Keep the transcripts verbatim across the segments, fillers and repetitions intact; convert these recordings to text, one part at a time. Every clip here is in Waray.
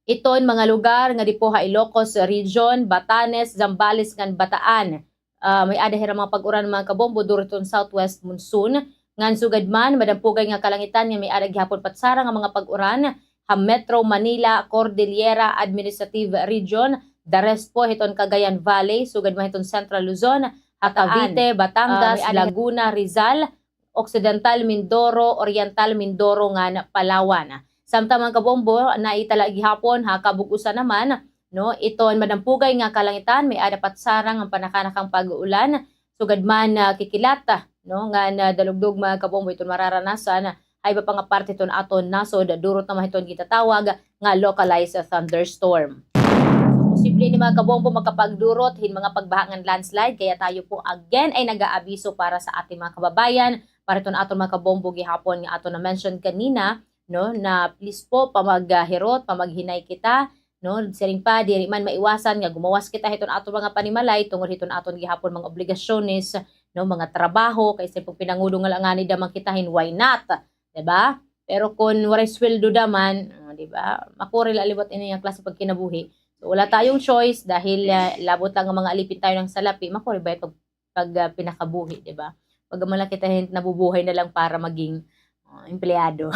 Hiton mga lugar nga di po ha Ilocos Region, Batanes, Zambales ngan Bataan. Ah, may-ada hira mga pag-uran, mga kabombo, duro hiton southwest monsoon. Ngan sugad man, madampugay nga kalangitan nga may-ada gihapon patsara nga mga pag-uran ha Metro Manila, Cordillera Administrative Region, the rest po hiton Cagayan Valley, sugad man hiton Central Luzon, ha Cavite, Batangas, Laguna, Rizal, Occidental Mindoro, Oriental Mindoro ngan Palawan. Samtang, mga kabombo, naitala gihapon ha kabug-osan naman, no, iton madampugay nga kalangitan, may-ada patsara nga panakanakang pag-uulan, sugad man, ah, kikilat, no, ngan dalugdog, mga kabombo, iton mararanasan ha iba pa nga parte hiton aton nasod, durot naman hiton gintatawag nga localized thunderstorm. So, posible ini, mga kabombo, makapagdurot hin mga pagbaha ngan landslide, kaya tayo po again ay nag-aabiso para sa ating mga kababayan, para hiton aton, mga kabombo, gihapon nga aton na-mention kanina, no, na please po, pamaghirot, pamaghinay kita, no, siring pa, diri man maiwasan nga gumawas kita hiton aton mga panimalay tungod hiton aton gihapon mga obligasyones, no, mga trabaho, kay sa pagpinangudo nga la ngani da man kita hin, why not? Di ba? Pero kon waray sweldo da man, ah, di ba? Makuri la liwat ini nga klase pagkinabuhi. So, wala tayong choice dahil, ah, labot la nga mga alipin tayo ng salapi, makuri ba ito pag, ah, pinakabuhi, di ba? Pag man la kita hin-, nabubuhay na lang para maging, ah, empleyado.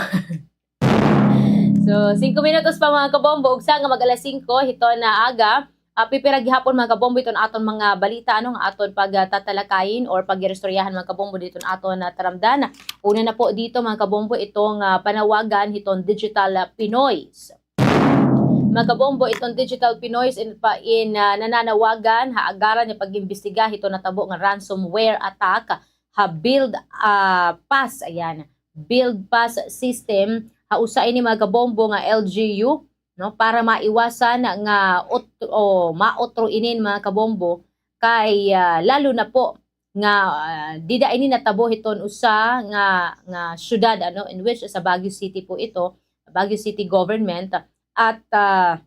So, singko minutos pa, mga kabombo, ugsa nga mag-alas singko hiton aga, ah, pipira gihapon, mga kabombo, iton aton mga balita, ano, nga aton pag, ah, tatalakayin or pag-iristoryahan, mga kabombo, diton aton, ah, taramdan. Una na po dito, mga kabombo, itong, ah, panawagan hiton Digital, ah, Pinoys. Mga kabombo, iton Digital Pinoys in, pa, in, ah, nananawagan ha agaran nga pag-imbestiga hiton natabo nga ransomware attack ha Build, ah, Pass, ayan, Build Pass system, ha usa ini, mga kabombo, nga L G U, no, para maiwasan nga ot-, o maotro inin, mga kabombo, kay, ah, lalo na po nga, ah, dida ini natabo hiton usa nga, nga syudad, ano, in which sa Baguio City po ito, Baguio City government, at, ah,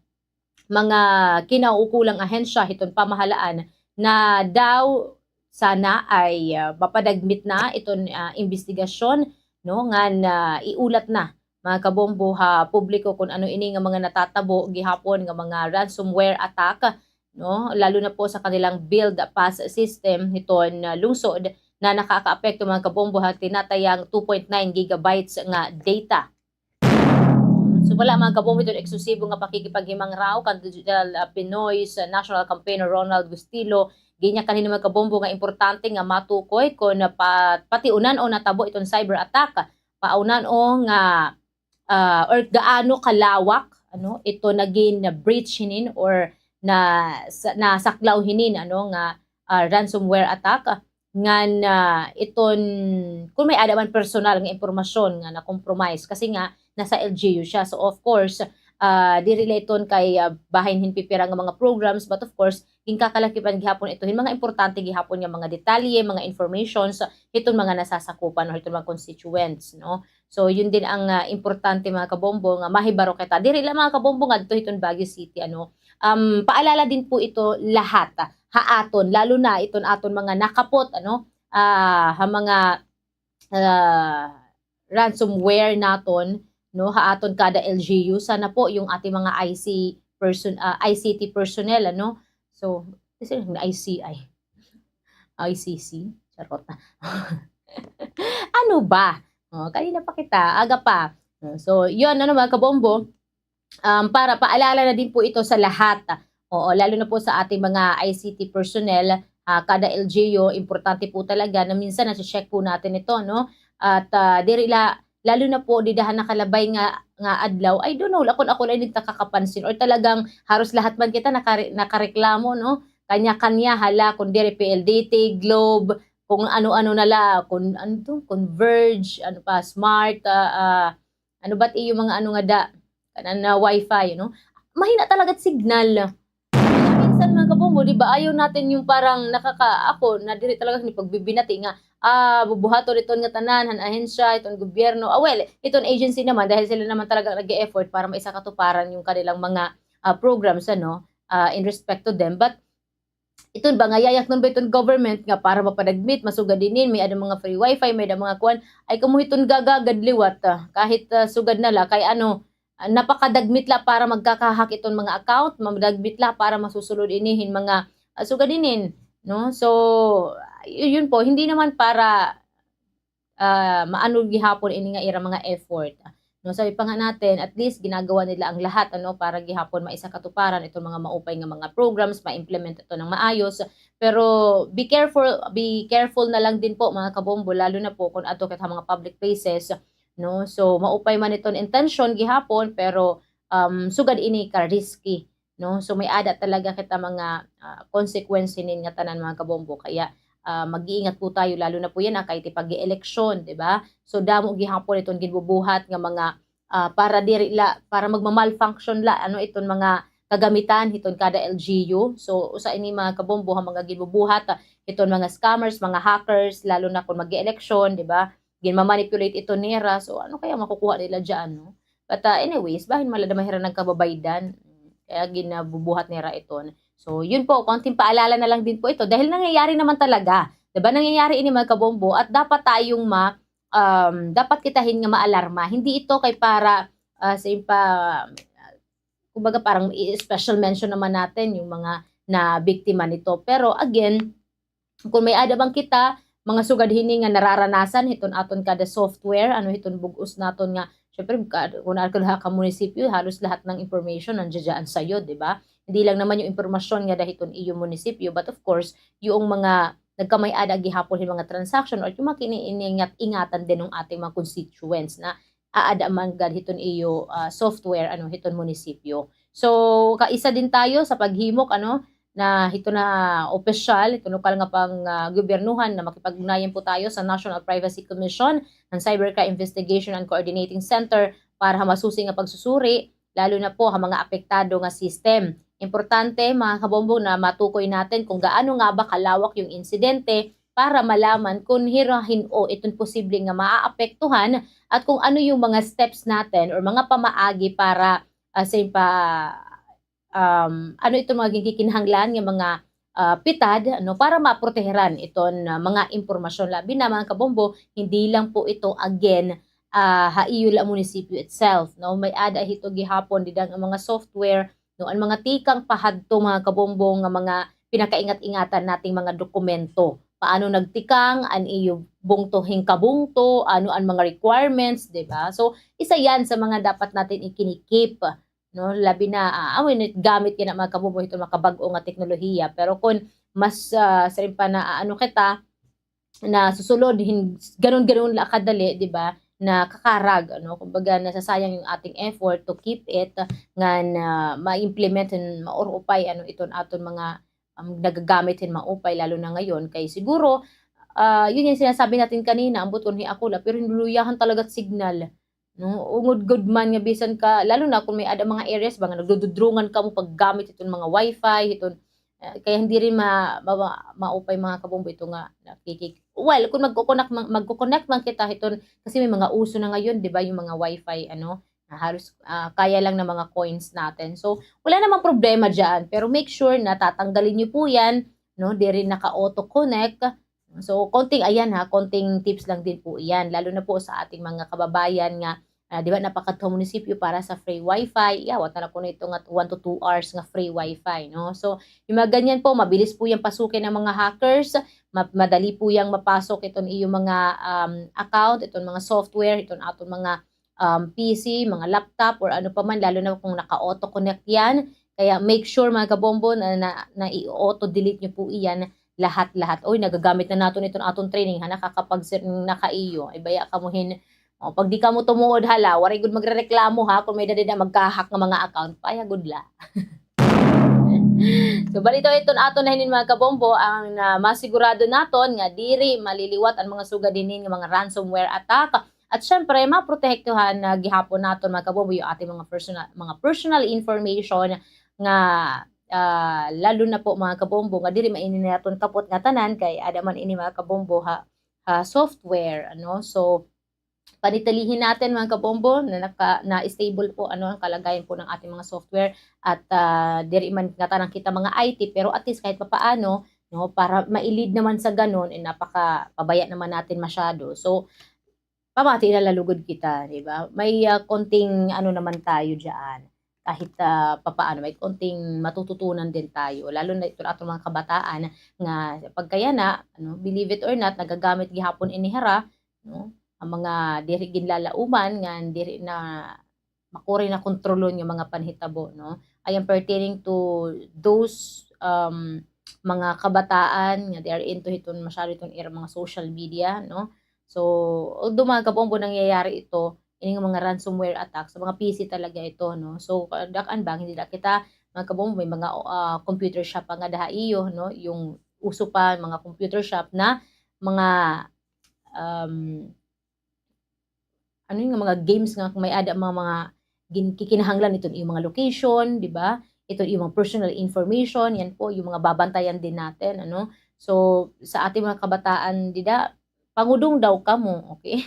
mga kinauukulang ahensya hiton pamahalaan na daw sana ay, ah, mapadagmit na iton, ah, imbestigasyon, no, ngan iulat na, mga kabombo, ha publiko kon ano ini nga mga natatabo gihapon nga mga ransomware attack, no, lalo na po sa kanilang Build Pass system hiton, ah, lungsod na nakakaapekto, mga kabombo, ha tinatayang two point nine gigabytes nga data. Sumala, mga kabombo, hiton eksklusibo nga pakikipaghimangraw kan Digital, ah, Pinoy sa National Campaigner Ronald Gustilo, ginya kanina, mga kabombo, nga importante nga matukoy kon, ah, pa-, patiunan o natabo iton cyber attack, paunan o nga, ah, or gaano kalawak, ano, ito nagin breach hinin or na, sa, nasaklaw hinin, ano, nga, ah, ransomware attack. Ngan, ah, iton, kon may-ada man personal nga impormasyon nga na-compromise, kasi nga nasa L G U siya. So, of course, ah, diri la iton kay, ah, bahin hin pipira nga mga programs, but of course, ginkakalakipan gihapon ito hin mga importante gihapon nga mga detalye, mga informations hiton mga nasasakupan o hiton mga constituents, no? So, yun din ang, ah, importante, mga kabombo, nga mahibaro kita. Diri la, mga kabombo, ngadto hiton Baguio City, ano, um, paalala din po ito lahat, ah, ha aton, lalo na iton aton mga nakapot, ano, ah, ha mga, ah, ransomware naton, no, ha aton kada L G U. Sana po yung ating mga I C person-, ah, I C T personnel, ano. So, kasi I C I. I C C. Charot. Ano ba? Oh, kanina pa kita, aga pa. Oh, so, yun, ano, mga kabombo, um, para paalala na din po ito sa lahat. Oo, lalo na po sa ating mga I C T personnel, ah, kada L G U, importante po talaga na minsan nasi-check po natin ito, no? At, ah, diri la, lalo na po dida ha nakalabay nga, nga adlaw, I don't know, akon, ako la ini nakakapansin, or talagang haros lahat man kita nakare-, nakareklamo, no? Kanya-kanya, hala, kon diri P L D T, Globe, kung ano-ano na la, kon, ano to, Converge, ano pa, Smart, ah, ah, ano ba't iyo mga ano nga da, kanan na wifi, no? Mahina talaga it signal. Kaya minsan, mga kabombo, di ba, ayaw natin yung parang nakaka-, ako, nadiri talaga ni pagbibinati nga, ah, bubuhaton iton ngatanan han ahensya, iton gobyerno. Ah, well, iton agency naman, dahil sila naman talaga nag-e-effort para maisakatuparan yung kanilang mga, ah, programs, ano, ah, in respect to them. But iton ba nga yayaknon ba iton government nga para mapadagmit, masugad inin, may-ada mga free wifi, may-ada mga kuan, ay kamo hiton gagagad liwat, ah, kahit, ah, sugad na la, kay ano, ah, napakadagmit la para magkakahak iton mga account, madagmit la para masusulod ini hin mga, ah, sugad inin, no? So, y-, yun po, hindi naman para, ah, maano gihapon ini nga ira mga effort. No, sabi pa nga natin, at least ginagawa nila ang lahat, ano, para gihapon maisakatuparan itong mga maupay nga mga programs, ma-implement ito ng maayos. Pero be careful, be careful na lang din po, mga kabombo, lalo na po kung adto kita ha mga public places, no? So, maupay man iton intensyon gihapon, pero, um, sugad ini ka risky, no? So, may-ada talaga kita mga, ah, consequence hinin nga tanan, mga kabombo. Kaya, ah, mag-iingat po tayo, lalo na po yana kay tipag-eleksyon, di ba? So, damo gihapon iton ginbubuhat nga mga, ah, para diri la, para magma-malfunction la, ano, iton mga kagamitan hiton kada L G U. So, usa ini, mga kabombo, ha mga ginbubuhat, ah, hiton mga scammers, mga hackers, lalo na kung mag-eleksyon, di ba? Ginma-manipulate ito nira. So, ano kaya makukuha nila diyan, no? But, ah, anyways, bahin man la daw man hira nagkababaydan. Kaya ginabubuhat nira iton. So, yun po, konting paalala na lang din po ito. Dahil nangyayari naman talaga. Di ba, nangyayari ini, mga kabombo, at dapat tayong ma-, um, dapat kita hin nga maalarma. Hindi ito kay para, ah, sa impa-, kumbaga, parang i-special mention naman natin yung mga nabiktima nito. Pero again, kung may-ada man kita, mga sugad hini nga nararanasan hiton aton kada software, ano, hiton bug-os naton nga, syempre, ka-, kun naa ka ha munisipyo, halos lahat ng information nandiyan sayo, di ba? Hindi lang naman yung impormasyon nga ada hiton iyo munisipyo, but of course, yung mga nagkamay-ada gihapon hin mga transaction or yung mga kiniingat-ingatan din ng ating mga constituents na aada man gad hiton iyo, ah, software, ano, hiton munisipyo. So, kaisa din tayo sa paghimok, ano, na hito na opisyal, hito lokal nga pang, ah, gobyernohan na makipag-ugnayan po tayo sa National Privacy Commission, ng Cybercrime Investigation and Coordinating Center para ha masusi nga pagsusuri, lalo na po ha mga apektado nga system. Importante, mga kabombo, na matukoy natin kung gaano nga ba kalawak yung insidente para malaman kung hira hin-o iton posible nga maaapektuhan at kung ano yung mga steps natin or mga pamaagi para, ah, sa pa-, um, ano itong mga ginkikinahanglan nga mga, ah, pitad, ano, para maproteheran iton, ah, mga impormasyon. Labi na, mga kabombo, hindi lang po ito, again, ah, ha iyo la munisipyo itself, no? May-ada hito gihapon dida nga mga software, no, an mga tikang pa hadto, mga kabombo, nga mga pinakaingat-ingatan nating mga dokumento. Paano nagtikang an iyo bungto hin kabungto, ano an mga requirements, di ba? So, isa yan sa mga dapat natin ikinikip, no? Labi na, ah, amo ini gamit yana, mga kabombo, hiton mga kabag-o nga teknolohiya. Pero kun mas, ah, siring pa na, ah, ano kita, nasusulod hin ganon-ganon la kadali, di ba, nakakarag, ano, kumbaga, nasasayang yung ating effort to keep it, ngan ma-implement hin maurupay, ano, iton aton mga, um, nagagamit hin maupay, lalo na ngayon. Kay siguro, ah, yun yung sinasabi natin kanina, ambot kun hi-ako la, pero hin luluyahan talaga it signal. No, ungod gud man nga bisan ka, lalo na kun may-ada mga areas ba nga nagdududrungan kamo paggamit hiton mga wifi, hiton, ah, kay hindi rin ma-, ma-, ma-, maupay, mga kabombo, ito nga nakikik-, well, kun magko-connect man, magko-connect man kita hiton, kasi may mga uso na ngayon, di ba, yung mga wifi, ano, na halos, ah, kaya lang ng mga coins natin. So, wala namang problema diyan, pero make sure na tatanggalin niyo po yan, no, diri naka-auto connect, So, konting, ayan ha, konting tips lang din po iyan, lalo na po sa ating mga kababayan nga, ah, di ba, napakadto ha munisipyo para sa free wifi, iyawat na la kuno ito nga one to two hours nga free wifi, no? So, yung mga ganyan po, mabilis po yang pasukin ng mga hackers, ma-, madali po yang mapasok iton iyo mga, um, account, iton mga software, iton aton mga um, P C, mga laptop, or ano pa man, lalo na kung naka-auto connect yan. Kaya make sure, mga kabombo, na, na, na i-auto delete niyo po iyan lahat-lahat. Oy, nagagamit na naton iton aton training, ha, nakakapag-, nakaiyo. Ay, baya kamo hin, o, pag di kamo tumuod, hala, waray gud magrereklamo, ha, kung may-ada dida magka-hack nga mga account. Paya gud la. So, bali ito, iton aton na hinin, mga kabombo, ang, ah, masigurado naton nga diri maliliwat ang mga sugad hinin nga mga ransomware attack. At syempre, maprotektahan na gihapon naton, mga kabombo, yung ating mga personal, mga personal information nga, ah, lalo na po, mga kabombo, nga diri man ini naton kapot nga tanan kay ada man ini, mga kabombo, ha, ha software, ano. So, panitilihin natin, mga kabombo, na naka-, na stable po, ano, ang kalagayan po ng ating mga software at, ah, diri man ngatanan kita mga I T, pero at least kahit papaano, no, para ma-lead naman sa ganun, eh, napaka-pabaya naman natin masyado. So, pamati na la lugod kita, di ba? May, ah, konting ano naman tayo diyan. Kahit, ah, papaano, may konting matututunan din tayo. Lalo na ito aton mga kabataan nga pagkayana, ano, believe it or not, nagagamit gihapon ini hira, no? Ang mga diri ginlalauman nga diri na makuri na kontrolon nga mga panhitabo, no? I am pertaining to those, um, mga kabataan nga they are into hiton, masyado hiton ira mga social media, no? So, although mga kabombo nangyayari ito, ini nga mga ransomware attack, sa mga P C talaga ito, no? So, dak-an bang hindi na kita, mga kabombo, may mga, ah, computer shop pa nga daha iyo, no? Yung uso pa, mga computer shop na mga, um, ano yung mga games nga may-ada mga, mga gin-, kikinahanglan iton iyong mga location, di ba? Iton iyong mga personal information, yan po, yung mga babantayan din natin, ano? So, sa ating mga kabataan, dida, pangudong daw kamo, okay?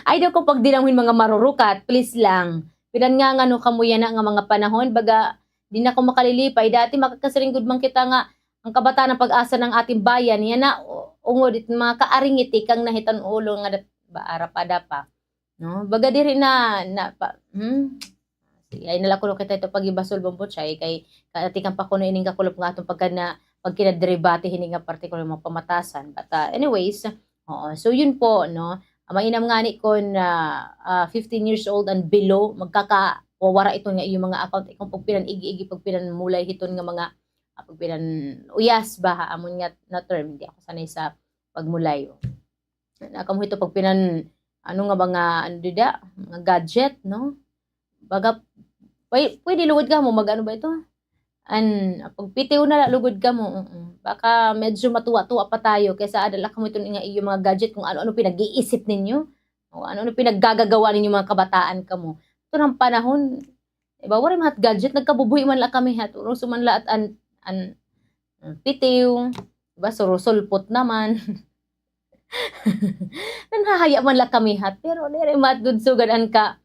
Ay, daw ko pagdinamhin mga marurukat, please lang. Pinangangano kamo yana nga mga panahon, baga, di na ko makalilipay. Dati makakasiring gud man kita nga, ang kabataan ang pag-asa ng ating bayan, yana, u-, ungod it mga kaaringiti kang nahitan ulo nga dat-, ba, arapada pa. No? Baga diri na, na pa, hmm? Sige, ay nala kuno kita ito pag-ibasol, Bombo Chay, kay katikan pa kuno ining kakulop nga atong pagka na, pagkinaderibate hini nga partikular mga pamatasan. But, ah, anyways, oo. So, yun po, no? Ah, mainam ngani kon, ah, ah, fifteen years old and below, magkakawawara iton nga iyong mga account, ikong pagpinan-igi-igi, pagpinan-mulay hiton nga mga, ah, pagpinan-uyas ba, ha, amon nga na term, hindi ako sanay sa pagmulay, oh. Na kamo hito pagpinan-, ano nga mga, ano dida, mga gadget, no? Baga, pwe-, pwede lugod kamo mag-ano ba ito? An, pagpitiw na la lugod kamo, oo. Baka medyo matuwa-tuwa pa tayo kaysa ada la kamo iton nga iyo mga gadget kung ano-ano pinag-iisip ninyo. O ano-ano pinaggagagawa ninyo mga kabataan kamo. Ito ng panahon, di ba, waray man hat gadget, nagkabubuhi man la kami hat, uruso man la at an, an, an pitiw, di ba, surusulpot naman. Nanhahaya man la kami hat, pero diri matdud sugad an ka,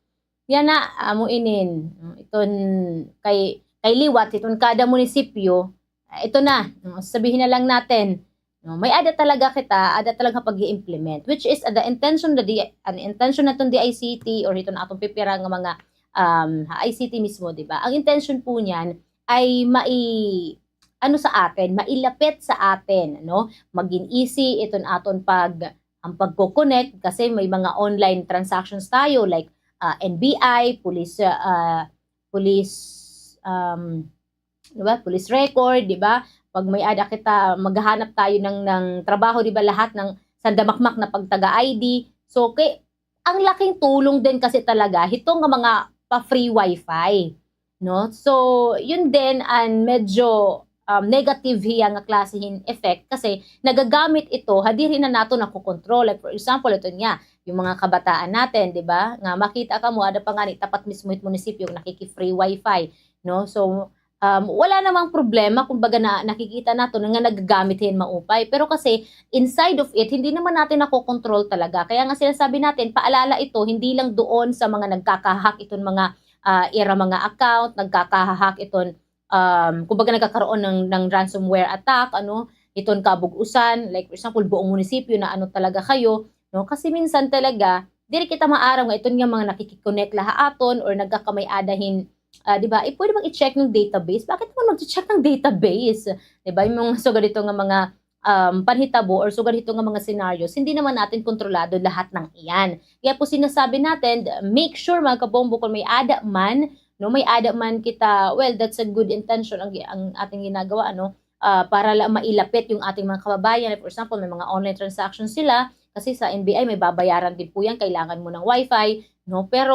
yana, amo inin, iton kay, kay liwat, iton kada munisipyo, ah, ito na, no, sabihin na lang natin, no, may ada talaga kita, ada talaga pag-i-implement, which is, uh, the intention, the D-, an intention naton D I C T or iton atong pipira nga mga, um, ha I C T mismo, di ba? Ang intention po niyan ay mai-, ano sa atin, mailapit sa atin, no? Magin easy iton aton pag-, ang pagko-connect kasi may mga online transactions tayo like, ah, N B I, police, ah, police, um, di ba? Police record, di ba? Pag may ada kita, maghahanap tayo ng, ng trabaho, di ba? Lahat ng sandamakmak na pagtaga I D. So, kay, ang laking tulong din kasi talaga hito nga mga pa-free wifi, no? So, yun din an medyo, um, negative hiya nga klase hin effect kasi nagagamit ito ha diri na naton nakokontrol. Like, for example, ito niya, yung mga kabataan natin, di ba? Nga makita kamo, ada pa ngani tapat mismo hit munisipyo nakiki-free wifi, no? So, um, wala namang problema, kumbaga na nakikita naton nga nagagamit hin maupay. Pero kasi, inside of it, hindi naman natin nakokontrol talaga. Kaya nga sinasabi natin, paalala ito, hindi lang doon sa mga nagkaka-hack iton mga, ah, ira mga account, nagkaka-hack iton, um, kumbaga nagkakaroon ng, ng ransomware attack, ano, iton kabug-usan, like for example, buong munisipyo na ano talaga kayo, no? Kasi minsan talaga, diri kita maaram nga iton nga mga nakiki-connect la ha aton or nagkakamay-ada hin, ah, di ba? Eh, pwede bang i-check ng database? Bakit naman mag-check ng database? Di ba? Yung mga sugad ito nga mga, um, panhitabo or sugad ito nga mga scenarios, hindi naman natin kontrolado lahat ng iyan. Kaya po sinasabi natin, make sure, mga kabombo, kung may ada man, no, may ada man kita, well, that's a good intention ang, ang ating ginagawa, ano, ah, para la mailapit yung ating mga kababayan. Like, for example, may mga online transactions sila, kasi sa N B I may babayaran din po yan, kailangan mo ng wifi, no? Pero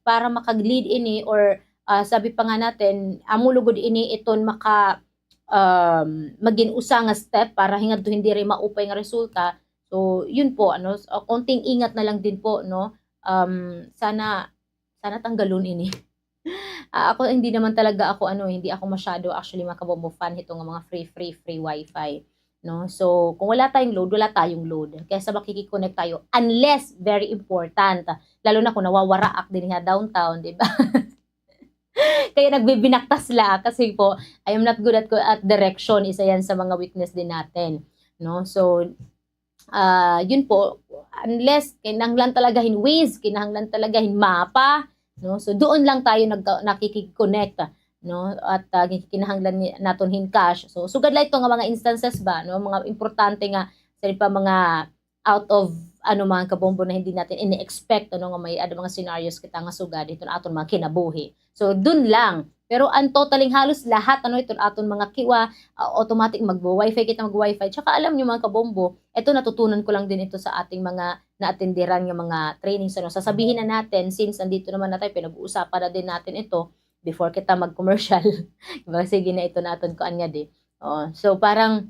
para makag-lead ini or, ah, sabi pa nga natin, amo lugod ini iton maka-, um, magin usa nga step para hingadto hindi rin maupay nga resulta. So, yun po, ano, s-, ah, konting ingat na lang din po, no? Um, sana, sana tanggalon ini. Ah, ako, hindi naman talaga ako, ano, hindi ako masyado, actually, mga kabombo, fan hito nga mga free, free, free wifi, no? So, kung wala tayong load, wala tayong load. Kaysa makiki-connect tayo, unless very important. Lalo na kung nawawara ak dinhi ha downtown, di ba? Kaya nagbibinaktas la kasi po, I am not good at, at direction. Isa yan sa mga weakness din natin, no? So, ah, yun po, unless kinahanglan talaga hin Waze, kinahanglan talaga hin mapa, no? So, doon lang tayo nagka-, nakikig-connect, no? At, ah, kinahanglan ni-, naton hin cash. So, sugad la ito nga mga instances ba, no? Mga importante nga, sa pa mga out of, ano, mga kabombo na hindi natin ini-expect, ano, nga may ada mga scenarios kita nga sugad hiton aton mga kinabuhi. So, dun lang. Pero an totaling halos lahat, ano, iton aton mga kiwa, ah, automatic mag-wifi kita, mag-wifi. Tsaka alam niyo, mga kabombo, eto natutunan ko lang din ito sa ating mga naatenderan nga mga trainings, ano. Sasabihin na natin, since nandito naman na tayo, pinag-uusapan na din natin ito before kita mag-commercial. Diba? Sige na ito natin, kuan nga di. Oo. So, parang,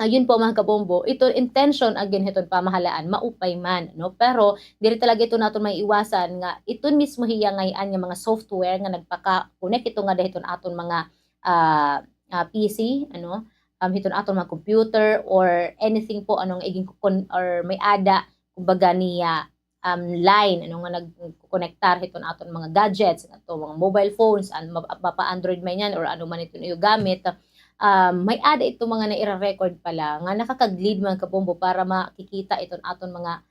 ayun po, mga kabombo, ito intention again hiton pamahalaan, maupay man, no? Pero diri talaga ito naton maiiwasan nga iton mismo hiya ngay-an nga mga software nga nagpaka-connect ito nga hiton aton mga, ah, ah, P C, ano, um, hiton aton mga computer or anything po, ano, nga igin kukon-, or may ada, kumbaga, niya, um, line, ano, nga nagkokonektar hiton aton mga gadgets, ato mga mobile phones, an-, mapa-, mapa-Android man yan or ano man iton iyo gamit, um, may ada ito mga naira-record pala nga nakakag-lead, mga kabombo, para makikita iton aton mga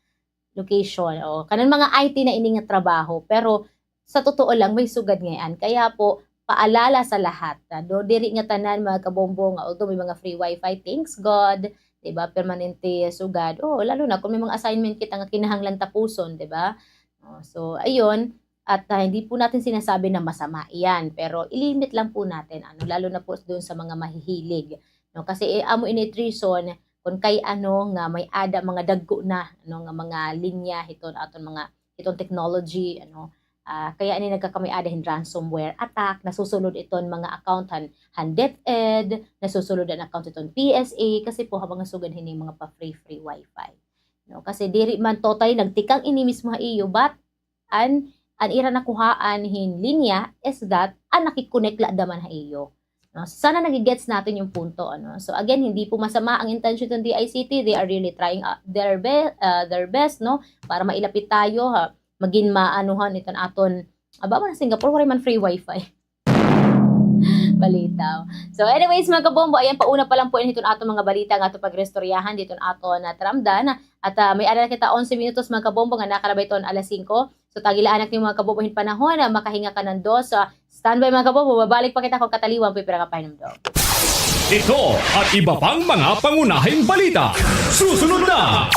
location. O, kanan mga I T na ini nga trabaho, pero sa totoo lang, may sugad ngay-an. Kaya po, paalala sa lahat, ah, do, diri nga tanan, mga kabombo, nga although may mga free wifi, thanks God, di ba, permanente sugad. O, lalo na kung may mga assignment kita nga kinahanglan tapuson, di ba? O, so, ayun. At, ah, hindi po natin sinasabi na masama iyan, pero i-limit lang po natin, ano, lalo na po doon sa mga mahihilig, no? Kasi, eh, amo ini it reason kung kay ano nga may ada mga dagko na, ano, nga mga linya hiton aton mga, hiton technology, ano, ah, kaya ini nagkakamay-ada hin ransomware attack, nasusulod iton mga account han, han DepEd, nasusulod an account hiton P S A, kasi po habang nasugan hini mga pa-free, free wifi. No? Kasi diri man totally nagtikang ini mismo ha iyo, but an, an ira nakuhaan hin linya is that an nakikonek la daman ha iyo. No? Sana nagigets natin yung punto, ano. So again, hindi po masama ang intensyon ng D I C T. They are really trying, uh, their be-, uh, their best, no, para mailapit tayo, ha, magin maanuhan iton aton, aba, man Singapore, waray man free wifi. Balitaw. So anyways, mga kabombo, ayan, pauna pa lang po ini hiton aton mga balita nga aton pagrestoryahan diton aton, ah, taramdan. At, ah, may ada na kita onse minutos, mga kabombo, nga nakalabay ton alas singko. So, tagila anak niyo, mga kabombo, hin panahon, ah, makahinga kanan dos. So, ah, standby, mga kabombo, babalik pa kita kon kataliwan pipira ka pahinumdom. Ito at iba pang mga pangunahing balita. Susunod na!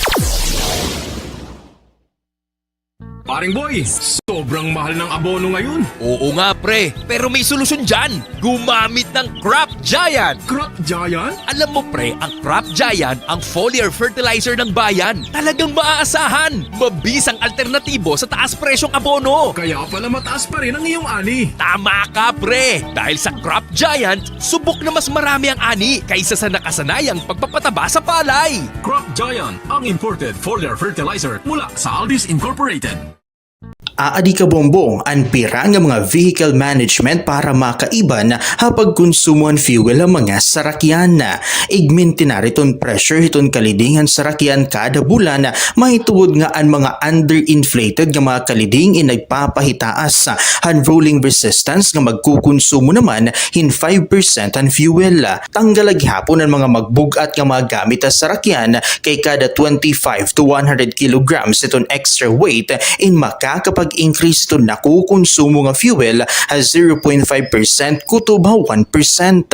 Paring Boy, sobrang mahal ng abono ngayon. Oo nga, pre. Pero may solusyon diyan. Gumamit ng Crop Giant. Crop Giant? Alam mo, pre, ang Crop Giant ang foliar fertilizer ng bayan. Talagang maaasahan. Mabisang alternatibo sa taas presyong abono. Kaya pala mataas pa rin ang iyong ani. Tama ka, pre. Dahil sa Crop Giant, subok na mas marami ang ani kaysa sa nakasanayang pagpapataba sa palay. Crop Giant, ang imported foliar fertilizer mula sa Aldis Incorporated. Aadi kabombo, an pira nga mga vehicle management para makaiban ha pagkonsumo han fuel han mga sarakyan. Igmintinar iton pressure hiton kaliding han sarakyan kada bulan, mahitungod nga an mga underinflated nga mga kaliding in nagpapahitaas han rolling resistance nga magkukonsumo naman hin five percent han fuel. Tanggal la gihapon an mga magbug-at nga mga gamit ha sarakyan, kay kada twenty-five to one hundred kilograms iton extra weight in makakapag-increase iton nakukonsumo nga fuel ha zero point five percent kutob ha one percent.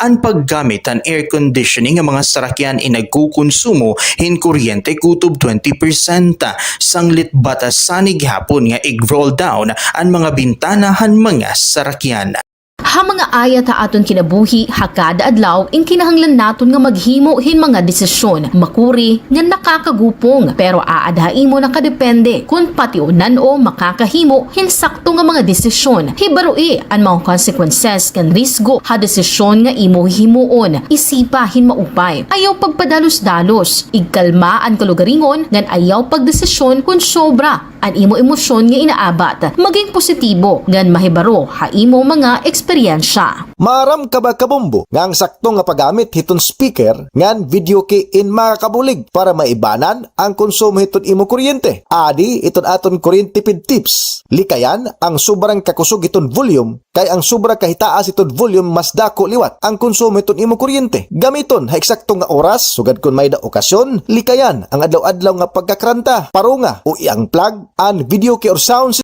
An paggamit han air conditioning nga mga sarakyan in nagkukonsumo hin kuryente kutob twenty percent. Sanglit batasan gihapon nga ig-roll down an mga bintana han mga sarakyan. Ha mga ayat ha aton kinabuhi ha kada adlaw, in kinahanglan naton nga maghimo hin mga desisyon, makuri nga nakakagupong, pero aada ha imo nakadepende kon pationan o makakahimo hin sakto nga mga desisyon. Hibaroi an mga consequences kan risgo ha desisyon nga imo hihimuon. Isipa hin maupay. Ayaw pagpadalos-dalos. Igkalma an kalugaringon ngan ayaw pagdesisyon kon sobra an imo emosyon nga inaabat. Maging positibo ngan mahibaro ha imo mga eksperyensya. eksperyensya. Maaram ka ba, kabombo, nga an sakto nga paggamit hiton speaker ngan videoke in makakabulig para maibanan an konsumo hiton imo kuryente? Adi iton aton kuryente pid tips. Likayan an sobrang kakusog hiton volume, kay an sobra kahitaas hiton volume mas dako liwat an konsumo hiton imo kuryente. Gamiton ha eksakto nga oras, sugad kon may-ada okasyon, likayan an adlaw-adlaw nga pagkakranta, parunga o i-unplug an videoke or sound.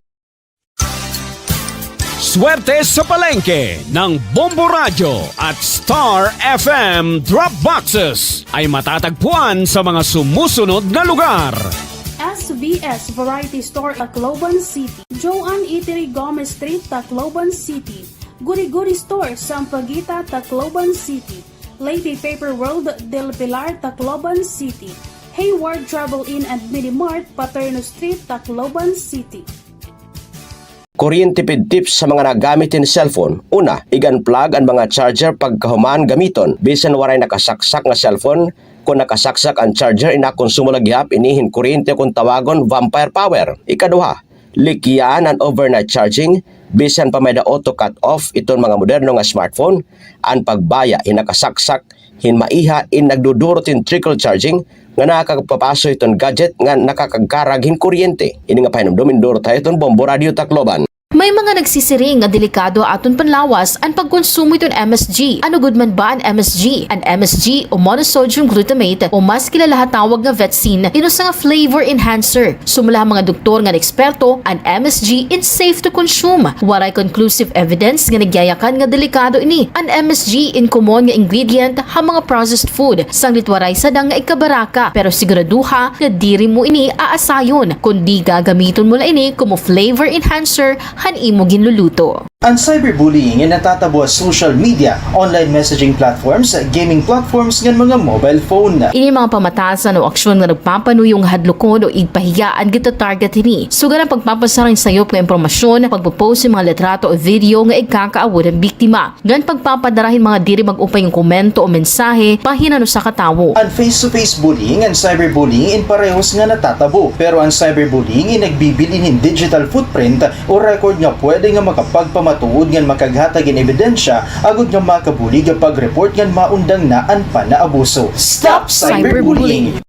Swerte sa palengke ng Bombo Radyo at Star F M Drop Boxes ay matatagpuan sa mga sumusunod na lugar. S V S Variety Store, Tacloban City. Joan Eatery, Gomez Street, Tacloban City. Guri Guri Store, Sampaguita, Tacloban City. Lady Paper World, Del Pilar, Tacloban City. Hayward Travel Inn and Mini Mart, Paterno Street, Tacloban City. Kuryente pid tips sa mga nagamit hin cellphone. Una, ig-unplug an mga charger pagkahuman gamiton. Bisan waray nakasaksak nga cellphone, kon nakasaksak an charger, inakonsumo la gihap ini hin kuryente, kon tawagon vampire power. Ikaduha, likyan an overnight charging, bisan pa may-ada auto cut off iton mga moderno nga smartphone, an pagbaya hin nakasaksak hin maiha in nagdudurot hin trickle charging nga nakakagpapaso hiton gadget nga nakakagkarag hin kuryente. Ini nga pahinumdom indurot ha iyo hiton Bombo Radio Tacloban. May mga nagsisiring nga delikado aton panlawas an pagkonsumo hiton M S G. Ano gud man ba an M S G? An M S G o monosodium glutamate o mas kilala ha tawag nga vetsin, in usa nga flavor enhancer. Sumala ha mga doktor ngan eksperto, an M S G in safe to consume. Waray conclusive evidence nga nagyayakan nga delikado ini. An M S G in common nga ingredient ha mga processed food. Sanglit waray sadang nga ikabaraka, pero siguraduha nga diri mo ini aasayon, kundi gagamiton mo la ini komo flavor enhancer han imo ginluluto. An cyberbullying in natatabo ha social media, online messaging platforms, gaming platforms, ngan mga mobile phone. Ini mga pamatasan o aksyon nga nagpapanuyo nga hadlukon o igpahiya an gita-target hini. Sugad an pagpapasara hin sayop nga impormasyon, pagpo-post hin mga litrato o video nga igkakaawod han biktima, ngan pagpapadara hin mga diri mag-upay nga komento o mensahe pa hin an usa ka tawo. An face-to-face bullying ngan cyberbullying in parehos nga natatabo, pero an cyberbullying in nagbibilin hin digital footprint o record nga pwede nga makapagpamatuod ngan makaghatag hin ebidensya agod nga makabulig ha pag-report ngan maundang na an panaabuso. Stop cyberbullying!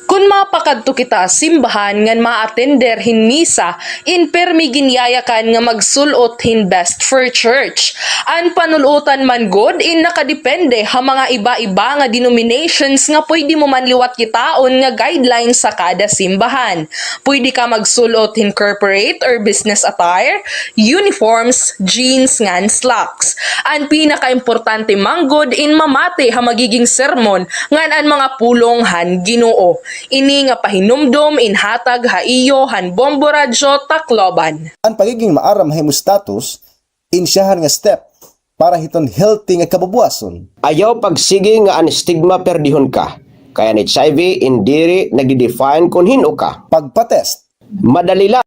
Kon mapakadto kita ha simbahan ngan ma-attender hin misa, in pirmi ginyayakan nga magsul-ot hin best for church. An panul-otan man gud in nakadepende ha mga iba-iba nga denominations nga pwede mo man liwat kitaon nga guidelines sa kada simbahan. Pwede ka magsul-ot hin corporate or business attire, uniforms, jeans, ngan slacks. An pinakaimportante man gud in mamati ha magiging sermon ngan an mga pulong han Ginoo. Ini nga pahinumdom in hatag ha iyo han Bombo Radyo Tacloban. An pagiging maaram ha imo status, in siyahan nga step para hiton healthy nga kabubuwason. Ayaw pagsigi nga an stigma perdihon ka, kay an H I V in diri nagde-define kon hin-o ka. Pagpa-test. Madali la.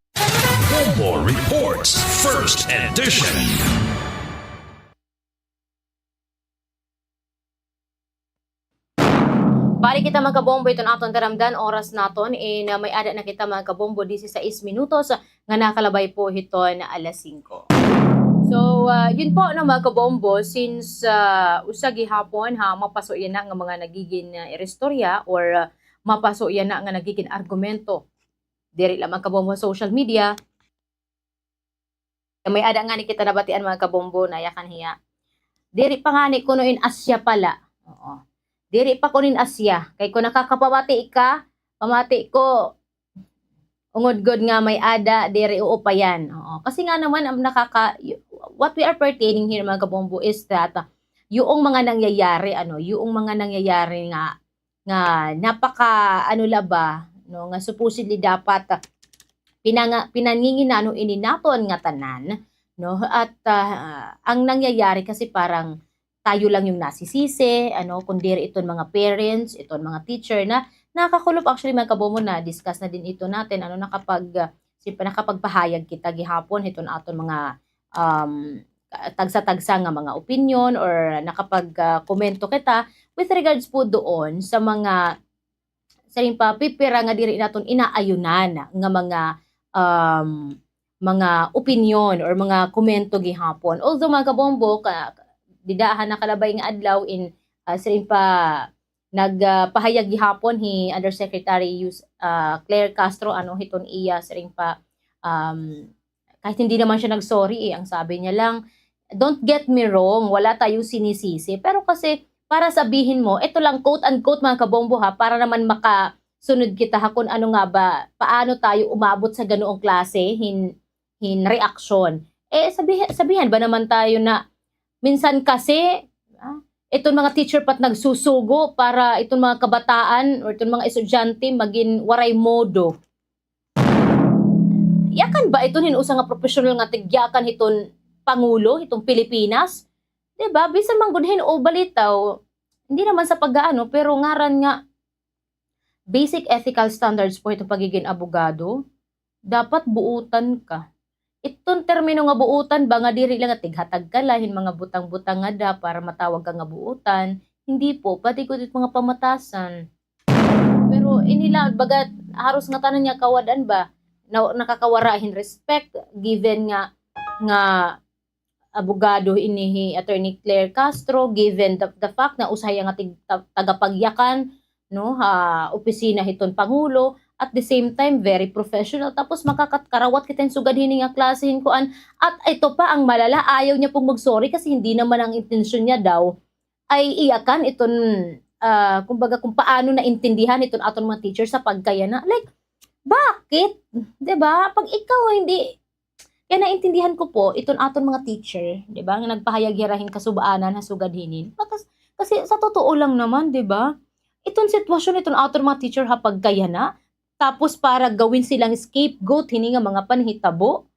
Bombo Reports, First Edition. Balik kita, mga kabombo, iton aton taramdan, oras naton in, ah, may-ada na kita, mga kabombo, disisais minutos nga nakalabay po hiton alas singko. So, ah, yun po, no, mga kabombo, since, ah, usa gihapon ha, mapaso yana nga mga nagigin, ah, iristorya or, ah, mapaso yana nga nagigin argumento diri la, mga kabombo, social media. May-ada ngani kita nabatian, mga kabombo, nayakan hiya. Diri pa ngani kuno in asya pala. Oo. Diri pa kuno in asya. Kay kon nakakapamati ka, pamati ko, ungod gud nga may-ada diri, oo pa yan. Oo. Kasi nga naman, ang nakaka-, y-, what we are pertaining here, mga kabombo, is that, ah, yung mga nangyayari, ano, yung mga nangyayari nga nga napaka-ano la ba, no, nga supposedly dapat, ah, pinanga-, pinanginginano ini naton nga tanan, no, at, ah, ang nangyayari kasi parang tayo lang yung nasisisi, ano, kung diri iton mga parents, iton mga teacher na nakakulop. Actually, mga kabombo, na-discuss na din ito natin, ano, nakapag-, ah, siyempre, nakapagpahayag kita gihapon hiton aton mga, um, tagsa-tagsa nga mga opinyon or nakapag, ah, komento kita with regards po doon sa mga, siring pa, pipira nga diri naton inaayunan nga mga, um, mga opinyon or mga komento gihapon. Although, mga kabombo, ka, dida ha nakalabay nga adlaw in, ah, siring pa, nag, ah, pahayag gihapon hi Undersecretary Yus-, ah, Claire Castro, ano, hiton iya siring pa, um, kahit hindi naman siya nag-sorry, eh, ang sabi niya lang, "Don't get me wrong, wala tayong sinisisi." Pero kasi, para sabihin mo, ito lang, quote unquote, mga kabombo, ha, para naman makasunod kita, ha, kung ano nga ba, paano tayo umabot sa ganoong klase hin, hin reaksyon. Eh, sabihan, sabihan ba naman tayo na minsan kasi, ah, iton mga teacher pa it nagsusugo para iton mga kabataan or iton mga estudyante magin waray modo. Yakan ba iton hin usa nga professional nga tigyakan hiton Pangulo, hiton Pilipinas? Di ba? Bisan man gud hin o balitaw, hindi naman sa pag-aano, pero ngaran nga basic ethical standards po hiton pagigin abogado, dapat buutan ka. Iton termino nga buutan ba nga diri lang nga tighatag ka la hin mga butang-butang nga da para matawag ka nga buutan, hindi po, pati gud it mga pamatasan. Pero ini la, baga, haros ngatanan nga kawad-an ba, na, nakakawara hin respect, given nga, nga abogado ini hi Attorney Claire Castro, given the, the fact na usa hiya nga tig-, ta-, tagapagyakan, no, ha opisina hiton Pangulo, at the same time, very professional. Tapos makakat-, karawat kita hin sugad hini nga klase hin kuan. At ito pa ang malala, ayaw niya pong mag-sorry kasi hindi naman ang intensyon niya daw ay iyakan iton, ah, kumbaga, kung paano naintindihan iton aton mga teacher sa pagkayana. Like, bakit? Di ba? Pag ikaw hindi, kaya naintindihan ko po iton aton mga teacher, di ba, nga nagpahayag hira hin kasub-anan ha sugad hinin. Bakas-, kasi sa totoo lang naman, di ba? Iton sitwasyon iton aton mga teacher ha pagkayana, tapos para gawin silang scapegoat hini nga mga panhitabo.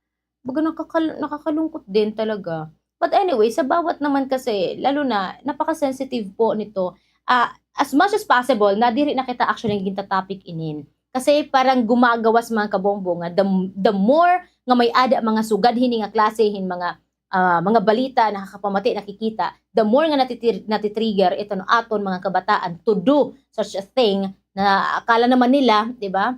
Baga nakakal-, nakakalungkot din talaga. But anyway, sa bawat naman kasi, lalo na, napaka-sensitive po nito. Ah, as much as possible, na diri na kita actually ginta-topic inin. Kasi parang gumagawas, mga kabombo, nga the, the more nga may-ada mga sugad hini nga klase hin mga, ah, mga balita, nakakapamati, nakikita, the more nga natitir-, natitrigger iton aton mga kabataan to do such a thing na akala naman nila, di ba?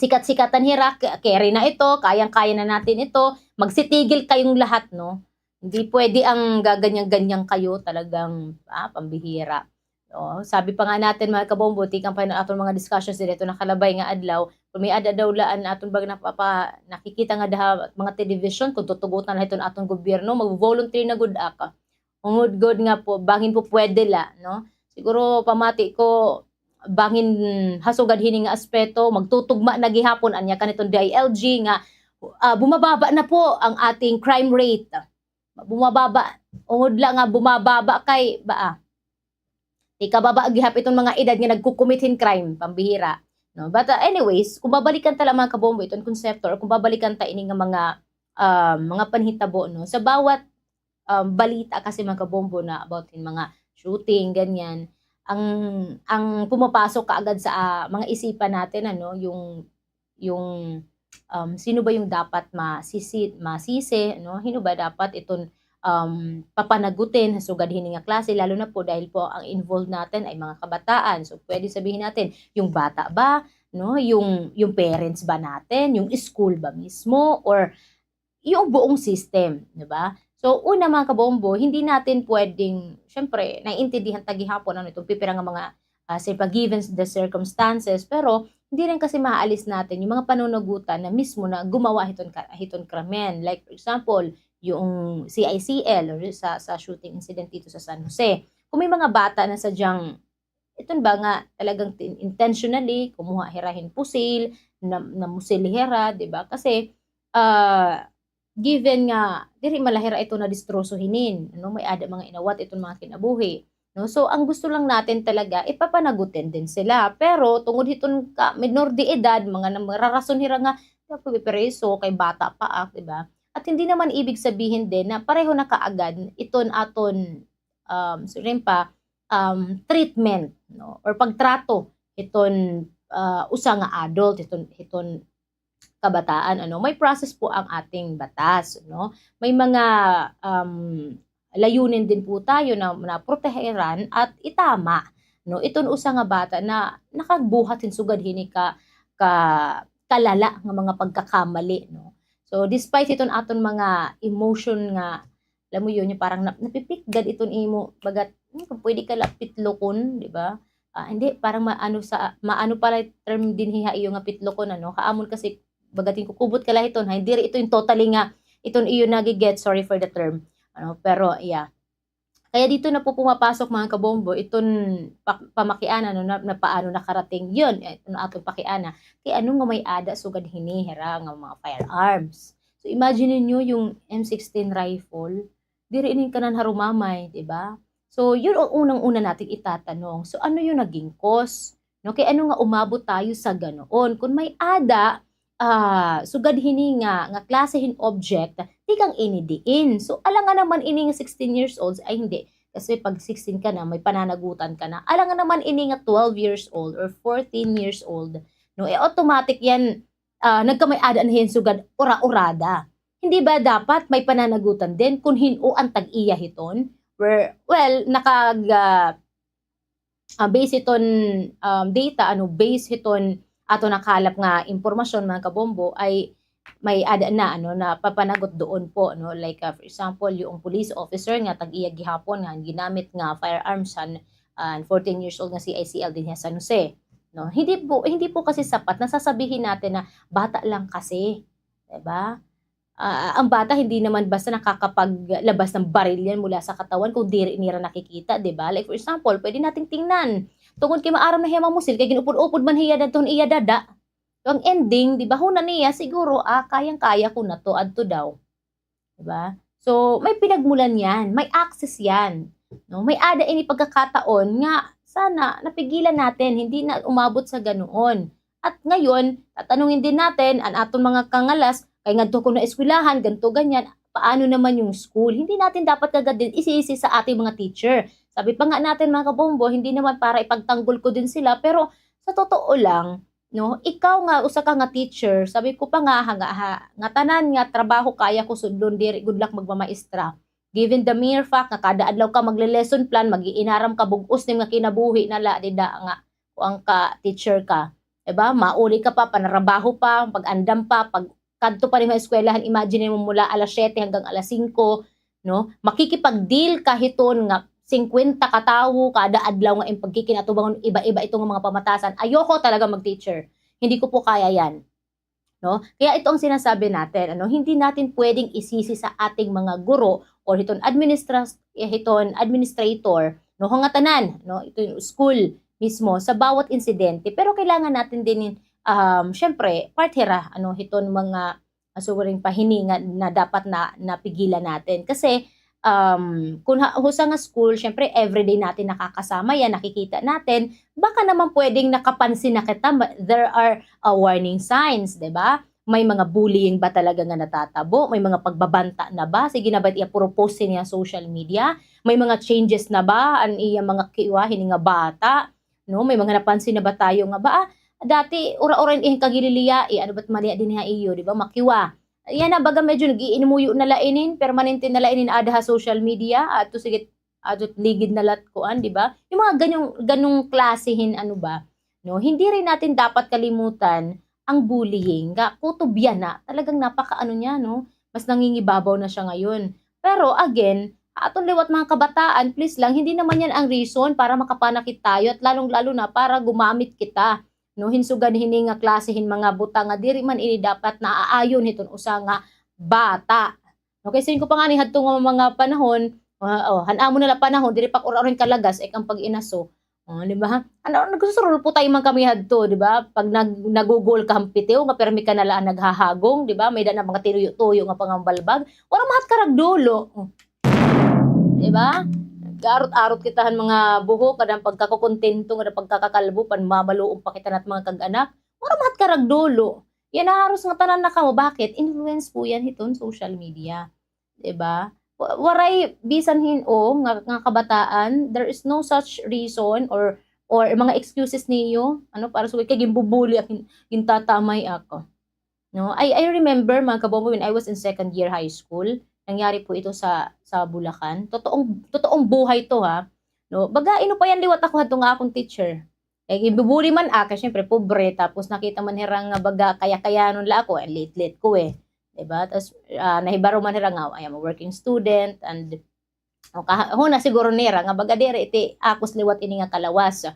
Sikat-sikatan hira, k-, carry na ito, kayang-kaya na natin ito, magsitigil kayong lahat, no? Hindi pwede ang gaganyan-ganyan kayo, talagang, ah, pambihira. O, sabi pa nga natin, mga kabombo, tikang pa hin aton mga discussions dida hiton nakalabay nga adlaw, kon may-ada daw la an aton baga napapa-, nakikita nga daha mga television, kon tutugotan la hiton aton gobyerno, mag-volunteer na gud ak. Ungod gud nga po, bangin po pwede la, no? Siguro pamati ko, bangin ha sugad hini nga aspeto, magtutugma na gihapon, anya kan iton D I L G nga, ah, bumababa na po ang ating crime rate. Bumababa. Ungod la nga bumababa kay, baa, ikababa gihap iton mga edad nga nagko-commit hin crime, pambihira. No? But, uh, anyways, kung babalikan ta la, mga kabombo, iton konsepto, or kung babalikan ta ini nga mga, um, mga panhitabo, no? Sa bawat, um, balita kasi, mga kabombo, na about hin mga shooting, ganyan, ang, ang pumapasok kaagad sa, ah, mga isipan natin, ano, yung, yung, um, sino ba yung dapat masisi-, masisi, no? Sino ba dapat iton, um, papanagutin ha sugad hini nga klase, lalo na po dahil po ang involved natin ay mga kabataan. So, pwede sabihin natin, yung bata ba, no? Yung, yung parents ba natin, yung school ba mismo, or yung buong system, di ba? So, una, mga kabombo, hindi natin pwedeng, syempre, naiintindihan ta gihapon, ano, itong pipira nga mga, ah, say pa, given the circumstances, pero hindi rin kasi maaalis natin yung mga panunugutan na mismo na gumawa hiton ka-, hiton krimen. Like, for example, yung C I C L or sa, sa shooting incident dito sa San Jose. Kung may mga bata na sadyang iton ba nga talagang tin-, intentionally kumuha hira hin pusil, na, namusil hira, di ba? Kasi, ah, given nga diri man la hira ito nadistroso hinin, ano, may-ada mga inawat iton mga kinabuhi, no? So, ang gusto lang natin talaga, ipapanagutin din sila. Pero tungod hiton ka, minor de edad, mga nam-, rarason hira nga, "Dapat ipreso kay bata pa ak," di ba? At hindi naman ibig sabihin din na pareho na kaagad iton aton, um, siring pa, um, treatment, no, or pagtrato hiton, ah, usa nga adult, hiton, hiton kabataan, ano. May process po ang ating batas, no. May mga, um, layunin din po tayo na, na proteheran at itama, no, iton usa nga bata na nakagbuhat hin sugad hini ka, ka, kalala nga mga pagkakamali, no. So, despite hiton aton mga emotion nga, alam mo yun, yung parang nap-, napipikgad iton imo, bagat, hmm, kung pwede ka la pitlokon, di ba? Ah, hindi, parang maano sa, maano pala term dinhi ha iyo nga pitlokon, ano? Kaamon kasi, bagat hinkukubot ka la hiton, ha? Hindi ito yung totally nga, iton iyo nagigets, sorry for the term. Ano, pero, yeah. Kaya dito na po pumapasok, mga kabombo, iton pa-, pamakiana, no, na, na paano nakarating yun, eh, ano aton pakiana. Kay ano nga may-ada sugad hini hira nga mga firearms? So, imagine ninyo yung M sixteen rifle, diri inin kanan harumamay, di ba? So, yun ang unang-una nating itatanong. So, ano yung naging cause? No, kay ano nga umabot tayo sa ganoon? Kung may-ada, ah, sugad hini nga, nga klase hin object, tikang ini diin. So, alangan naman ini nga sixteen years old, ay hindi. Kasi pag sixteen ka na, may pananagutan ka na. Alangan naman ini nga twelve years old or fourteen years old, no? Eh, automatic yan, ah, nagkamay-ada na hin sugad ura-urada. Hindi ba dapat may pananagutan din kung hin-o an tag-iya hiton? Where, well, nakag-, ah, ah, base hiton, um, data, ano, base hiton aton nakalap nga impormasyon, mga kabombo, ay may-ada na, ano, na papanagot doon po, no? Like, ah, for example, yung police officer nga tag-iya gihapon nga ginamit nga firearms han, ah, fourteen years old nga C I C L dinhi ha San Jose, no? Hindi po, hindi po kasi sapat na sasabihin natin na bata lang kasi, di ba? Ah, ang bata hindi naman basta nakakapaglabas ng baril yan mula sa katawan kung diri nira nakikita, di ba? Like, for example, pwede nating tingnan. Tungod kay maaram na hiya mamusil, kay gin-upod-upod man hiya dadton iya dada. So, ang ending, di ba, huna niya, siguro, ah, kayang-kaya ko na to, adto daw. Di ba? So, may pinagmulan yan, may access yan. No? May-ada ini pagkakataon nga sana napigilan natin, hindi na umabot sa ganoon. At ngayon, tatanungin din natin an aton mga kangalas, kay ngadto ko na eskwelahan, ganto, ganyan, paano naman yung school? Hindi natin dapat kagad din isisi sa ating mga teacher. Sabi pa nga natin, mga kabombo, hindi naman para ipagtanggol ko din sila, pero sa totoo lang, no, ikaw nga, usa ka nga teacher, sabi ko pa nga, ha, nga, ha, ngatanan nga trabaho kaya ko sudlon, diri gud la ak magmamaestra. Given the mere fact nga kada adlaw ka magle-lesson plan, mag-iinaram ka, bug-os nim nga kinabuhi na la, dida nga, kuan ka, teacher ka. Diba? Mauli ka pa, panarabaho pa, pag-andam pa, pagkadto pa nimo ha eskwelahan, imagine mo mula alas siyete hanggang alas singko, no? Makikipag-deal ka hiton nga singkwenta ka tawo kada adlaw nga im pagkikinatubangon, iba-iba ito nga mga pamatasan. Ayoko talaga mag-teacher. Hindi ko po kaya yan. No? Kaya ito ang sinasabi natin, ano, hindi natin pwedeng isisi sa ating mga guro or hiton administra-, eh, hiton administrator, no, hangatanan, no, ito yung school mismo sa bawat insidente. Pero kailangan natin din, um, syempre, part hira, ano, hiton mga, ah, suguring pa hini nga na dapat na napigilan natin. Kasi, um, kung ha-, usa nga school, syempre, everyday natin nakakasama yan, nakikita natin, baka naman pwedeng nakapansin na kita, ma-, there are, ah, warning signs, di ba? May mga bullying ba talaga nga natatabo? May mga pagbabanta na ba? Sige na ba iya propose niya social media? May mga changes na ba an iya mga kiwa hini nga bata? No, may mga napansin na ba tayo nga ba, ah, dati ura-ura in iyang kagililiya, eh, ano ba't mali din ha iyo, di ba? Makiwa. Yan na, baga medyo nag-iinuyo na la inin, permanente na la inin ada ha social media, ato sige, ato ligid na la kuan, di ba? Yung mga ganyong, ganong klase hin, ano ba, no? Hindi rin natin dapat kalimutan ang bullying. Nga, kutob yana, talagang napakaano niya, no? Mas nangingibabaw na siya ngayon. Pero again, aton liwat mga kabataan, please lang, hindi naman yan ang reason para makapanakit tayo at lalong-lalo na para gumamit kita, no, hin sugad hini nga klase hin mga butang nga diri man ini dapat naaayon hiton usa nga bata. Okay, siring ko pa ngani hadto nga mga panahon, ah, oh, han amon na la panahon, diri pa ak ura-ura hin kalagas, eh, kan pag-inaso. Oh, di ba? Ano, nagsusurulputay man kami hadto, di ba? Pag nag-, nagugol ka han pitiw, nga permi ka na la an naghahagong, di ba? May-ada na mga tinuyo-tuyo nga pangambalbag. Waray mahat karag dulo. Oh. Di ba? Nag-arot-arot kita han mga buhok, kada pagkakukontento, kada pagkakakalbo, panmamaluom pa kita han mga kag-anak. Waray mahat karag dulo. Yana haros ngatanan na kamo. Bakit? Influence po yan hiton social media. Di ba? Wa-, waray bisan hin-o nga, nga kabataan, there is no such reason or, or mga excuses niyo, ano, para sugad kay ginbubuli ak, gin-, gintatamay ak. No? I, I remember, mga kabombo, when I was in second year high school, nangyari po ito sa, sa Bulacan. Totoong, totoong buhay to, ha. No? Baga, inupayan liwat ako hadto nga akon teacher. Eh, ginbubuli man ak, kay syempre, pobre, tapos nakita man hira nga baga, kaya-kayanon la ako, eh, late-late ko, eh. Di ba? Tas, ah, nahibaro man hira nga, I am a working student, and, o, kaha-, huna siguro nira nga baga diri iti akos liwat ini nga kalawas,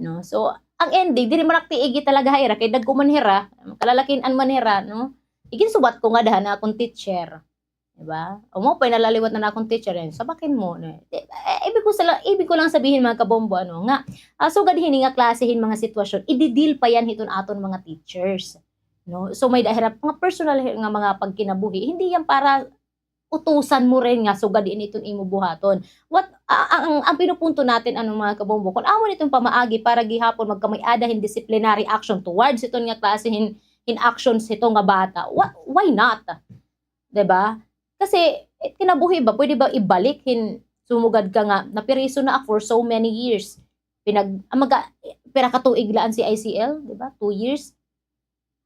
no? So, ang ending, diri man ak tiigi talaga ha ira, kay dagko man hira, kalalakin-an man hira, no? Iginsuwat ko ngada han akon teacher. Di ba? O, maupay na la liwat an akon teacher, eh, sabakin mo, no? Eh, ibig ko sala-, ibig ko lang sabihin, mga kabombo, ano, nga, ah, sugad hini nga klase hin mga sitwasyon, ididil pa yan hiton aton mga teachers, no? So, may-ada hira mga personal nga mga pagkinabuhi, hindi yan para utusan mo rin nga sugad ini iton imo buhaton. What, a-, a-, ang, ang pinupunto natin, ano, mga kabombo, kung amo niton pamaagi para gihapon magkamay-ada hin disciplinary action towards iton nga klase hin, hin actions hito nga bata, wha-, why not? Di ba? Kasi, eh, kinabuhi ba, pwede ba ibalik hin sumugad ka nga, napriso na ako for so many years. Pinag-, ah, maga-, pira ka tuig la an C I C L, di ba? Two years.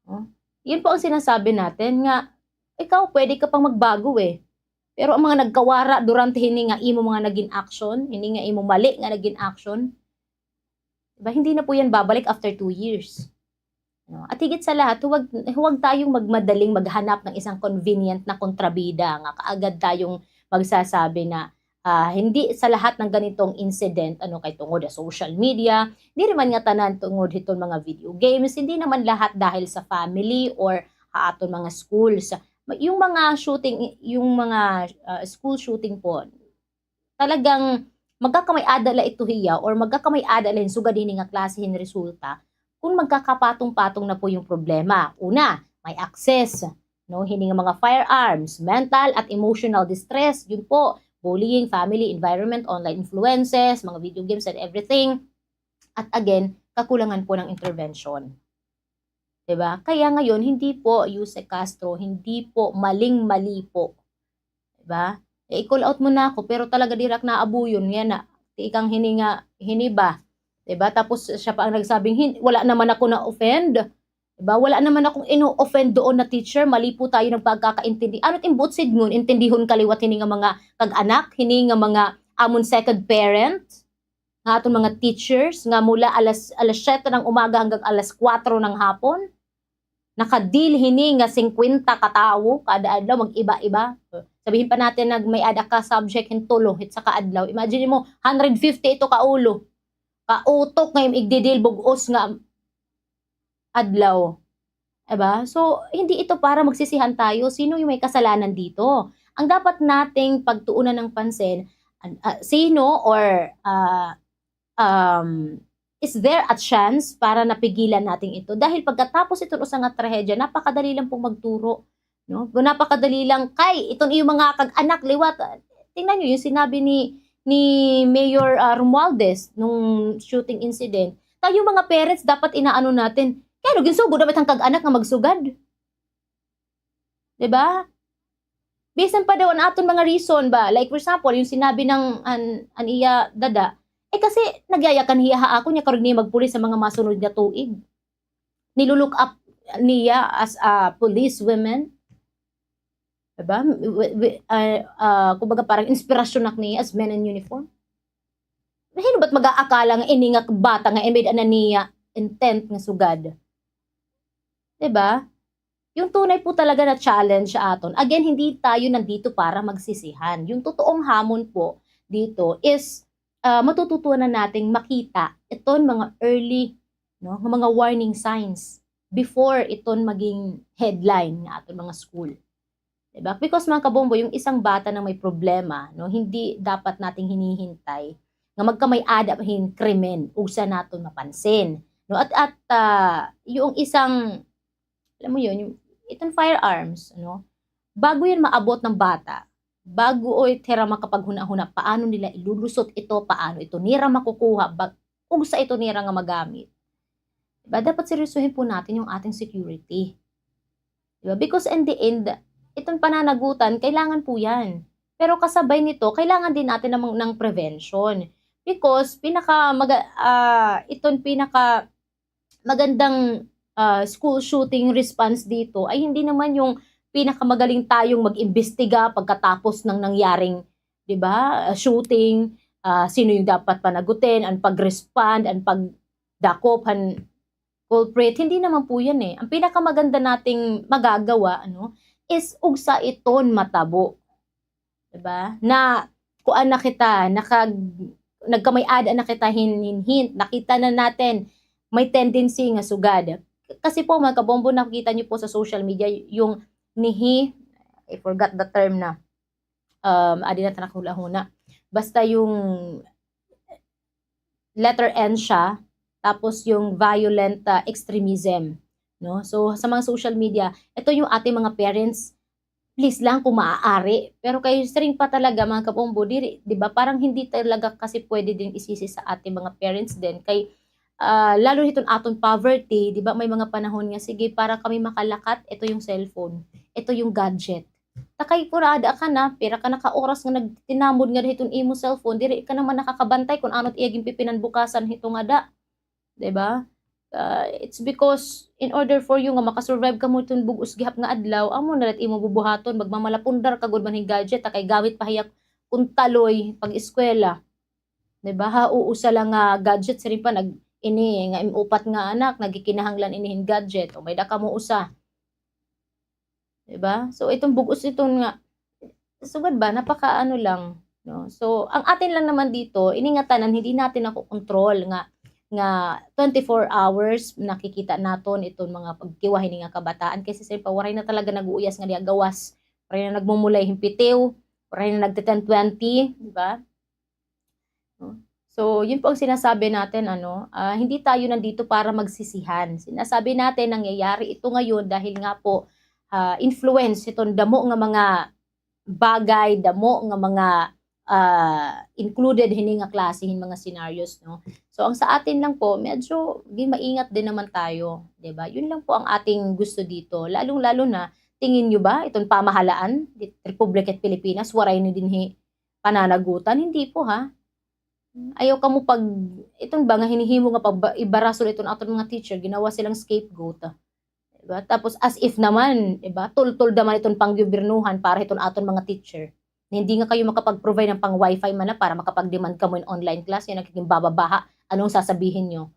Oh. Yun po ang sinasabi natin nga, ikaw, pwede ka pang magbago eh. Pero ang mga nagkawara durante hini nga imo mga naging action, hini nga imo mali nga naging action, di ba, hindi na po yan babalik after two years. No? At higit sa lahat, huwag, huwag tayong magmadaling maghanap ng isang convenient na kontrabida nga kaagad tayong magsasabi na, ah, hindi sa lahat ng ganitong incident, ano, kay tungod sa social media, diri man ngatanan tungod hiton mga video games, hindi naman lahat dahil sa family or ha aton mga schools. Ma-, yung mga shooting, yung mga, ah, school shooting po, talagang magkakamay-ada la ito hiya or magkakamay-ada la hin sugad hini nga klase hin resulta kung magkakapatong-patong na po yung problema. Una, may access, no, hini nga mga firearms, mental at emotional distress, yun po, bullying, family, environment, online influences, mga video games and everything. At again, kakulangan po ng intervention. Di ba? Kaya ngayon, hindi po, Yuse Castro, hindi po, maling-mali po. Di ba? Eh, i-call out mo na ako, pero talaga diri ak naabuyon, nga na, tikang hini nga, hini ba? Di ba? Tapos siya pa ang nagsabing, "Hin-, wala naman ako na-offend." Di ba? Wala naman akong ino-offend doon na teacher, mali po tayo ng pagkakaintindi. Ano it im buot sidngon, intindihon ka liwat hini nga mga kag-anak, hini nga mga amon second parent? Nga aton mga teachers nga mula alas, alas siyete ng umaga hanggang alas kwatro ng hapon, naka-deal hini nga singkwenta ka tawo kada adlaw, mag-iba-iba. Sabihin pa natin nag-, may-ada ka subject hin tulo hit saka adlaw. Imagine mo, hundred fifty ito ka ulo, ka utok nga im igdi-deal bug-os nga adlaw. Diba? So, hindi ito para magsisihan tayo. Sino yung may kasalanan dito? Ang dapat nating pagtuunan ng pansin, an-, ah, sino or, ah, um, is there a chance para napigilan natin ito? Dahil pagkatapos iton usa nga trahedya, napakadali lang pong magturo. No? Napakadali lang, kay iton iyo mga kag-anak liwat, ah, tingnan niyo yung sinabi ni, ni Mayor, ah, Romualdez nung shooting incident. Tayo mga parents, dapat inaano natin, kay ano, ginsugod na ba it an kag-anak nga magsugad? Di ba? Bisan pa daw an aton mga reason ba, like for example, yung sinabi ng an, an iya dada, eh, kasi nagyayakan hiya ha akon, nya karuyag niya magpulis sa mga masunod nga tuig. Nilu-look up niya as a police woman. Diba? Wi-, wi-, ah, ah, kumbaga parang inspirasyon na ak niya as men in uniform. Hin-o ba it mag-aakala nga ini nga bata nga may-ada na niya intent nga sugad? Diba? Yung tunay po talaga na challenge sa aton, again, hindi tayo nandito para magsisihan. Yung totoong hamon po dito is, ah, matututunan nating makita iton mga early, no, nga mga warning signs before iton maging headline nga aton mga school. Diba? Because, mga kabombo, yung isang bata na may problema, no, hindi dapat nating hinihintay nga magkamay-ada hin krimen ugsa naton mapansin. No? At, at, ah, yung isang, alam mo yun, yung, itong firearms, no? Bago yan maabot ng bata, bago o hira makapaghuna-huna, paano nila ilulusot ito, paano ito nira makukuha, ba-, ugsa ito nira nga magamit. Diba? Dapat seryosohin po natin yung ating security. Diba? Because in the end, itong pananagutan, kailangan po yan. Pero kasabay nito, kailangan din natin ng, ng prevention. Because pinaka maga-, ah, itong pinaka magandang, ah, school shooting response dito ay hindi naman yung pinakamagaling tayong mag-imbestiga pagkatapos ng nangyaring, di ba, ah, shooting, ah, sino yung dapat panagutin, ang pag-respond, ang pagdakop han culprit. Hindi naman po yan eh. Ang pinakamaganda nating magagawa, ano, is ugsa iton matabo. Diba? Na, kuan na kita, nakag-, nagkamay-ada na kita hin, hin hint, nakita na natin, may tendency nga sugad. Kasi po, mga kabombo, nakikita niyo po sa social media, yung nihi, I forgot the term na. Um, adi na ta nakahula-huna. Basta yung letter N siya, tapos yung violent, ah, extremism, no? So, sa mga social media, ito yung ating mga parents, please lang kung maaari. Pero kay siring pa talaga, mga kabombo, diri, di ba? Parang hindi talaga kasi pwede din isisi sa ating mga parents din. Kay, ah, lalo hiton aton poverty, di ba? May mga panahon nga, sige, para kami makalakat, ito yung cellphone, ito yung gadget. Ta kay kurada ka na, pira ka na ka oras nga nagtinamod ngada hiton imo cellphone, diri ka naman nakakabantay kun ano it iya ginpipinanbukasan hito ngada. Di ba? Ah, it's because in order for you nga makasurvive kamo hiton bug-os gihap nga adlaw, amo na la it imo bubuhaton, magmamalapundar ka gud man hin gadget, ta kay gamit pa hiya kun taloy pag-eskwela. Di ba? Ha, o usa la nga gadget, siring pa nag-, ini nga im upat nga anak, nagkikinahanglan ini hin gadget, o may-ada kamo usa. Di ba? So, iton bug-os iton nga, sugad ba, napaka-ano lang, no? So, ang atin lang naman dito, ini nga tanan, hindi natin nakokontrol nga, nga twenty-four hours, nakikita naton iton mga pagkiwa hini nga kabataan, kay siring pa, waray na talaga nag-uuyas ngada ha gawas, waray na nagmumulay hin pitiw, waray na nagte-ten twenty, di ba? No? So, yun po ang sinasabi natin, ano, ah, hindi tayo nandito para magsisihan. Sinasabi natin, nangyayari ito ngayon dahil nga po, ah, influence itong damo nga mga bagay, damo nga mga, ah, included hini nga klase hin mga scenarios, no? So, ang sa atin lang po, medyo di maingat din naman tayo, di ba? Yun lang po ang ating gusto dito. Lalong-lalo na, tingin nyo ba, itong pamahalaan, di-, Republika it Pilipinas, waray na dinhi pananagutan? Hindi po, ha? Ayaw kamo pag, iton ba nga hinihimo nga pag-, ibarasol iton aton mga teacher, ginawa silang scapegoat, ah. Diba? Tapos as if naman, diba? Tultol naman iton panggobyernohan para hiton aton mga teacher. Na hindi nga kayo makapag-provide ng pang wifi man na para makapag-demand kamo hin online class, yan nagiging bababaha. Anong sasabihin nyo?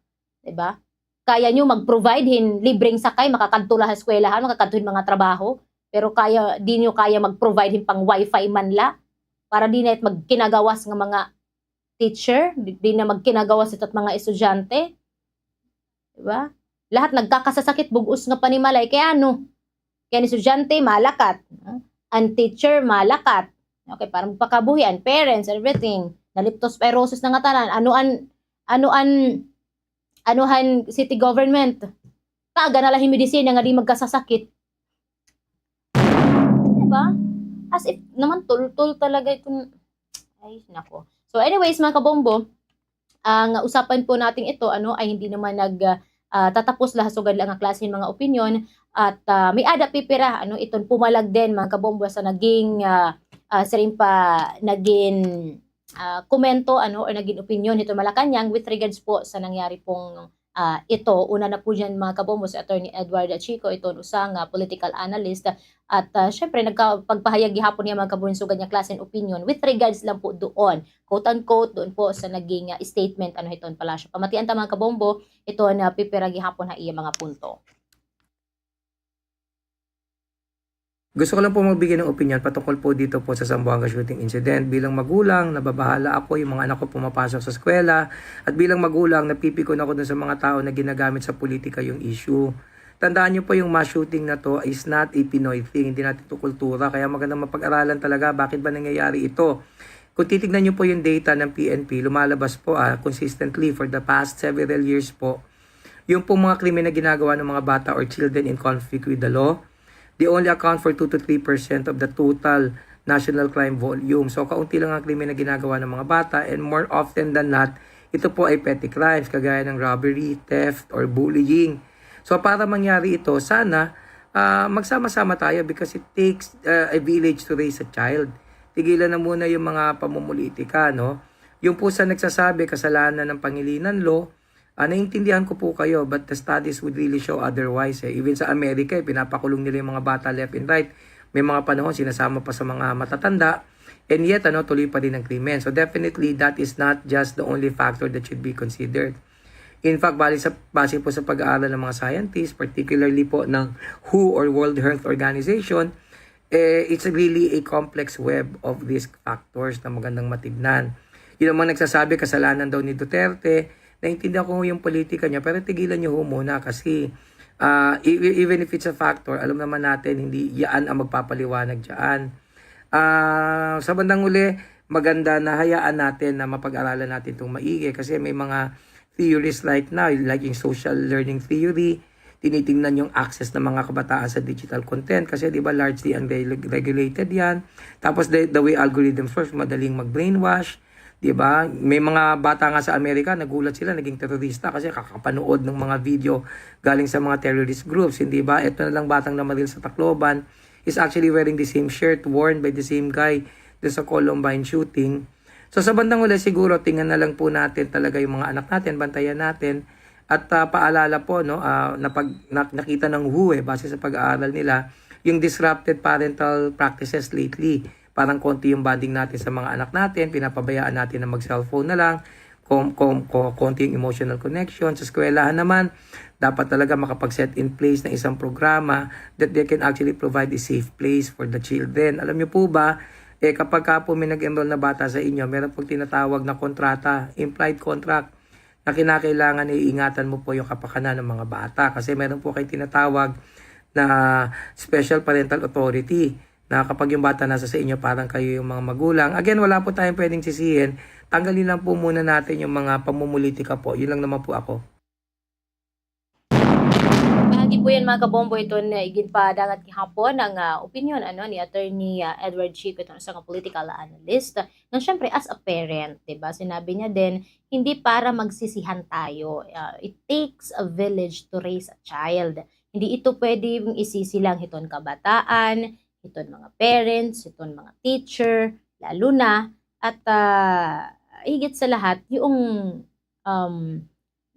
Diba? Kaya nyo mag-provide hin libreng sakay, makakadto la ha eskwelahan, makakadto hin mga trabaho, pero kaya, di nyo kaya mag-provide hin pang wifi man la para di na it magkinagawas nga mga teacher, di, di na magkinagawas ito at mga estudyante. Diba? Lahat nagkakasasakit, bug-os nga panimalay. Kay ano? Kay an estudyante, malakat. An teacher, malakat. Okay, para magpakabuhi, an parents, everything. Na-leptospirosis na nga tanan. Ano an, ano an, ano han city government? Kaaga na la hin medisina nga di magkasasakit. Diba? As if naman, tultol talaga itong, ay, nako. So, anyways, mga kabombo, ang usapan po natin ito, ano, ay hindi naman nag, ah, tatapos la ha sugad la nga klase hin mga opinyon, at, ah, may-ada pipira, ano, iton pumalag din, mga kabombo, sa naging, ah, ah, siring pa, naging, ah, komento, ano, or naging opinyon hiton Malacañang with regards po sa nangyari pong ah, ito. Una na po diyan, mga kabombo, si Attorney Edward Chico, iton usa nga political analyst, at, ah, syempre, nagkapagpahayag gihapon niya, mga kabombo, hin sugad nga klase hin opinion with regards lang po doon, quote unquote, doon po sa naging, ah, statement, ano, hiton Palacio. Pamatian ta, mga kabombo, iton pipira gihapon ha iya mga punto. Gusto ko lang po magbigay ng opinyon patungkol po dito po sa Zamboanga shooting incident. Bilang magulang, nababahala ako, yung mga anak ko pumapasok sa eskwela. At bilang magulang, napipikon ako dun sa mga tao na ginagamit sa politika yung issue. Tandaan niyo po, yung mass shooting na to is not a Pinoy thing. Hindi natin to kultura. Kaya magandang mapag-aralan talaga bakit ba nangyayari ito. Kung titignan niyo po yung data ng P N P, lumalabas po, ah, consistently for the past several years po, yung pong mga krimen na ginagawa ng mga bata or children in conflict with the law, they only account for two to three percent of the total national crime volume. So, kaunti lang ang krimen na ginagawa ng mga bata, and more often than not, ito po ay petty crimes, kagaya ng robbery, theft, or bullying. So, para mangyari ito, sana, ah, magsama-sama tayo because it takes, ah, a village to raise a child. Tigilan na muna yung mga pamumulitika, no? Yung po sa nagsasabi, kasalanan ng Pangilinan Law, ah, naiintindihan ko po kayo, but the studies would really show otherwise, eh. Even sa Amerika, eh, pinapakulong nila yung mga bata left and right. May mga panahon, sinasama pa sa mga matatanda. And yet, ano, tuloy pa rin ang krimen. So, definitely, that is not just the only factor that should be considered. In fact, base sa, base po sa pag-aaral ng mga scientists, particularly po ng W H O or World Health Organization, Eh, it's really a complex web of risk factors na magandang matignan. Yun ang mga nagsasabi, kasalanan daw ni Duterte. Naintindihan ko yung politika niya, pero tigilan niyo ho muna kasi, ah, e-, e-, even if it's a factor, alam naman natin, hindi yan ang magpapaliwanag dyan. Ah, sa bandang huli, maganda na hayaan natin na mapag-aralan natin itong maigi kasi may mga theories like now, like yung social learning theory, tinitingnan yung access ng mga kabataan sa digital content kasi, di ba, largely unregulated yan. Tapos the, the way algorithms works, madaling mag-brainwash, di ba? May mga bata nga sa Amerika, nagulat sila, naging terorista kasi kakapanood ng mga video galing sa mga terrorist groups, hindi ba? Ito na lang batang namaril sa Tacloban is actually wearing the same shirt worn by the same guy dun sa Columbine shooting. So, sa bandang huli, siguro, tingnan na lang po natin talaga yung mga anak natin, bantayan natin. At, ah, paalala po, no, ah, napag-, nak-, nakita ng W H O, eh, base sa pag-aaral nila, yung disrupted parental practices lately. Parang konti yung bonding natin sa mga anak natin, pinapabayaan natin na mag-cellphone na lang, kom-, kom-, ko-, konti yung emotional connection. Sa eskwelahan naman, dapat talaga makapag-set in place ng isang programa that they can actually provide a safe place for the children. Alam niyo po ba, eh, kapag ka po may nag-enroll na bata sa inyo, meron pong tinatawag na kontrata, implied contract, na kinakailangan iingatan mo po yung kapakanan ng mga bata. Kasi meron po kayong tinatawag na special parental authority na kapag yung bata nasa sa inyo, parang kayo yung mga magulang. Again, wala po tayong pwedeng sisihin. Tanggalin lang po muna natin yung mga pamumulitika po. Yun lang naman po ako. Bahagi po yan, mga kabombo, ito na iginpadangat gihapon ang, ah, opinyon, ano, ni Attorney, ah, Edward Chico, itong isa nga political analyst. Nga, syempre, as a parent, di ba, sinabi niya din, hindi para magsisihan tayo. Ah, it takes a village to raise a child. Hindi ito pwedeng isisi lang hiton kabataan, hiton mga parents, hiton mga teacher, lalo na, at, ah, higit sa lahat, yung, um,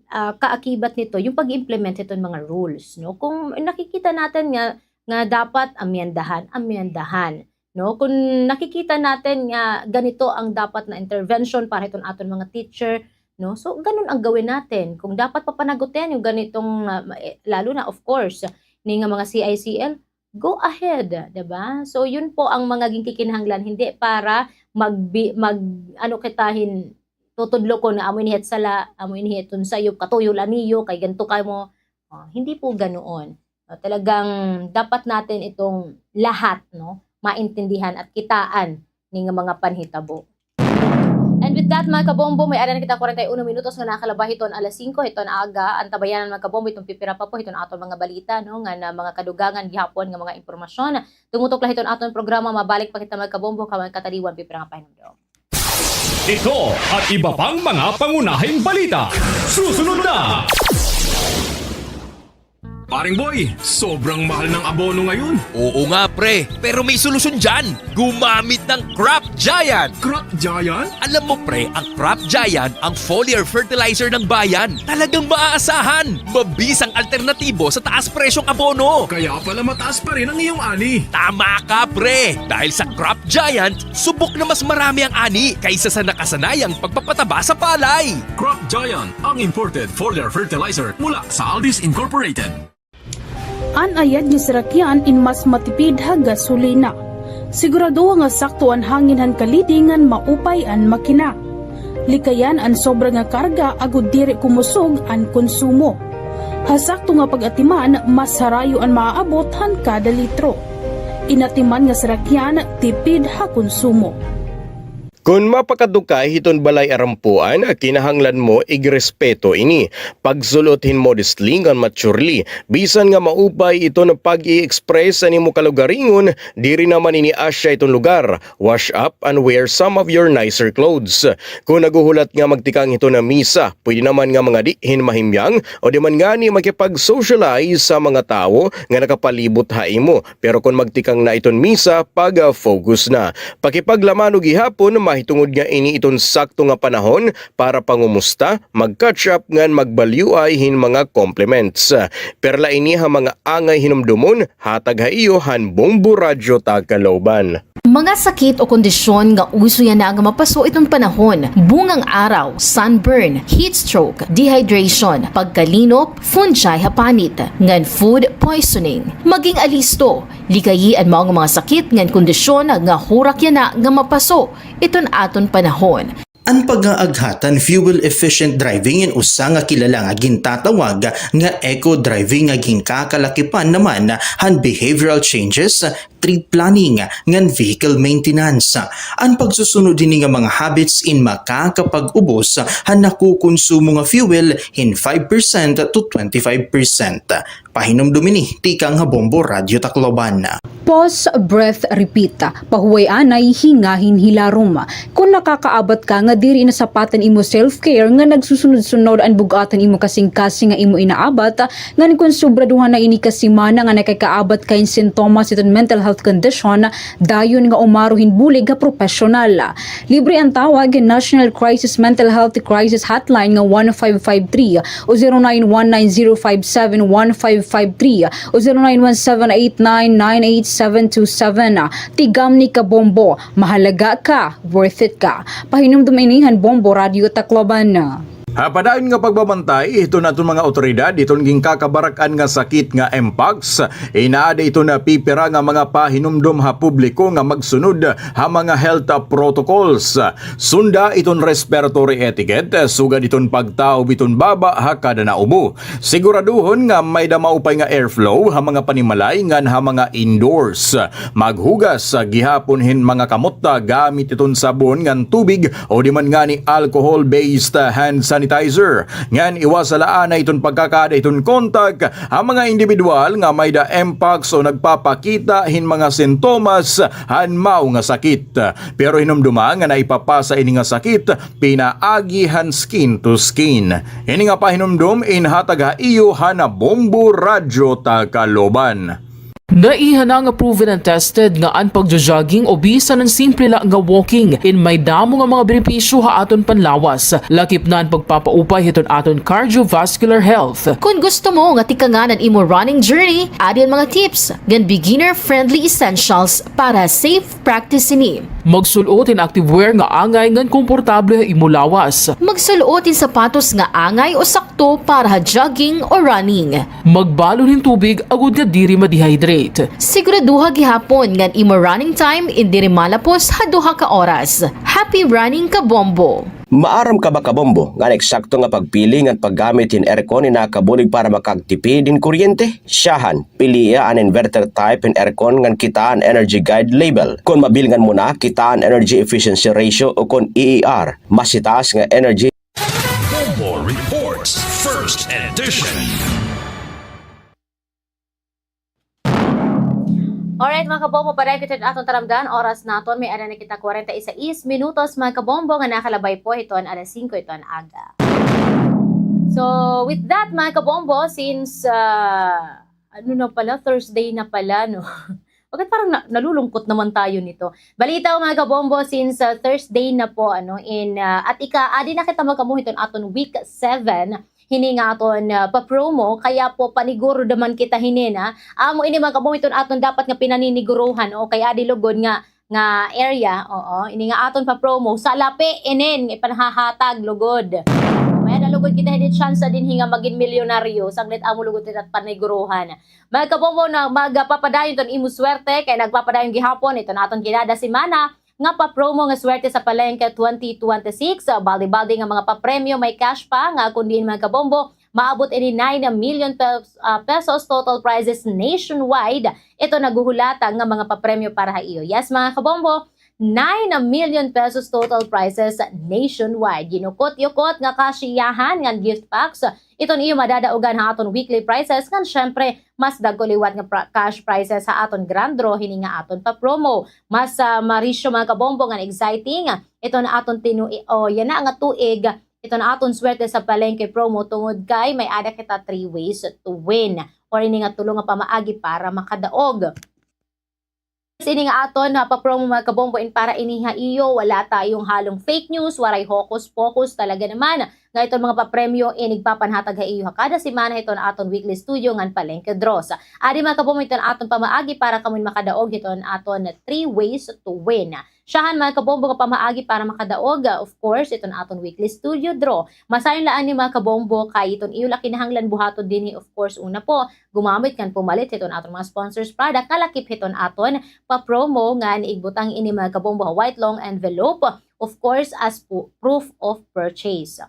ah, kaakibat nito, yung pag-implement hiton mga rules, no? Kung nakikita natin nga, nga dapat amyendahan, amyendahan, no? Kung nakikita natin nga ganito ang dapat na intervention para hiton aton mga teacher, no? So, ganun ang gawin natin. Kung dapat papanagutin yung ganitong, ah, ma-, eh, lalo na, of course, ni nga mga C I C L, go ahead, di ba? So, yun po ang mga ginkikinahanglan, hindi para magbi-, mag-, ano kita hin-, tutudlokon nga amo ini hit sala, amo ini hit unsay iyo, katuyo la niyo, kay ganito kamo. Oh, hindi po ganoon. No, talagang dapat natin itong lahat, no, maintindihan at kitaan ni nga mga panhitabo. And with that, mga kabombo, may-ada na kita kwarenta y uno minutos nga nakalabay hiton alas singko hiton aga. Antabayanan, mga kabombo, hiton pipira pa po hiton aton mga balita, no, nga na mga kadugangan gihapon nga mga impormasyon. Tumutok la hiton aton programa, mabalik pa kita, mga kabombo, kan mga kataliwan pipira nga pahinumdom. Ito at iba pang mga pangunahing balita. Susunod na. Paring Boy, sobrang mahal ng abono ngayon. Oo nga, pre. Pero may solusyon dyan. Gumamit ng Crop Giant. Crop Giant? Alam mo, pre, ang Crop Giant ang foliar fertilizer ng bayan. Talagang maaasahan. Mabisang alternatibo sa taas presyong abono. Kaya pala mataas pa rin ang iyong ani. Tama ka, pre. Dahil sa Crop Giant, subok na mas marami ang ani kaysa sa nakasanayang pagpapataba sa palay. Crop Giant, ang imported foliar fertilizer mula sa Aldi's Incorporated. An ayad nga sarakyan in mas matipid ha gasolina. Siguradoha nga sakto an hangin han kalidi ngan maupay an makina. Likayan an sobra nga karga agod diri kumusog an konsumo. Ha sakto nga pag-atiman, mas harayo an maaabot han kada litro. In atiman nga sarakyan, tipid ha konsumo. Kon mapakadto ka hiton balay arampuan, kinahanglan mo igrespeto ini. Pagsul-ot hin modestly ngan maturely. Bisan nga maupay iton pag-i-express an imo kalugaringon, diri naman ini asya iton lugar. Wash up and wear some of your nicer clothes. Kon naghuhulat nga magtikang hiton misa, pwede naman nga mangadi hin mahimyang o di man ngani makipag-socialize sa mga tawo nga nakapalibot ha imo. Pero kon magtikang na iton misa, pag-focus na. Pakipaglamano gihapon, mahitungod nga ini iton sakto nga panahon para pangumusta, mag-catch up ngan magbalyuay hin mga compliments. Perla ini ha mga angay hinumdomon, hatag ha iyo han Bombo Radyo Tagkaloban. Mga sakit o kondisyon nga uso yana nga mapaso iton panahon, bungang araw, sunburn, heat stroke, dehydration, pagkalinop, fungi ha panit, ngan food poisoning. Maging alisto, likayi an mao nga mga sakit ngan kondisyon nga hurak yana nga mapaso iton aton panahon. An pag-aaghatan fuel-efficient driving in usa nga kilala nga gintatawag nga eco-driving nga ginkakalakipan naman han behavioral changes, trip planning, ngan vehicle maintenance. An pagsusunod hini nga mga habits in makakapag-ubos han nakukonsumo nga fuel hin five percent to twenty-five percent. Pahinumdom ini tikang ha Bombo Radyo Tacloban. Pause, breath, repeat. Pahuway anay, hingahin, hilarom. Kon nakakaabat ka nga diri nasapatan imo self-care nga nagsusunod-sunod an bug-at han imo kasingkasing nga imo inaabat, ngan kon sobra duha na ini ka semana nga nakakaabat ka hin sintomas hiton mental health condition, dayon nga umaro hin bulig ha propesyonal. Libre an tawag hin National Crisis Mental Health Crisis Hotline nga one five five three o zero nine one nine zero five seven one five five three o zero nine one seven eight nine nine eight seven two seven. Tigamni ka Bombo, mahalaga ka, worth it ka. Pahinumdom ini han Bombo Radyo Tacloban. Ha padayon nga pagbabantay hiton aton mga awtoridad hiton ginkakabarak-an nga sakit nga mpox, inaada iton pipira nga mga pahinumdom ha publiko nga magsunod ha mga health protocols. Sunda iton respiratory etiquette, sugad iton pagtaob iton baba ha kada naubo. Siguraduhon nga may-ada maupay nga airflow ha mga panimalay ngan ha mga indoors. Maghugas gihapon hin mga kamot gamit iton sabon ngan tubig o di man ngani alcohol-based hand sanitizer. Ngan iwasa la anay iton pagkakaada iton kontak ha mga indibidwal nga may-ada mpox o nagpapakita hin mga sintomas han mao nga sakit. Pero hinumdoma nga naipapasa ini nga sakit pinaagi han skin to skin. Ini nga pahinumdom inhatag ha iyo han Bombo Radyo Tacloban. Naiha na nga proven and tested nga an pagjo-jogging o bisan an simple la nga walking in may damo nga mga benepisyo ha aton panlawas, lakip na an pagpapaupay hiton aton cardiovascular health. Kon gusto mo nga tikangan an imo running journey, adi an mga tips ngan beginner-friendly essentials para safe practice ini. Magsul-ot hin active wear nga angay ngan komportable ha imo lawas. Magsul-ot hin sapatos nga angay o sakto para ha jogging o running. Magbalon hin tubig agod nga diri ma-dehydrate. Siguraduha gihapon ngan imo running time in diri malapos ha duha ka oras. Happy running, Kabombo! Maaram ka ba, Kabombo, nga an eksakto nga pagpili ngan paggamit hin aircon in nakabulig para makagtipid hin kuryente? Syahan, pilia an inverter type hin aircon ngan kitaa an Energy Guide label. Kon mabilngan mo na, kitaa an energy efficiency ratio ukon E E R, mas hitaas nga energy. Bombo Reports, First Edition. Alright, mga kabombo, padayon kita hit aton taramdan. Oras naton, may-ada na kita kwarenta y seis minutos, mga kabombo, nga nakalabay po hiton alas singko hiton aga. So, with that, mga kabombo, since, ah, ano na pala, Thursday na pala, no? Bakit parang na-, nalulungkot naman tayo nito? Balita, mga kabombo, since, ah, Thursday na po, ano, in, ah, at ika-, adi na kita, mga kabombo, hiton aton week seven, hini nga aton, ah, pa-promo, kaya po paniguro naman kita hinin, ha. Amo ini, mga kabombo, iton aton dapat nga pinaniniguruhan, o kay adi lugod nga, nga area, oo, ini nga aton pa-promo, salapi inin nga ipanhahatag lugod. May-ada lugod kita hini tsansa dinhi nga magin milyonaryo, sanglit amo lugod kita paniguruhan. Mga kabombo, na magpapadayon iton imo swerte, kay nagpapadayon gihapon iton aton kinada semana nga pa-promo nga Swerte sa Palengke twenty twenty-six. Baldi-baldi nga mga papremyo, may cash pa nga kon diin, mga kabombo, maabot ini nine million pes-, ah, pesos total prizes nationwide. Ito naghuhulata nga mga papremyo para ha iyo. Yes, mga kabombo, nine million pesos total prizes nationwide. Ginukot-yukot nga kasiyahan ngan gift packs iton iyo madadaogan ha aton weekly prizes, ngan syempre, mas dagko liwat nga pra-, cash prizes ha aton grand draw hini nga aton pa-promo. Mas, ah, marisyo, mga kabombo, ngan exciting iton aton tinu-, o yana nga tuig, iton aton Swerte sa Palengke promo tungod kay may-ada kita three ways to win or ini nga tulo nga pamaagi para makadaog. Ini nga aton, ah, pa-promo, mga kabombo, in para ini ha iyo, wala tayong halong fake news, waray hocus-pocus, talaga naman. nga iton mga papremyo in igpapanhatag ha iyo ha kada semana hiton aton weekly studio ngan palengke draws. Adi, mga kabombo, iton aton pamaagi para kamo in makadaog hiton aton three ways to win. Syahan, mga kabombo, nga pamaagi para makadaog, ah, of course, iton aton weekly studio draw. Masayon la ini, mga kabombo, kay iton iyo la kinahanglan buhaton dinhi, of course, una po, gumamit ngan pumalit hiton aton mga sponsors product nga lakip hiton aton pa-promo ngan igbutang ini, mga kabombo, ha white long envelope, of course, as pu-, proof of purchase,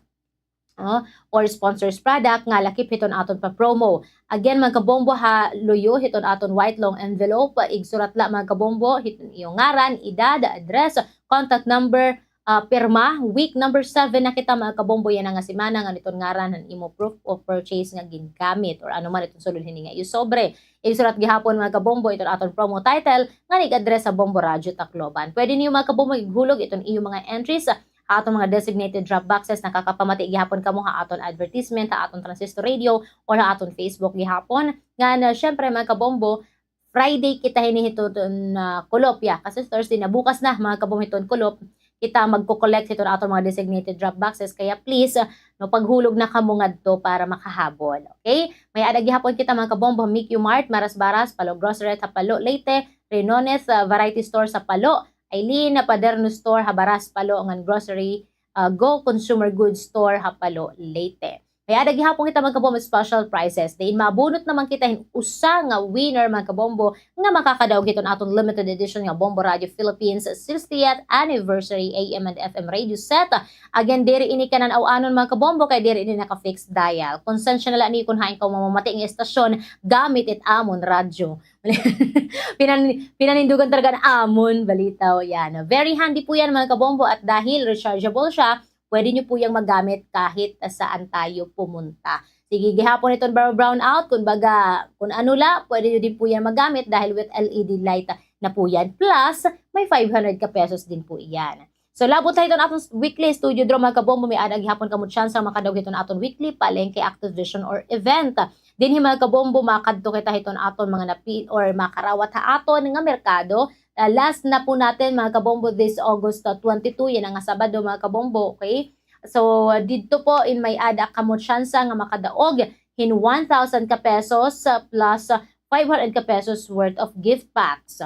ah, or sponsors product nga lakip hiton aton pa-promo. Again, mga kabombo, ha luyo hiton aton white long envelope, igsurat la, mga kabombo, hiton iyo ngaran, edad, address, contact number, ah, pirma. Week number seven na kita, mga kabombo, yana nga semana, ngan iton ngaran han imo proof of purchase nga gingamit or ano man iton sulod hini nga iyo sobre. Igsurat gihapon, mga kabombo, iton aton promo title ngan ig-address ha Bombo Radyo Tacloban. Pwede niyo, mga kabombo, ighulog iton iyo mga entries ha aton mga designated drop boxes. Nakakapamati gihapon kamo ha aton advertisement ha aton Transistor Radio or ha aton Facebook gihapon. Ngan, ah, syempre, mga kabombo, Friday kita hini hiton, ah, kulop, ya. Kasi Thursday na, bukas na, mga kabombo, hiton kulop kita magko-collect hiton aton mga designated drop boxes. Kaya please, ah, no, paghulog na kamo ngadto para makahabol. Okay? May-ada gihapon kita, mga kabombo, Mickey Mart, Marasbaras, Palo Grocery, ha Palo, Leyte, Renones, ah, Variety Store sa Palo, Eileen Paderno Store ha Baras, Palo, ngan Grocery, ah, Go Consumer Goods Store ha Palo, Leyte. May-ada gihapon kita, mga kabombo, special prizes. Diin mabunot naman kita hin usa nga winner, mga kabombo, nga makakadaog hiton aton limited edition nga Bombo Radio Philippines sixtieth anniversary A M and F M radio set. Again, diri ini kanan-aw-anon, mga kabombo, kay diri ini naka-fixed dial. Konsensya na la niyo kon hain kaw mamamati nga estasyon gamit it amon radyo. Pinan-, pinanindugan talaga an amon balita, o, yana. Very handy po yan, mga kabombo, at dahil rechargeable siya, pwede niyo po yang magamit kahit saan tayo pumunta. Sige, gihapon iton brown, brown out, kumbaga, kung ano la, pwede niyo din po yan magamit dahil with L E D light na po yan. Plus, may five hundred ka pesos din po iyan. So, labot la hiton aton weekly studio draw, mga kabombo, may-ada gihapon kamo tsansa makadaog hiton aton weekly palengke activation or event. Dinhi, mga kabombo, makadto kita hiton aton mga napi-, or makarawat ha aton nga merkado. Ah, last na po natin, mga kabombo, this August, ah, twenty-two, yana nga Sabado, mga kabombo, okay? So, ah, didto po in may-ada kamo tsansa nga makadaog hin one thousand ka pesos, ah, plus, ah, five hundred ka pesos worth of gift packs.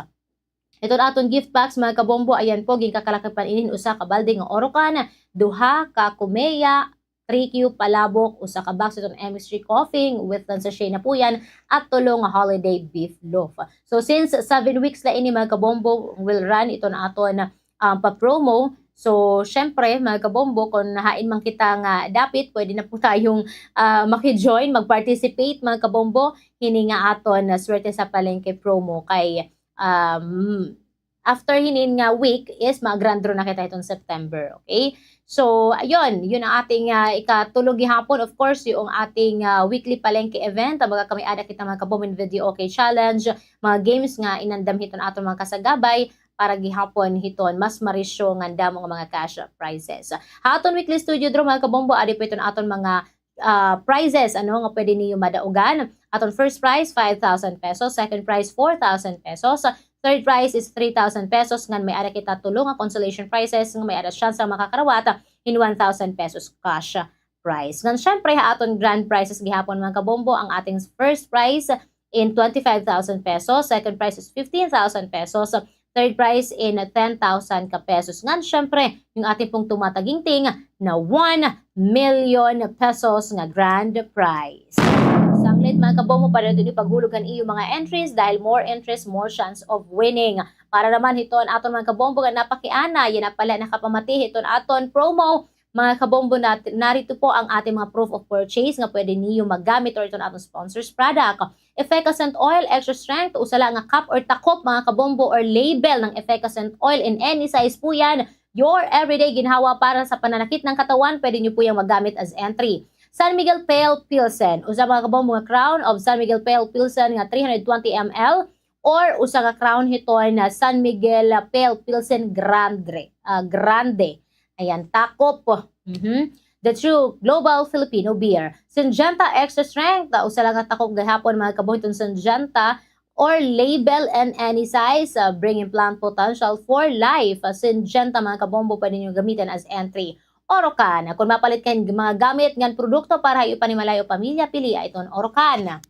Iton aton gift packs, mga kabombo, ayan po, ginkakalakipan ini hin usa ka balde nga Orocan, duha ka kumeya, three cube palabok, usa ka box iton M S three coffee, with sachet na po yan, at tulo nga holiday beef loaf. So, since seven weeks la ini, mga kabombo, will run iton aton, um, pa-promo. So, syempre, mga kabombo, kon hain man kita nga dapit, pwede na po tayong, ah, maki-join, mag-participate, mga kabombo, hini nga aton, ah, Swerte sa Palengke promo kay, um, after hinin nga week is mag-grand draw na kita hiton September, okay? So, ayun, yun ang ating, ah, ikatulo gihapon. Of course, yung ating, ah, weekly palengke event, ang mga kamay-ada kita, mga kabombo, in video okay challenge, mga games nga inandam hiton aton mga kasagabay para gihapon hiton mas marisyo nga damo nga mga cash prizes. Ha aton weekly studio draw, mga kabombo, adi po iton aton mga ah, prizes, ano, nga pwede niyo madaogan. Aton first prize, five thousand pesos. Second prize, four thousand pesos. Third prize is three thousand pesos. Ngan may-ada kita tulo nga consolation prizes nga may-ada chance nga makakarawat hin one thousand pesos cash prize. Ngan syempre, ha aton grand prizes gihapon, mga kabombo, ang ating first prize in twenty-five thousand pesos. Second prize is fifteen thousand pesos. Third prize in ten thousand ka pesos. Ngan, syempre, yung ating pong tumataginting na one million pesos nga grand prize. Sanglit, mga kabombo, padayon niyo paghulog han iyo mga entries dahil more entries, more chance of winning. Para naman hiton aton mga kabombo nga napakiana, yana pala nakapamati hiton aton promo, mga kabombo, nat-, narito po ang ating mga proof of purchase nga pwede niyo magamit or iton aton sponsors product. Efficascent oil, extra strength, usa la nga cup or takop, mga kabombo, or label ng Efficascent oil in any size po yan. Your everyday ginhawa para sa pananakit ng katawan, pwede niyo po yang magamit as entry. San Miguel Pale Pilsen, usa, mga kabombo, nga crown of San Miguel Pale Pilsen nga three hundred twenty M L, or usa ka crown hiton San Miguel Pale Pilsen Grande, ah, Grande. Ayan, takop. Mhm. The True Global Filipino Beer. Syngenta Extra Strength, ah, usa la nga takop gihapon, mga kabombo, hiton Syngenta, or label in any size, ah, bringing plant potential for life. Ah, Syngenta, mga kabombo, pwede niyo gamitin as entry. Orocan. Kon mapalit ka hin mga gamit ngan produkto para ha iyo panimalay o pamilya, pilia iton Orocan.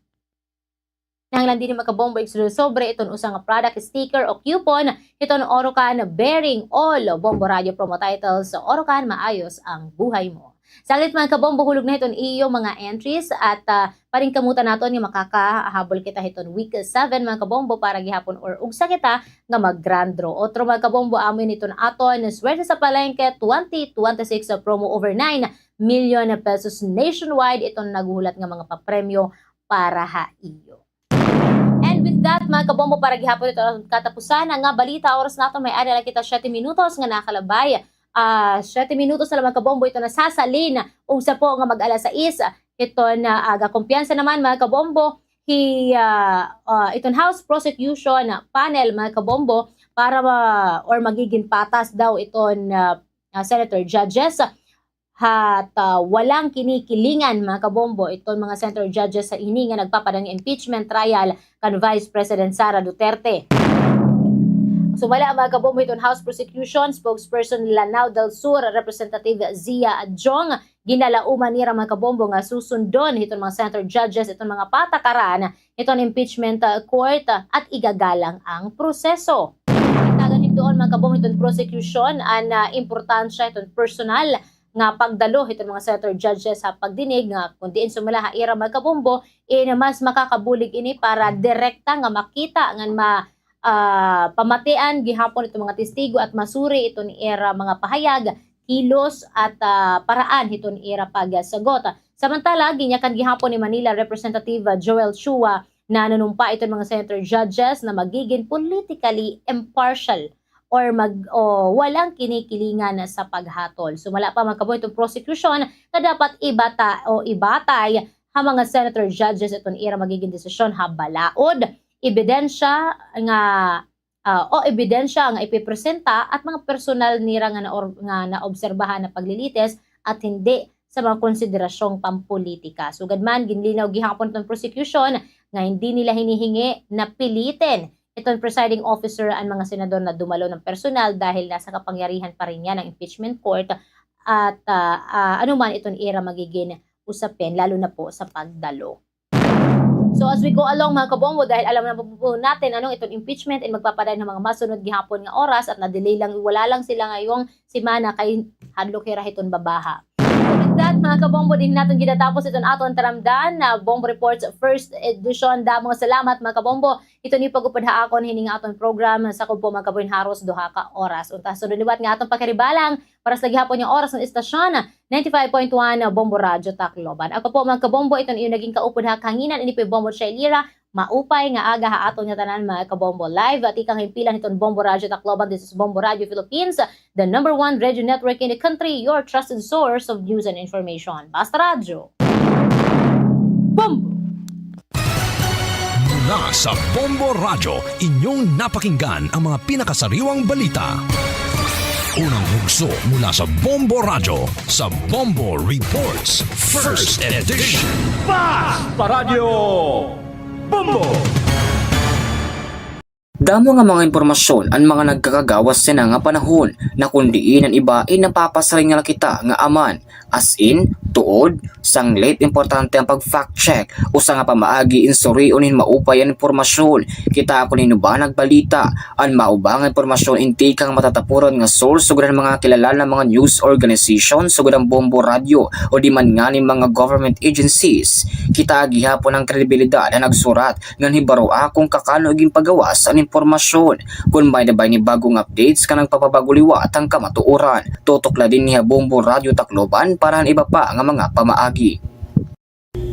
Nanglan dinhi, mga kabombo, igsusuroy iton usa nga product, sticker o coupon hiton Orocan bearing all Bombo Radio promo titles. Orocan, maayos ang buhay mo. Saglit, mga kabombo, hulog na hiton iyo mga entries at, ah, paningkamutan naton nga makakahabol kita hiton week seven, mga kabombo, para gihapon or ugsa kita nga mag-grand draw. Otro, mga kabombo, amo ini iton aton Swerte sa Palengke twenty twenty-six promo, over nine million pesos nationwide iton naghuhulat nga mga papremyo para ha iyo. And with that, mga kabombo, para gihapon iton katapusan nga balita, oras naton may-ada la kita siyete minutos nga nakalabay. Ah, siyete minutos na la, mga kabombo, iton nasasalin. Ugsa po nga mag-alas sais, iton, ah, aga kumpiyansa naman, mga kabombo, hi, ah, ah, iton House Prosecution Panel, mga kabombo, para ma-, or magigin patas daw iton, ah, ah, senator judges. Hat, ah, walang kinikilingan, mga kabombo, iton mga senator judges ha ini nga nagpapadang impeachment trial kan Vice President Sara Duterte. Sumala, mga kabombo, hiton House Prosecution Spokesperson Lanao del Sur, Representative Zia Jong, ginlalauman nira, mga kabombo, nga susundon hiton mga senator judges iton mga patakaran hiton impeachment, ah, court, ah, at igagalang ang proseso. Gintagan hin duon, mga kabombo, hiton prosecution an, ah, importansya hiton personal nga pagdalo hiton mga senator judges ha pagdinig, nga kon diin sumala ha ira, mga kabombo, in mas makakabulig ini para direkta nga makita ngan ma-, ah, pamatian gihapon iton mga testigo at masuri iton ira mga pahayag, kilos at, ah, paraan hiton ira pagsagot. Samantala, ginyakan gihapon ni Manila Representative, ah, Joel Chua na nanumpa iton mga senator judges na magigin politically impartial or mag-, o walang kinikilingan sa paghatol. Sumala pa, mga kabombo, iton prosecution na dapat ibata o ibatay ha mga senator judges iton ira magigin desisyon ha balaod, ebidensya nga, ah, o ebidensya nga ipipresenta at mga personal nira nga naor-, nga naobserbahan na paglilitis at hindi sa mga konsiderasyong pampolitika. Sugad man, ginlinaw gihapon iton prosecution nga hindi nila hinihingi na pilitin iton presiding officer an mga senador na dumalo ng personal dahil nasa kapangyarihan pa rin niya ng impeachment court at, ah, ah, anuman iton ira magigin usapin, lalo na po sa pagdalo. So, as we go along, mga kabombo, dahil alam na po natin anong iton impeachment, in magpapadayon ha mga masunod gihapon nga oras at na-delay lang, wala lang sila ngayong semana kay hadlok hira hiton babaha. So, with that, mga kabombo, dinhi naton ginatapos iton aton taramdan na Bombo Reports first edition. Damo nga salamat, mga kabombo, iton iyo pag-upod ha akon hini nga aton program. Sakob po, mga kabombo, haros duha ka oras. Unta sunod liwat nga aton pakiribalang para sa gihapon nga oras nga istasyon, ninety-five point one Bombo Radyo Tacloban. Ako po, mga kabombo, iton iyo naging kaupod ha kahanginan, ini po hi Bombo Shailira. Maupay nga aga ha aton ngatanan, mga kabombo. Live tikang himpilan hiton Bombo Radyo Tacloban. This is Bombo Radyo Philippines, the number one radio network in the country, your trusted source of news and information. Basta Radyo. Bombo! Mula sa Bombo Radyo, inyong napakinggan ang mga pinakasariwang balita. Unang bugso mula sa Bombo Radyo, sa Bombo Reports First Edition. Basta Radyo Bombo! Damo nga mga impormasyon an mga nagkakagawas yana nga panahon, na kon diin an iba, eh, napapasiring na la kita nga aman. As in, tuod, sanglit, importante an pag-fact check. Usa nga pamaagi in surion hin maupay an impormasyon. Kita kon hin-o ba nagbalita. An mauba nga impormasyon in tikang matatapuran nga source, sugad han mga kilala nga mga news organization, sugad han Bombo Radyo, o di man ngani mga government agencies. Kita gihapon an kredibilidad han nagsurat ngan hibaroa kon kakano ginpagawas an impormasyon. Kon may-ada ba ini bag-ong updates, ngan nagpapabag-o liwat han kamatuoran. Tutok la dinhi ha Bombo Radyo Tacloban para han iba pa nga mga pamaagi.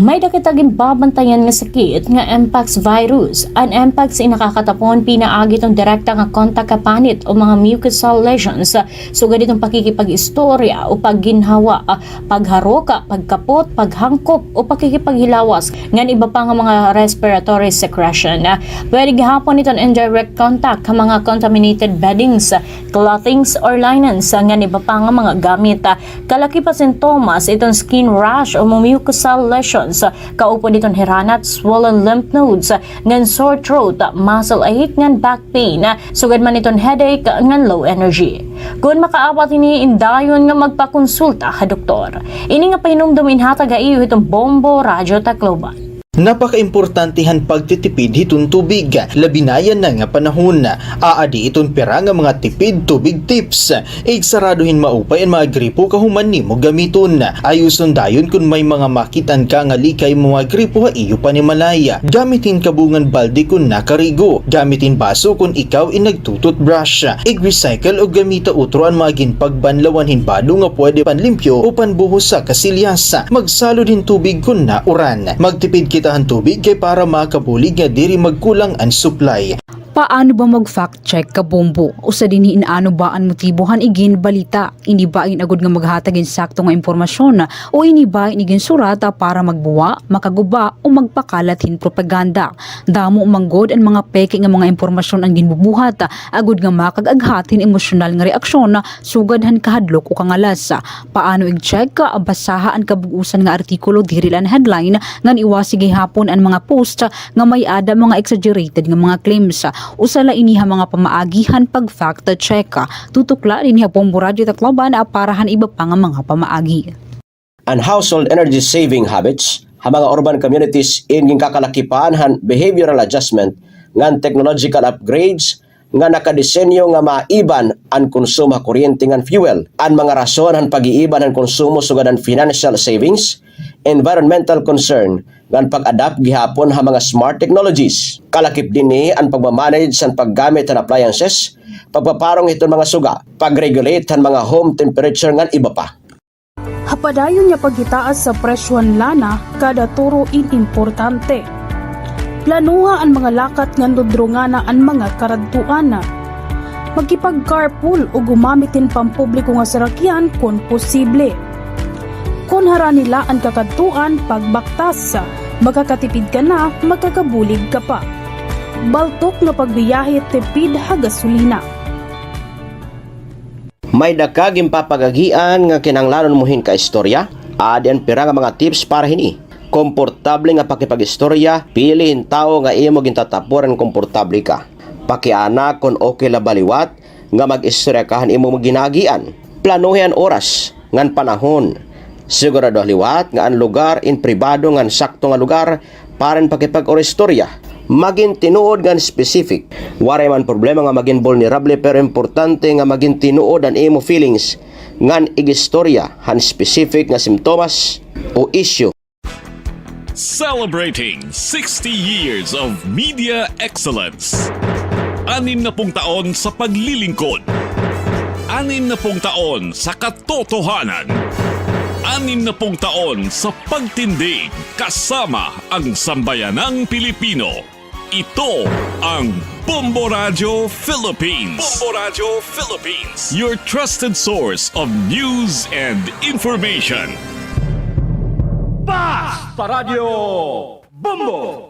May-ada kita ginbabantayan nga sakit nga mpox virus. An mpox in nakakatapon pinaagi hiton direkta nga kontak ha panit o mga mucosal lesions, sugad hiton pakikipag-istorya o pagginhawa, pagharok, pagkapot, paghangkop o pakikipaghilawas, ngan iba pa nga mga respiratory secretion. Pwede gihapon iton indirect contact ha mga contaminated beddings, clothings or linens, ngan iba pa nga mga gamit. Kalaki pa sintomas iton skin rash o mucosal lesions, kaupod iton hiranat, swollen lymph nodes, ngan sore throat, muscle ache, ngan back pain, sugad man iton headache ngan low energy. Kon makaabat ini, indayon nga magpakonsulta ha doktor. Ini nga pahinumdom inhatag ha iyo hiton Bombo Radyo Tacloban. Napakaimportante han pagtitipid hiton tubig, labi na yana nga panahon. Aadi iton pira nga mga tipid tubig tips. Igsarado hin maupay an mga gripo kahuman nimo gamiton. Ayuson dayon kon may mga makit-an ka nga lika ha imo mga gripo ha iyo panimalay. Gamit hin kabungan balde kon nakarigo. Gamit hin baso kon ikaw in nagtu-toothbrush. Ig-recycle o gamita utro an mga ginpagbanlawan hin bado nga pwede panlimpyo o panbuhos ha kasilyas. Magsalod hin tubig kon nauran. Magtipid kita han tubig kay para makabulig nga diri magkulang an supply. Paano ba mag-fact check, kabombo? Usa dinhi in ano ba an motibo han iginbalita. Ini ba in agod nga maghatag hin sakto nga impormasyon, o ini ba in iginsurat para magbuwa, makaguba, o magpakalat hin propaganda? Damo man gud an mga peke nga mga impormasyon an ginbubuhat, agod nga makag-aghat hin emosyonal nga reaksyon, sugad han kahadlok o kangalas. Paano ig-check? Basaha an kabug-osan nga artikulo, diri la an headline, ngan iwasi gihapon an mga post nga may-ada mga exaggerated nga mga claims. Usa la ini ha mga pamaagi han pag-fact check. Tutok la dinhi ha Bombo Radyo Tacloban para han iba pa nga mga pamaagi. An household energy saving habits ha mga urban communities in ginkakalakipan han behavioral adjustment ngan technological upgrades nga nakadesenyo nga maiban an konsumo ha kuryente ngan fuel. An mga rason han pag-iiban han konsumo sugad han financial savings, environmental concern, ngan pag-adapt gihapon ha mga smart technologies. Kalakip dinhi an pagmamanage han paggamit han appliances, pagpaparong hiton mga suga, pag-regulate han mga home temperature ngan iba pa. Ha padayon nga pagitaas sa presyo han lana, kada turo in importante. Planoha an mga lakat ngan dudrongana an mga karadtuan. Makipag-carpool o gumamit hin pampubliko nga sarakyan kon posible. Kon harani la an kakadtuan, pagbaktas. Makakatipid ka na, makakabulig ka pa. Baltok nga pagbiyahe, tipid ha gasolina. May-ada ka ginpapagagian nga kinahanglanon mo hin kaistorya? Adi an pira nga mga tips para hini. Komportable nga pakipag-istorya, pili hin tawo nga imo gintatapuran, komportable ka. Pakiana kon okay la ba liwat nga mag-istorya ka han imo ginagian. Planohi an oras ngan panahon. Sigurado liwat nga an lugar in pribado ngan sakto nga lugar para hin pakipag-istorya. Magin tinuod ngan specific. Waray man problema nga magin vulnerable, pero importante nga magin tinuod an imo feelings ngan ig-istorya han specific nga simptomas o issue. Celebrating sixty years of media excellence. Anim na pung taon sa paglilingkod. Anim na pung taon sa katotohanan. Anim na pung taon sa pagtindig kasama ang sambayanang Pilipino. Ito ang Bombo Radyo Philippines. Bombo Radyo Philippines, your trusted source of news and information. Basta Radyo Bombo!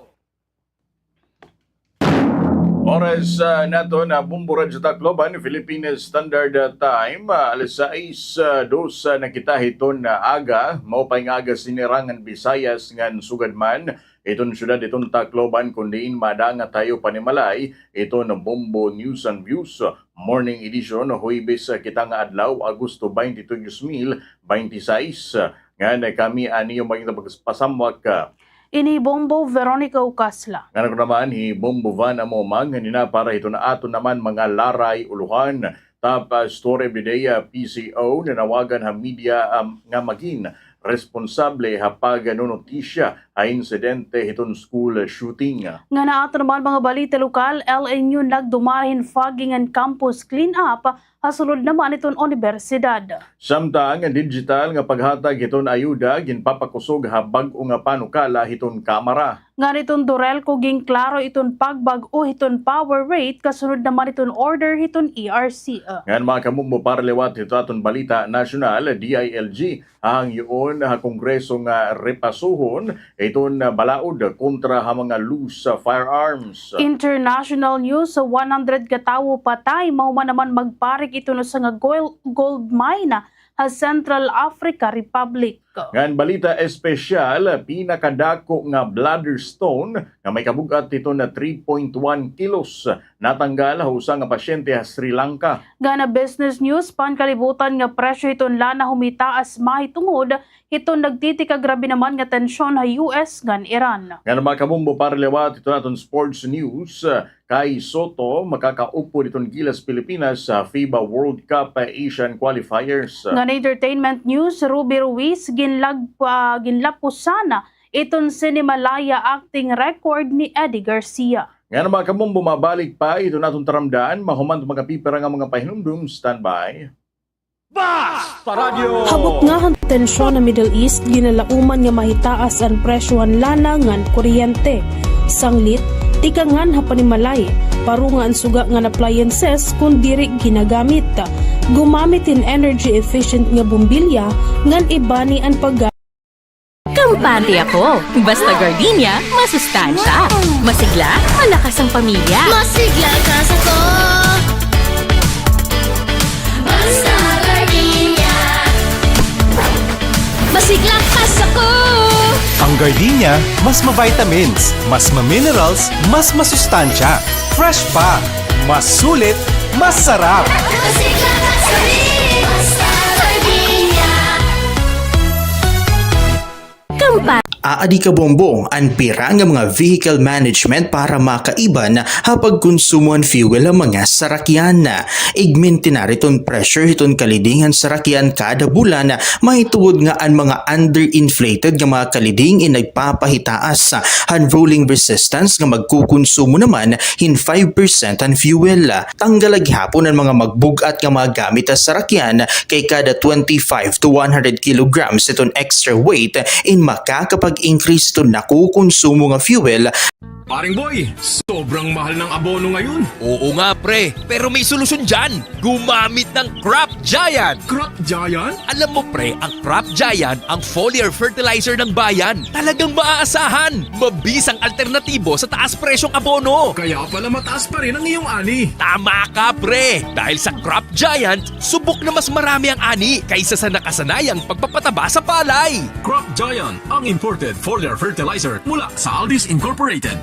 Oras, ah, naton, ah, Bombo Radyo Tacloban, Philippine Standard, ah, Time, ah, alas sais, ah, dos, ah, na kita hiton, ah, aga. Maupay nga aga, sinirangan Visayas ngan sugad man iton syudad hiton Tacloban, kon diin maada nga tayo panimalay iton Bombo News and Views Morning Edition, Huwebes, ah, kita nga adlaw, Agosto twenty-two, dos mil binte y seis. Ngan kami an iyo magin pagpasamwak, ah, ini Bombo Veronica Ucasla. Ngan ako naman hi Bombo Van Amomang, ngan ini na para hiton aton naman mga Laray Ulohan. Top, ah, story of the day, ah, P C O nanawagan ha media, um, nga magin responsable ha pagnonotisya ha insidente hiton school shooting. Ngan ha aton naman mga balita lokal, L N U nagdumara hin foggy ngan campus clean up ha sulod naman hiton unibersidad. Samtang an digital nga paghatag hiton ayuda ginpapakusog ha bag-o nga panukala hiton Kamara. Ngan iton DORELCO ginklaro iton pagbag-o hiton power rate kasunod naman iton order hiton E R C. Ngan mga kabombo, para liwat hito aton balita nasyonal, D I L G hahangyoon ha Kongreso nga repasohon iton balaod kontra ha mga loose firearms. International news, one hundred ka tawo patay mahuman naman magparik iton usa nga goil-, gold mine ha Central Africa Republic. Ngan balita espesyal, pinakadako nga bladder stone nga may kabug-at hiton three point one kilos natanggal ha usa nga pasyente ha Sri Lanka. Ngan ha business news, pankalibutan nga presyo hiton lana humitaas mahitungod hiton nagtitikagrabe naman nga tensyon ha U S ngan Iran. Ngan mga kabombo, para liwat hiton aton sports news, Kai Sotto makakaupod hiton gilas Pilipinas sa FIBA World Cup Asian Qualifiers. Ngan entertainment news, Ruby Ruiz, ginlag-, ah, ginlapusan na iton Cinemalaya acting record ni Eddie Garcia. Ngan mga kabombo, mabalik pa iton aton taramdan mahuman hiton mga pipira nga mga pahinumdom. Standby. Basta Radyo! Ha butnga han tensyon ha Middle East, ginalauman nga mahitaas an presyo han lana ngan kuryente. Sanglit, tikangan ha panimalay, paro nga an suga ngan appliances kon diri ginagamit. Gumamit hin energy efficient nga bombilya ngan ibani an pag- Kampante ako. Basta gardenia, masustansya. Masigla, malakas ang pamilya. Masigla ka sa ko. Basta gardenia. Masigla ka sa ko. Ang gardenia, mas ma-vitamins, mas ma-minerals, mas masustansya. Fresh pa, mas sulit, mas sarap. Masigla ka sa ko. Basta gardenia. Kampa- Aadi kabombo, an pira nga mga vehicle management para makaiban ha pagkonsumo han fuel ha mga sarakyan. Igmintinar iton pressure hiton kaliding han sarakyan kada bulan, mahitungod nga an mga underinflated nga mga kaliding in nagpapahitaas han rolling resistance nga magkukonsumo naman hin five percent han fuel. Tanggal la gihapon an mga magbug-at nga mga gamit ha sarakyan, kay kada twenty-five to one hundred kilograms iton extra weight in makakapag-increase iton nakukonsumo nga fuel. Paring Boy, sobrang mahal ng abono ngayon. Oo nga, pre, pero may solusyon diyan. Gumamit ng Crop Giant. Crop Giant? Alam mo, pre, ang Crop Giant ang foliar fertilizer ng bayan. Talagang maaasahan. Mabisang alternatibo sa taas presyong abono. Kaya pala mataas pa rin ang iyong ani. Tama ka, pre! Dahil sa Crop Giant, subok na mas marami ang ani kaysa sa nakasanayang pagpapataba sa palay. Crop Giant, ang imported foliar fertilizer mula sa Aldis Incorporated.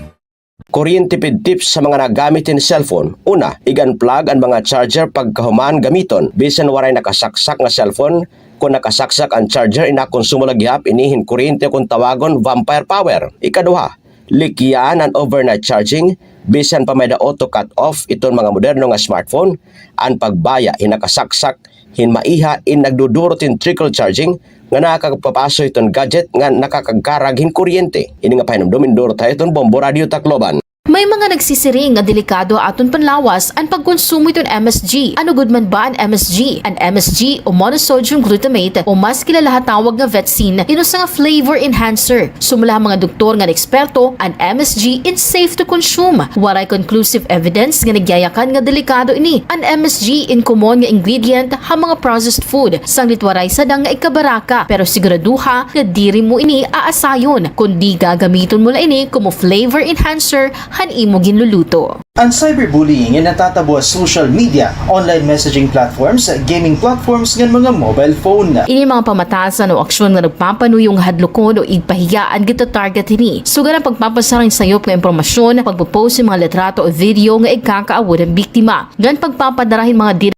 Kuryente pid tips sa mga nagamit hin cellphone. Una, ig-unplug an mga charger pagkahuman gamiton. Bisan waray nakasaksak nga cellphone, kon nakasaksak an charger, inakonsumo la gihap ini hin kuryente, kon tawagon vampire power. Ikaduha, likyan an overnight charging, bisan pa may-ada auto cut off iton mga moderno nga smartphone, an pagbaya hin nakasaksak hin maiha in nagdudurot hin trickle charging nga nakakapapaso hiton gadget nga nakakagkarag hin kuryente. Ini nga pahinumdom indurot ha iyo hiton Bombo Radio Tacloban. May mga nagsisiring nga delikado ha aton panlawas an pagkonsumo hiton M S G. Ano gud man ba an M S G? An M S G o monosodium glutamate o mas kilala ha tawag nga vetsin, in usa nga flavor enhancer. Sumala ha mga doktor ngan eksperto, an M S G in safe to consume. Waray conclusive evidence nga nagyayakan nga delikado ini. An M S G in common nga ingredient ha mga processed food. Sanglit waray sadang nga ikabaraka, pero siguraduha nga diri mo ini aasayon, kundi gagamiton mo la ini komo flavor enhancer han imo ginluluto. An cyberbullying in natatabo ha social media, online messaging platforms, gaming platforms, ngan mga mobile phone. Ini mga pamatasan o aksyon nga nagpapanuyo nga hadlukon o igpahiya an gita-target hini. Sugad an pagpapasara hin sayop nga impormasyon, pagpo-post hin mga litrato o video nga igkakaawod han biktima, ngan pagpapadara hin mga diri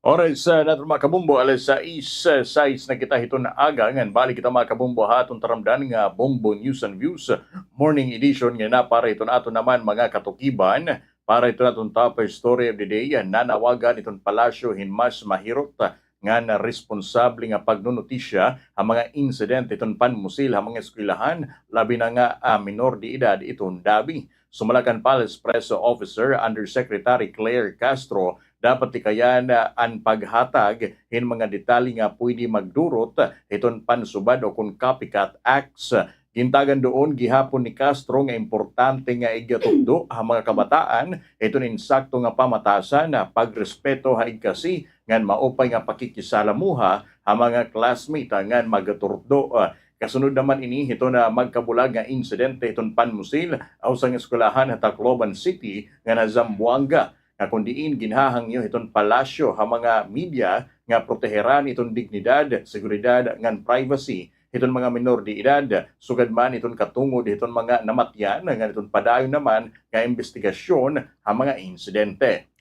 Oras, ah, naton mga kabombo, alas sais, ah, sais na kita hiton aga, ngan balik kita mga kabombo ha aton taramdan nga Bombo News and Views Morning Edition, nga na para hiton aton naman mga katukiban, para hiton aton top story of the day, ah, nanawagan iton palasyo hin mas mahirot, ah, ngan responsable nga pagnunotisya ha mga insidente hiton panmusil ha mga eskwelahan, labi na nga, ah, minor de edad iton dabi. Sumala kan Palace Press Officer Undersecretary Claire Castro, dapat likayan, ah, an paghatag hin mga detalye nga pwede magdurot hiton pansubad o kon copycat acts. Gintagan duon gihapon ni Castro nga importante nga igatutdo ha mga kabataan hiton insakto nga pamatasan, ah, pagrespeto ha igkasi ngan maupay nga pakikisalamuha ha mga classmate ngan magatutdo. Ah, kasunod naman ini hiton magkabulag nga insidente hiton panmusil ha usa nga eskwelahan ha Tacloban City ngan ha Zamboanga. nga kon diin ginhahangyo hiton palasyo ha mga media nga proteheran iton dignidad, seguridad ngan privacy hiton mga menor de edad, sugad man iton katungod hiton mga namatyan ngan iton padayon naman nga imbestigasyon ha mga insidente.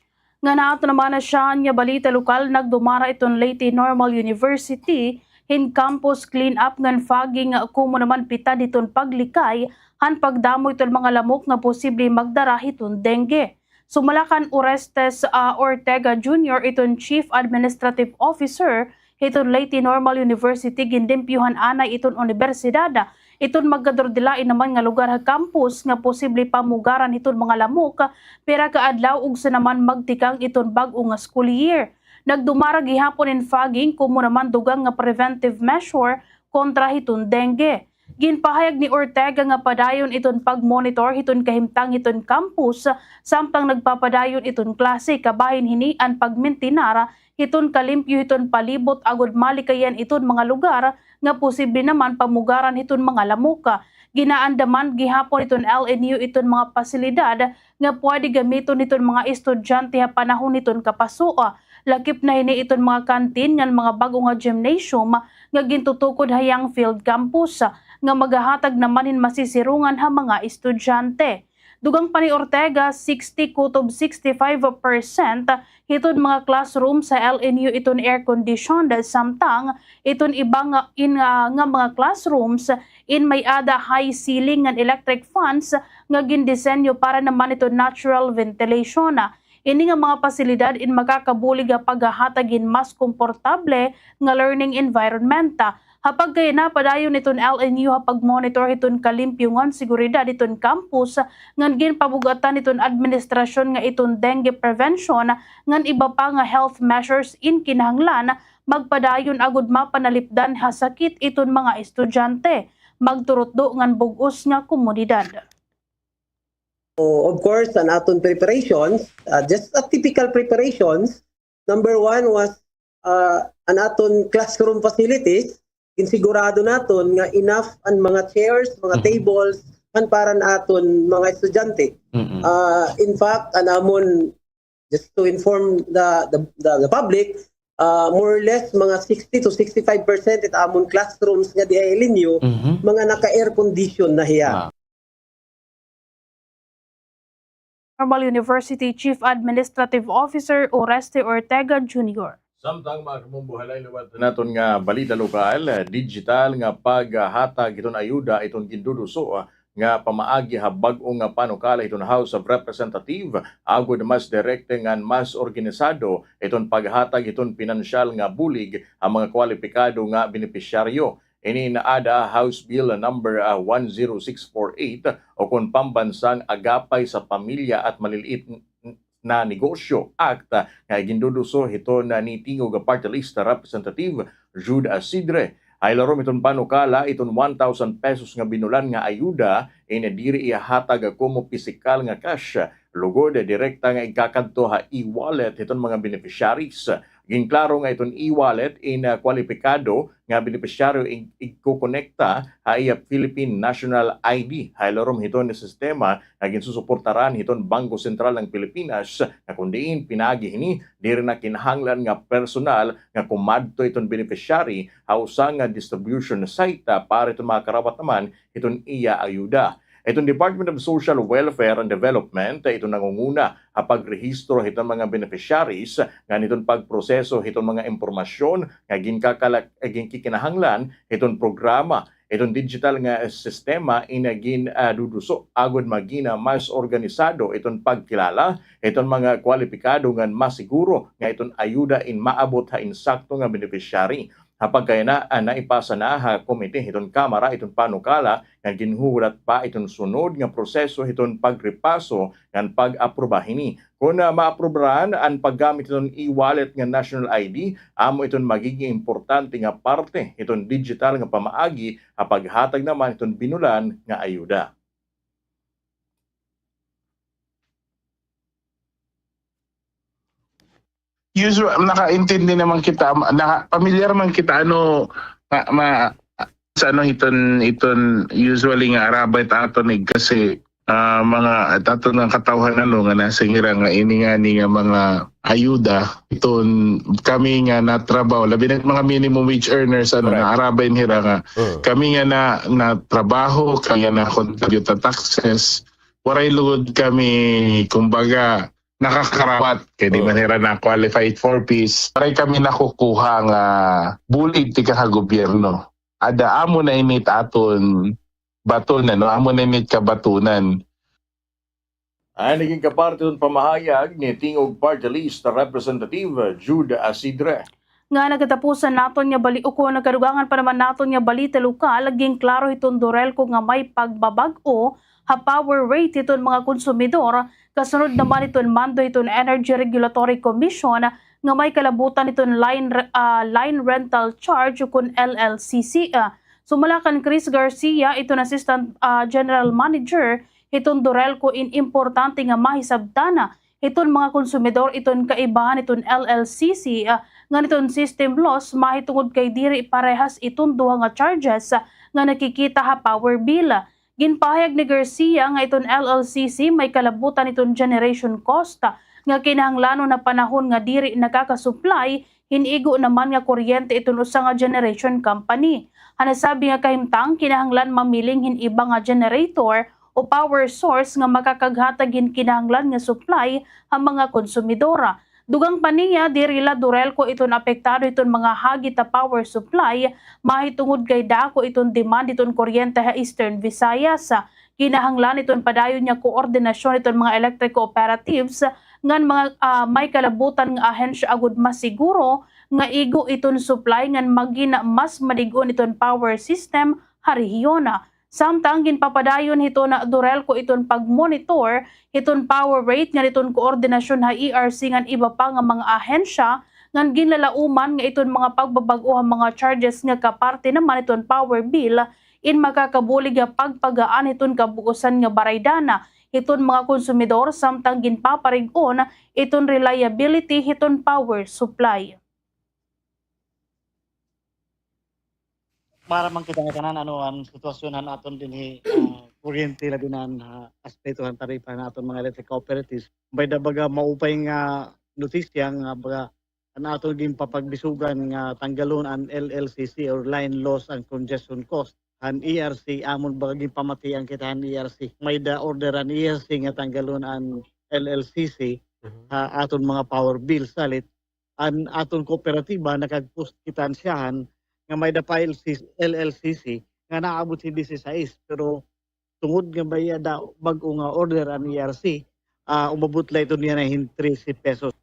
Ngan ha aton naman nasyahan nga balita lokal, nagdumara iton Leyte Normal University hin campus clean up ngan fogging, komo naman pitad hiton paglikay han pagdamo hiton mga lamok nga posible magdara hiton dengue. Sumala kan Orestes, ah, Ortega Junior, iton Chief Administrative Officer hiton Leyte Normal University, ginlimpyohan anay iton unibersidad iton magkadurdilain naman nga lugar ha campus nga posible pamugaran hiton mga lamok pira ka adlaw ugsa naman magtikang iton bag-o nga school year. Nagdumara gihapon in fogging, komo naman dugang nga preventive measure kontra hiton dengue. Ginpahayag ni Ortega nga padayon iton pagmonitor hiton kahimtang hiton campus samtang nagpapadayon iton klase, kabahin hini an pagmintinar hiton kalimpyo hiton palibot agod malikayan iton mga lugar nga posible naman pamugaran hiton mga lamok. Ginaandaman gihapon iton L N U iton mga pasilidad nga pwede gamiton hiton mga estudyante ha panahon hiton kapaso, lakip na hini iton mga kantin ngan mga bag-o nga gymnasium nga gintutukod ha Young Field Campus, nga magahatag naman hin masisirongan ha mga estudyante. Dugang pa ni Ortega, sixty kutob sixty-five percent hiton mga classroom sa L N U iton air-conditioned, samtang iton iba nga, in, ah, nga mga classrooms in may-ada high ceiling ngan electric fans nga gindisenyo para naman iton natural ventilation. Ini nga mga pasilidad in makakabulig ha paghahatag hin mas komportable nga learning environment. Ha pagkayana, padayon iton L N U ha pagmonitor hiton kalimpyo ngan seguridad hiton campus, ngan ginpabug-atan hiton administrasyon nga iton dengue prevention ngan iba pa nga health measures in kinahanglan magpadayon agod mapanalipdan ha sakit iton mga estudyante. Magturutdo ngan bug-os nga komunidad. So, of course, an aton preparations, ah, just a typical preparations. Number one was, ah, an aton classroom facilities. Ginsigurado naton nga enough an mga chairs, mga tables, han para han aton mga estudyante. Ah, in fact, an amon, just to inform the, the, the, the public, ah, more or less mga sixty to sixty-five percent it amon classrooms nga diha ha L N U, mga naka-air condition na hiya. Normal University Chief Administrative Officer Oreste Ortega Junior. Samtang, mga kabombo, halay liwat naton nga balita lokal, digital nga paghatag hiton ayuda iton ginduduso nga pamaagi ha bag-o nga panukala hiton House of Representative, agod mas direkta ngan mas organisado iton paghatag hiton pinansyal nga bulig ha mga kwalipikado nga benepisyaryo. Ini in aada House Bill number, ah, one zero six four eight, o kon pambansang Agapay sa Pamilya at Maliliit n-, na Negosyo Act, ah, nga iginduduso hiton, ah, ni Tingog Party List Representative Jude Asidre. Ha ilarom hiton panukala, iton one thousand pesos nga binulan nga ayuda in diri ihahatag komo pisikal nga cash, lugod direkta nga igkakadto ha e-wallet hiton mga beneficiaries. Ginklaro nga iton e-wallet in, ah, kwalipikado nga benepisyaryo ig-, igkokonekta ha iya Philippine National I D. Ha ilarom hiton sistema nga ginsusuportaran hiton Bangko Sentral ng Pilipinas, nga kon diin pinaagi hini, diri na kinahanglan nga personal nga kumadto iton beneficiary ha usa nga distribution site, ah, para iton mga karapat naman hiton iya ayuda. Iton Department of Social Welfare and Development, ah, iton nangunguna ha pagrehistro hiton mga beneficiaries, ngan iton pagproseso hiton mga impormasyon nga ginkakala-, ginkikinahanglan hiton programa. Iton digital nga sistema in gin, ah, duduso agod magina mas organisado iton pagkilala hiton mga kwalipikado ngan masiguro nga iton ayuda in maabot ha insakto nga beneficiary. Ha pagkayana, ah, naipasa na ha komite hiton Kamara iton panukala nga ginhuhulat pa iton sunod nga proseso hiton pagrepaso ngan pag-apruba hini. Kon, ah, maaprubaran an paggamit hiton e-wallet nga national I D, amo iton magiging importante nga parte hiton digital nga pamaagi ha paghatag naman hiton binulan nga ayuda. Usual, nakaintindi naman kita, naka-, pamilyar man kita, ano, ma-, ma-, sa ano, iton, iton usually nga arabay ta aton, eh, kasi ah, mga, aton nga katawhan, ano, nga nasiring hira nga ini ngani nga mga ayuda, iton kami nga natrabaho, labi na mga minimum wage earners, ano, naarabay hira nga kami nga na, natrabaho, kami nga na-contribute ha taxes, waray lugod kami, kumbaga, nakakarawat. Kay di man hira na-qualified for PhilHealth. Waray kami nakukuha nga bulig tikang ha gobyerno. Ada, amo na ini it aton baton, ano, amo na ini it kabatonan. An nagin kaparte iton pamahayag ni Tingog Party List Representative Jude Asidre. Nga nagkatapusan naton nga bali-, o kon nagkadugangan pa naman naton nga balita lokal, ginklaro hiton DURELCO nga may pagbabag-o ha power rate hiton mga konsumidor, kasunod naman hiton mando hiton Energy Regulatory Commission nga may kalabutan hiton line re-, ah, line rental charge o kon L L C C. Ah, sumala kan Chris Garcia, iton Assistant, ah, General Manager hiton DURELCO, in importante nga mahisabtan hiton mga konsumidor iton kaibahan hiton L L C C, ah, ngan hiton system loss, mahitungod kay diri parehas iton duha nga charges, ah, nga nakikita ha power bill. Ginpahayag ni Garcia nga iton L L C C may kalabutan iton generation cost, ah, nga kinahanglanon ha panahon nga diri nakakasupply hin igo naman nga kuryente iton usa nga generation company. Ha nasabi nga kahimtang, kinahanglan mamiling hin iba nga generator o power source nga makakaghatag hin kinahanglan nga supply ha mga konsumidor. Dugang pa niya, diri la DURELCO iton apektado hiton mga hagit ha power supply, mahitungod kay dako iton demand hiton kuryente ha Eastern Visayas. Kinahanglan iton padayon nga koordinasyon iton mga electric cooperatives ngan mga, ah, may kalabutan nga ahensya agod masiguro nga igo iton supply ngan magin mas madig-on iton power system ha rehiyon. Samtang ginpapadayon hiton DURELCO iton pagmonitor hiton power rate ngan iton koordinasyon ha E R C ngan iba pa nga mga ahensya, ngan ginlalauman nga iton mga pagbabag-o ha mga charges nga kaparte naman hiton power bill in makakabulig ha pagpagaan hiton kabuusan nga baraydan hiton mga konsumidor, samtang ginpaparig-on iton reliability hiton power supply. Para man kita nga tanan, ano, an sitwasyon han aton dinhi, ah, kuryente, labi na an, ah, aspeto han taripa han aton mga electric cooperatives. May-ada baga maupay nga notisya nga baga an aton ginpapagbisugan nga tanggalon an L L C C or line loss and congestion cost. Han E R C, amon baga ginpamatian kita han E R C. May-ada order an E R C nga tanggalon an L L C C ha aton mga power bill. Salit, an aton kooperatiba, nakag-post kita han syahan nga may-ada pa L C, L L C C nga naabot hin disisais, pero tungod nga may-ada bag-o nga order an E R C, ah, umabot la ito niyan hin trese pesos.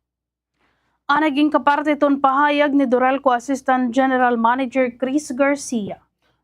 An nagin kaparte hiton pahayag ni DURELCO Assistant General Manager Chris Garcia.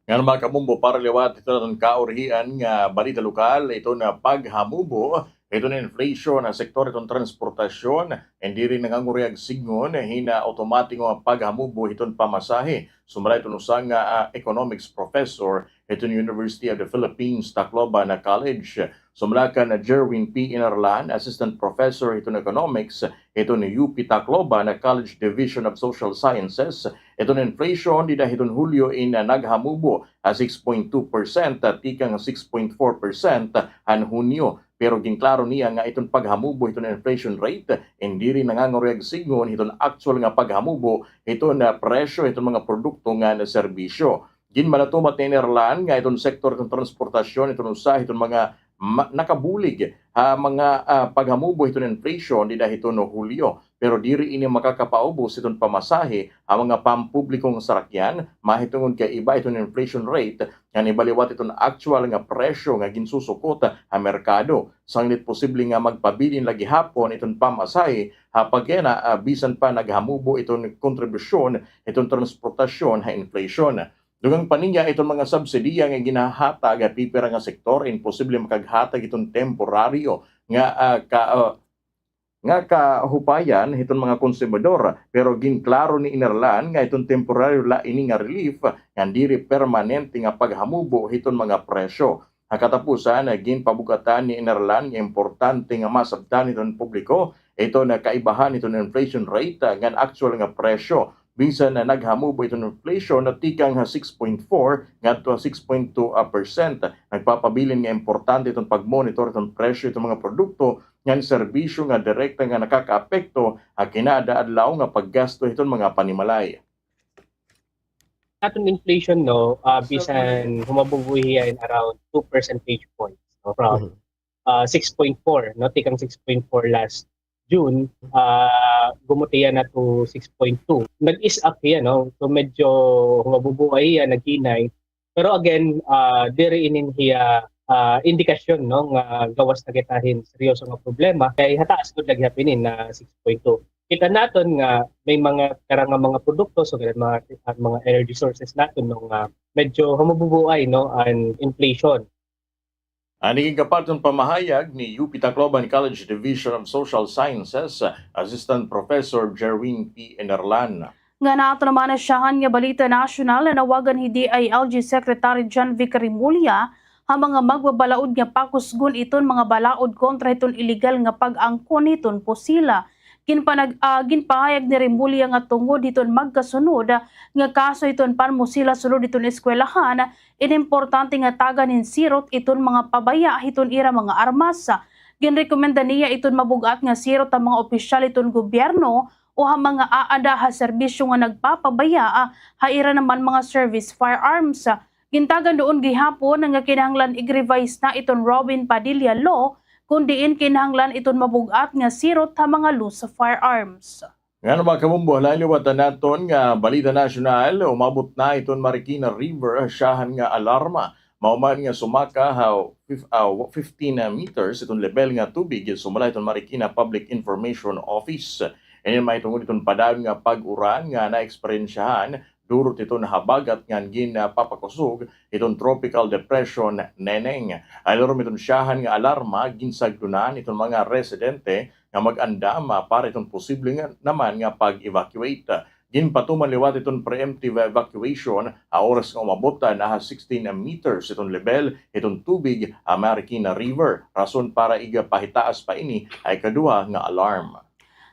Ngan, mga kamumbo, para liwat hiton aton kaurihan nga balita lokal, iton paghamubo hiton inflation ha sektor hiton transportasyon, in diri nanganguruyag sidngon hin automatiko nga paghamubo hiton pamasahe. Sumala iton usa nga, ah, economics professor hiton University of the Philippines Tacloban College. Sumala kan Jerwin P. Inerlan, assistant professor hiton economics hiton U P Tacloban College Division of Social Sciences, iton inflation dida hiton Hulyo in naghamubo ha six point two percent tikang six point four percent han Hunyo. Pero ginklaro niya nga iton paghamubo hiton inflation rate in diri nanganguruyag sidngon hiton aktuwal nga paghamubo hiton, ah, presyo hiton mga produkto ngan serbisyo. Ginmalatumat ni Inerlan nga iton sektor hiton transportasyon iton usa hiton mga ma-, nakabulig ha mga, ah, paghamubo hiton inflation dida hiton Hulyo. Pero diri ini makakapaubos hiton pamasahe ha mga pampubliko nga sarakyan, mahitungod kay iba iton inflation rate ngan iba liwat iton aktuwal nga presyo nga ginsusukot ha merkado. Sanglit posible nga magpabilin la gihapon iton pamasahe ha pagkayana, ah, bisan pa naghamubo iton kontribusyon hiton transportasyon ha inflation. Dugang pa niya, iton mga subsidiya nga ginhahatag ha pipira nga sektor, imposible makaghatag hiton temporaryo nga, ah, ka-, ah, nga kahupayan hiton mga konsumidor. Pero ginklaro ni Inerlan nga iton temporaryo la ini nga relief ngan diri permanente nga paghamubo hiton mga presyo. Ha katapusan, ginpabug-atan ni Inerlan nga importante nga masabtan hiton publiko iton kaibahan hiton inflation rate ngan aktuwal nga presyo bisan na naghamubo iton inflation na tikang ha six point four ngadto ha six point two percent. Nagpapabilin nga importante iton pagmonitor iton presyo iton mga produkto ngan serbisyo nga direkta nga nakakaapekto ha kinaadlaw nga paggasto hiton mga panimalay. Aton inflation, no, ah, bisan humabubo hiya in around two percentage points, no, from, ah, six point four, no, tikang six point four last June, ah, gumuti yana to six point two. Nag-ease up hiya, no? So, medyo humabubo hiya, naghinay. Pero again, ah, diri inin hiya, ah, indikasyon, no, nga gawas na kita hin seryoso nga problema. Kay hataas gud lagi hapinin na six point two. Kita naton nga may mga karang nga mga produkto, so, mga, ang mga energy sources naton, no, nga medyo humububuay, no, an inflation. Ani ginkaparton pamahayag ni U P Tacloban College Division of Social Sciences Assistant Professor Jerwin P. Enerlan. Ngan ha aton naman nasyahan nga balita nasyonal, nanawagan hi D I L G Secretary John Vic Remulla ha mga magbabalaod nga pakusgon iton mga balaod kontra hiton iligal nga pag-angkon hiton pusila. Ginpanag-, ah, ginpahayag ni Remulla nga tungod hiton magkasunod nga kaso hiton panmusila sulod hiton eskwelahan, inimportante nga tagan hin sirot iton mga pabaya hiton ira mga armas. Ginrekomenda niya iton mabug-at nga sirot ha mga opisyal hiton gobyerno o ha mga aada ha serbisyo nga nagpapabaya ha ira naman mga service firearms. Gintagan duon gihapon nga kinahanglan i-revise na iton Robin Padilla Law, kun diin kinahanglan iton mabug-at nga sirot ha mga loose firearms. Ngan, mga kabombo, ha lain liwat naton nga balita nasyonal, umabot na iton Marikina River ha syahan nga alarma. Mahuman nga sumaka ha fif-, ah, fifteen meters iton lebel nga tubig, sumala iton Marikina Public Information Office. Ini mahitungod iton padayon nga pag-uran nga naeksperyensyahan durot iton habagat ngan ginpapakusog iton Tropical Depression Neneng. Ahilarom iton syahan nga alarma, ginsagdonan iton mga residente nga mag-andam, ah, para iton posible nga naman nga pag-evacuate. Ginpatuman liwat iton preemptive evacuation ha oras nga umabot na ha sixteen meters iton lebel iton tubig ha Marikina River. Rason para igpahitaas pa ini ha ikaduha nga alarm.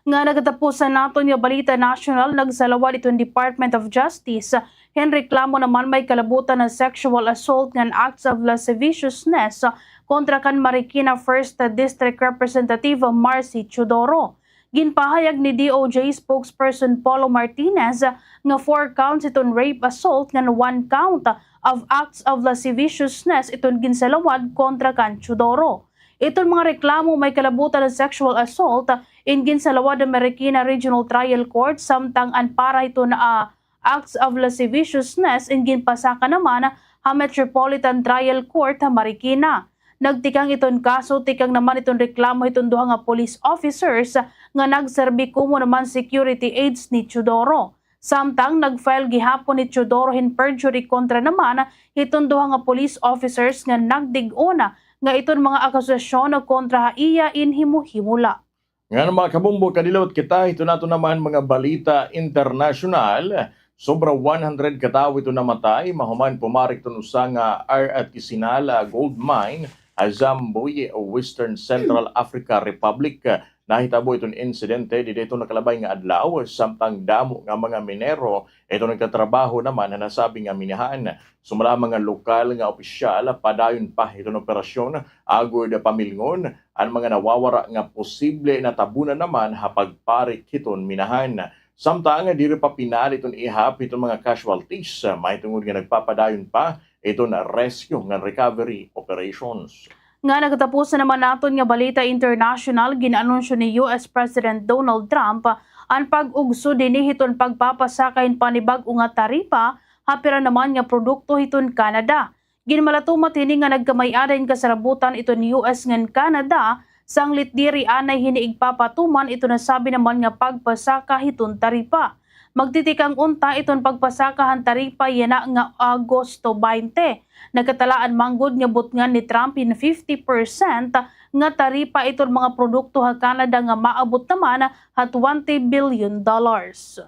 Nga nagatapusan naton nga balita nasyonal, nagsalawad iton Department of Justice hin reklamo naman may kalabutan nga sexual assault ngan acts of lasciviousness kontra kan Marikina First District Representative Marcy Teodoro. Ginpahayag ni D O J spokesperson Polo Martinez nga four counts iton rape assault ngan one count of acts of lasciviousness iton ginsalawad kontra kan Teodoro. Iton mga reklamo may kalabutan nga sexual assault in ginsalawad ha Marikina Regional Trial Court, samtang an para hiton, ah, acts of lasciviousness in ginpasaka naman ha Metropolitan Trial Court ha Marikina. Nagtikang iton kaso tikang naman iton reklamo hiton duha nga police officers nga nagserbi komo naman security aides ni Teodoro. Samtang nag-file gihapon ni Teodoro hin perjury kontra naman hiton duha nga police officers nga nagdig-on nga iton mga akusasyon kontra ha iya in himo-himo la. Ngan, mga kabombo, kadilawat kita hiton aton naman mga balita internasyonal. Sobra one hundred ka tawo iton namatay mahuman pumarik iton usa nga ar-, artisanal, ah, gold mine ha Zamboye, Western Central Africa Republic. Nahitabo iton insidente dida iton nakalabay nga adlaw, samtang damo nga mga minero iton nagtatrabaho naman ha nasabi nga minahan. Sumala ha mga lokal nga opisyal, padayon pa iton operasyon agod pamilngon an mga nawawara nga posible natabunan naman ha pagparik hiton minahan. Samtang diri pa pinal iton ihap hiton mga casualties, mahitungod nga nagpapadayon pa iton rescue ngan recovery operations. Nga nagatapusan naman naton nga balita international, gin-anunsyo ni U S President Donald Trump an pag-ugso dinhi hiton pagpapasaka hin panibag-o nga taripa ha pira naman nga produkto hiton Canada. Ginmalatumat hini nga nagkamay-ada hin kasarabutan iton U S ngan Canada, sanglit diri anay hini igpapatuman iton nasabi naman nga pagpasaka hiton taripa. Magtitikang unta iton pagpasaka han taripa yana nga Agosto baynte. Nagkatalaan man gud nga butngan ni Trump hin fifty percent nga taripa iton mga produkto ha Canada nga maabot naman ha twenty billion dollars.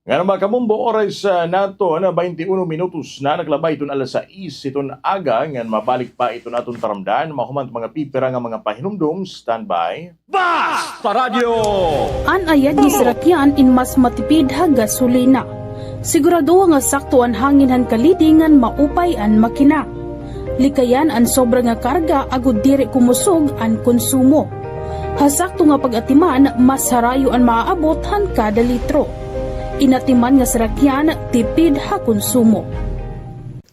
Ngan, mga kabombo, oras, ah, naton, ah, baynte uno minutos na nakalabay iton alas sais hiton aga, ngan mabalik pa iton aton taramdan mahuman mga pipira nga mga pahinumdom. Standby. Basta Radyo! An ayad nga sarakyan in mas matipid ha gasolina. Siguradoha nga sakto an hangin han kalidi ngan maupay an makina. Likayan an sobra nga karga agod diri kumusog an konsumo. Ha sakto nga pag-atiman, mas harayo an maaabot han kada litro. Inatiman nga sarakyan, tipid ha konsumo.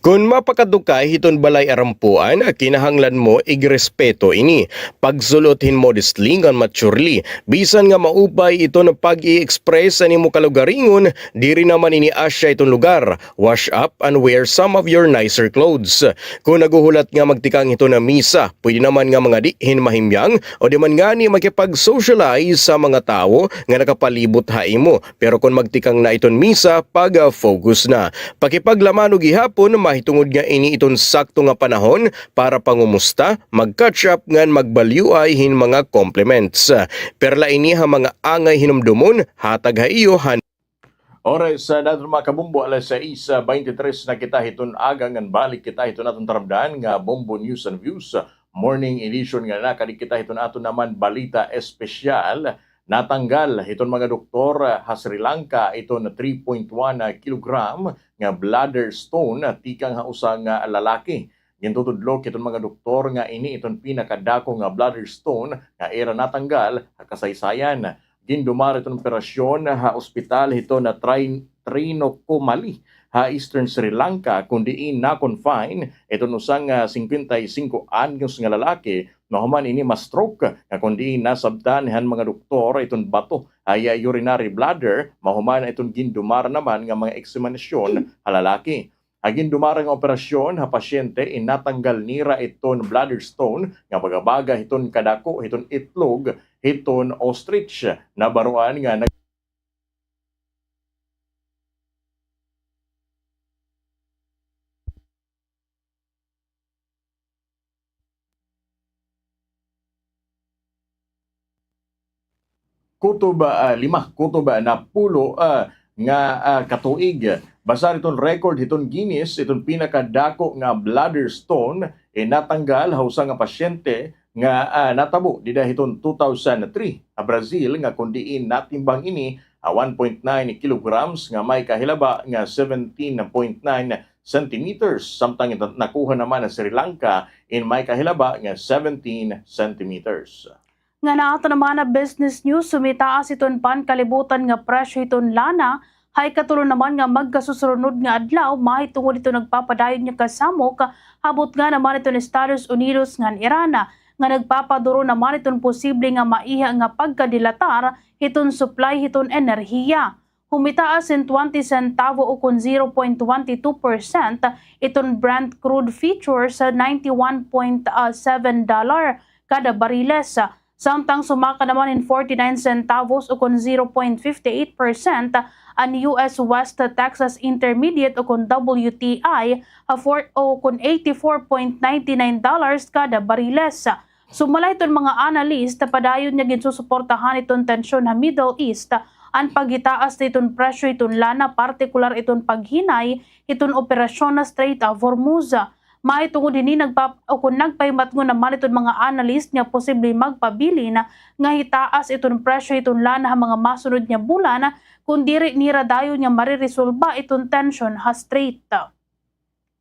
Kon mapakadto ka hiton balay arampuan, kinahanglan mo igrespeto ini. Pagsul-ot hin modestly ngan maturely. Bisan nga maupay iton pag-i-express han imo kalugaringon, diri naman ini asya iton lugar. Wash up and wear some of your nicer clothes. Kon naghuhulat nga magtikang hiton misa, pwede naman nga mangadi hin mahimyang o di man ngani makipag-socialize sa mga tawo nga nakapalibot ha imo. Pero kon magtikang na iton misa, pag-focus na. Pakipaglamano gihapon, mahitungod nga ini iton sakto nga panahon para pangumusta, mag-catch up ngan magbalyuay hin mga compliments. Perla ini ha mga angay hinumdomon, hatag ha iyo han Oras sa naton mga kabombo, alas sais, ah, twenty-three na kita hiton aga, ngan balik kita hiton aton taramdan nga Bombo News and Views, ah, morning edition nga nakadi kita hiton aton naman balita espesyal. Natanggal hiton mga doktor, ah, ha Sri Lanka iton three point one kilogram nga bladder stone, ah, tikang ha usa nga lalaki. Gintutudlo hiton mga doktor nga ini iton pinakadako nga bladder stone nga ira natanggal ha kasaysayan. Gindumara iton operasyon ha ospital hiton Trin-, Trincomalee ha Eastern Sri Lanka, kon diin na-confine iton usa nga singkwenta y singko anyos nga lalaki, mahuman ini ma-stroke, nga kon diin nasabtan han mga doktor iton bato ha iya urinary bladder, mahuman iton gindumara naman nga mga eksaminasyon ha lalaki. Ha gindumara nga operasyon ha pasyente, inatanggal nira iton bladder stone nga baga-baga hiton kadako hiton itlog hiton ostrich. Nabaroan nga nag- Kutob, ah, lima, kutob, ah, napulo, ah, nga, ah, katuig. Basar hiton record hiton Guinness, iton pinakadako nga bladder stone, eh, natanggal ha usa nga pasyente nga, ah, natabo dida hiton two thousand three ha Brazil, nga kon diin natimbang ini ha one point nine kilograms, nga may kahilaba nga seventeen point nine centimeters, samtang ito nakuha naman ha Sri Lanka in may kahilaba nga seventeen centimeters. Ngan ha aton naman nga business news, sumitaas iton pankalibutan nga presyo hiton lana ha ikatulo naman nga magkasusunod nga adlaw, mahitungod hiton nagpapadayon nga kasamok ha butnga naman hiton Estados Unidos ngan Iran, nga nagpapaduro naman hiton posible nga maiha nga pagkadilatar hiton supply hiton enerhiya. Humitaas hin twenty centavo ukon zero point twenty two percent iton Brent crude futures ha ninety one point seven dollar kada bariles. Samtang sumaka naman hin forty nine centavos ukon zero point fifty eight percent an U S West Texas Intermediate ukon W T I ha four, ukon eighty four point ninety nine dollars kada bariles. Sumala hiton mga analyst, padayon nga ginsusuportahan hiton tensyon ha Middle East an paghitaas hiton presyo hiton lana, partikular iton paghinay hiton operasyon ha Strait of Hormuz. Mahitungod hini, nagpa-, ukon nagpahimatngon naman iton mga analyst nga posible magpabilin nga hitaas iton presyo hiton lana ha mga masunod nga bulan, kon diri nira dayon nga mariresolba iton tensyon ha strait.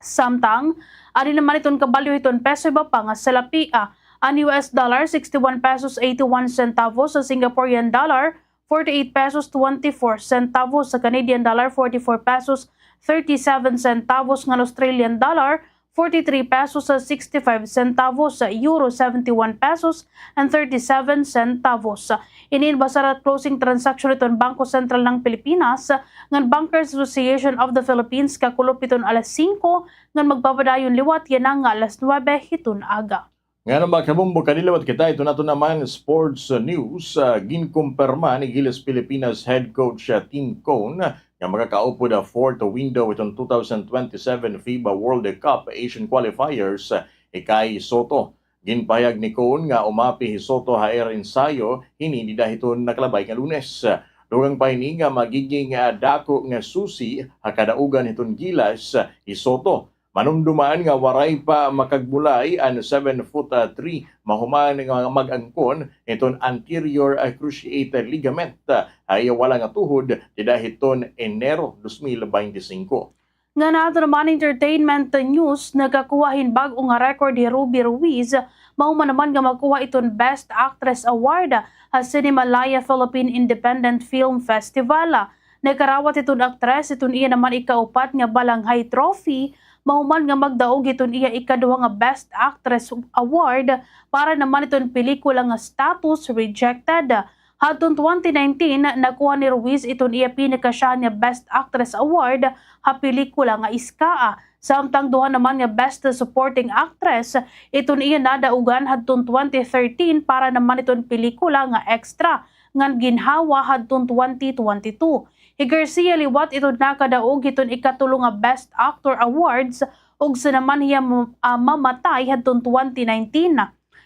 Samtang, adi naman iton kabalyo hiton peso, iba pa nga salapia. An U S dollar, sixty-one pesos, eighty-one centavos, sa Singaporean dollar, forty-eight pesos, twenty-four centavos, sa Canadian dollar, forty-four pesos, thirty-seven centavos, ngan Australian dollar, forty-three pesos, sixty-five centavos, sa euro, seventy-one pesos and thirty-seven centavos. Ini in basar ha closing transaction hiton Bangko Sentral ng Pilipinas ngan Bankers Association of the Philippines, kakulop hiton alas singko ngan magpapadayon liwat yana nga alas nuwebe hiton aga. Ngan mga kabombo, kadi liwat kita hiton aton naman sports, uh, news. Uh, ginkumpirma ni Gilas Pilipinas head coach, uh, Tim Cone nga makakaupod ha fourth window hiton two thousand twenty-seven FIBA World Cup Asian Qualifiers, uh, hi Kai Sotto. Ginpahayag ni Cone nga umapi hi Sotto ha ira ensayo hini dida hiton nakalabay nga Lunes. Dugang pa hini nga magiging, ah, dako nga susi ha kadaugan hiton Gilas, ah, hi Sotto. Manumduman nga waray pa makagmulay an seven foot three mahuman nga mag-angkon iton anterior, ah, cruciate ligament, ah, ha iya wala nga tuhod dida hiton Enero dos mil baynte singko. Ngan ha aton naman entertainment news, nakakuha hin bag-o nga record hi Ruby Ruiz, mahuman naman nga makuha iton Best Actress Award ha Cinemalaya Philippine Independent Film Festival. Nakarawat iton aktres iton iya naman ikaupat nga Balanghay Trophy, mahuman nga magdaog iton iya ikaduha nga Best Actress Award para naman iton pelikula nga Status Rejected. Hadton twenty nineteen, nakuha ni Ruiz iton iya pinakasyahan nga Best Actress Award ha pelikula nga Iskaa. Samtang duha naman nga Best Supporting Actress iton iya nadaugan hadton twenty thirteen para naman iton pelikula nga Extra ngan Ginhawa hadton twenty twenty-two. Hi Garcia liwat iton nakadaog hiton ikatulo nga Best Actor Awards, ug sa naman hiya, ah, mamatay hadton twenty nineteen.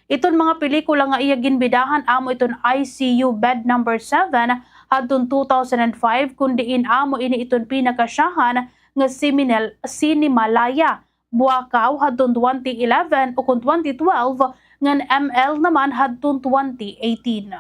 Iton mga pelikula nga iya ginbidahan amo iton I C U Bed Number Seven hadton two thousand and five, kun diin amo ini iton pinakasyahan nga seminal, Cinemalaya, Buakaw hadton twenty eleven ukon twenty twelve, ngan M L naman hadton twenty eighteen.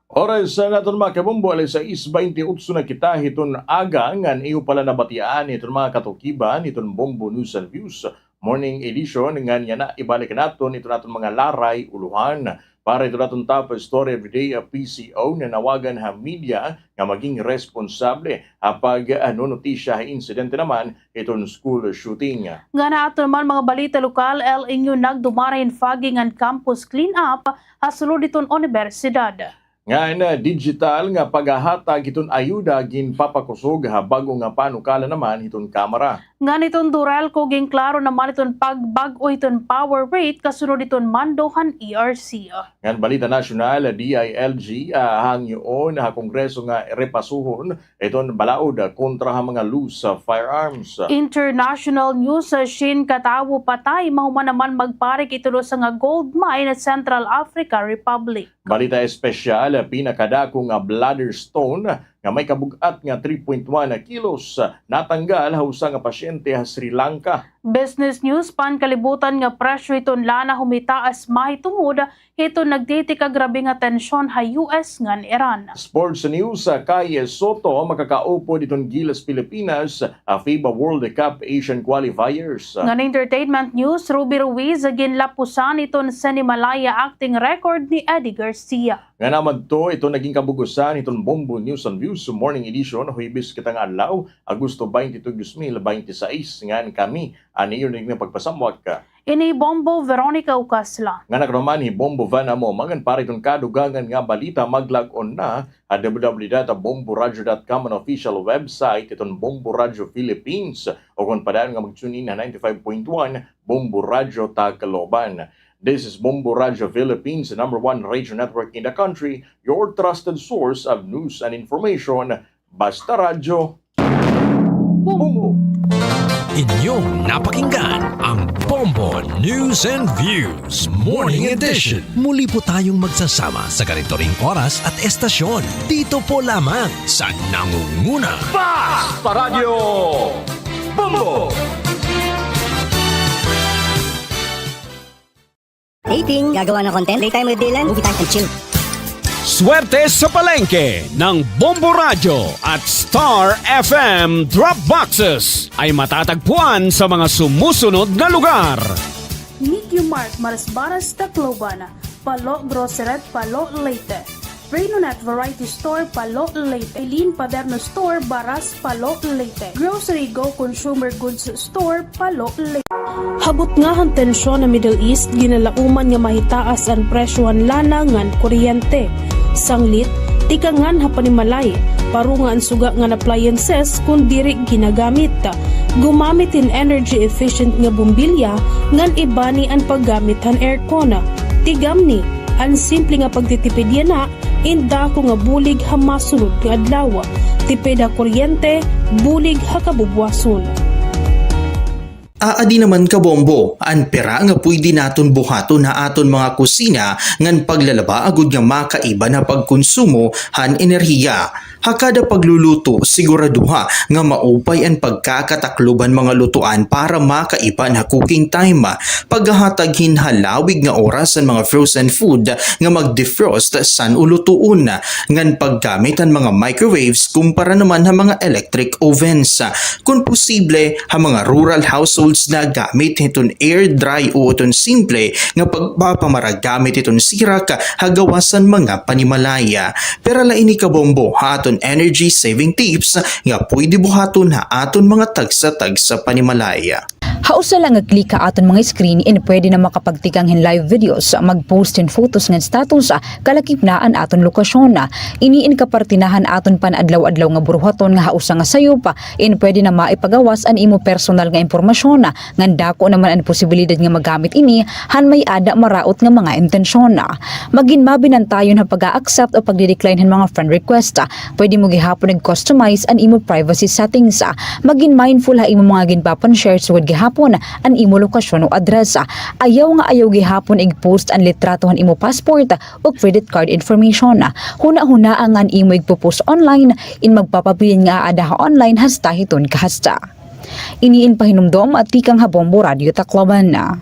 Oras, ah, naton, mga kabombo, alas sais baynte otso na kita hiton aga, ngan iyo pala nabatian hiton mga katukiban hiton Bombo News and Views Morning Edition, ngan yana ibalik naton iton aton mga laray ulohan. Para iton aton top story everyday, ah, P C O nanawagan ha media nga maging responsable ha pag, ah, nonotisya ha insidente naman iton school shooting. Ngan ha aton naman mga balita lokal, El Niño nagdumara hin foggy ngan campus clean up ha sulod hiton unibersidad. Ngan, ah, digital nga paghahatag hiton ayuda ginpapakusog ha bag-o nga panukala naman hiton Kamara. Ngan hiton DURELCO ginklaro naman iton pagbag-o hiton power rate kasunod hiton mando han E R C. Ngan balita nasyonal, D I L G, ah, hangyoon ha Kongreso nga repasuhon iton balaod kontra ha mga loose, ah, firearms. International news, ah, syen ka tawo patay mahuman naman magparik iton usa nga gold mine ha Central Africa Republic. Balita espesyal, pinakadako nga bladder stone nga may kabug-at nga three point one kilos, natanggal ha usa nga pasyente ha Sri Lanka. Business news, pankalibutan nga presyo hiton lana humitaas mahitungod hiton nagtitikagrabe nga tensyon ha U S ngan Iran. Sports news, Kai Sotto makakaupod hiton Gilas Pilipinas ha FIBA World Cup Asian Qualifiers. Ngan entertainment news, Ruby Ruiz ginlapusan hiton Cinemalaya acting record ni Eddie Garcia. Ngan amo adto iton naging kabug-osan hiton Bombo News and Views Morning Edition, Huwebes kita nga adlaw, Agosto twenty-two, dos mil baynte sais, ngan kami an iyo naging pagpasamwak. Ini Bombo Veronica Ucasla. Ngan ako naman hi Bombo Van Amo. Ngan para iton kadugangan nga balita, mag-log on na ha W W W dot bombo radio dot com, an official website iton Bombo Radio Philippines, o kon padayon nga mag-tune in ha ninety-five point one Bombo Radio Tacloban. This is Bombo Radio Philippines, the number one radio network in the country, your trusted source of news and information. Basta Radyo, Bombo! Inyong napakinggan ang Bombo News and Views Morning Edition. Muli po tayong magsasama sa ganito ring oras at estasyon. Dito po lamang sa nangunguna. Basta Radyo, Bombo! Dating, gagawa ng content, playtime with Dylan, movie time and chill. Swerte sa palengke ng Bombo Radyo at Star F M Drop Boxes ay matatagpuan sa mga sumusunod na lugar. Nikyo Mart, Marasbaras, Tacloban. Palo Grocery, Palo, Leyte. Renonet Variety Store, Palo, Leyte. Eileen Paderno Store, Baras, Palo, Leyte. Grocery Go Consumer Goods Store, Palo, Leyte. Ha butnga han tensyon ha Middle East, ginalauman nga mahitaas an presyo han lana ngan kuryente. Sanglit, tikangan ha panimalay, paro nga an suga ngan appliances kon diri ginagamit. Gumamit hin energy efficient nga bombilya ngan ibani an paggamit han aircon. Tigamni, an simple nga pagtitipid yana in dako nga bulig ha masunod nga adlaw. Tipid ha kuryente, bulig ha kabubuwason. Aadi naman, kabombo, an pira nga pwede naton buhaton ha aton mga kusina ngan paglalaba agod nga makaiban ha pagkonsumo han enerhiya. Ha kada pagluluto, siguraduha nga maupay an pagkakataklob han mga lutuan para makaiban ha cooking time. Paghahatag hin halawig nga oras han mga frozen food nga mag-defrost san o lutuon, ngan paggamit han mga microwaves kumpara naman ha mga electric ovens. Kon posible, ha mga rural households na gamit hiton air dry o iton simple nga pagpapamaragamit hiton sirak ha gawas han mga panimalay. Pero la ini kabombo ha aton energy saving tips nga pwede buhaton ha aton mga tagsa-tagsa panimalay. Ha usa la nga click ha aton mga screen, in pwede na makapagtikang hin live videos, mag-post hin photos ngan status, kalakip na an aton lokasyon. Ini in kaparte na han aton pan-adlaw-adlaw nga buruhaton nga ha usa nga sayop, in pwede na maipagawas an imo personal nga impormasyon, ngan dako naman an posibilidad nga magamit ini han may-ada maraot nga mga intensyon. Magin mabinantayon ha pag-a-accept o pagdi-decline han mga friend request. Pwede mo gihapon ig-customize an imo privacy settings. Magin mindful ha imo mga ginpapan-share sugad gihapon an imo lokasyon o address. Ayaw nga ayaw gihapon ig-post an litrato han imo passport o credit card information. Hunahunaa nga an imo igpo-post online in magpapabilin nga aada ha online hasta hiton kahasta. Ini in pahinumdom tikang ha Bombo Radyo Tacloban.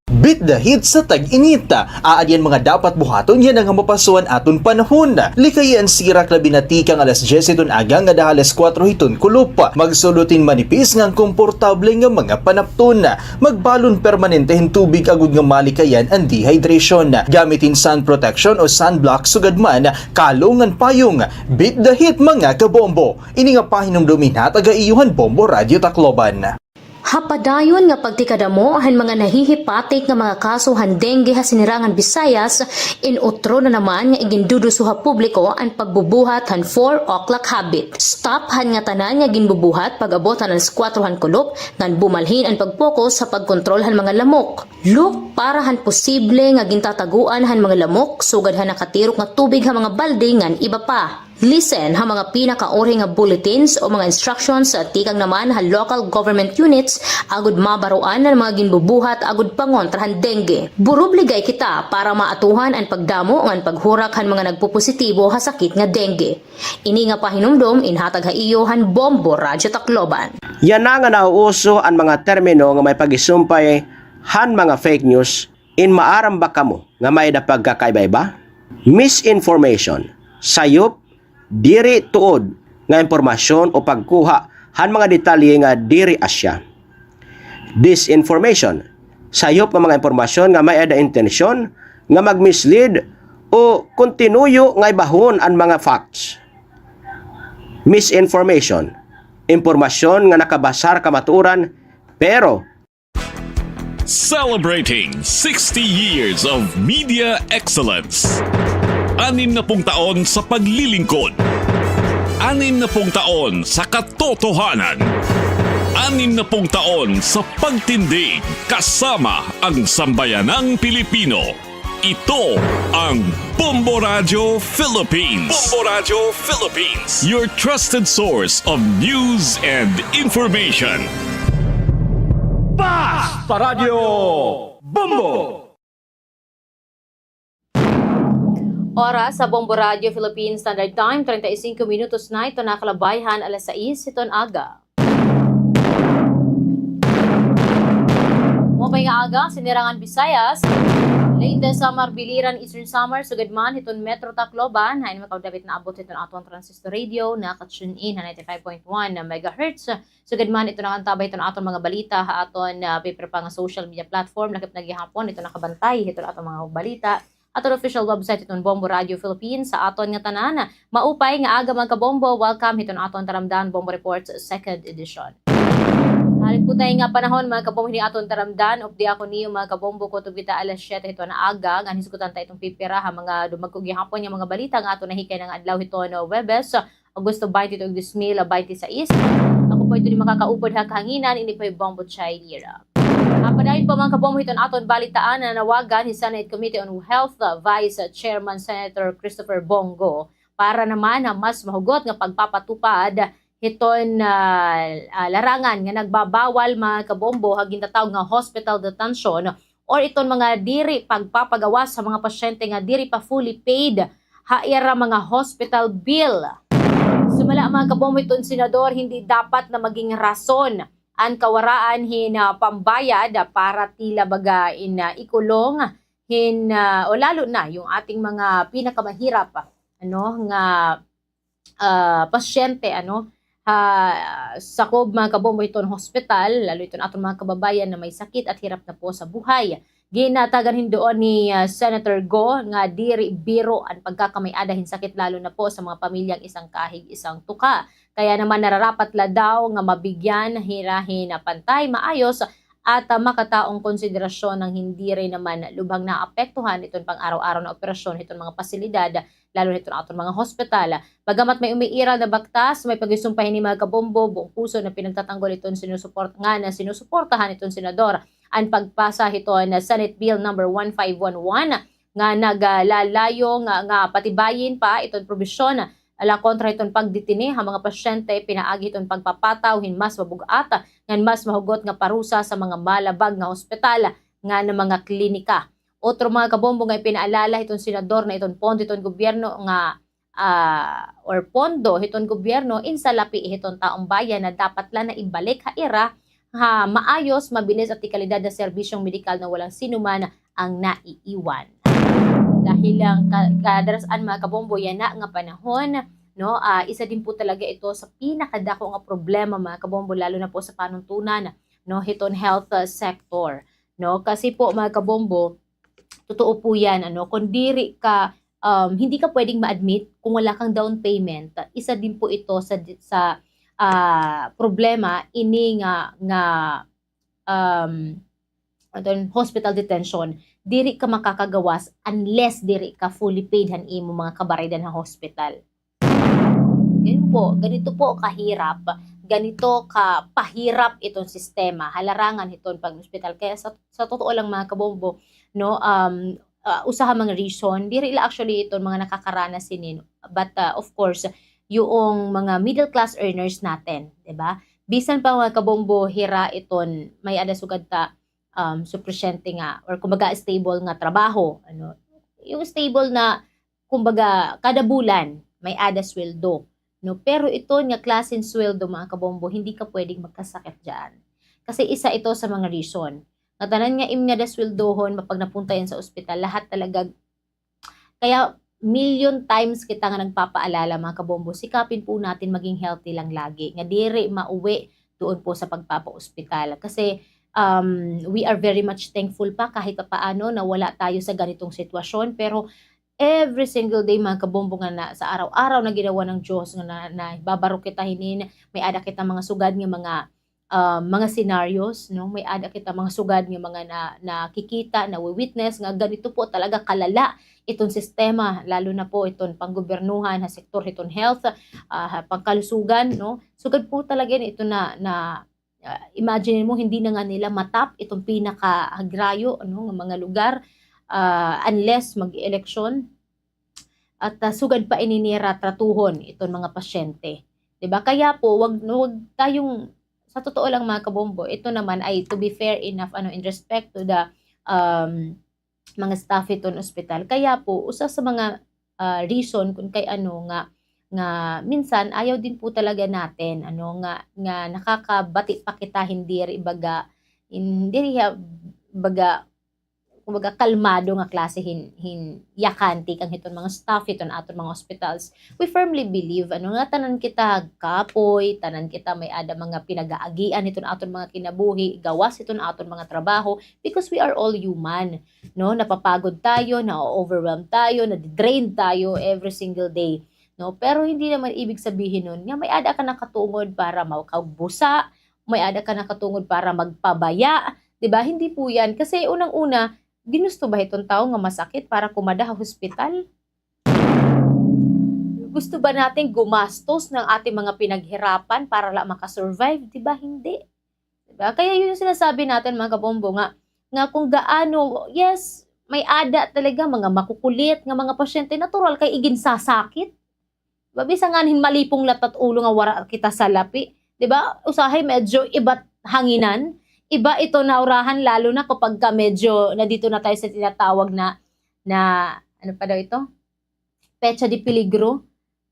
Beat the heat sa tag-init. Aadi an mga dapat buhaton yana nga mapaso an aton panahon. Likayi an sirak labi na tikang alas dyes hiton aga ngada ha alas kuwatro hiton kulop. Magsulot hin manipis ngan komportable nga mga panapton. Magbalon permanente hin tubig agod nga malikayan an dehydration. Gamit hin sun protection o sunblock sugad man, kalong ngan payong. Beat the heat, mga kabombo. Ini nga pahinumdom in hatag ha iyo han Bombo Radyo Tacloban. Ha padayon nga pagtikadamo han mga nahihipatik nga mga kaso han dengue ha sinirangan Visayas, in utro na naman nga iginduduso ha publiko an pagbubuhat han four o'clock habit. Stop han ngatanan nga ginbubuhat pag-abot han alas kuwatro han kulop, ngan bumalhin an pag-focus ha pagkontrol han mga lamok. Look para han posible nga gintataguan han mga lamok sugad han nakatirok nga tubig ha mga balde ngan iba pa. Listen ha mga pinakauri nga bulletins o mga instructions tikang naman ha local government units agod mabaroan an mga ginbubuhat agod pangontra han dengue. Burubligay kita para maatuhan an pagdamo ngan paghurak han mga nagpopositibo ha sakit nga dengue. Ini nga pahinumdom in hatag ha iyo han Bombo Radyo Tacloban. Yana nga nauuso an mga termino nga may pagisumpay han mga fake news, in maaram ba kamo nga may-ada pagkakaiba-iba? Misinformation, sayop, diri tuod nga impormasyon o pagkuha han mga detalye nga diri asya. Disinformation, sayop nga mga impormasyon nga may-ada intensyon nga mag-mislead o kon tinuyo nga ibahon an mga facts. Misinformation, impormasyon nga nakabasar ha kamatuoran pero Celebrating sixty years of media excellence. Anim na pung taon sa paglilingkod. Anim na pung taon sa katotohanan. Anim na pung taon sa pagtindig kasama ang sambayanang Pilipino. Ito ang Bombo Radyo Philippines. Bombo Radyo Philippines, your trusted source of news and information. Basta Radyo Bombo! Oras sa Bombo Radyo Philippines Standard Time, treinta y cinco minutos na ito nakalabay han alas sais hiton aga. Maupay nga aga, Sinirangan Visayas, Leyte, Samar, Biliran, Eastern Samar, sugad man hiton Metro Tacloban, hain makaugdabit naabot hiton aton transistor radio, naka-tune in ha ninety-five point one megahertz. Sugad man ito nakantabay hiton aton mga balita ha aton, ah, pipiira pa nga social media platform, lakip na gihapon ito nakabantay hiton aton mga balita. Aton official website hiton Bombo Radyo Philippines. Sa aton ngatanan, maupay nga aga, mga kabombo. Welcome hiton aton taramdan, Bombo Reports, second edition. Ha liputay nga panahon, mga kabombo, hini aton taramdan, updi ako niyo, mga kabombo, kutob kita alas siyete hiton aga, ngan hisgutan ta iton pipira ha mga dumagko gihapon nga mga balita nga aton nahikay na nga adlaw hiton Huwebes, Agosto twenty-two, dos mil twenty-six. Ako po ito ni makakaupod ha kahanginan, ini po hi Bombo Chai Lira. Ha padayon pa, mga kabombo, hiton aton balitaan, nanawagan hi Senate Committee on Health, ah, Vice Chairman Senator Christopher Bong Go para naman ha mas mahugot nga pagpapatupad hiton, ah, ah, larangan nga nagbabawal, mga kabombo, ha gintatawag nga hospital detention or iton mga diri pagpapagawas sa mga pasyente nga diri pa fully paid ha ira mga hospital bill. Sumala, mga kabombo, hiton senador, hindi dapat na maging rason an kawaraan hin, ah, pambayad, ah, para tila baga in, ah, ikulong hin, ah, o lalo na yung ating mga pinakamahirap, ano, nga, ah, pasyente, ano, ha, sakob, mga kabombo, hiton hospital, lalo iton aton mga kababayan na may sakit at hirap na po sa buhay. Ginatagan hin duon ni, ah, Senator Go nga diri biro an pagkakamay-ada hin sakit, lalo na po sa mga pamilyang isang kahig, isang tuka. Kaya naman nararapat la daw nga mabigyan hira hin pantay, maayos, at, ah, makataong konsiderasyon nga hindi rin naman lubhang naapektuhan iton pang-araw-araw na operasyon hiton mga pasilidad, lalo na hiton aton mga hospital. Bagamat may umiiral na baktas, may paghisumpa hini, mga kabombo, buong puso na pinagtatanggol iton sinusuport-, nga na sinusuportahan iton senador an pagpasa hiton Senate Bill number one five one one nga naglalayo nga, nga patibayin pa iton probisyon ala kontra hiton pagdetene ha mga pasyente pinaagi hiton pagpapataw hin mas mabug-at ngan mas mahugot nga parusa sa mga malabag nga hospital ngan mga klinika. Otro, mga kabombo, nga ipinaalala hiton senador na iton pondo hiton gobyerno nga, ah, or pondo hiton gobyerno in salapi hiton taong bayan na dapat la na ibalik ha ira ha maayos, mabilis at dekalidad na serbisyong medikal na walang sinuman ang naiiwan. Dahil ang ka-, kadaras-an, mga kabombo, yana nga panahon, no, ah, isa din po talaga ito sa pinakadako nga problema, mga kabombo, lalo na po sa panuntunan, no, hiton health, ah, sector, no? Kasi po, mga kabombo, totoo po yan, ano, kung diri ka, um, hindi ka pwedeng ma-admit kung wala kang down payment. Isa din po ito sa, sa, ah, problema ini nga, nga, um, aton, hospital detention. Diri ka makakagawas unless diri ka fully paid han imo mga kabaredan ha hospital. Ganito po, ganito po kahirap, ganito kapahirap iton sistema ha larangan hiton pag-ospital. Kaya sa, sa totoo lang, mga kabombo, no, um, ah, usa ha mga reason, diri la actually iton mga nakakaranas hinin, but, ah, of course, yung mga middle class earners natin, di ba? Bisan pa, mga kabombo, hira iton may-ada sugad ta, um, supisyente nga, or kumbaga stable nga trabaho, ano, yung stable na, kumbaga, kada bulan may-ada sweldo, no? Pero iton nga klase hin sweldo, mga kabombo, hindi ka pwedeng magkasakit diyan. Kasi isa ito sa mga reason. Nga tanan nga im nga da sweldohon, mapag napunta yan sa ospital, lahat talaga. Kaya million times kita nga nagpapaalala, mga kabombo, sikapin po natin maging healthy lang lagi, nga diri mauwi doon po sa pagpapa-ospital. Kasi, um, we are very much thankful pa kahit papaano na wala tayo sa ganitong sitwasyon, pero every single day, mga kabombo, nga na, sa araw-araw na ginawa ng Diyos nga na, nahibabarok kita hinin, may-ada kita mga sugad nga mga, ah, mga scenarios, no? May-ada kita mga sugad nga mga na, nakikita, nawi-witness nga ganito po talaga kalala iton sistema, lalo na po iton panggobyernohan ha sektor hiton health, ah, ha pangkalusugan, no? Sugad po talaga yan ito na, na ah, imagine mo, hindi na nga nila matap iton pinakahagrayo, ano, nga mga lugar, ah, unless mag-eleksyon. At, ah, sugad pa ini nira tratuhon iton mga pasyente. Di ba? Kaya po, wag, wag tayong, sa totoo lang, mga kabombo, ito naman ay, to be fair enough, ano, in respect to the, um, mga staff hiton ospital. Kaya po, usa sa mga, ah, reason kun kay ano nga, nga minsan ayaw din po talaga natin, ano, nga, nga nakakabati pa kita, hindi ri baga, hindi ri ha, baga, kumbaga, kalmado nga klase hin, hin yakan tikang hiton mga staff hiton aton mga hospitals. We firmly believe, ano, nga tanan kita kapoy, tanan kita may-ada mga pinag-aagian hiton aton mga kinabuhi, gawas hiton aton mga trabaho, because we are all human, no? Napapagod tayo, na-overwhelm tayo, nadi-drain tayo every single day, no? Pero hindi naman ibig sabihin nun nga may-ada ka nakatungod para makagbusa, may-ada ka nakatungod para magpabaya, di ba? Hindi po yan. Kasi unang-una, ginusto ba hiton tawo nga masakit para kumada ha hospital? Gusto ba natin gumastos ng ating mga pinaghirapan para la makasurvive? Di ba hindi? Di ba? Kaya yun yung sinasabi natin, mga kabombo, nga, nga kung gaano, yes, may-ada talaga mga makukulit nga mga pasyente, natural kay iginsasakit. Di ba? Bisan nga hin malipong latat ulo nga wara kita salapi. Di ba? Usahay medyo iba hanginan, iba ito naurahan, lalo na kapag ka medyo nandito na tayo sa tinatawag na, na, ano pa daw ito? Petsa de peligro.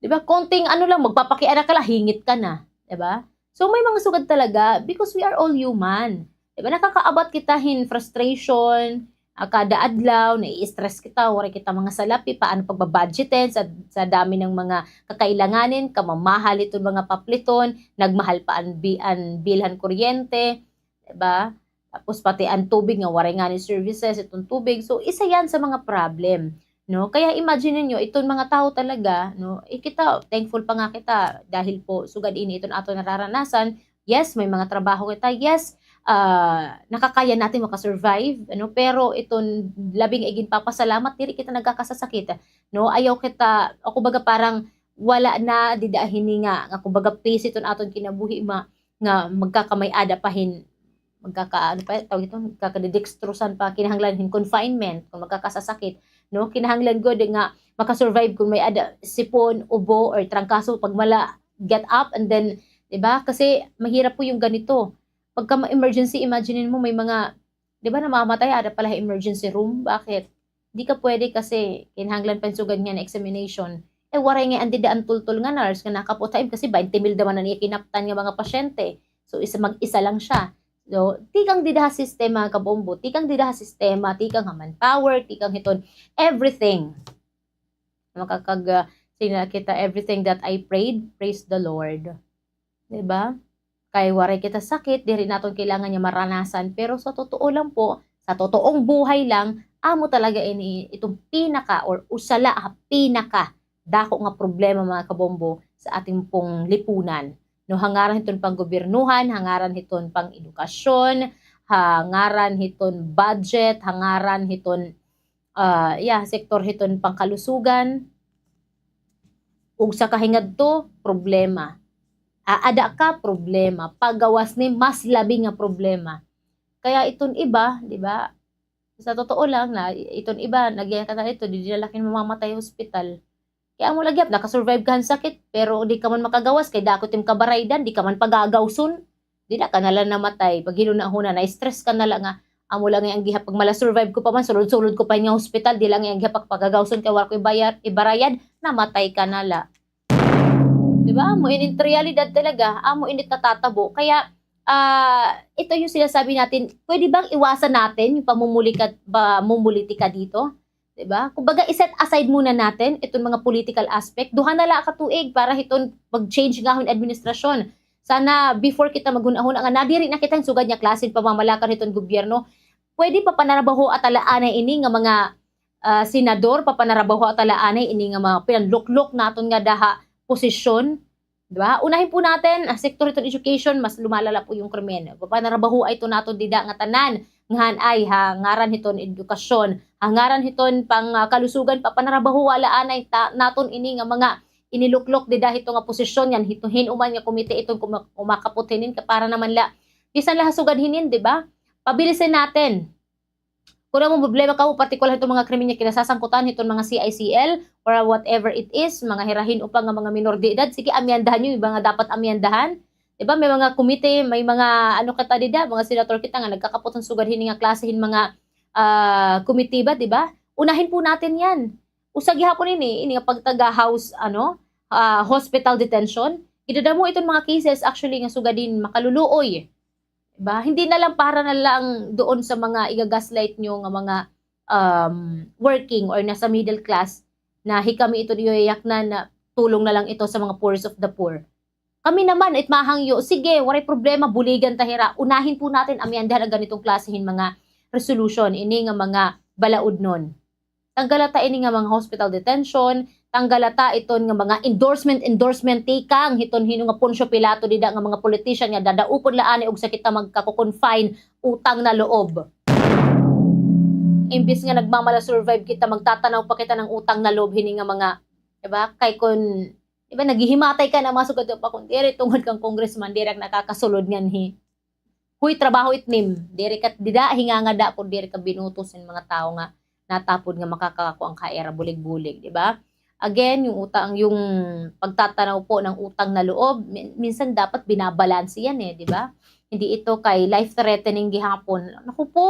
Di ba? Konting ano lang, magpapakiana ka lang, hingit ka na. Di ba? So, may mga sugad talaga because we are all human. Di ba? Nakakaabat kita hin frustration, ah, kada adlaw, nai-stress kita, waray kita mga salapi, paano pagbabudgetin sa, sa dami ng mga kakailanganin, kamamahal iton mga papliton, nagmahal pa an bi-, an bill han kuryente, di ba? Tapos pati an tubig nga waray ngani services iton tubig. So, isa yan sa mga problem, no? Kaya imagine ninyo, iton mga tao talaga, no? Eh, kita, thankful pa nga kita dahil po sugad ini iton aton nararanasan. Yes, may mga trabaho kita. Yes, ah, nakakaya natin makasurvive, ano? Pero iton labing iginpapasalamat, diri kita nagkakasasakit, no? Ayaw kita, o kumbaga parang wala na dida hini nga, nga kumbaga peace iton aton kinabuhi ma-, nga magkakamay-ada pa hin, magkaka-, ano pa, tawag ito, magkakadidextrosan pa, kinahanglan hin confinement, kung magkakasasakit, no? Kinahanglan gud nga makasurvive kung may-ada sipon, ubo, or trangkaso, pag mala, get up, and then, di ba? Kasi mahirap po yung ganito. Pagka ma-emergency, imagine mo, may mga, di ba, namamatay, ada pala emergency room. Bakit? Di ka pwede kasi kinahanglan pa hin sugad nga na examination. Eh, waray ngay-an dida an tultol nga nurse nga nakaputhaim kasi baynte mil daman an iya kinaptan nga mga pasyente. So, isa, mag-isa lang siya. So, tikang dida ha sistema, kabombo, tikang dida ha sistema, tikang ha manpower, tikang hiton everything. Makakag-, ah, sina kita, everything that I prayed, praise the Lord. Di ba? Kay waray kita sakit, diri naton kailangan nga maranasan. Pero sa totoo lang po, sa totoong buhay lang, amo talaga ini iton pinaka or usa la ha pinaka dako nga problema, mga kabombo, sa atin pong lipunan. No, ha ngaran hiton panggobyernohan, ha ngaran hiton pang-edukasyon, ha ngaran hiton budget, ha ngaran hiton, ah, yeah, sektor hiton pangkalusugan. Ug sa kahingadto, problema. Aada ka, problema. Pagawas ni, mas labi nga problema. Kaya iton iba, di ba? Sa totoo lang na, iton iba, nagyaya ka na ito, di, di na la kay mamamatay ha hospital. Kay amo la gihap, nakasurvive ka han sakit, pero di ka man makagawas, kay dako it im kabaraydan, di ka man pagagawson. Dida ka na la namatay. Paghinunahuna, na-stress ka na la nga, amo la ngay-an gihap, pag mala-survive ko pa man, sulod-sulod ko pa hin nga hospital, di la ngay-an gihap pagpagagawson kay wara ko ibayad, ibarayad, namatay ka na la. Di ba? Amo ini it realidad talaga, amo ini it natatabo. Kaya, ah, ito yung sinasabi natin, pwede bang iwasan natin yung pamumulika-, pamumulitika dito? Di ba? Kumbaga, i-set aside muna natin itong mga political aspect. Duha na la ka tuig para hiton mag-change nga hin administrasyon. Sana before kita maghunahuna nga nadiri na kita hin sugad nga klase hin pamamalakad hiton gobyerno, pwede papanarabahoa ta la anay ini nga mga, ah, senador, papanarabahoa ta la anay ini nga mga pinanluklok naton nga daha posisyon. Di ba? Unahin po natin, ah, sektor hiton education, mas lumalala po yung krimen. Papanarabahoa ito naton dida ngatanan, ngahan ay ha ngaran hiton edukasyon, ha ngaran hiton pang, ah, kalusugan, papanarabahoa la anay ta-, naton ini nga mga iniluklok dida hito nga posisyon, ngan hito hin-o man nga komite iton kuma-, kumakapot hinin, kay para naman la, bisan la ha sugad hinin, di ba? Pabilisin natin. Kun amo problema kamo, partikular hiton mga krimen nga kinasasangkutan hiton mga C I C L or whatever it is, mga hirahin-o pa nga mga minor de edad, sige, amyandahan niyo yung mga dapat amyandahan. Di ba? May mga komite, may mga ano kita dida, mga senator kita nga nagkakapot hin sugad hini nga klase hin mga, ah, komitiba, di ba? Unahin po natin yan. Usa gihapon ini, ini nga pagtaga house, ano, ah, hospital detention. Gidadamo iton mga cases actually nga sugad hin makaluluoy. Di ba? Hindi na lang para na lang doon sa mga iga-gaslight nyo nga mga, um, working or nasa middle class na hikami iton iyoyaknan na tulong na lang ito sa mga poorest of the poor. Kami naman, it mahangyo, sige, waray problema, buligan ta hira. Unahin po natin amyandahan an ganitong klase hin mga resolution, ini nga mga balaudnon. Tanggala ta ini nga mga hospital detention, tanggala ta iton nga mga endorsement, endorsement tikang hiton hin-o nga Poncio Pilato dida nga mga politician nga dadaupon la anay ugsa kita magkako-confine, utang na loob. Imbis nga nagmamala-survive kita, magtatanaw pa kita ng utang na loob hini nga mga, di ba? Kay kun, di ba, naghihimatay ka na mga sugad pa kun diri tungod kang congressman, diri ak nakakasulod nganhi. Huy, trabaho it nim. Diri ka dida hingangada kun diri ka binutos hin mga tawo nga natapod nga makakakuan ka ha ira bulig-bulig, di ba? Again, yung utang, yung pagtatanaw po ng utang na loob, min-, minsan dapat binabalanse yan eh, di ba? Hindi ito kay life-threatening gihapon. Naku po,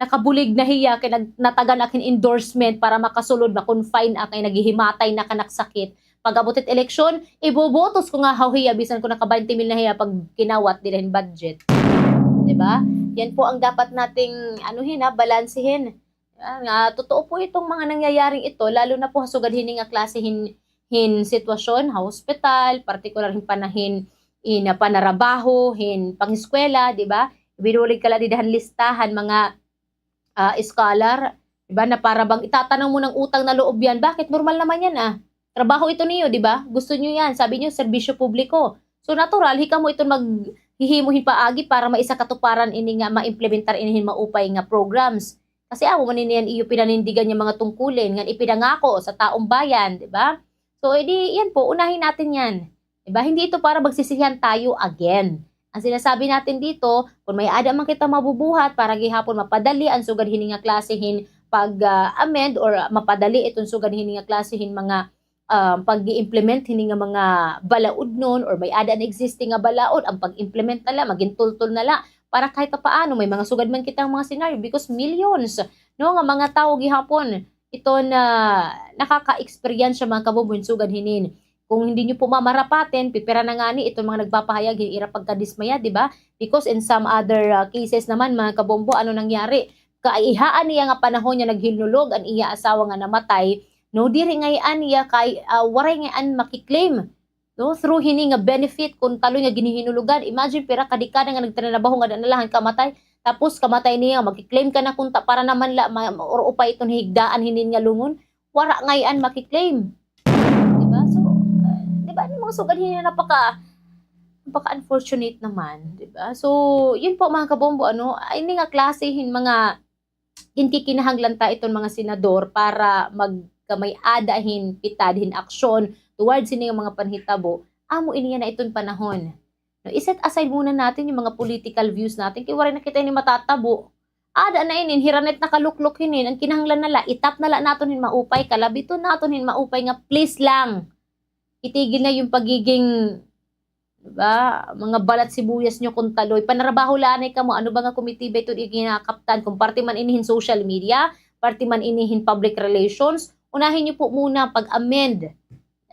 nakabulig na hiya kay nag-, natagan ak hin endorsement para makasulod, ma-confine ak kay naghihimatay na kan ak sakit. Pag-abot hit eleksyon, ibobotos ko nga ha hiya, bisan kon naka baynte mil na hiya pag kinawat dida hin budget. Di ba? Yan po ang dapat nating, ano hin, ha, balansehin. Ah, nga, totoo po itong mga nangyayaring ito, lalo na po ha sugad hini nga klase hin, hin sitwasyon, ha hospital, partikular hin panahin, in, ah, panarabaho, hin pangeskwela, di ba? Binulig ka la dida han listahan, mga, ah, scholar, di ba, na para bang itatanaw mo ng utang na loob yan. Bakit? Normal naman yan, ah. Trabaho ito niyo, di ba? Gusto niyo yan. Sabi niyo, serbisyo publiko. So, natural, hikamo iton maghihimo hin paagi para maisakatuparan ini nga, ma-implementar ini hin maupay nga programs. Kasi amo man ini an iyo pinanindigan nga mga tungkulin, ngan ipinangako sa taong bayan, di ba? So, edi, yan po, unahin natin yan. Di ba? Hindi ito para magsisihan tayo again. Ang sinasabi natin dito, kung may-ada man kita mabubuhat para gihapon mapadali an sugad hini nga klase hin pag, ah, amend or mapadali iton sugad hini nga klase hin mga, ah, pag-i-implement hini nga mga balaod nun, or may-ada na existing nga balaod, ang pag-implement na la, magin tultol na la, para kahit papaano may mga sugad man kitang mga senaryo, because millions, no, nga mga tawo gihapon iton nakaka-experience, mga kabombo, hin sugad hinin. Kung hindi niyo po mamarapatin, pipira na ngani iton mga nagpapahayag hin ira pagkadismaya, di ba? Because in some other, ah, cases naman, mga kabombo, ano nangyari? Kaihaan niya nga panahon niya naghinulog an iya asawa nga namatay, no, diri ngay-an niya kay, ah, waray ngay-an maki-claim, no, through hini nga benefit kon taloy nga ginhihinulogan. Imagine, pira ka dekada nga nagtrinabaho nga daan na la han kamatay. Tapos kamatay niya, maki-claim ka na kunta para naman la ma-, or upay iton higdaan hinin nga lungon. Wara ngay-an maki-claim. Di ba? So, ah, di ba, mga sugad hini napaka, napaka-unfortunate naman, di ba? So, yun po, mga kabombo, ano, ay, ini nga klase hin mga ginkikinahanglan ta iton mga senador para magkamay-ada hin pitad hin aksyon towards hini nga mga panhitabo, amo ini yana iton panahon. No, i-set aside muna natin yung mga political views natin, kay waray na kita ini matatabo. Ada na ini, hira na it nakaluklok hinin, an kinahanglan na la, itap na la naton hin maupay, kalabiton naton hin maupay nga please lang, itigil na yung pagiging, di ba, mga balat sibuyas niyo kon taloy. Panarabaho la anay kamo, ano ba nga komitiba iton iginakaptan? Kung parte man ini hin social media, parte man ini hin public relations, unahin niyo po muna pag-amend.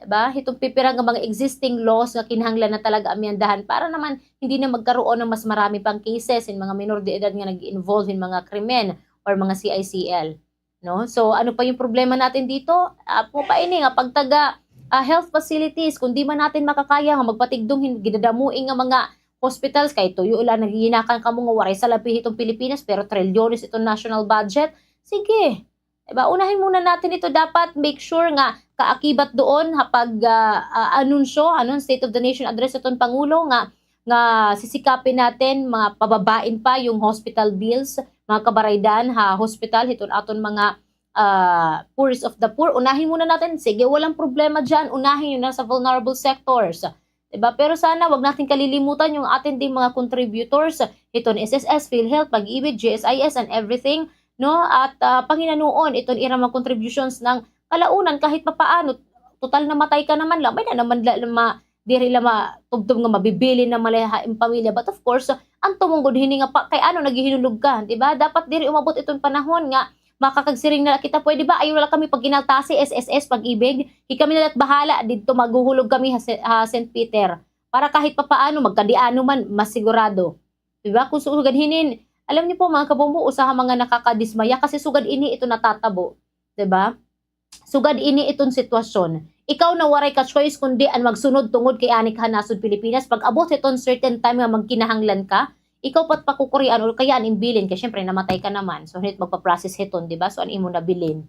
Di ba? Hitong pipira nga mga existing laws nga kinahanglan na talaga amyendahan para naman hindi na magkaroon ng mas marami pang cases hin mga minor de edad nga nag-involve hin mga krimen or mga C I C L. No? So, ano pa yung problema natin dito? Ah, po pa ini nga pagtaga, ah, health facilities, kung di man natin makakaya nga magpatigdong hin gidadamoi nga mga hospitals, kay tuyo la, naghihinakan kamo nga waray salapi hitong Pilipinas, pero trilyones itong national budget. Sige. Diba? Unahin muna natin ito. Dapat make sure nga kaakibat doon ha pag, ah, ah, anunsyo, ano, State of the Nation Address itong Pangulo nga, nga sisikapin natin, mga pababain pa yung hospital bills, mga kabaraydan, ha hospital, hiton aton mga, ah, poorest of the poor. Unahin muna natin. Sige, walang problema dyan. Unahin yun na sa vulnerable sectors. Diba? Pero sana wag natin kalilimutan yung atin ding mga contributors, hiton S S S, PhilHealth, Pag-ibig, G S I S, and everything, no? At, ah, panghinanuon iton ira mga contributions nga kalaunan kahit papaano, total namatay ka naman la, may-ada naman la, ma-, diri la matubtob nga mabibilin naman la ha im pamilya. But of course, an tumong gud hini nga pa, kay ano naghihinulog ka, di ba? Dapat diri umabot iton panahon nga makakagsiring na la kita, pwede ba? Ayaw na la kami pagkinaltasi, S S S, Pag-ibig. Hi kami na la't bahala, didto maghuhulog kami ha Se-, ha Saint Peter. Para kahit papaano, magkadiano man, mas sigurado. Di ba? Kung sugad hinin, alam niyo po, mga kabombo, usa ha mga nakakadismaya kasi sugad ini ito natatabo. Di ba? Sugad ini iton sitwasyon. Ikaw na waray ka choice kundi an magsunod tungod kay ani ka ha nasod Pilipinas. Pag-abot hiton certain time nga magkinahanglan ka, ikaw pa't pakukurian or kaya an imbilin kay syempre namatay ka naman. So, hinit magpa-process hiton, di ba? So, an imo nabilin.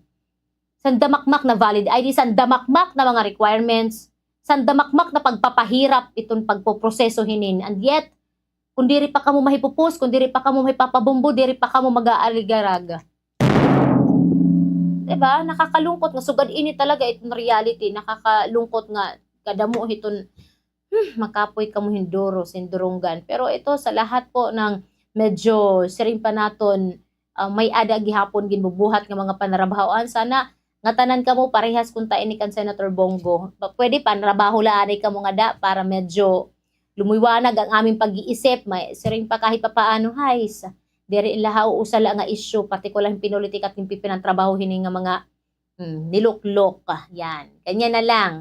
Sandamakmak na valid I D, sandamakmak na mga requirements, sandamakmak na pagpapahirap iton pagpoproseso hinin. And yet, kung diri pa kamo mahipupos, kung diri pa kamo mahipapabombo, diri pa kamo mag-aaligaraga. Di ba? Nakakalungkot nga sugad ini talaga iton reality. Nakakalungkot nga kadamo hiton, hmm, makapoy kamo hin duros, hin durunggan. Pero ito, sa lahat po ng medyo siring pa naton, ah, may-ada gihapon ginbubuhat nga mga panarabahon, sana ngatanan kamo parehas kunta ini kan Senator Bong Go. Ba, pwede panarabaho la anay kamo ngada para medyo lumuiwanag ang aming pag-iisip. May siring pa kahit papaano, hays. Diri la ha usa la nga isyu, partikular hin pinulitika at hin pipinantrabaho hini nga mga, hmm, niluklok. Yan. Ganyan na lang.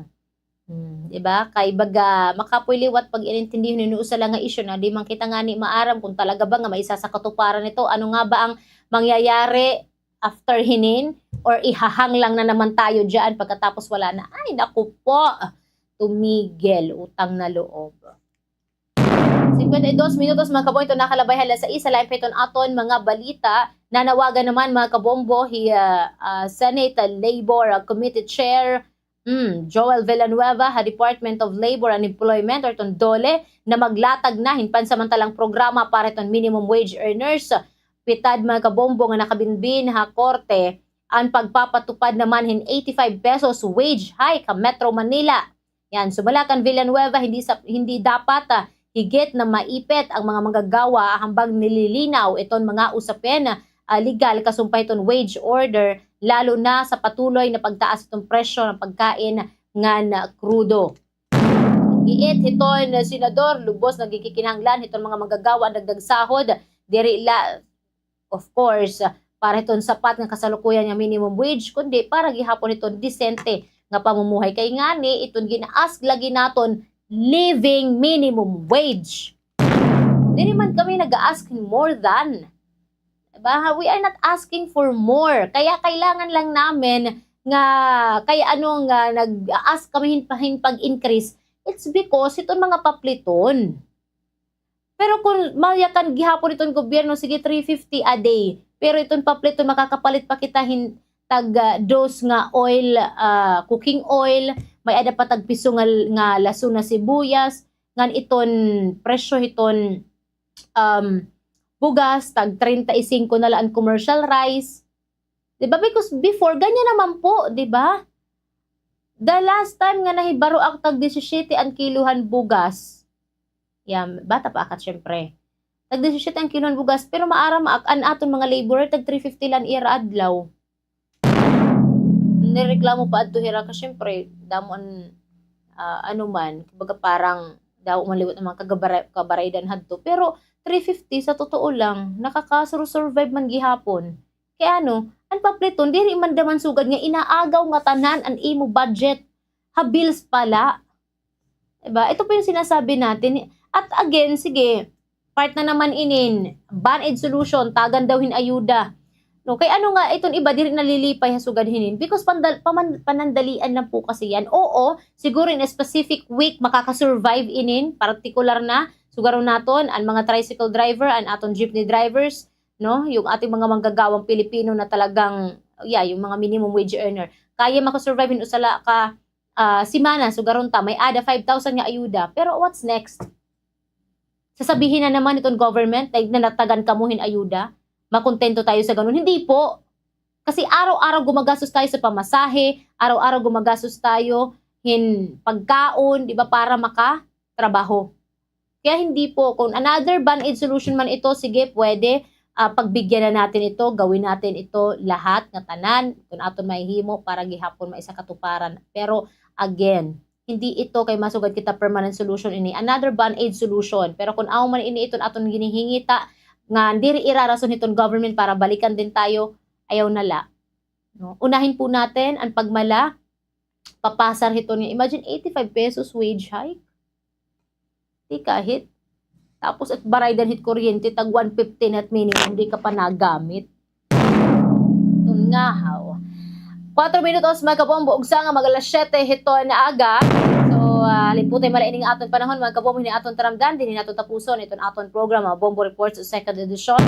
Hmm, di ba? Kay baga, makapoy liwat pag-inintindihon hin usa la nga isyu na di man kita ngani maaram kon talaga ba nga maisasakatuparan ito. Ano nga ba ang mangyayari after hinin? Or ihahang lang na naman tayo diyan pagkatapos wala na? Ay, naku po. Tumigil, utang na loob. Singkwenta y dos minutos, mga kabombo, iton nakalabay ha alas sais, sa lain pa hiton aton mga balita. Nanawagan naman, mga kabombo, hi, ah, ah, Senate Labor, ah, Committee Chair, hmm, Joel Villanueva ha Department of Labor and Employment or iton DOLE na maglatag na hin pansamantalang programa para hiton minimum wage earners. Pitad, mga kabombo, nga nakabinbin ha korte an pagpapatupad naman hin eighty-five pesos wage hike ha Metro Manila. Yan, sumala kan Villanueva, hindi sa, hindi dapat, ah, higit na maipit ang mga manggagawa hambang nililinaw iton mga usapin, ah, legal kasumpay hiton wage order, lalo na sa patuloy na pagtaas hiton presyo han pagkain ngan krudo. Giit hiton senador, lubos nga ginkikinahanglan hiton mga manggagawa an dagdag sahod, diri la, of course, para hiton sapat nga kasalukuyan nga minimum wage, kundi para gihapon hiton disente nga pamumuhay. Kay ngani, iton gina-ask lagi naton, living minimum wage. Diri man kami nag-a-ask hin more than. Diba? We are not asking for more. Kaya kailangan lang namin nga, kay ano nga nag-a-ask kami hin, hin pag-increase, it's because hiton mga papliton. Pero kon mayakan gihapon iton gobyerno, sige, three fifty a day. Pero iton papliton, makakapalit pa kita hin tag, ah, dos nga oil, ah, cooking oil, may-ada pa tagpiso nga, nga lason na sibuyas, ngan iton presyo hiton, um, bugas, tag treinta y cinco na la an commercial rice. Di ba? Because before, ganyan naman po, di ba? The last time nga nahibaro ako, tag disisiete an kilo han bugas. Yan, bata pa ako, syempre. Tag disisiete an kilo han bugas, pero maaram ak-, an aton mga laborer, tag three fifty la an ira adlaw. Nireklamo pa adto hira ka, syempre, damo an, ah, ano man, kumbaga parang damo man liwat an mga kagabara-, kabaraydan hadto. Pero three fifty, sa totoo lang, nakakasurvive man gihapon. Kay ano, an papliton, diri man daman sugad nga inaagaw ngatanan an imo budget. Ha bills pa la. Diba? Ito po yung sinasabi natin. At again, sige, part na naman inin, band-aid solution, tagan daw hin ayuda. No, kay ano nga, iton iba, diri nalilipay ha sugad hinin. Because pandal-, paman-, panandalian lang po kasi yan. Oo, siguro in a specific week, makakasurvive inin, partikular na, sugaron naton, an mga tricycle driver, an aton jeepney drivers, no? Yung ating mga manggagawang Pilipino na talagang, yeah, yung mga minimum wage earner. Kaya makasurvive hin usa la ka, ah, semana, sugaron ta, may-ada five thousand nga ayuda. Pero what's next? Sasabihin na naman iton government na nanatagan kamo hin ayuda? Makontento tayo sa ganun? Hindi po. Kasi araw-araw gumagastos tayo sa pamasahe, araw-araw gumagastos tayo hin pagkaon, di ba, para makatrabaho. Kaya hindi po, kung another band-aid solution man ito, sige, pwede, ah, pagbigyan na natin ito, gawin natin ito lahat, ngatanan, iton aton mahihimo para gihapon maisakatuparan. Pero, again, hindi ito kay masugad kita permanent solution ini. Another band-aid solution. Pero kung amo man ini iton aton ginhihingita, nga diri irarason hiton government para balikan din tayo, ayaw na la. No? Unahin po natin ang pagmala, papasar hiton nga. Imagine, eighty-five pesos wage hike. Di kahit. Tapos, it baraydan hit kuryente, tag one fifty na it minimum, di ka pa nagamit. Iton nga, haw. Kuwatro minutos, mga kabombo, ugsa nga mag-alas siyete hiton aga. So, ah, halin po ta mala ining aton panahon, mga kabombo, hini aton taramdan, dinhi naton tapuson iton aton programa, Bombo Reports, second edition.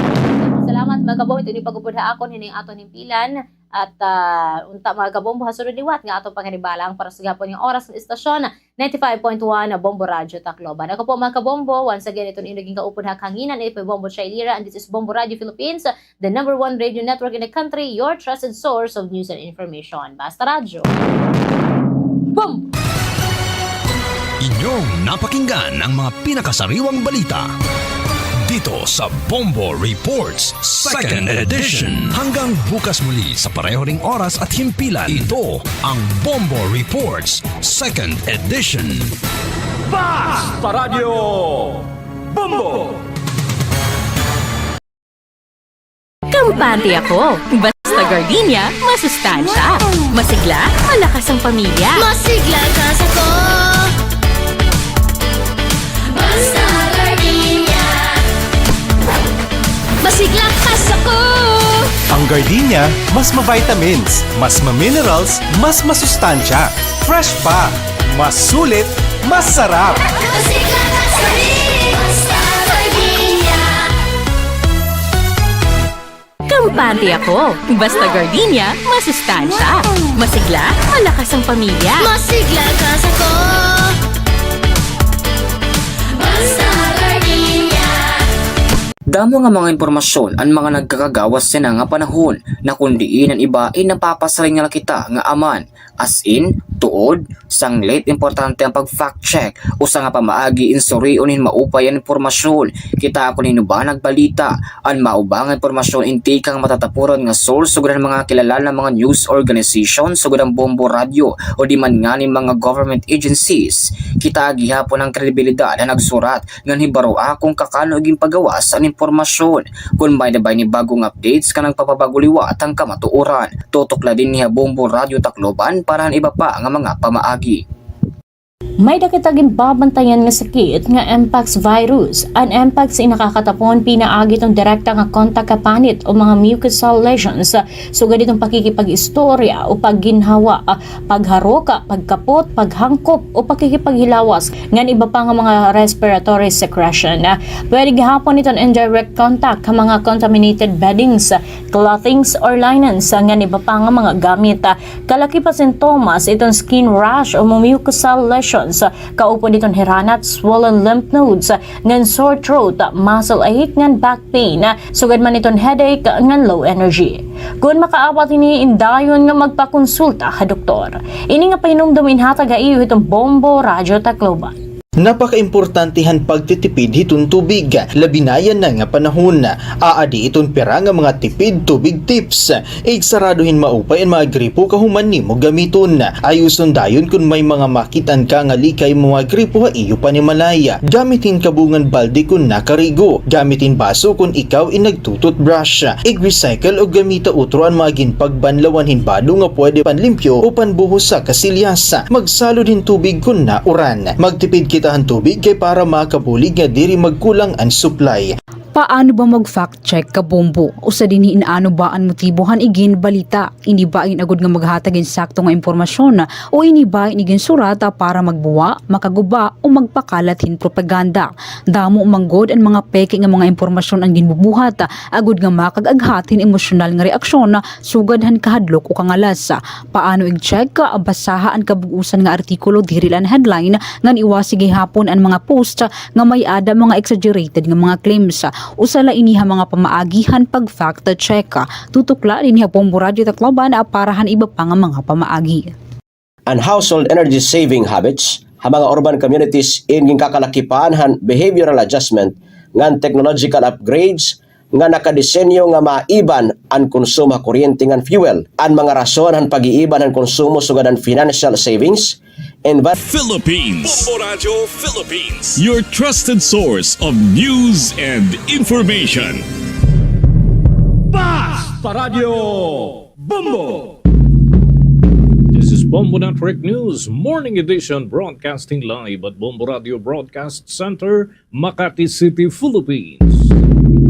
Salamat, mga kabombo, iton pag-upod ha akon, hining aton himpilan. At, ah, unta, mga kabombo, ha sunod liwat nga aton panghinibalang para sa gihapon nga oras nga istasyon, ninety-five point one Bombo Radyo Tacloban. Ako po, mga kabombo, once again, iton inyo ginkaupod ha kahanginan, ito po Bombo Chailira, and this is Bombo Radyo Philippines, the number one radio network in the country, your trusted source of news and information. Basta Radyo. Boom! Inyong napakinggan ang mga pinakasariwang balita dito sa Bombo Reports Second Edition. Hanggang bukas muli sa pareho ring oras at himpilan, ito ang Bombo Reports Second Edition. Basta Radyo Bombo! Kampante ako. Basta Sa gardenia, masustansya. Masigla, malakas ang pamilya. Masigla ka sa ko. Basta gardenia. Masigla ka sa ko. Ang gardenia, mas ma-vitamins, mas ma-minerals, mas masustansya. Fresh pa, mas sulit, mas sarap. Masigla ka sa ko. Basta gardenia. Kampante ako. Basta gardenia, masustansya. Masigla, malakas ang pamilya. Masigla ka sa ko. Basta gardenia. Damo nga mga impormasyon an mga nagkakagawas yana nga panahon, na kon diin an iba ay napapasiring na la kita nga aman. As in, tuod, sanglit importante an pag-fact check, usa nga pamaagi in surion hin maupay an impormasyon. Kita kon hin-o ba nagbalita, an mao ba nga impormasyon in tikang matatapuran nga source sugad han mga kilala nga mga news organization sugad han Bombo Radyo o di man ngani mga government agencies. Kita gihapon an kredibilidad han nagsurat ngan hibaroa kon kakano ginpagawas an impormasyon. Kon may-ada ba ini bag-ong updates nga nagpapabag-o liwat han kamatuoran, tutok la dinhi ha Bombo Radyo Tacloban para han iba pa nga mga pamaagi. May-ada kita ginbabantayan nga sakit nga mpox virus. An mpox in nakakatapon pinaagi hiton direkta nga kontak ha panit o mga mucosal lesions, sugad hiton pakikipag-istorya o pagginhawa, pagharok, pagkapot, paghangkop o pakikipaghilawas, ngan iba pa nga mga respiratory secretion. Pwede gihapon iton indirect contact ha mga contaminated beddings, clothings or linens, ngan iba pa nga mga gamit. Kalakip ha sintomas iton skin rash o mucosal lesions, kaupod iton hiranat, swollen lymph nodes, ngan sore throat, muscle ache, ngan back pain, sugad man iton headache ngan low energy. Kon makaabat hini, indayon nga magpakonsulta ha doktor. Ini nga pahinumdom inhatag ha iyo hiton Bombo Radyo Tacloban. Napakaimportante han pagtitipid hiton tubig, labi na yana nga panahon. Aadi iton pira nga mga tipid tubig tips. Igsarado hin maupay an mga gripo kahuman nimo gamiton. Ayoson dayon kon may mga makit-an ka nga likay mga gripo ha iyo panimalay. Gamit hin kabungan balde kon nakarigo. Gamit hin baso kon ikaw in nagtu-toothbrush. Ig-recycle o gamita utro an mga ginpagbanlawan hin bado nga pwede panlimpyo o panbuhos ha kasilyas. Magsalod hin tubig kon nauran. Magtipid kita han tubig kay para makabulig nga diri magkulang an supply. Paano ba mag-fact check, kabombo? Usa dinhi in ano ba an motibo han iginbalita? Ini ba in agod nga maghatag hin sakto nga impormasyon, o ini ba in iginsurat para magbuwa, makaguba, o magpakalat hin propaganda? Damo man gud an mga peke nga mga impormasyon an ginbubuhat, agod nga makag-aghat hin emosyonal nga reaksyon, sugad han kahadlok o kangalas. Paano ig-check? Basaha an kabug-osan nga artikulo, diri la an headline, ngan iwasi gihapon an mga post nga may-ada mga exaggerated nga mga claims. Usa la ini ha mga pamaagi han pag-fact check. Tutok la dinhi ha Bombo Radyo Tacloban para han iba pa nga mga pamaagi. An household energy saving habits ha mga urban communities in ginkakalakipan han behavioral adjustment ngan technological upgrades nga nakadesenyo nga maiban an konsumo ha kuryente ngan fuel. An mga rason han pag-iiban han konsumo sugad han financial savings, envi- Philippines. Bombo Radyo Philippines. Your trusted source of news and information. Basta Radyo Bombo. This is Bombo Network News, Morning Edition, broadcasting live at Bombo Radyo Broadcast Center, Makati City, Philippines.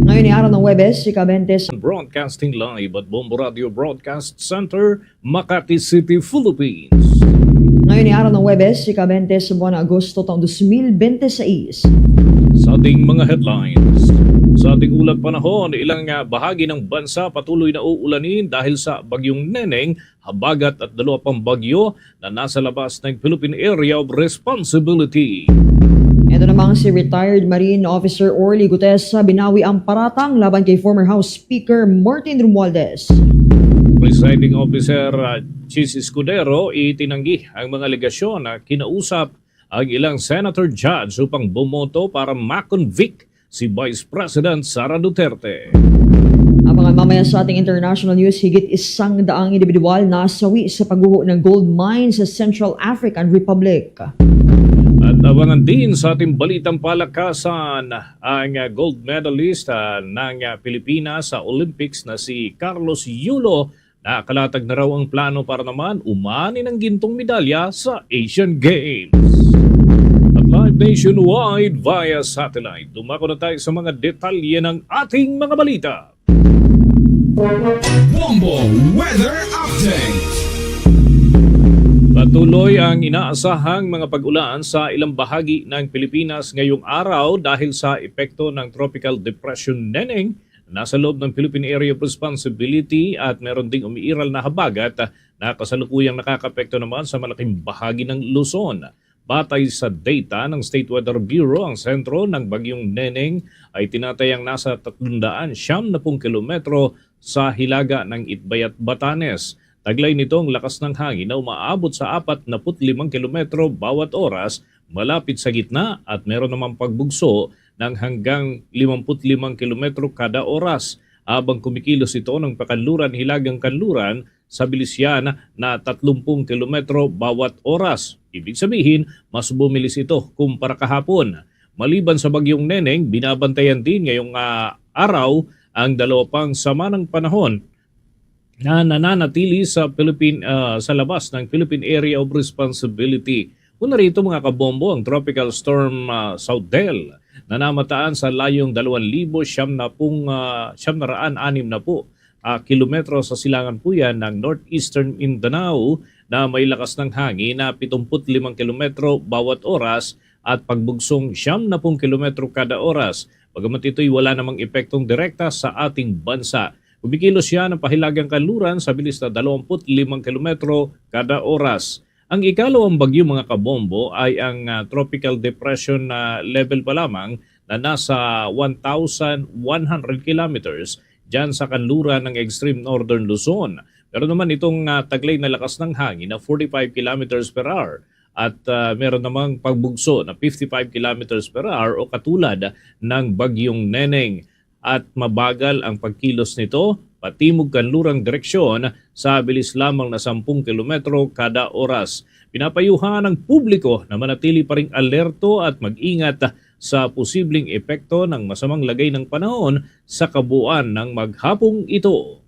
Ngayon ay araw ng Huwebes, ika-bente sa Broadcasting live at Bombo Radyo Broadcast Center, Makati City, Philippines. Ngayon ay araw ng Huwebes, ika-bente sa buwan ng Agosto, taong dos mil bente seis. Sa ating mga headlines, sa ating ulat panahon, ilang, ah, bahagi ng bansa patuloy na uulanin dahil sa Bagyong Neneng, Habagat at dalawa pang bagyo na nasa labas ng Philippine Area of Responsibility. Ito namang si retired Marine Officer Orly Gutesa binawi ang paratang laban kay former House Speaker Martin Romualdez. Presiding Officer, ah, Chiz Escudero, itinanggi ang mga alegasyon na kinausap ang ilang senator judge upang bumoto para ma-convict si Vice President Sara Duterte. Abangan mamaya sa ating international news, higit isang daang indibidwal nasawi sa pagguho ng gold mine sa Central African Republic. At Abangan din sa ating balitang palakasan ang, ah, gold medalist, ah, ng, ah, Pilipinas sa Olympics na si Carlos Yulo. Nakalatag na raw ang plano para naman umani ng gintong medalya sa Asian Games. At live nationwide via satellite, dumako na tayo sa mga detalye ng ating mga balita. Bombo Weather Update. Patuloy ang inaasahang mga pag-ulan sa ilang bahagi ng Pilipinas ngayong araw dahil sa epekto ng Tropical Depression Neneng. Nasa loob ng Philippine Area of Responsibility at meron ding umiiral na habagat na kasalukuyang nakakaapekto naman sa malaking bahagi ng Luzon. Batay sa data ng State Weather Bureau, ang sentro ng Bagyong Neneng ay tinatayang nasa tatlong daan siyam na pung kilometro sa hilaga ng Itbay at Batanes. Taglay nito ang lakas ng hangin na umaabot sa apat na put limang kilometro bawat oras, malapit sa gitna at meron namang pagbugso ng hanggang limamput limang kilometro kada oras, habang kumikilos ito ng pakanluran hilagang kanluran sa bilis niyan na tatlumpung kilometro bawat oras. Ibig sabihin, mas bumilis ito kumpara kahapon. Maliban sa Bagyong Neneng, binabantayan din ngayong, ah, araw ang dalawa pang sama ng panahon na nananatili sa Philippine, ah, sa labas ng Philippine Area of Responsibility. Una rito, mga kabombo, ang Tropical Storm, ah, Saudel na namataan sa layong dalawang libo siyam na pung, ah, siyam na raan anim na pu, ah, kilometro sa silangan po yan ng northeastern Mindanao na may lakas ng hangin na pitumput limang kilometro bawat oras at pagbugsong siyam na pung kilometro kada oras. Bagamat ito'y wala namang epektong direkta sa ating bansa. Kumikilos siya ng pahilagang kanluran sa bilis na dalawamput limang kilometro kada oras. Ang ikalawang bagyo, mga kabombo, ay ang, ah, tropical depression na level pa lamang na nasa one thousand one hundred kilometers diyan sa kanluran ng extreme northern Luzon. Pero naman itong, ah, taglay na lakas ng hangin na forty-five kilometers per hour at, ah, meron namang pagbugso na fifty-five kilometers per hour o katulad ng Bagyong Neneng. At mabagal ang pagkilos nito patimog kanlurang direksyon sa bilis lamang na sampung kilometro kada oras. Pinapayuhan ang publiko na manatili pa ring alerto at mag-ingat sa posibleng epekto ng masamang lagay ng panahon sa kabuuan ng maghapong ito.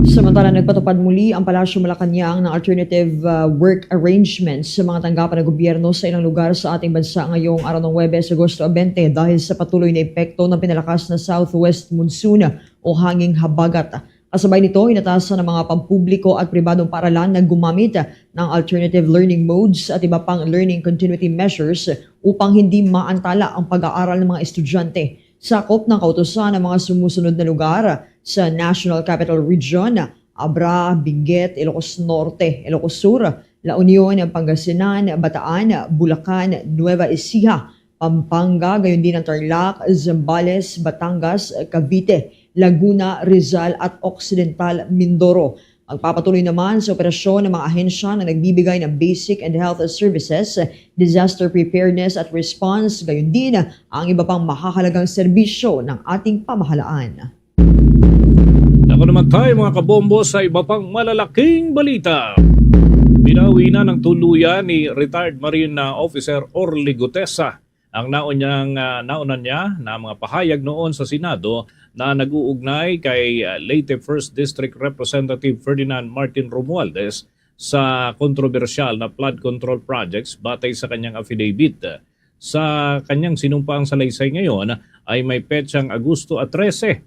Samantala, nagpatupad muli ang Palasyo Malacañang ng alternative, ah, work arrangements sa mga tanggapan ng gobyerno sa ilang lugar sa ating bansa ngayong araw ng Huwebes, Agosto twenty, dahil sa patuloy na epekto ng pinalakas na southwest monsoon o hanging habagat. Kasabay nito, inatasan ang mga pampubliko at pribadong paaralan na gumamit ng alternative learning modes at iba pang learning continuity measures upang hindi maantala ang pag-aaral ng mga estudyante. Sakop ng kautusan ang mga sumusunod na lugar sa National Capital Region: Abra, Benguet, Ilocos Norte, Ilocos Sur, La Union, Pangasinan, Bataan, Bulacan, Nueva Ecija, Pampanga, gayon din ang Tarlac, Zambales, Batangas, Cavite, Laguna, Rizal at Occidental Mindoro. Magpapatuloy naman sa operasyon ng mga ahensya na nagbibigay ng basic and health services, disaster preparedness at response, gayon din ang iba pang mahahalagang serbisyo ng ating pamahalaan. Dako naman tayo, mga kabombo, sa iba pang malalaking balita. Binawi na ng tuluyan ni retired Marine, ah, Officer Orly Gutesa ang nauna niyang, ah, nauna niya na mga pahayag noon sa Senado na nag-uugnay kay, ah, Leyte First District Representative Ferdinand Martin Romualdez sa kontrobersyal na flood control projects. Batay sa kanyang affidavit, sa kanyang sinumpaang salaysay ngayon ay may petsang Agosto trese.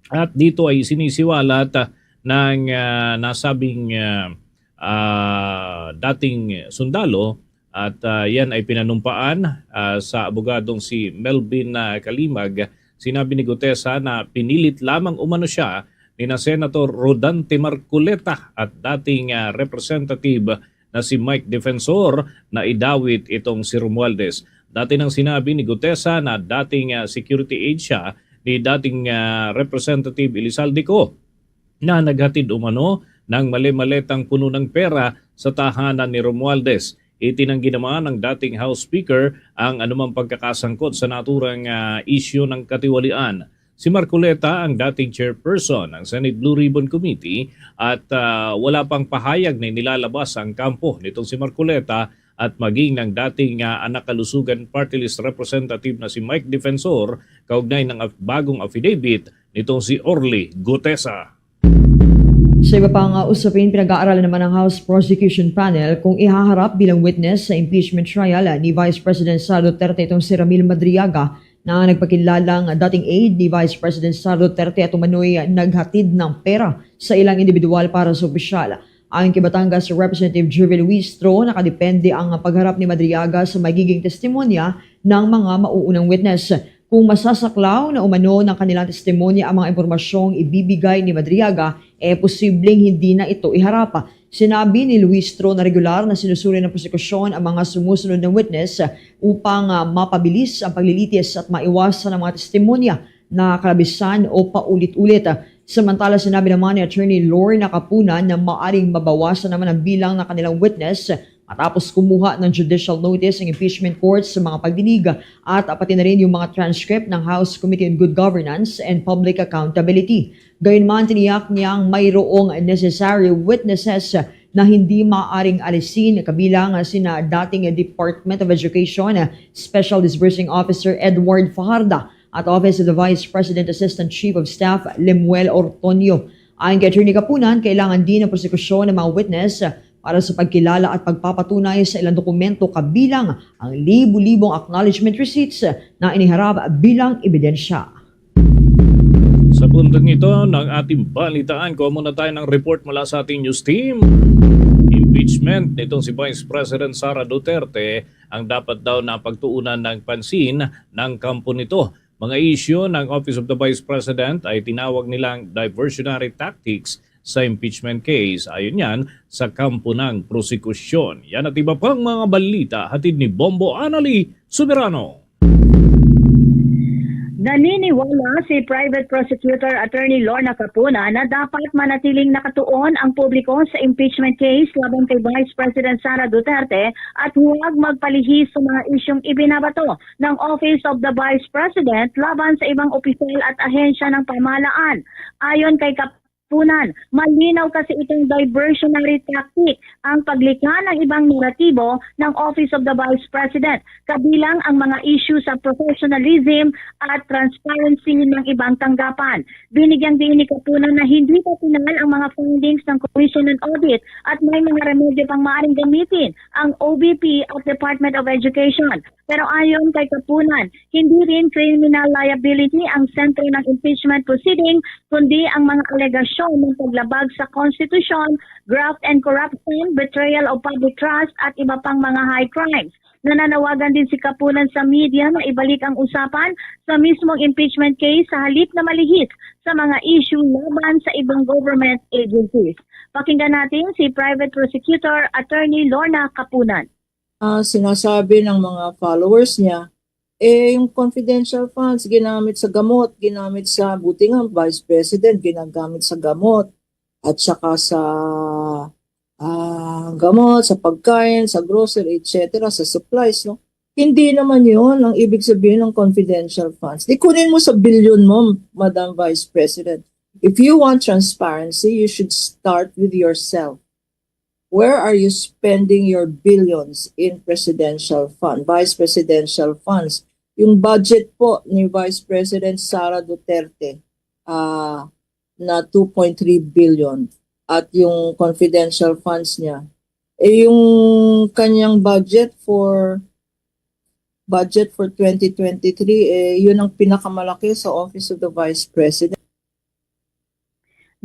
At dito ay isinisiwalat, ah, ng, ah, nasabing, ah, ah, dating sundalo at, ah, yan ay pinanumpaan, ah, sa abogadong si Melvin, ah, Calimag. Sinabi ni Gutesa na pinilit lamang umano siya ni na Senator Rodante Marcoleta at dating, ah, Representative na si Mike Defensor na idawit itong si Romualdez. Dati nang sinabi ni Gutesa na dating, ah, security aide siya ni dating, ah, Representative Elizalde Co na naghatid umano ng mali-maletang puno ng pera sa tahanan ni Romualdez. Itinanggi naman ng dating House Speaker ang anumang pagkakasangkot sa naturang, ah, isyu ng katiwalian. Si Marcoleta ang dating chairperson ng Senate Blue Ribbon Committee at, ah, wala pang pahayag na inilalabas ang kampo nitong si Marcoleta at maging ng dating, ah, Anak Kalusugan Party List Representative na si Mike Defensor kaugnay ng af-, bagong affidavit nitong si Orly Gutesa. Sa iba pang, ah, usapin, pinag-aaralan naman ng House Prosecution Panel kung ihaharap bilang witness sa impeachment trial, ah, ni Vice President Sara Duterte itong si Ramil Madriaga na nagpakilalang dating aide ni Vice President Sara Duterte at umano'y naghatid ng pera sa ilang individual para sa opisyal. Ayon kay Batangas Representative Jervil Luistro, nakadepende ang pagharap ni Madriaga sa magiging testimonya ng mga mauunang witness. Kung masasaklaw na umano ng kanilang testimonya ang mga impormasyong ibibigay ni Madriaga, eh, posibleng hindi na ito iharap. Sinabi ni Luistro na regular na sinusuri ng prosekusyon ang mga sumusunod na witness upang, ah, mapabilis ang paglilitis at maiwasan ang mga testimonya na kalabisan o paulit-ulit. Samantala, sinabi naman ni Attorney Lorna Kapunan na maaring mabawasan naman ang bilang ng kanilang witness matapos kumuha ng judicial notice ang impeachment court sa mga pagdinig at pati na rin yung mga transcript ng House Committee on Good Governance and Public Accountability. Gayunman, tiniyak niyang mayroong necessary witnesses na hindi maaaring alisin, kabilang sina dating Department of Education Special Disbursing Officer Edward Fajarda at Office of the Vice President Assistant Chief of Staff Lemuel Ortonio. Ayon kay Attorney Kapunan, kailangan din ng prosekusyon ng mga witness para sa pagkilala at pagpapatunay sa ilang dokumento, kabilang ang libu-libong acknowledgement receipts na iniharap bilang ebidensya. Sa puntong ito ng ating balitaan, kuha muna tayo ng report mula sa ating news team. Impeachment nitong si Vice President Sara Duterte ang dapat daw na pagtuunan ng pansin ng kampo nito. Mga isyu ng Office of the Vice President ay tinawag nilang diversionary tactics sa impeachment case, ayon yan sa kampo ng prosekusyon. Yan at iba pang mga balita hatid ni Bombo Annalie Soberano. Naniniwala si Private Prosecutor Attorney Lorna Capuna na dapat manatiling nakatuon ang publiko sa impeachment case laban kay Vice President Sara Duterte at huwag magpalihis sa mga isyung ibinabato ng Office of the Vice President laban sa ibang opisyal at ahensya ng pamahalaan. Ayon kay Cap- Punan, malinaw kasi itong diversionary tactic, ang paglikha ng ibang naratibo ng Office of the Vice President, kabilang ang mga issue sa professionalism at transparency ng ibang tanggapan. Binigyang diin ni Kapunan na hindi pa final ang mga findings ng Commission on Audit at may mga remedyo pang maaaring gamitin ang O B P at Department of Education. Pero ayon kay Kapunan, hindi rin criminal liability ang sentro ng impeachment proceeding, kundi ang mga alegasyon ng paglabag sa konstitusyon, graft and corruption, betrayal of public trust at iba pang mga high crimes. Nananawagan din si Kapunan sa media na ibalik ang usapan sa mismong impeachment case sa halip na malihis sa mga issue laban sa ibang government agencies. Pakinggan natin si Private Prosecutor Attorney Lorna Kapunan. Ah, sinasabi ng mga followers niya, eh, yung confidential funds ginamit sa gamot, ginamit sa, buti nga, Vice President, ginagamit sa gamot, at saka sa, ah, gamot, sa pagkain, sa grocery, et cetera, sa supplies, no? Hindi naman yun ang ibig sabihin ng confidential funds. Di kunin mo sa bilyon mo, Madam Vice President. If you want transparency, you should start with yourself. Where are you spending your billions in presidential fund, vice presidential funds? Yung budget po ni Vice President Sara Duterte, ah, na two point three billion at yung confidential funds niya, eh, yung kanyang budget for, budget for twenty twenty-three, eh, yun ang pinakamalaki sa Office of the Vice President.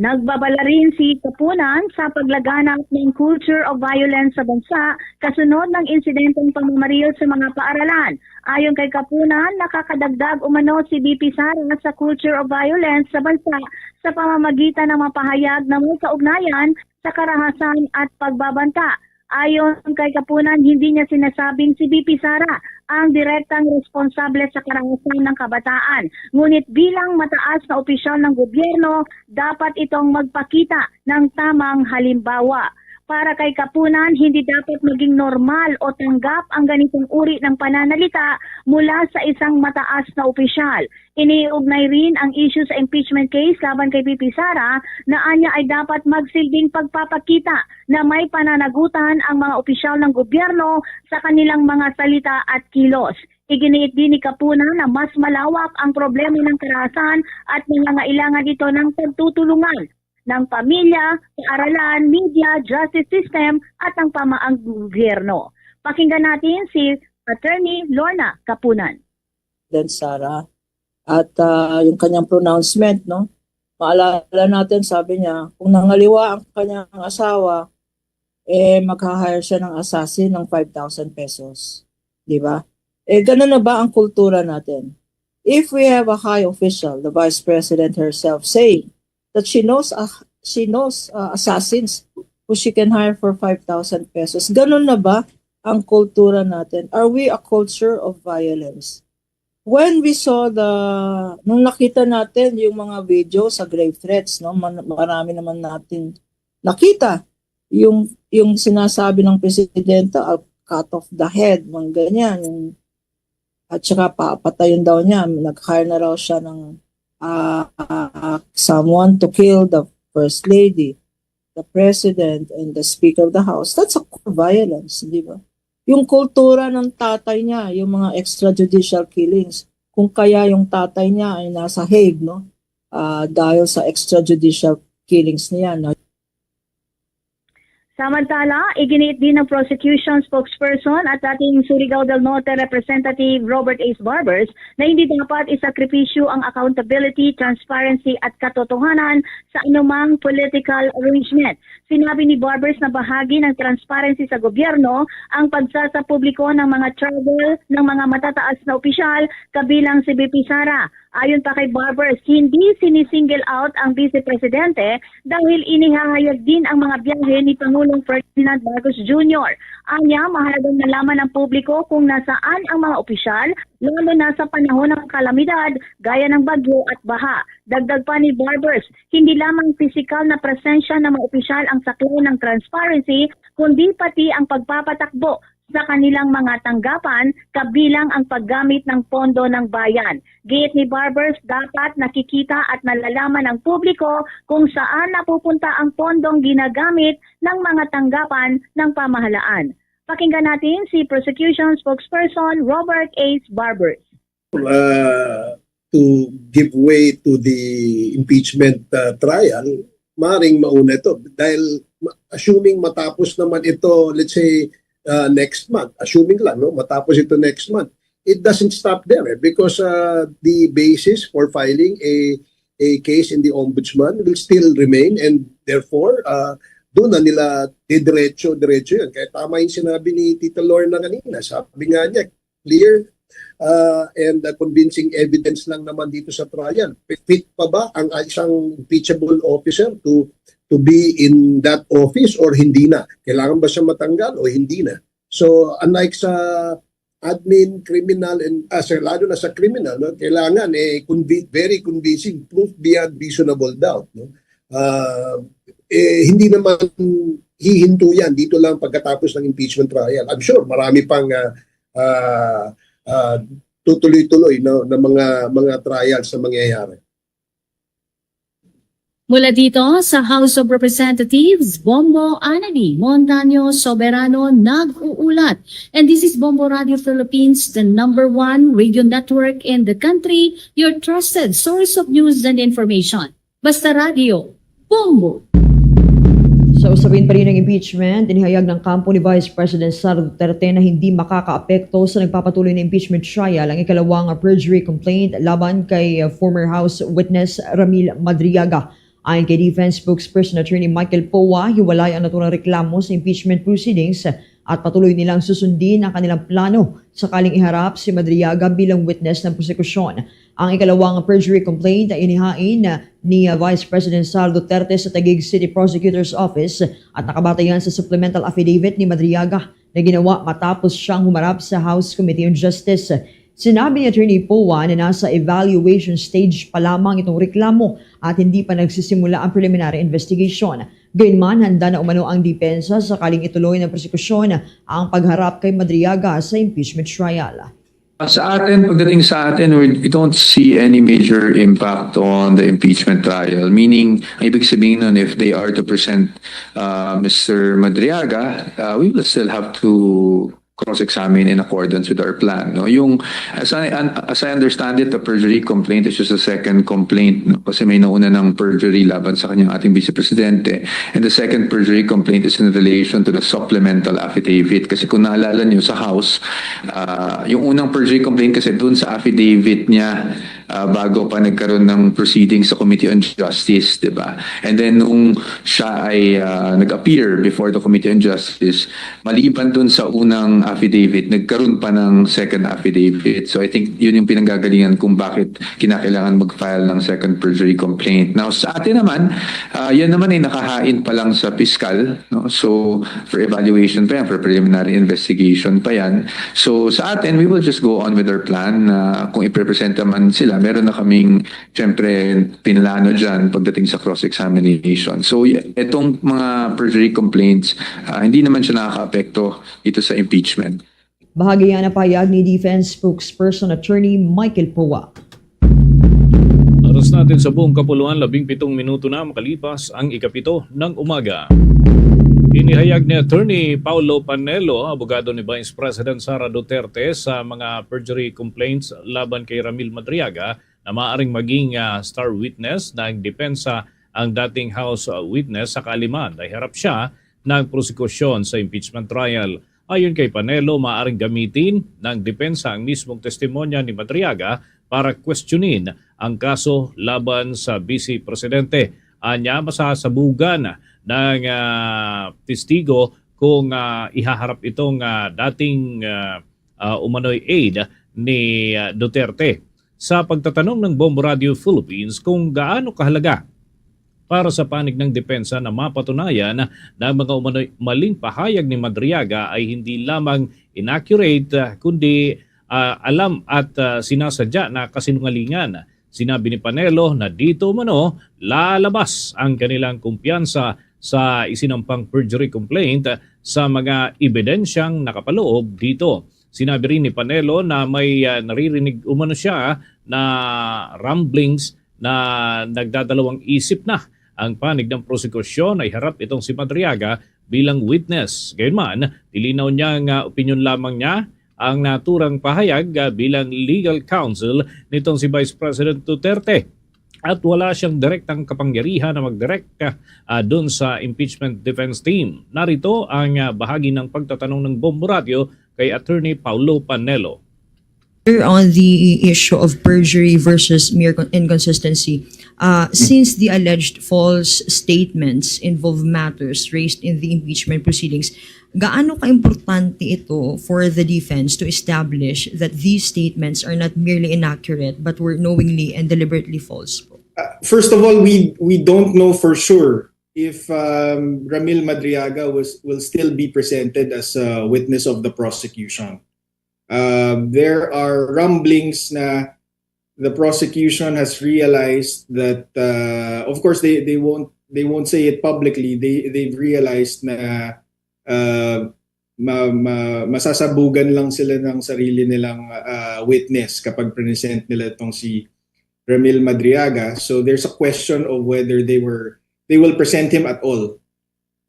Nagbabala rin si Kapunan sa paglaganap ng culture of violence sa bansa kasunod ng insidenteng pamamaril sa mga paaralan. Ayon kay Kapunan, nakakadagdag umano si V P Sara sa culture of violence sa bansa sa pamamagitan ng mga pahayag na may kaugnayan sa karahasan at pagbabanta. Ayon kay Kapunan, hindi niya sinasabing si V P Sara ang direktang responsable sa karahasan ng kabataan. Ngunit bilang mataas na opisyal ng gobyerno, dapat itong magpakita ng tamang halimbawa. Para kay Kapunan, hindi dapat maging normal o tanggap ang ganitong uri ng pananalita mula sa isang mataas na opisyal. Iniugnay rin ang issue sa impeachment case laban kay V P Sara na anya ay dapat magsilbing pagpapakita na may pananagutan ang mga opisyal ng gobyerno sa kanilang mga salita at kilos. Iginiit din ni Kapunan na mas malawak ang problema ng karahasan at nangangailangan ito ng pagtutulungan ng pamilya, paaralan, media, justice system at ang pamaang gobyerno. Pakinggan natin si Attorney Lorna Kapunan. President Sara at, ah, yung kanyang pronouncement, no? Maalala natin, sabi niya, kung nangaliwa ang kanyang asawa, eh, magha-hire siya ng assassin ng five thousand pesos. Di ba? Eh, ganun na ba ang kultura natin? If we have a high official, the vice president herself, saying that she knows, ah, she knows, ah, assassins who she can hire for five thousand pesos, ganun na ba ang kultura natin? Are we a culture of violence? When we saw the, nung nakita natin yung mga video sa grave threats, no, man-, marami naman natin nakita yung, yung sinasabi ng presidente, "I'll cut off the head," mga ganyan, yung, at saka papatayin daw niya, nag-hire na raw siya ng, ah, someone to kill the first lady, the president, and the speaker of the house. That's a core violence, di ba? Yung kultura ng tatay niya, yung mga extrajudicial killings. Kung kaya yung tatay niya ay nasa Hague, no? Ah, dahil sa extrajudicial killings niya, no? Samantala, iginiit din ng prosecution spokesperson at dating Surigao del Norte Representative Robert Ace Barbers na hindi dapat isakripisyo ang accountability, transparency at katotohanan sa anumang political arrangement. Sinabi ni Barbers na bahagi ng transparency sa gobyerno ang pagsasapubliko ng mga travel ng mga matataas na opisyal, kabilang si V P Sara. Ayon pa kay Barbers, hindi sini-single out ang Vice Presidente dahil inihahayag din ang mga biyahe ni Pangulong Ferdinand Marcos Junior. Anya, mahalagang malaman ng publiko kung nasaan ang mga opisyal, lalo na sa panahon ng kalamidad gaya ng bagyo at baha. Dagdag pa ni Barbers, hindi lamang pisikal na presensya ng mga opisyal ang saklaw ng transparency, kundi pati ang pagpapatakbo sa kanilang mga tanggapan, kabilang ang paggamit ng pondo ng bayan. Giit ni Barbers, dapat nakikita at nalalaman ng publiko kung saan napupunta ang pondong ginagamit ng mga tanggapan ng pamahalaan. Pakinggan natin si Prosecution Spokesperson Robert Ace Barbers. Uh, to give way to the impeachment, uh, trial, maring mauna ito. Dahil ma-, assuming matapos naman ito, let's say, uh, next month, assuming lang, no, matapos ito next month, it doesn't stop there, eh, because, uh, the basis for filing a, a case in the ombudsman will still remain, and therefore, uh, doon na nila didiretso, diretso yun. Kaya tama yung sinabi ni Tita Lorna kanina. Sabi nga niya, clear, uh, and, uh, convincing evidence lang naman dito sa trial. Fit pa ba ang, uh, isang impeachable officer to, to be in that office or hindi na? Kailangan ba siya matanggal o hindi na? So, unlike sa admin, criminal, and, ah, sa, lalo na sa criminal, no, kailangan, eh, convi-, very convincing proof beyond reasonable doubt, no? Ah, eh, hindi naman hihinto yan dito lang pagkatapos ng impeachment trial. I'm sure marami pang, ah, ah, ah, tutuloy-tuloy, no, na mga, mga trials na mangyayari. Mula dito sa House of Representatives, Bombo Anani, Montaño Soberano nag-uulat. And this is Bombo Radio Philippines, the number one radio network in the country, your trusted source of news and information. Basta Radio, Bombo! Sa usapin pa rin ng impeachment, inihayag ng kampo ni Vice President Sara Duterte na hindi makakaapekto sa nagpapatuloy na impeachment trial ang ikalawang perjury complaint laban kay, uh, former House Witness Ramil Madriaga. Ayon kay Defense Spokesperson Attorney Michael Poa, hiwalay ang naturang reklamo sa impeachment proceedings at patuloy nilang susundin ang kanilang plano sakaling iharap si Madriaga bilang witness ng prosekusyon. Ang ikalawang perjury complaint ay inihain ni Vice President Sara Duterte sa Taguig City Prosecutor's Office at nakabase yan sa supplemental affidavit ni Madriaga na ginawa matapos siyang humarap sa House Committee on Justice. Sinabi ni Attorney Poa na nasa evaluation stage pa lamang itong reklamo at hindi pa nagsisimula ang preliminary investigation. Gayunman, handa na umano ang depensa sakaling ituloy ng prosekusyon ang pagharap kay Madriaga sa impeachment trial. Sa atin, pagdating sa atin, we, we don't see any major impact on the impeachment trial. Meaning, ang ibig sabihin nun, if they are to present uh, Mister Madriaga, uh, we will still have to cross-examine in accordance with our plan. No? Yung, as I, as I understand it, the perjury complaint is just a second complaint. No? Kasi may nauna ng perjury laban sa kanyang ating vice presidente. And the second perjury complaint is in relation to the supplemental affidavit. Kasi kung naalala niyo sa House, uh, yung unang perjury complaint kasi doon sa affidavit niya, uh, bago pa nagkaroon ng proceeding sa Committee on Justice, di ba? And then nung siya ay uh, nag-appear before the Committee on Justice, maliban dun sa unang affidavit, nagkaroon pa ng second affidavit. So I think yun yung pinanggagalingan kung bakit kinakailangan mag-file ng second perjury complaint. Now, sa atin naman, uh, yan naman ay nakahain pa lang sa piskal, no? So, for evaluation pa yan, for preliminary investigation pa yan. So, sa atin, we will just go on with our plan na kung iprepresenta man sila, meron na kaming, syempre, pinlano dyan pagdating sa cross-examination. So, y- itong mga perjury complaints, ah, hindi naman siya nakakaapekto dito sa impeachment. Bahagi niya na pahayag ni Defense Spokesperson Attorney Michael Poa. Oras natin sa buong kapuluan, labing pitong minuto na makalipas ang ikapito ng umaga. Inihayag ni Attorney Paulo Panelo, abogado ni Vice President Sara Duterte, sa mga perjury complaints laban kay Ramil Madriaga na maaaring maging, ah, star witness ng depensa ang dating House, ah, witness sakali man na iharap siya ng prosekusyon sa impeachment trial. Ayon kay Panelo, maaaring gamitin ng depensa ang mismong testimonya ni Madriaga para questionin ang kaso laban sa Vice Presidente. Anya, masasabugan ng, ah, testigo kung, ah, ihaharap itong, ah, dating, ah, ah, umano'y aide ni, ah, Duterte. Sa pagtatanong ng Bombo Radio Philippines kung gaano kahalaga para sa panig ng depensa na mapatunayan na ang mga umano'y maling pahayag ni Madriaga ay hindi lamang inaccurate, ah, kundi, ah, alam at, ah, sinasadya na kasinungalingan. Sinabi ni Panelo na dito umano lalabas ang kanilang kumpiyansa sa isinampang perjury complaint sa mga ebidensyang nakapaloob dito. Sinabi rin ni Panelo na may, ah, naririnig umano siya na rumblings na nagdadalawang isip na ang panig ng prosekusyon na iharap itong si Madriaga bilang witness. Gayunman, nilinaw niya nga opinyon lamang niya ang naturang pahayag, ah, bilang legal counsel nitong si Vice President Duterte. At wala siyang direktang kapangyarihan na mag-direct, ah, dun sa impeachment defense team. Narito ang, ah, bahagi ng pagtatanong ng Bombo Radio kay Attorney Paulo Panelo. On the issue of perjury versus mere con- inconsistency, uh, since the alleged false statements involve matters raised in the impeachment proceedings, gaano kaimportante ito for the defense to establish that these statements are not merely inaccurate but were knowingly and deliberately false? Uh, first of all, we we don't know for sure if um, Ramil Madriaga was will still be presented as a witness of the prosecution. Uh, there are rumblings na the prosecution has realized that, uh, of course, they they won't they won't say it publicly. They they've realized na, uh, ma, ma, masasabugan lang sila ng sarili nilang, uh, witness kapag present nila itong si Ramil Madriaga. So there's a question of whether they were they will present him at all.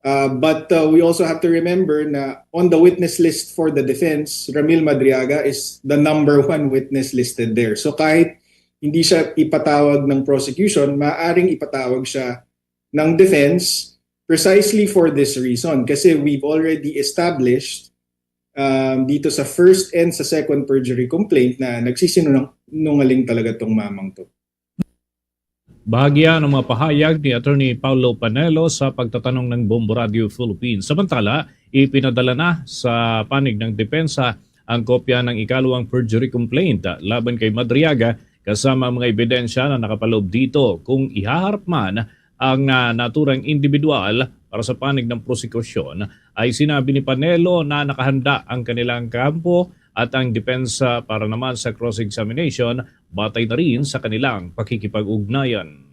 Uh, but, uh, we also have to remember na on the witness list for the defense, Ramil Madriaga is the number one witness listed there. So kahit hindi siya ipatawag ng prosecution, maaaring ipatawag siya ng defense precisely for this reason. Kasi we've already established, um, dito sa first and sa second perjury complaint na nagsisinungaling talaga tong mamang to. Bahagi yan ng mga pahayag ni Attorney Paulo Panelo sa pagtatanong ng Bombo Radio Philippines. Samantala, ipinadala na sa panig ng depensa ang kopya ng ikalawang perjury complaint laban kay Madriaga kasama ang mga ebidensya na nakapaloob dito. Kung ihaharap man ang, ah, naturang indibidwal para sa panig ng prosekusyon, ay sinabi ni Panelo na nakahanda ang kanilang kampo at ang depensa para naman sa cross-examination batay na rin sa kanilang pakikipag-ugnayan.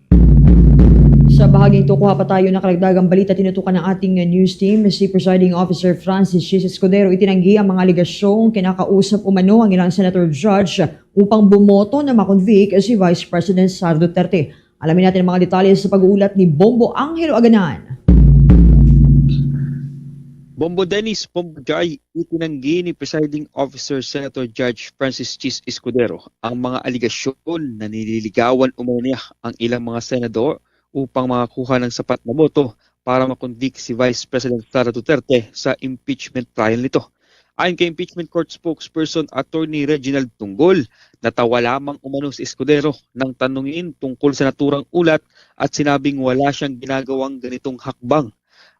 Sa bahaging ito, kuha pa tayo ng karagdagang balita. Tinutukan ng ating news team si Presiding Officer Francis Chis Escudero. Itinanggi ang mga alegasyong kinakausap umano ang ilang senator judge upang bumoto na makonvict si Vice President Sara Duterte. Alamin natin ang mga detalye sa pag-uulat ni Bombo Angelo Aganan. Bombo Dennis, Bombo Jai, itinanggi ni Presiding Officer Senator Judge Francis Chis Escudero ang mga alegasyon na nililigawan umano niya ang ilang mga senador upang makakuha ng sapat na boto para makonvict si Vice President Sara Duterte sa impeachment trial nito. Ayon kay impeachment court spokesperson Attorney Reginald Tunggol, natawa lamang umano si Escudero nang tanungin tungkol sa naturang ulat at sinabing wala siyang ginagawang ganitong hakbang.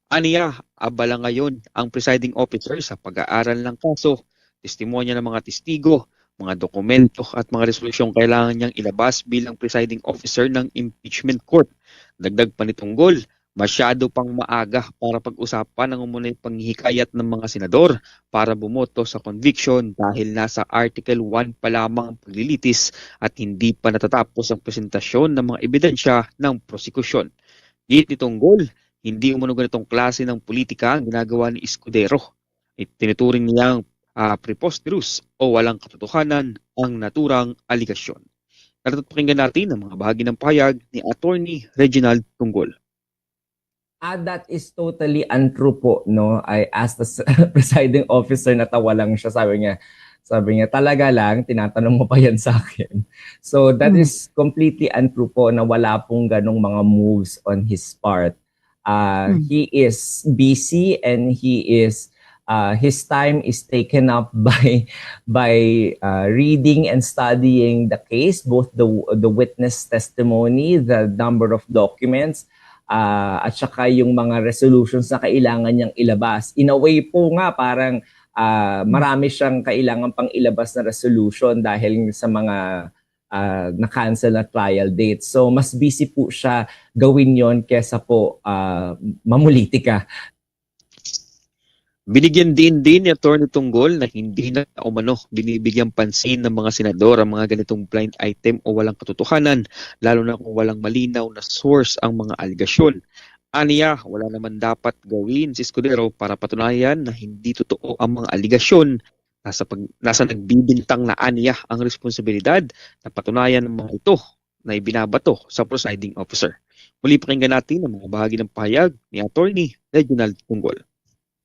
Aniya, abala ngayon ang presiding officer sa pag-aaral ng kaso, testimonya ng mga testigo, mga dokumento at mga resolusyong kailangan niyang ilabas bilang presiding officer ng impeachment court. Dagdag pa ni Tunggol, masyado pang maaga para pag-usapan ang umunay panghihikayat ng mga senador para bumoto sa conviction dahil nasa Article one pa lamang ang paglilitis at hindi pa natatapos ang presentasyon ng mga ebidensya ng prosekusyon. Giit ni Tunggol, hindi umano ganitong klase ng politika ang ginagawa ni Escudero. Itinuturing niyang, ah, preposterous o walang katotohanan ang naturang aligasyon. Narato't pakinggan natin ang mga bahagi ng pahayag ni Attorney Reginald Tunggol. Ah, that is totally untrue po, no? I asked the s- presiding officer, natawa lang siya, sabi niya, sabi niya, "Talaga lang, tinatanong mo pa yan sa akin." So that is completely untrue po na wala pong ganong mga moves on his part. Uh, he is busy and he is uh, his time is taken up by by uh, reading and studying the case, both the the witness testimony, the number of documents, uh, at saka yung mga resolutions na kailangan niyang ilabas. In a way po nga, parang uh, marami siyang kailangan pang ilabas na resolution dahil sa mga uh, na-cancel na trial date. So, mas busy po siya gawin yon kesa po uh, mamulitika. Binigyan din din ni Attorney Tunggol na hindi na umano binibigyan pansin ng mga senador ang mga ganitong blind item o walang katotohanan, lalo na kung walang malinaw na source ang mga aligasyon. Aniya, wala naman dapat gawin si Escudero para patunayan na hindi totoo ang mga aligasyon. Nasa, pag, nasa nagbibintang na aniya ang responsibilidad na patunayan ng mga ito na ibinabato sa presiding officer. Muli, pakinggan natin ang mga bahagi ng pahayag ni Attorney Reginald Tunggol.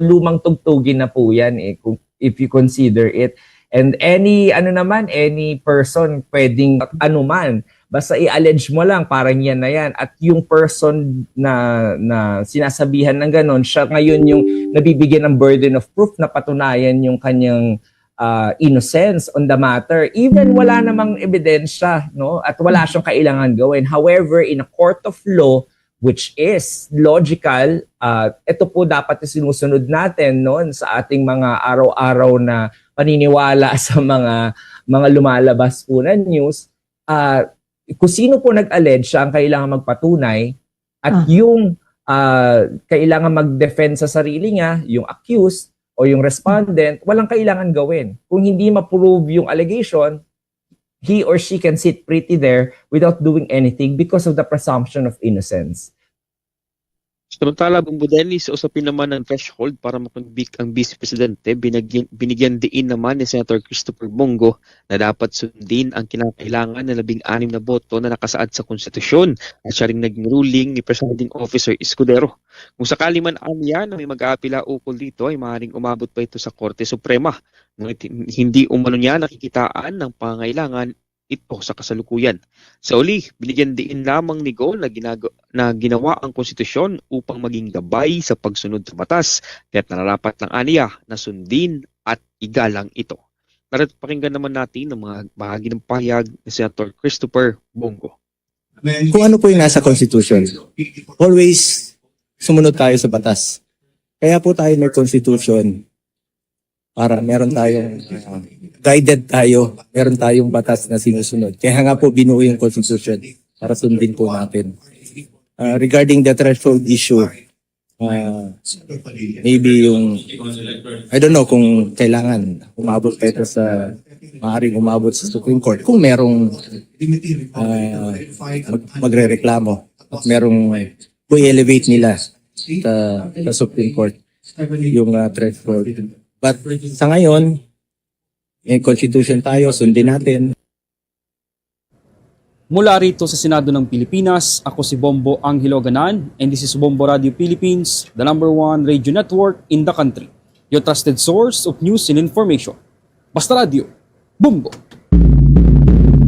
Lumang tugtugin na po yan eh, kung, if you consider it. And any, ano naman, any person, pwedeng anuman, basta i-allege mo lang, parang yan na yan. At yung person na, na sinasabihan ng ganon, siya ngayon yung nabibigyan ng burden of proof na patunayan yung kanyang uh, innocence on the matter. Even wala namang ebidensya, no? At wala siyang kailangan gawin. However, in a court of law, which is logical, uh, ito po dapat yung sinusunod natin, no? Sa ating mga araw-araw na paniniwala sa mga mga lumalabas po na news, uh, kung sino po nag-allege, siya ang kailangan magpatunay at yung uh, kailangan mag-defend sa sarili niya, yung accused o yung respondent, walang kailangan gawin. Kung hindi ma-prove yung allegation, he or she can sit pretty there without doing anything because of the presumption of innocence. Samantala, Bombo Dennis, sa usapin naman ng threshold para makonvict ang Vice Presidente, binigyan, binigyan diin naman ni Senator Christopher Bong Go na dapat sundin ang kinakailangan na labing-anim na boto na nakasaad sa konstitusyon at siya ring naging ruling ni Presiding Officer Escudero. Kung sakali man aniya na may mag-aapila ukol dito ay maaaring umabot pa ito sa Korte Suprema, ngunit hin-, hindi umano niya nakikitaan ng pangangailangan ito sa kasalukuyan. Sa uli, binigyan diin lamang ni Go na, ginago-, na ginawa ang konstitusyon upang maging gabay sa pagsunod sa batas, kaya't nararapat lang aniya na sundin at igalang ito. Narato't pakinggan naman natin ang mga bahagi ng pahayag ni Senator Christopher Bong Go. Kung ano po yung nasa Constitution, always sumunod tayo sa batas. Kaya po tayo may Constitution para meron tayong, uh, guided tayo, meron tayong batas na sinusunod. Kaya nga po binuo yung Constitution para sundin po natin. Uh, regarding the threshold issue, Ah, maybe yung, I don't know kung kailangan umabot pa ito sa, maaaring umabot sa Supreme Court kung merong, ah, mag-, magrereklamo at merong, kung i-elevate nila sa, sa Supreme Court yung, ah, threshold. But sa ngayon, may constitution tayo, sundin natin. Mula rito sa Senado ng Pilipinas, ako si Bombo Angelo Ganan, and this is Bombo Radio Philippines, the number one radio network in the country. Your trusted source of news and information. Basta Radio, Bombo!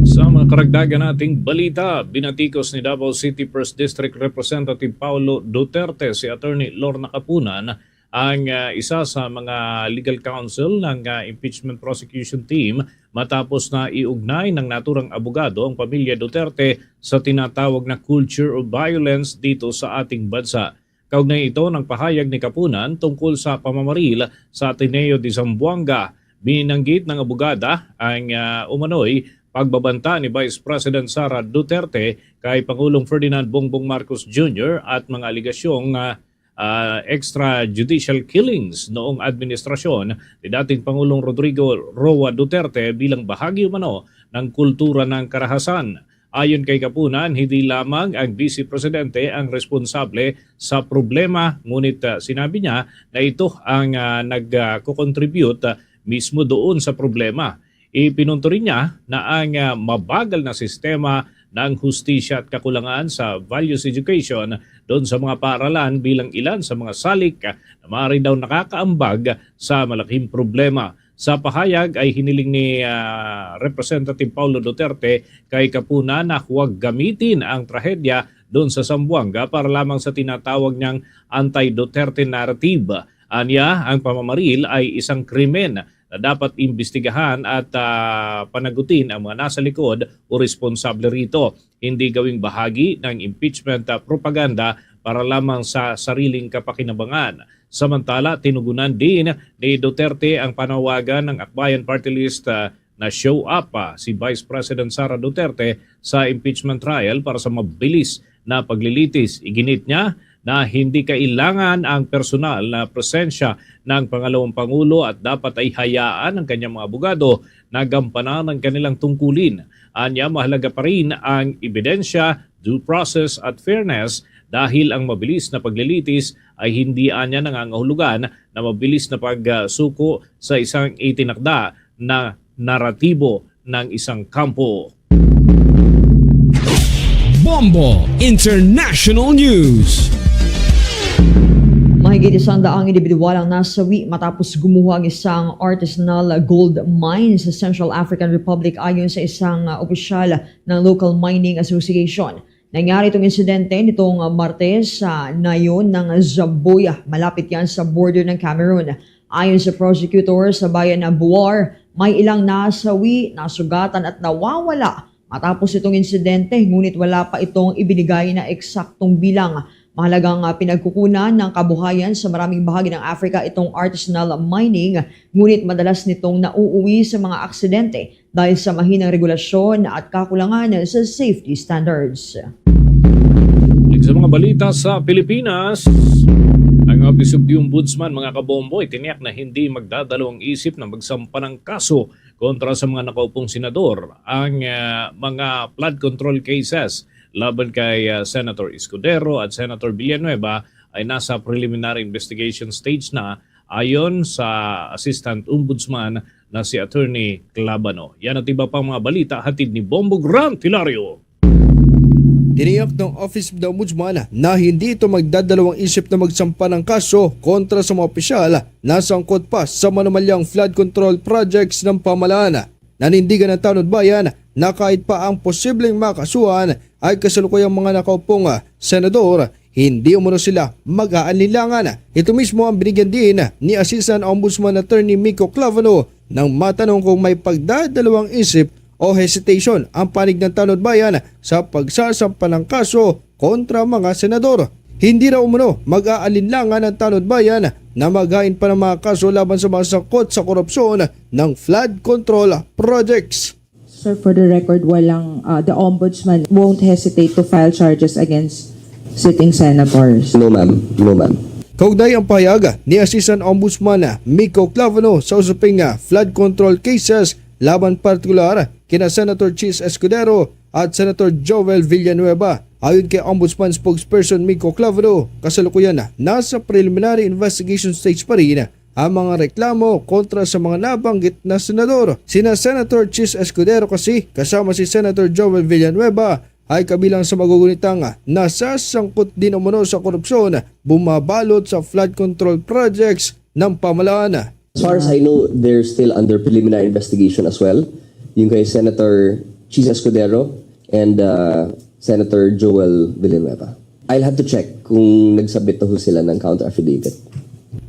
Sa mga karagdagan nating balita, binatikos ni Davao City First District Representative Paulo Duterte si Attorney Lorna Kapunan, ang, ah, isa sa mga legal counsel ng, ah, impeachment prosecution team matapos na iugnay ng naturang abogado ang pamilya Duterte sa tinatawag na culture of violence dito sa ating bansa. Kaugnay ito ng pahayag ni Kapunan tungkol sa pamamaril sa Ateneo de Zamboanga, binanggit ng abogada ang, ah, umano'y pagbabanta ni Vice President Sara Duterte kay Pangulong Ferdinand Bongbong Marcos Junior at mga alegasyong, ah, ah, extrajudicial killings noong administrasyon ni dating Pangulong Rodrigo Roa Duterte bilang bahagi umano ng kultura ng karahasan. Ayon kay Kapunan, hindi lamang ang Vice Presidente ang responsable sa problema, ngunit, ah, sinabi niya na ito ang, ah, nag, ah, ko-contribute, ah, mismo doon sa problema. Ipinunto rin niya na ang, ah, mabagal na sistema ng hustisya at kakulangan sa values education doon sa mga paaralan bilang ilan sa mga salik, ah, na maaari daw nakakaambag sa malaking problema. Sa pahayag ay hiniling ni, ah, Representative Paulo Duterte kay Kapunan na huwag gamitin ang trahedya doon sa Zamboanga para lamang sa tinatawag niyang anti-Duterte narrative. Anya, ang pamamaril ay isang krimen na dapat imbestigahan at, ah, panagutin ang mga nasa likod o responsable rito. Hindi gawing bahagi ng impeachment, ah, propaganda para lamang sa sariling kapakinabangan. Samantala, tinugunan din ni Duterte ang panawagan ng Akbayan Party List, ah, na show up, ah, si Vice President Sara Duterte sa impeachment trial para sa mabilis na paglilitis. Iginit niya na hindi kailangan ang personal na presensya ng pangalawang pangulo at dapat ay hayaan ang kanyang mga abogado na gampanan ang kanilang tungkulin. Anya, mahalaga pa rin ang ebidensya, due process at fairness dahil ang mabilis na paglilitis ay hindi anya nangangahulugan na mabilis na pagsuko sa isang itinakda na naratibo ng isang kampo. Bombo International News. Mahigit isang daang indibidwal ang nasawi matapos gumuho ang isang artisanal gold mine sa Central African Republic, ayon sa isang, ah, opisyal ng Local Mining Association. Nangyari itong insidente nitong, ah, Martes sa nayon ng Zabuya, malapit yan sa border ng Cameroon. Ayon sa prosecutor sa bayan ng Buar, may ilang nasawi, nasugatan at nawawala matapos itong insidente, ngunit wala pa itong ibinigay na eksaktong bilang. Mahalagang, ah, pinagkukunan ng kabuhayan sa maraming bahagi ng Africa itong artisanal mining, ngunit madalas nitong nauuwi sa mga aksidente dahil sa mahinang regulasyon at kakulangan sa safety standards. Sa mga balita sa Pilipinas, ang Office of the Ombudsman, mga kabombo, itiniyak na hindi magdadalawang isip na magsampa ng kaso kontra sa mga nakaupong senador. Ang, ah, mga flood control cases laban kay, ah, Senator Escudero at Senator Villanueva ay nasa preliminary investigation stage na, ayon sa Assistant Ombudsman na si Attorney Clavano. Yan at iba pang mga balita hatid ni Bombo Grant Hilario. Tiniyak ng Office of the Ombudsman na hindi ito magdadalawang isip na magsampa ng kaso kontra sa mga opisyal na sangkot pa sa manumalyang flood control projects ng pamahalaan. Nanindigan ang Tanod Bayan na kahit pa ang posibleng makasuhan ay kasalukuyang mga nakaupong senador, hindi umano sila mag-aalinlangan. Ito mismo ang binigyan din ni Assistant Ombudsman Attorney Miko Clavano nang matanong kung may pagdadalawang isip o hesitation ang panig ng Tanod Bayan sa pagsasampa ng kaso kontra mga senador. Hindi raw umano mag-aalinlangan ang Tanod Bayan na maghain pa ng mga kaso laban sa mga sangkot sa korupsyon ng flood control projects. Sir, for the record, walang, uh, the Ombudsman won't hesitate to file charges against sitting senators. No, ma'am. No, ma'am. Kaugnay an pahayag ni Assistant Ombudsman Mico Clavano sa usaping flood control cases laban partikular kina Senator Chiz Escudero at Senator Joel Villanueva. Ayon kay Ombudsman Spokesperson Mico Clavano, kasalukuyan nasa preliminary investigation stage pa rin ang mga reklamo kontra sa mga nabanggit na senador. Sina Senator Chiz Escudero kasi kasama si Senator Joel Villanueva ay kabilang sa magugunitang nasasangkot din umano sa korupsyon, bumabalot sa flood control projects ng pamahalaan. As far as I know, they're still under preliminary investigation as well. Yung kay Senator Chiz Escudero and uh, Senator Joel Villanueva. I'll have to check kung nag-submit na ho sila ng counter affidavit.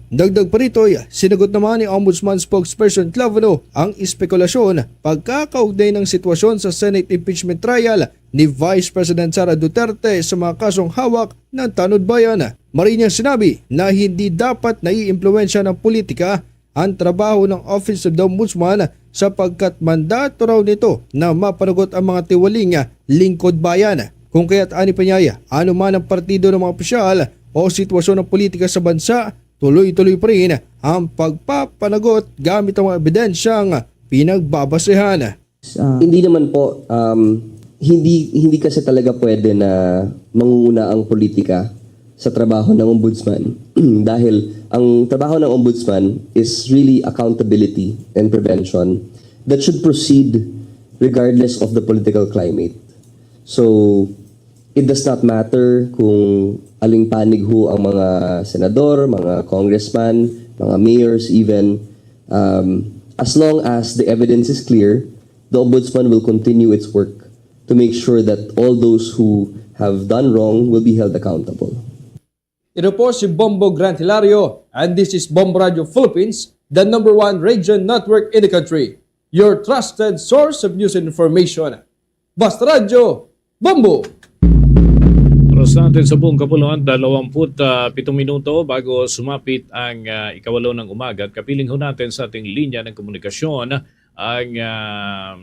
Dagdag pa rito, sinagot naman ni Ombudsman Spokesperson Clavano ang espekulasyon pagkakaugnay ng sitwasyon sa Senate impeachment trial ni Vice President Sara Duterte sa mga kasong hawak ng Tanod Bayan. Mariin niyang sinabi na hindi dapat naiimpluwensya ng politika ang trabaho ng Office of the Ombudsman sapagkat mandato raw nito na mapanagot ang mga tiwaling lingkod bayan. Kung kaya't ani pa niya, ano man ang partido ng mga opisyal o sitwasyon ng politika sa bansa, tuloy-tuloy pa rin ang pagpapanagot gamit ang mga ebidensyang pinagbabasehan. Ah, hindi naman po, um, hindi, hindi kasi talaga pwede na mangunguna ang politika sa trabaho ng ombudsman. Dahil ang trabaho ng ombudsman is really accountability and prevention that should proceed regardless of the political climate. So, it does not matter kung aling panig ho ang mga senador, mga congressman, mga mayors even. Um, as long as the evidence is clear, the Ombudsman will continue its work to make sure that all those who have done wrong will be held accountable. Ito po si Bombo Grant Hilario, and this is Bombo Radio Philippines, the number one radio network in the country. Your trusted source of news and information. Basta Radyo, Bombo! Oras natin sa buong kapuluan, dalawampu't pitong minuto bago sumapit ang, ah, ikawalo ng umaga. At kapiling ho natin sa ating linya ng komunikasyon ang, ah,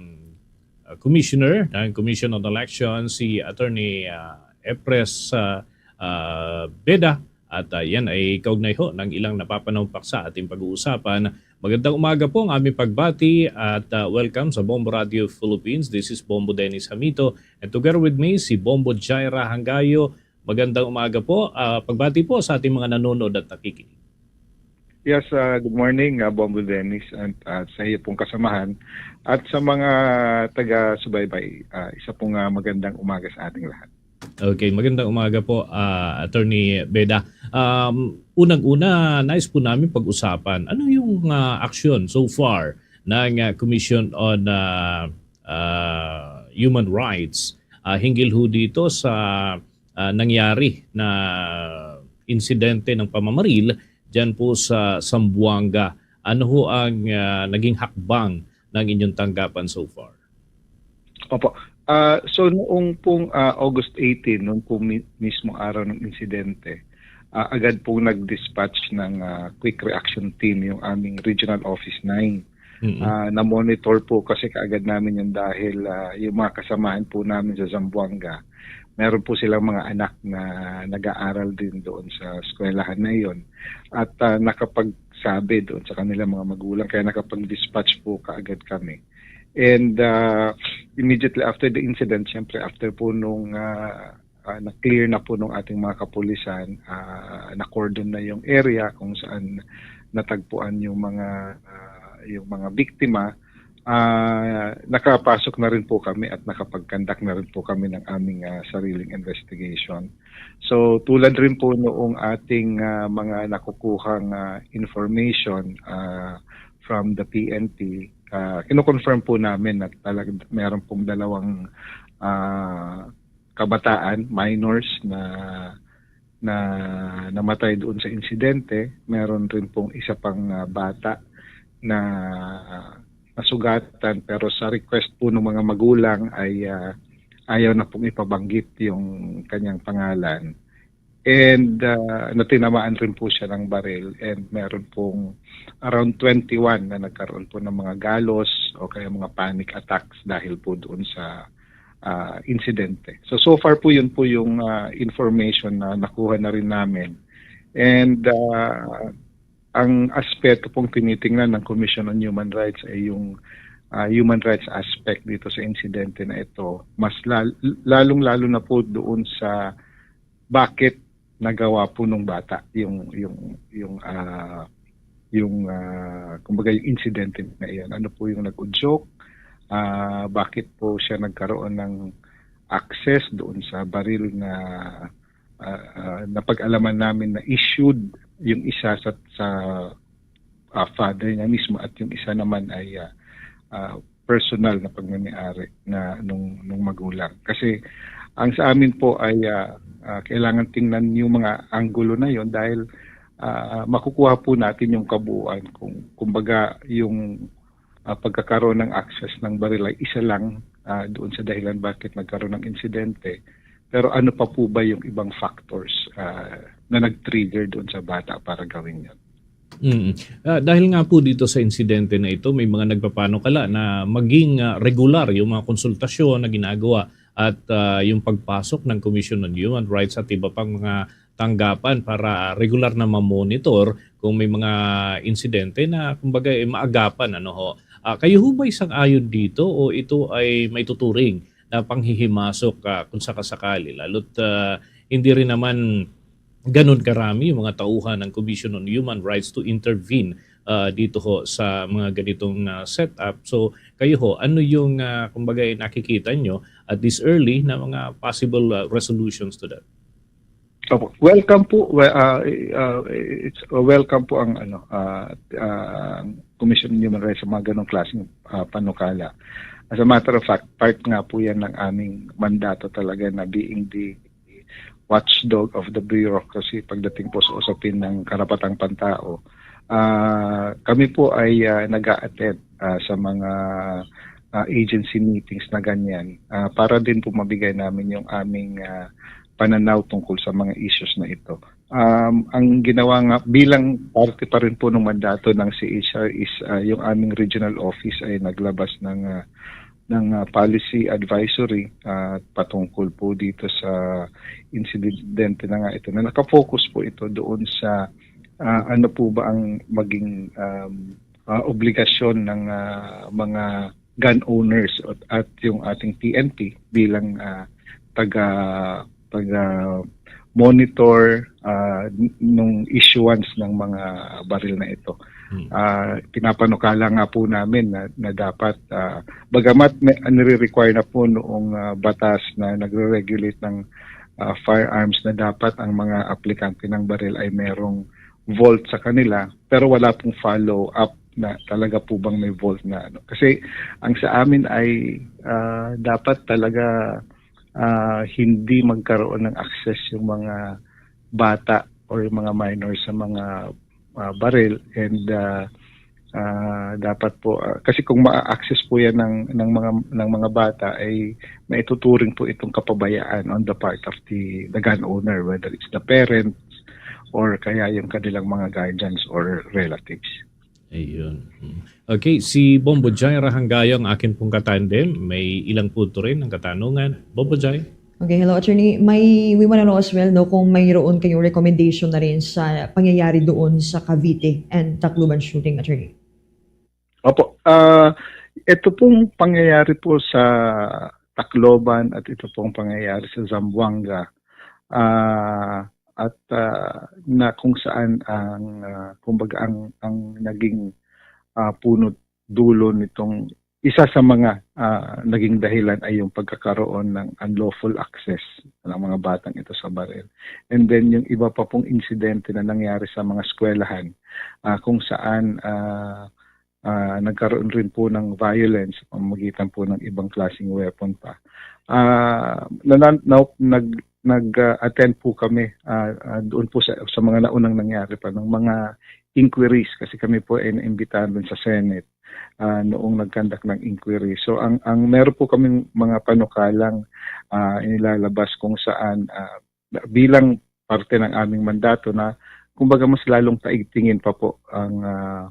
Commissioner ng Commission on Elections, si Attorney, ah, Epres, ah, ah, Beda. At, ah, yan ay kaugnay ho ng ilang napapanong paksa ating pag-uusapan. Magandang umaga po ang aming pagbati at, ah, welcome sa Bombo Radio Philippines. This is Bombo Dennis Hamito and together with me si Bombo Jaira Hangayo. Magandang umaga po. Ah, pagbati po sa ating mga nanonood at nakikinig. Yes, ah, good morning, ah, Bombo Dennis, and, ah, sa iyo pong kasamahan at sa mga taga-subaybay. Ah, isa pong, ah, magandang umaga sa ating lahat. Okay, magandang umaga po, ah, Attorney Beda. Um, unang-una, nais po namin pag-usapan, ano yung, ah, aksyon so far ng, ah, Commission on, ah, ah, Human Rights, ah, hinggil ho dito sa, ah, nangyari na insidente ng pamamaril diyan po sa Zamboanga? Ano ho ang, ah, naging hakbang ng inyong tanggapan so far? Opo. Ah, so noong pong, ah, August eighteen, noon po mi-, mismo araw ng insidente, ah, agad pong nag-dispatch ng, ah, quick reaction team yung aming Regional Office nine. Mm. Ah, na-monitor po kasi kaagad namin yun dahil, ah, yung mga kasamahan po namin sa Zamboanga, meron po silang mga anak na nag-aaral din doon sa eskwelahan na iyon. At, ah, nakapagsabi doon sa kanilang mga magulang, kaya nakapag-dispatch po kaagad kami. And, ah, immediately after the incident, siyempre after po nung, ah, ah, na-clear na po nung ating mga kapulisan, ah, na-cordon na yung area kung saan natagpuan yung mga, ah, yung mga biktima, ah, nakapasok na rin po kami at nakapag-conduct na rin po kami ng aming, ah, sariling investigation. So, tulad rin po noong ating, ah, mga nakukuhang, ah, information, ah, from the P N P, ah, kino-confirm po namin na talagang meron pong dalawang, ah, kabataan, minors na, na namatay doon sa insidente. Meron rin pong isa pang, ah, bata na nasugatan, pero sa request po ng mga magulang ay, ah, ayaw na pong ipabanggit yung kanyang pangalan. And, ah, na tinamaan rin po siya ng baril, and meron pong around twenty-one na nagkaroon po ng mga galos o kaya mga panic attacks dahil po doon sa, ah, insidente. So, so far po, yun po yung, ah, information na nakuha na rin namin. And, ah, ang aspeto pong tinitingnan ng Commission on Human Rights ay yung, ah, human rights aspect dito sa insidente na ito. Mas lal-, lalong-lalo na po doon sa bakit nagawa po nung bata yung, yung, yung, ah, yung, ah, kumbaga, yung insidente na iyon. Ano po yung nag-udyok? Ah, bakit po siya nagkaroon ng access doon sa baril na, ah, ah, napag-alaman namin na issued yung isa sa, sa, ah, father niya mismo at yung isa naman ay, ah, ah, personal na pagmamayari na nung, nung magulang. Kasi ang sa amin po ay, ah, ah, kailangan tingnan yung mga anggulo na yon dahil, ah, makukuha po natin yung kabuuan kung, kumbaga, yung, ah, pagkakaroon ng access ng baril ay isa lang, ah, doon sa dahilan bakit nagkaroon ng insidente. Pero ano pa po ba yung ibang factors, ah, na nag-trigger doon sa bata para gawin yun? Mm. Ah, dahil nga po dito sa insidente na ito, may mga nagpapanukala na maging, ah, regular yung mga konsultasyon na ginagawa at, ah, yung pagpasok ng Commission on Human Rights at iba pang mga tanggapan para regular na ma-monitor kung may mga insidente na, kumbaga, eh, maagapan, ano ho. Ah, kayo ho ba'y sang-ayon dito o ito ay maituturing na panghihimasok, ah, kung sakasakali? Lalo't, ah, hindi rin naman ganun karami yung mga tauhan ng Commission on Human Rights to intervene, ah, dito ho sa mga ganitong, ah, setup. So, kayo ho, ano yung, ah, kumbaga, eh, nakikita nyo at this early na mga possible, ah, resolutions to that? Opo. Welcome po. We-, ah, ah, it's, ah, welcome po ang, ano, ah, ah, Commission on Human Rights sa mga ganong klaseng, ah, panukala. As a matter of fact, part nga po yan ng aming mandato talaga na being the watchdog of the bureaucracy pagdating po sa usapin ng karapatang pantao. Ah, kami po ay, ah, nag-a-attend, ah, sa mga, ah, agency meetings na ganyan, ah, para din po mabigay namin yung aming, ah, pananaw tungkol sa mga issues na ito. Um, ang ginawa nga, bilang parte pa rin po ng mandato ng C H R is, ah, yung aming regional office ay naglabas ng, ah, ng, ah, policy advisory, ah, patungkol po dito sa insidente na nga ito, na nakafocus po ito doon sa, ah, ano po ba ang maging, um, ah, obligasyon ng, ah, mga gun owners at, at yung ating P N P bilang, ah, taga, taga-monitor, ah, n-, nung issuance ng mga baril na ito. Hmm. Ah, pinapanukala nga po namin na, na dapat, ah, bagamat may, nire-require na po noong, ah, batas na nagre-regulate ng, ah, firearms na dapat ang mga aplikante ng baril ay merong vault sa kanila, pero wala pong follow-up na talaga po bang may vault na ano. Kasi ang sa amin ay, ah, dapat talaga, ah, hindi magkaroon ng access yung mga bata or yung mga minor sa mga, ah, baril, and, ah, ah, dapat po, ah, kasi kung ma-access po yan ng, ng mga, ng mga bata, ay maituturing po itong kapabayaan on the part of the, the gun owner, whether it's the parents or kaya yung kanilang mga guardians or relatives. Ayun. Mm. Okay, si Bombo Jai Rahanggayo ang akin pong katandem. May ilang punto rin ang katanungan. Bombo Jai? Okay, hello, Attorney. May, we wanna know as well, no, kung mayroon kayong recommendation na rin sa pangyayari doon sa Cavite and Tacloban shooting, Attorney. Opo. Ah, ito pong pangyayari po sa Tacloban at ito pong pangyayari sa Zamboanga, ah, at, ah, na kung saan ang, ah, kumbaga ang, ang naging, ah, puno't dulo nitong isa sa mga, ah, naging dahilan ay yung pagkakaroon ng unlawful access ng mga batang ito sa baril. And then yung iba pa pong insidente na nangyari sa mga eskwelahan, ah, kung saan, ah, ah, nagkaroon rin po ng violence sa pamamagitan po ng ibang klaseng weapon pa. Ah, nanan-, na-, nag-, nag-, ah, attend po kami, ah, ah, doon po sa, sa mga naunang nangyari pa ng mga inquiries kasi kami po ay naimbitahan dun sa Senate, ah, noong nag-conduct ng inquiry. So, ang, ang meron po kaming mga panukalang, ah, inilalabas kung saan, ah, bilang parte ng aming mandato na, kumbaga, mas lalong taigtingin pa po ang, ah,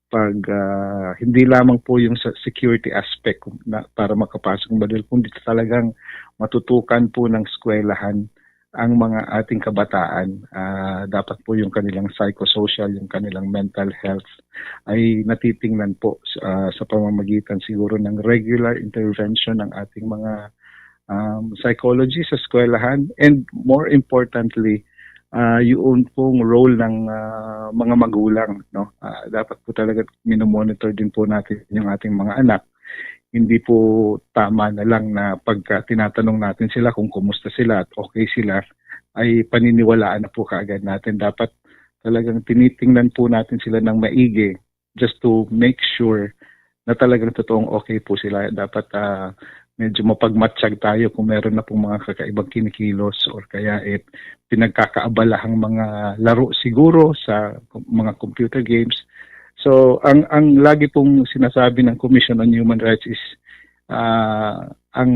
pag, ah, hindi lamang po yung sa security aspect kung na, para makapasok ng baril, kundi talagang matutukan po ng eskwelahan ang mga ating kabataan, ah, dapat po yung kanilang psychosocial, yung kanilang mental health ay natitingnan po, ah, sa pamamagitan siguro ng regular intervention ng ating mga, um, psychology sa eskwelahan, and more importantly, ah, yun pong role ng, ah, mga magulang, no? Ah, dapat po talaga minomonitor din po natin yung ating mga anak. Hindi po tama na lang na pagka tinatanong natin sila kung kumusta sila at okay sila, ay paniniwalaan na po kaagad natin. Dapat talagang tinitingnan po natin sila ng maigi just to make sure na talagang totoong okay po sila. Dapat, ah, medyo mapagmatsyag tayo kung meron na pong mga kakaibang kinikilos or kaya, eh, pinagkakaabalahang mga laro siguro sa mga computer games. So, ang, ang lagi pong sinasabi ng Commission on Human Rights is, ah, ang,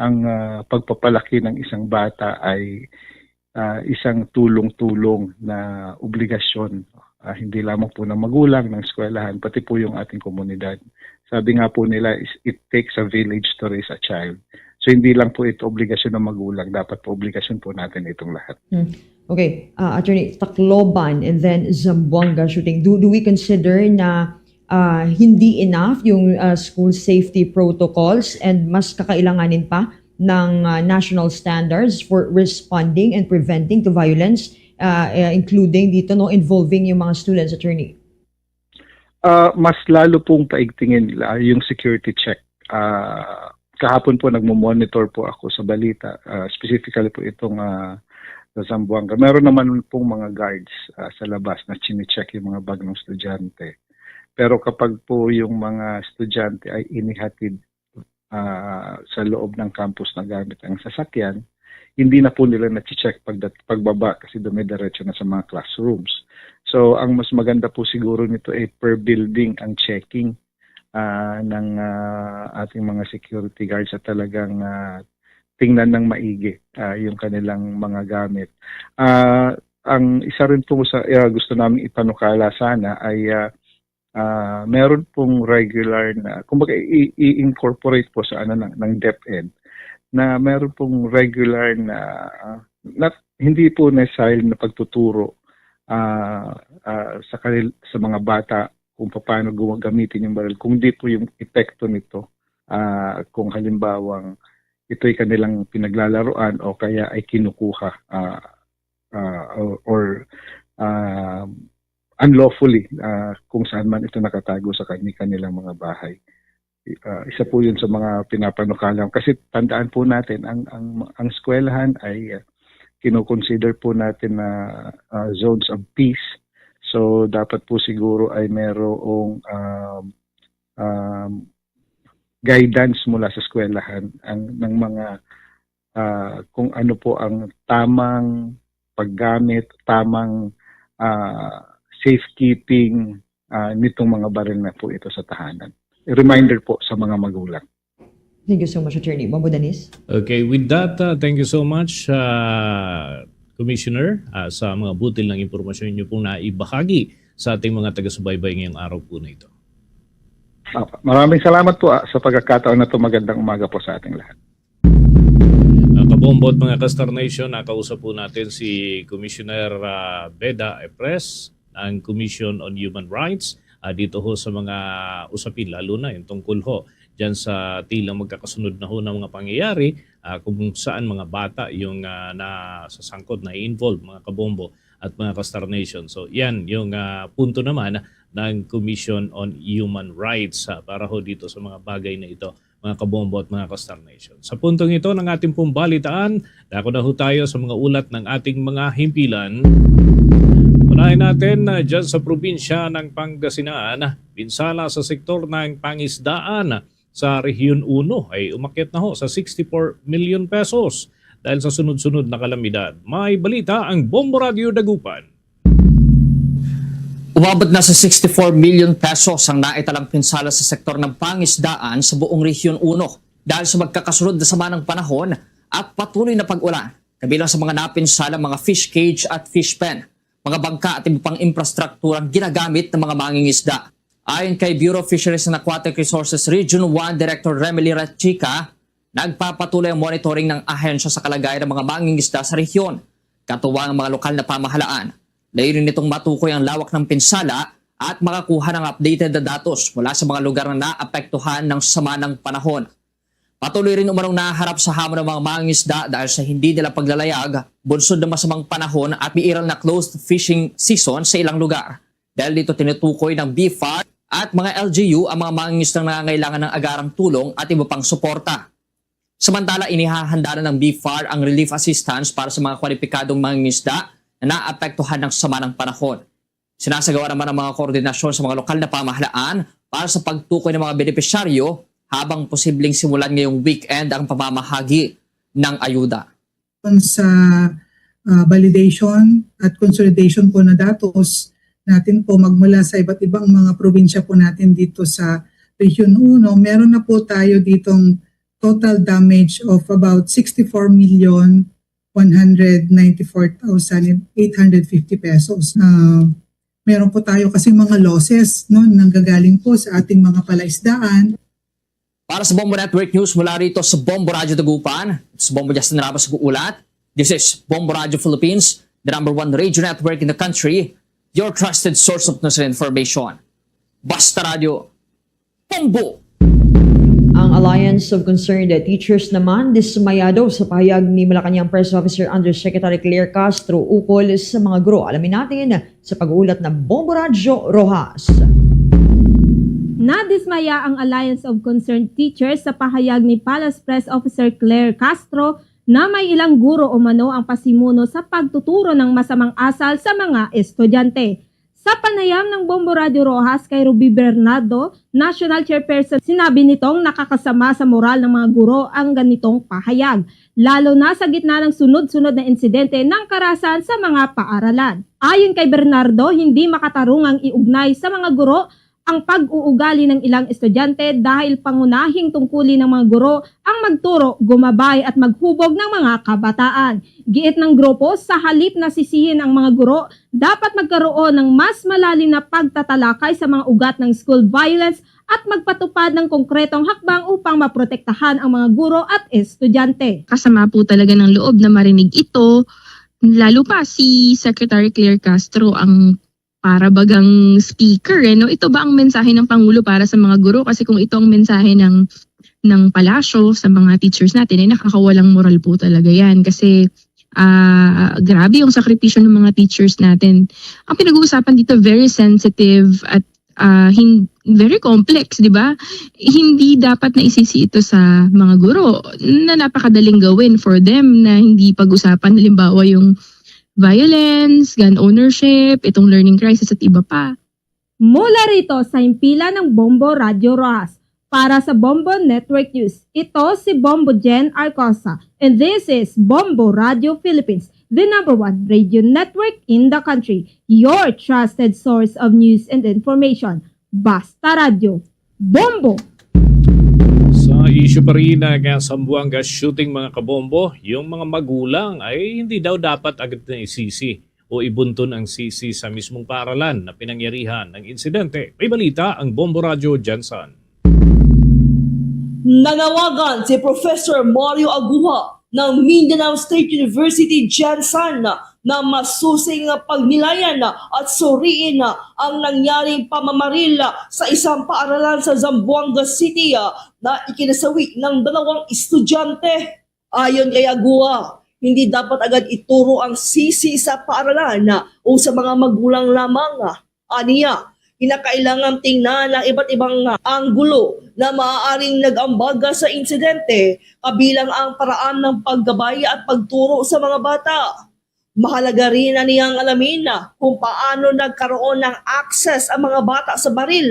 ang, ah, pagpapalaki ng isang bata ay, ah, isang tulong-tulong na obligasyon, ah, hindi lamang po ng magulang, ng eskwelahan, pati po yung ating komunidad. Sabi nga po nila, is, "It takes a village to raise a child." So, hindi lang po ito obligasyon ng magulang, dapat po obligasyon po natin itong lahat. Hmm. Okay, ah, Attorney, Tacloban and then Zamboanga shooting. Do, do we consider na, ah, hindi enough yung, ah, school safety protocols and mas kakailanganin pa ng, ah, national standards for responding and preventing to violence, ah, eh, including dito, no, involving yung mga students, Attorney? Ah, mas lalo pong paigtingin la-, yung security check. Ah, kahapon po nagmo-monitor po ako sa balita, ah, specifically po itong, ah, sa Zamboanga. Meron naman pong mga guards, ah, sa labas na chine-check yung mga bag ng estudyante. Pero kapag po yung mga estudyante ay inihatid, ah, sa loob ng campus na gamit ang sasakyan, hindi na po nila nache-check pagdat-, pagbaba kasi dumidiretso na sa mga classrooms. So, ang mas maganda po siguro nito ay per building ang checking, ah, ng, ah, ating mga security guards at talagang, ah, tingnan ng maigi, ah, yung kanilang mga gamit. Ah, ang isa rin po sa, ah, gusto naming ipanukala sana ay, ah, ah, meron pong regular na, kumbaga, i-, i-incorporate po sa ano ng, ng DepEd, na meron pong regular na, ah, not, hindi po necessarily na pagtuturo, ah, ah, sa kanil-, sa mga bata kung paano gumagamitin yung baril, kundi po yung epekto nito, ah, kung halimbawang ito'y kanilang pinaglalaruan o kaya ay kinukuha, ah, ah, or, or, ah, unlawfully, ah, kung saan man ito nakatago sa kani-, kanilang mga bahay. Ah, isa po yun sa mga pinapanukala. Kasi tandaan po natin, ang, ang, ang eskwelahan ay, ah, kinoconsider po natin na, ah, zones of peace. So, dapat po siguro ay merong, um, um, guidance mula sa eskwelahan ang, ng mga, ah, kung ano po ang tamang paggamit, tamang, ah, safekeeping, ah, nitong mga baril na po ito sa tahanan. Reminder po sa mga magulang. Thank you so much, Attorney. Bombo Danis? Okay, with that, uh, thank you so much, uh, Commissioner, uh, sa mga butil ng impormasyon niyo pong naibahagi sa ating mga taga-subaybay ngayong araw po na ito. Ah, maraming salamat po, ah, sa pagkakataon na 'to. Magandang umaga po sa ating lahat. Mga kabombo at mga ka-Star Nation, nakausap po natin si Commissioner, ah, Beda Epres ng Commission on Human Rights, ah, dito ho sa mga usapin, lalo na yung tungkol ho dyan sa tila magkakasunod na ho ng mga pangyayari, ah, kung saan mga bata yung, ah, nasasangkot, na-involve, mga kabombo at mga ka-Star Nation. So, yan yung, ah, punto naman ng Commission on Human Rights, ah, para ho dito sa mga bagay na ito, mga kabombo at mga ka-Star Nation. Sa puntong ito ng ating pong balitaan, dako na ho tayo sa mga ulat ng ating mga himpilan. Unahin natin, ah, dyan sa probinsya ng Pangasinan, pinsala sa sektor ng pangisdaan sa Rehiyon uno ay umakyat na ho sa sixty-four million pesos dahil sa sunod-sunod na kalamidad. May balita ang Bombo Radyo Dagupan. Umabot na sa sixty-four million pesos ang naitalang pinsala sa sektor ng pangisdaan sa buong Rehiyon uno dahil sa magkakasunod na sama ng panahon at patuloy na pag-ulan, kabilang sa mga napinsala, mga fish cage at fish pen, mga bangka at iba pang infrastrukturang ginagamit ng mga mangingisda. Ayon kay Bureau of Fisheries and Aquatic Resources Region one Director Remily Rachica, Nagpapatuloy ang monitoring ng ahensya sa kalagayan ng mga mangingisda sa rehiyon, katuwang ang mga lokal na pamahalaan. Layunin nitong matukoy ang lawak ng pinsala at makakuha ng updated na datos mula sa mga lugar na naapektuhan ng sama ng panahon. Patuloy rin umanong nahaharap sa hamon ng mga mangingisda dahil sa hindi nila paglalayag, bunsod ng masamang panahon at may iral na closed fishing season sa ilang lugar. Dahil dito, tinutukoy ng B F A R at mga L G U ang mga mangingisdang nangangailangan ng agarang tulong at iba pang suporta. Samantala, inihahanda na ng B F A R ang relief assistance para sa mga kwalipikadong mangingisda na naapektuhan ng sama ng panahon. Sinasagawa naman ang mga koordinasyon sa mga lokal na pamahalaan para sa pagtukoy ng mga benepisyaryo, habang posibleng simulan ngayong weekend ang pamamahagi ng ayuda. Sa, ah, validation at consolidation po na datos natin po magmula sa iba't ibang mga probinsya po natin dito sa Region Uno, meron na po tayo ditong total damage of about sixty-four million one hundred ninety-four thousand eight hundred fifty pesos. Ah, meron po tayo kasi mga losses, no, nanggagaling po sa ating mga palaisdaan. Para sa Bombo Network News mula rito sa Bombo Radyo Dagupan, sa Bombo Justin Ramos nag-uulat. This is Bombo Radyo Philippines, the number one radio network in the country, your trusted source of news and information. Basta Radyo, Bombo! Ang Alliance of Concerned Teachers naman dismayado sa pahayag ni Malacañang Press Officer Undersecretary Claire Castro ukol sa mga guro. Alamin natin sa pag-uulat ng Bombo Radyo Rojas. Nadismaya ang Alliance of Concerned Teachers sa pahayag ni Palace Press Officer Claire Castro na may ilang guro umano ang pasimuno sa pagtuturo ng masamang asal sa mga estudyante. Sa panayam ng Bombo Radyo Rojas kay Ruby Bernardo, National Chairperson, sinabi nitong nakakasama sa moral ng mga guro ang ganitong pahayag, lalo na sa gitna ng sunod-sunod na insidente ng karahasan sa mga paaralan. Ayon kay Bernardo, hindi makatarungang iugnay sa mga guro ang pag-uugali ng ilang estudyante dahil pangunahing tungkulin ng mga guro ang magturo, gumabay at maghubog ng mga kabataan. Giit ng grupo, sa halip na sisihin ang mga guro, dapat magkaroon ng mas malalim na pagtatalakay sa mga ugat ng school violence at magpatupad ng konkretong hakbang upang maprotektahan ang mga guro at estudyante. Kasama po talaga ng loob na marinig ito, lalo pa si Secretary Claire Castro ang para bagang speaker, eh, no? Ito ba ang mensahe ng Pangulo para sa mga guro? Kasi kung ito ang mensahe ng, ng palasyo sa mga teachers natin, ay nakakawalang moral po talaga yan. Kasi, ah, grabe yung sakripisyo ng mga teachers natin. Ang pinag-uusapan dito, very sensitive at, ah, hin-, very complex, di ba? Hindi dapat na isisi ito sa mga guro na napakadaling gawin for them na hindi pag-usapan, halimbawa, yung violence, gun ownership, itong learning crisis at iba pa. Mula rito sa himpilan ng Bombo Radyo Rojas, para sa Bombo Network News, ito si Bombo Jen Arcosa, and this is Bombo Radyo Philippines, the number one radio network in the country, your trusted source of news and information. Basta Radyo, Bombo! Sa isyu pa rin ng Zamboanga shooting, mga kabombo, yung mga magulang ay hindi daw dapat agad na isisi o ibunton ang sisi sa mismong paaralan na pinangyarihan ng insidente. May balita ang Bombo Radyo, Jensen. Nanawagan si Professor Mario Aguja ng Mindanao State University, Jensen, na masusing pagnilayan at suriin ang nangyaring pamamaril sa isang paaralan sa Zamboanga City na ikinasawi ng dalawang estudyante. Ayon kay Aguja, hindi dapat agad ituro ang sisi sa paaralan o sa mga magulang lamang. Aniya, kinakailangan tingnan ang iba't ibang anggulo na maaaring nag-ambag sa insidente, kabilang ang paraan ng paggabay at pagturo sa mga bata. Mahalaga rin na niyang alamin kung paano nagkaroon ng access ang mga bata sa baril,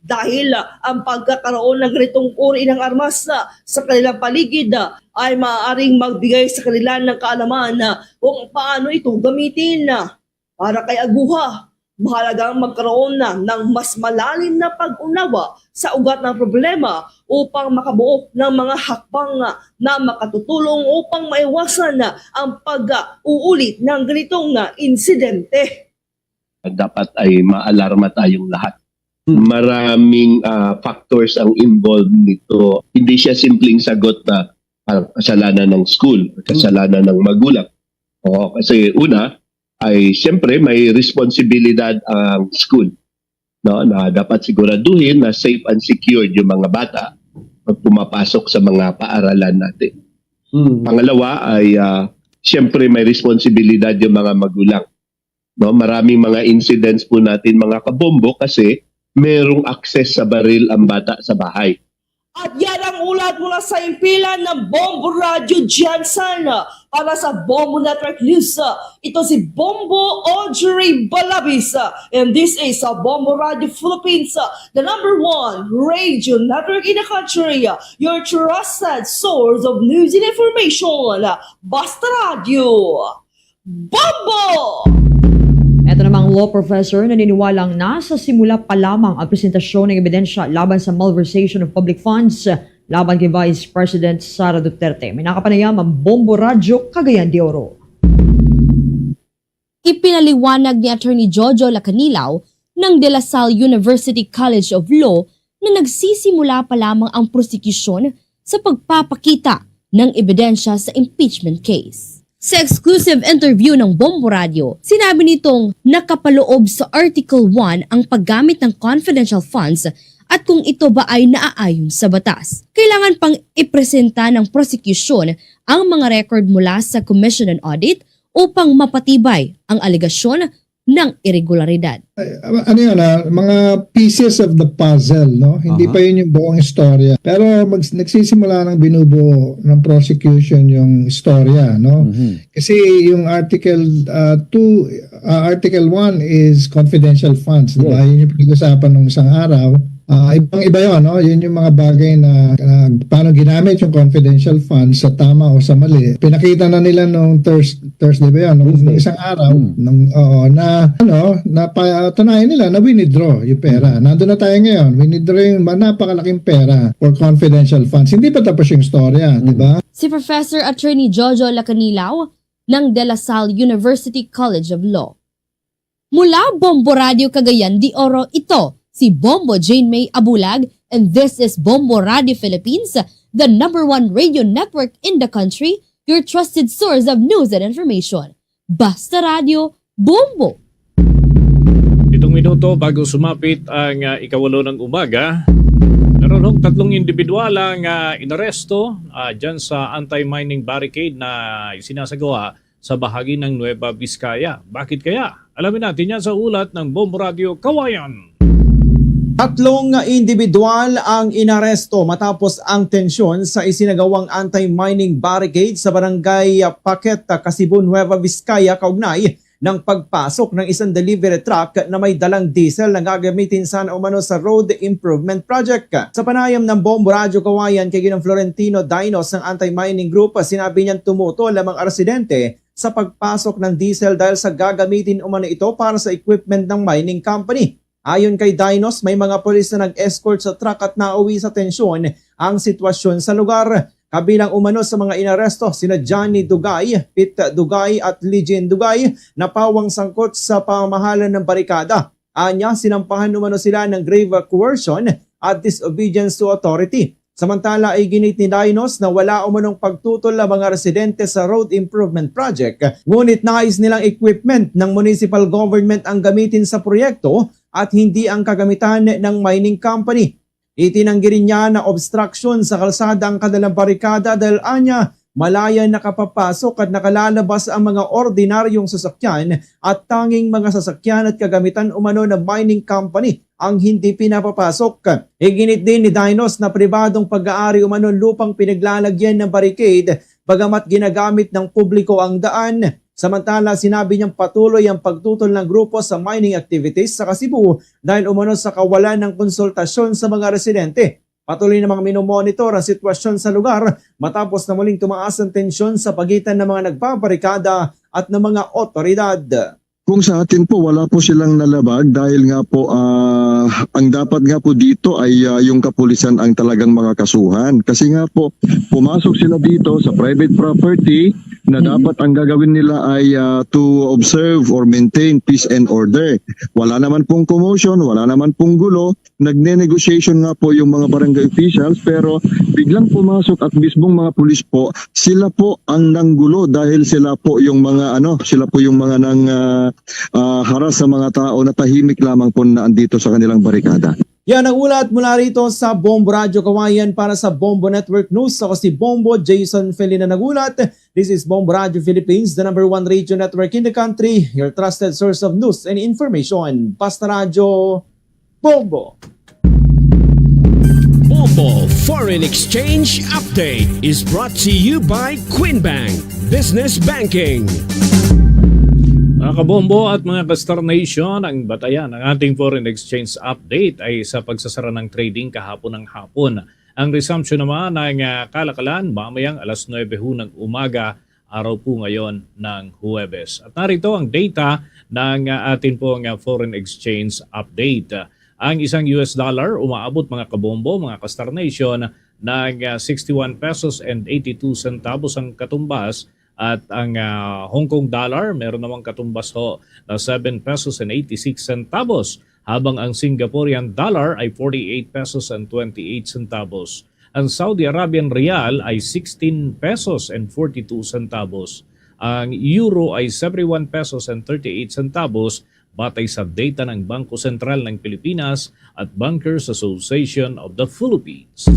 dahil ang pagkakaroon ng ganitong uri ng armas sa kanilang paligid ay maaaring magbigay sa kanila ng kaalaman kung paano ito gamitin. Para kay Aguja, mahalagang magkaroon na ng mas malalim na pag-unawa sa ugat ng problema upang makabuo ng mga hakbang na makatutulong upang maiwasan ang pag-uulit ng ganitong insidente. Dapat ay maalarma tayong lahat. Maraming, ah, factors ang involved nito. Hindi siya simpleng sagot na ah, kasalanan ng school, kasalanan ng magulang. Oo, kasi una ay siyempre may responsibilidad ang school, no, na dapat siguraduhin na safe and secured yung mga bata pag pumapasok sa mga paaralan natin. Pangalawa ay, ah, siyempre may responsibilidad yung mga magulang. No, maraming mga incidents po natin, mga kabombo, kasi merong access sa baril ang bata sa bahay. At yan ang ulat mula sa himpilan ng Bombo Radyo Jansan. Para sa Bombo Network News, ito si Bombo Audrey Balabis. And this is a Bombo Radyo Philippines, the number one radio network in the country. Your trusted source of news and information. Basta Radyo Bombo! Eto namang law professor naniniwalang nasa simula pa lamang ang presentasyon ng ebidensya laban sa malversation of public funds laban kay Vice President Sara Duterte. May nakapanayam ang Bombo Radyo Cagayan de Oro. Ipinaliwanag ni Attorney Jojo Lacanilaw ng De La Salle University College of Law na nagsisimula pa lamang ang prosekusyon sa pagpapakita ng ebidensya sa impeachment case. Sa exclusive interview ng Bombo Radio, sinabi nitong nakapaloob sa Article one ang paggamit ng confidential funds at kung ito ba ay naaayon sa batas. Kailangan pang ipresenta ng prosekusyon ang mga record mula sa Commission on Audit upang mapatibay ang alegasyon ng iregularidad. Ay, ano yun, ah, mga pieces of the puzzle, no? Hindi pa yun yung buong istorya. Pero mag-, nagsisimula ng binubuo ng prosecution yung istorya, no? Kasi yung Article, ah, two, ah, Article one is confidential funds, di ba? Yun yung pinag-usapan nung isang araw. Ah, ibang-iba yun, no? Yun yung mga bagay na, na paano ginamit yung confidential funds sa tama o sa mali. Pinakita na nila nung Thurs-, Thursday ba yun? Nung isang araw, nung, oo, na, ano, na pa-, tunayan nila na winidraw yung pera. Nandun na tayo ngayon. Winidraw yung ma-, napakalaking pera for confidential funds. Hindi pa tapos yung istorya, di ba? Si Professor Attorney Jojo Lacanilaw ng De La Salle University College of Law. Mula Bombo Radio Cagayan de Oro, ito si Bombo Jane May Abulag, and this is Bombo Radio Philippines, the number one radio network in the country, your trusted source of news and information. Basta Radio, Bombo! Pitong minuto bago sumapit ang, ah, ikawalo ng umaga. Naroon hong tatlong indibidwal ang, ah, inaresto, ah, dyan sa anti-mining barricade na isinasagawa sa bahagi ng Nueva Vizcaya. Bakit kaya? Alamin natin yan sa ulat ng Bombo Radio Kawayan. Tatlong indibidwal ang inaresto matapos ang tensyon sa isinagawang anti-mining barricade sa barangay Paqueta, Kasibu, Nueva Vizcaya, kaugnay ng pagpasok ng isang delivery truck na may dalang diesel na gagamitin sana umano sa road improvement project. Sa panayam ng Bombo Radyo Kawayan kay Ginong Florentino Dainos ng Anti-Mining Group, sinabi niyang tumutol ang mga residente sa pagpasok ng diesel dahil sa gagamitin umano ito para sa equipment ng mining company. Ayon kay Dainos, may mga pulis na nag-escort sa truck at nauwi sa tensyon ang sitwasyon sa lugar. Kabilang umano sa mga inaresto sina Johnny Dugay, Pete Dugay at Lijin Dugay na pawang sangkot sa pamamahalan ng barikada. Anya, sinampahan umano sila ng grave coercion at disobedience to authority. Samantala, iginit ni Dainos na wala umanong pagtutol ang mga residente sa road improvement project, ngunit nais nilang equipment ng municipal government ang gamitin sa proyekto at hindi ang kagamitan ng mining company. Itinanggi rin niya na obstruction sa kalsada ang kanilang barikada dahil anya, malaya nakapapasok at nakalalabas ang mga ordinaryong sasakyan at tanging mga sasakyan at kagamitan umano ng mining company ang hindi pinapapasok. Iginit din ni Dainos na pribadong pag-aari umano lupang pinaglalagyan ng barricade, bagamat ginagamit ng publiko ang daan. Samantala, sinabi niyang patuloy ang pagtutol ng grupo sa mining activities sa Kasibu dahil umano sa kawalan ng konsultasyon sa mga residente. Patuloy namang minomonitor ang sitwasyon sa lugar matapos na muling tumaas ang tensyon sa pagitan ng mga nagbabarikada at ng mga otoridad. Kung sa atin po, wala po silang nalabag dahil nga po, ah, ah, ang dapat nga po dito ay, ah, yung kapulisan ang talagang makakasuhan. Kasi nga po, pumasok sila dito sa private property na dapat ang gagawin nila ay, ah, to observe or maintain peace and order. Wala naman pong commotion, wala naman pong gulo. Nagne-negotiation nga po yung mga barangay officials, pero biglang pumasok at mismong mga pulis po, sila po ang nanggulo dahil sila po yung mga ano, sila po yung mga nang, ah, ah, haras sa mga tao na tahimik lamang po na andito sa kanilang barikada. Yan ang ulat mula rito sa Bombo Radyo Kawayan para sa Bombo Network News. Ako si Bombo Jason Felina nag-ulat. This is Bombo Radyo Philippines, the number one radio network in the country, your trusted source of news and information. Basta Radyo, Bombo! Bombo Foreign Exchange Update is brought to you by Queen Bank Business Banking. Mga kabombo at mga ka-Star Nation, ang batayan ng ating foreign exchange update ay sa pagsasara ng trading kahapon ng hapon. Ang resumption naman ng, ah, kalakalan mamayang alas nuwebe ho ng umaga, araw po ngayon ng Huwebes. At narito ang data ng, ah, atin pong, ah, foreign exchange update. Ang isang U S dollar umaabot, mga kabombo, mga ka-Star Nation, ng, ah, sixty-one pesos and eighty-two centavos ang katumbas, at ang, ah, Hong Kong dollar, meron namang katumbas ho na seven pesos and eighty-six centavos, habang ang Singaporean dollar ay forty-eight pesos and twenty-eight centavos. Ang Saudi Arabian riyal ay sixteen pesos and forty-two centavos. Ang euro ay seventy-one pesos and thirty-eight centavos, batay sa data ng Bangko Sentral ng Pilipinas at Bankers Association of the Philippines.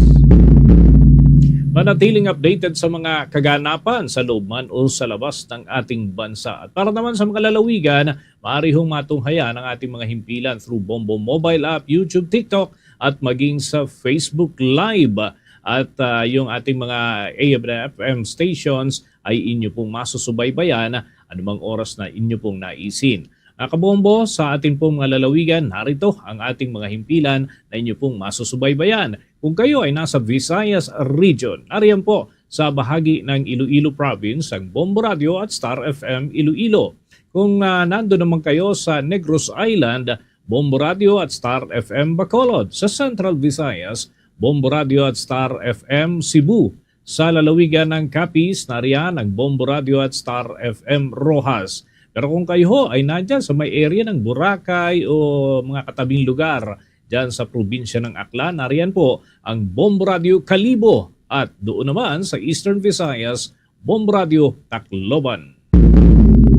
Manatiling updated sa mga kaganapan sa loob man o sa labas ng ating bansa. At para naman sa mga lalawigan, maaari hong matunghayan ang ating mga himpilan through Bombo Mobile App, YouTube, TikTok, at maging sa Facebook Live. At, ah, yung ating mga A M F M stations ay inyo pong masusubaybayan anumang oras na inyo pong naisin. Mga kabombo, sa atin pong mga lalawigan, narito ang ating mga himpilan na inyo pong masusubaybayan. Kung kayo ay nasa Visayas Region, nariyan po sa bahagi ng Iloilo Province ang Bombo Radio at Star F M Iloilo. Kung, ah, nando naman kayo sa Negros Island, Bombo Radio at Star F M Bacolod. Sa Central Visayas, Bombo Radio at Star F M Cebu. Sa lalawigan ng Capiz, nariyan ang Bombo Radio at Star F M Roxas. Pero kung kayo ho ay nandyan sa may area ng Boracay o mga katabing lugar dyan sa probinsya ng Aklan, nariyan po ang Bombo Radio Kalibo. At doon naman sa Eastern Visayas, Bombo Radio Tacloban.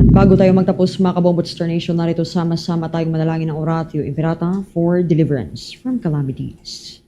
At bago tayo magtapos, mga kabombo at Star Nation, narito sama-sama tayong manalangin ng Oratio Imperata for deliverance from calamities.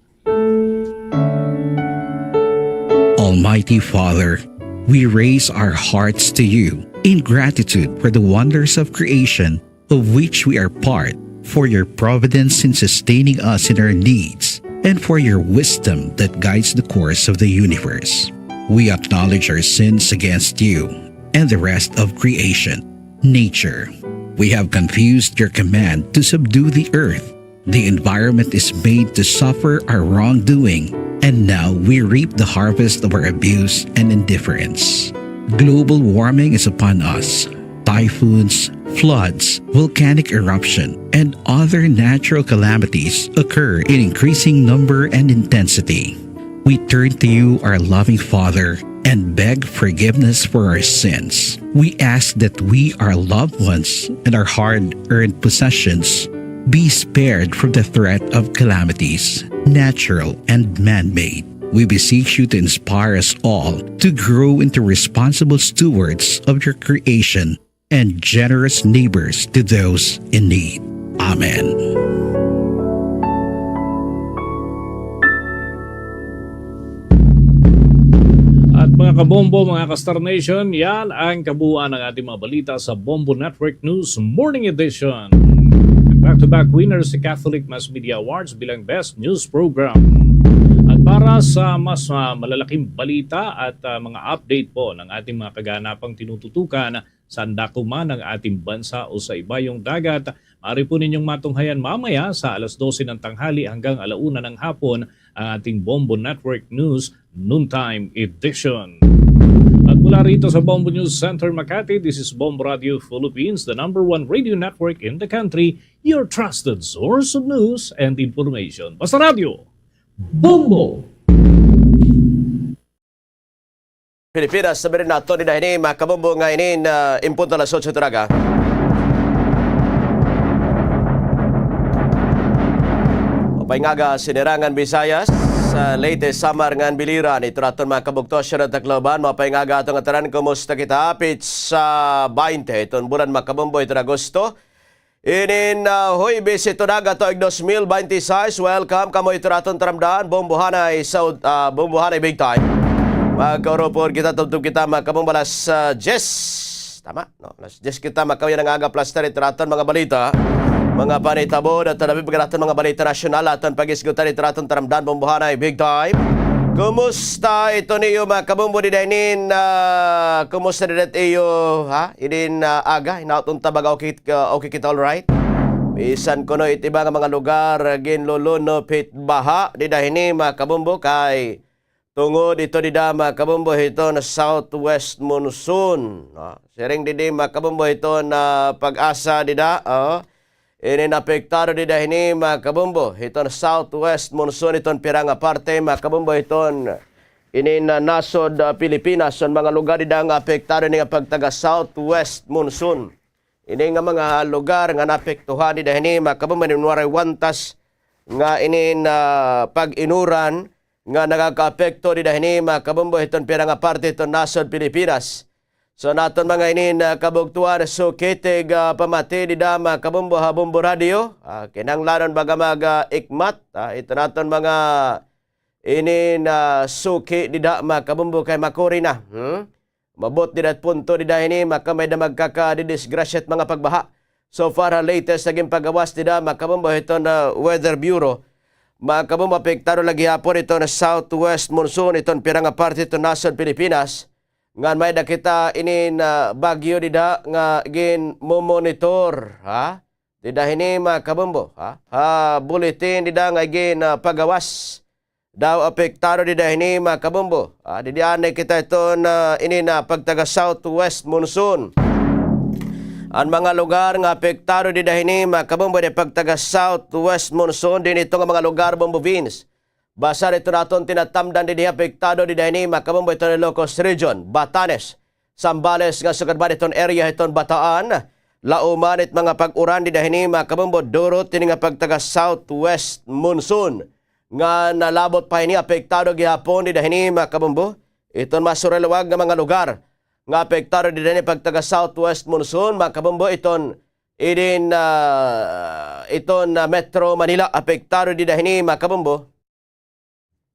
Almighty Father, we raise our hearts to you in gratitude for the wonders of creation of which we are part, for your providence in sustaining us in our needs, and for your wisdom that guides the course of the universe. We acknowledge our sins against you and the rest of creation, nature. We have confused your command to subdue the earth. The environment is made to suffer our wrongdoing, and now we reap the harvest of our abuse and indifference. Global warming is upon us. Typhoons, floods, volcanic eruption, and other natural calamities occur in increasing number and intensity. We turn to you, our loving Father, and beg forgiveness for our sins. We ask that we, our loved ones, and our hard-earned possessions be spared from the threat of calamities, natural and man-made. We beseech you to inspire us all to grow into responsible stewards of your creation and generous neighbors to those in need. Amen. At mga kabombo, mga ka-Star Nation, yan ang kabuuan ng ating mga balita sa Bombo Network News Morning Edition. Back-to-back winners sa Catholic Mass Media Awards bilang Best News Program. At para sa mas, ah, malalaking balita at, ah, mga update po ng ating mga kaganapang tinututukan, saan dako man ang ating bansa o sa ibayong dagat, maaari po ninyong matunghayan mamaya sa alas dose ng tanghali hanggang ala una ng hapon ang ating Bombo Network News Noontime Edition. At mula Rito sa Bombo News Center Makati, this is Bombo Radio Philippines, the number one radio network in the country, your trusted source of news and information. Basta Radio, Bombo! Pilipinas, sabi rin naton, dida hini, mga kabombo, nga inin, ah, in punto alas otso hito nga aga. Maupay nga aga, Sinirangan Visayas, sa Leyte, Samar ngan Biliran. Ito naton mga kabugto, Siyudad Tacloban. Maupay nga aga aton ngatanan, kumusta kita? Pitsa baynte, iton bulan mga kabombo, iton Agosto. Inin, ah, Huwebes ito nga aga tuig dos mil baynte sais. Welcome kamo ito naton taramdan, Bombohanay South, ah, Bombohanay Big Time. Magkaurupod kita, tubtob kita, mga kabombo, alas, ah, diyes. Tama, no? Alas diyes kita, mga kabombo, nga aga, plastar ito naton mga balita. Mga panitabo, dato dabi pag naton mga balita nasyonal, aton pag-isgutan ito naton taramdan, Bombohanay Big Time. Kumusta ito niyo, mga kabombo, dida hinin, ah, kumusta dida iyo, ha? Inin, ah, aga, hinaot unta baga okay, ah, okay kita, all right? Bisan kuno it iba nga mga lugar, ginlulunop hit baha, dida hini, mga kabombo, kay tungod ito dida, mga kabombo, hiton southwest monsoon, no? Siring didi, mga kabombo, hiton pag-asa dida, oh. Inin apektado dida hini, mga kabombo, hiton southwest monsoon, hiton pira nga parte, mga kabombo, hiton inin nasod, ah, Pilipinas, an mga lugar dida nga apektado hini nga pagtaga southwest monsoon. Ini nga mga lugar nga naapektuhan dida hini, mga kabombo, inin waray wantas nga inin, ah, pag-inuran nga nakakaapekto dida hini, mga kabombo, hiton pira nga parte hiton nasod Pilipinas. So, naton mga inin, ah, kabugtuan, suki tig, ah, pamati dida, mga kabombo, ha Bombo Radio. Ah, kinahanglanon baga mag, ah, ikmat, ah, ito naton mga inin, ah, suki dida, mga kabombo, kay makuri na. Hmm? Maabot dida it punto dida hini, mga kabombo, nga magkakadidisgrasya it mga pagbaha. So far, ha latest nga ginpagawas dida, mga kabombo, hiton, ah, Weather Bureau, mga kabombo, apektado la gihapon hiton southwest monsoon hiton pira nga parte hiton nasod Pilipinas. Ngan may-ada kita inin, ah, bagyo dida nga ginmomonitor, ha? Dida hini, mga kabombo, ha? Ha bulletin dida nga gin, ah, pagawas. Daw apektado dida hini, mga kabombo. Ah, didi anay kita hiton, ah, inin pagtaga southwest monsoon. An mga lugar nga apektado dida hini, mga kabombo, dida pagtaga southwest monsoon, dinhi ito nga mga lugar, Bombo Vince. Basta dida naton tinatamdan didi apektado dida hini, mga kabombo, hiton Ilocos Region, Batanes, Zambales, ngan sugad man hiton area hiton Bataan, lauman it mga pag-uran dida hini, mga kabombo, durot hini nga pagtaga southwest monsoon. Ngan labot pa hini apektado gihapon dida hini, mga kabombo, hiton mas suraliwag nga mga lugar nga apektado dida hini pagtaga southwest monsoon, mga kabombo, hiton inin, ah, hiton, ah, Metro Manila apektado dida hini, mga kabombo.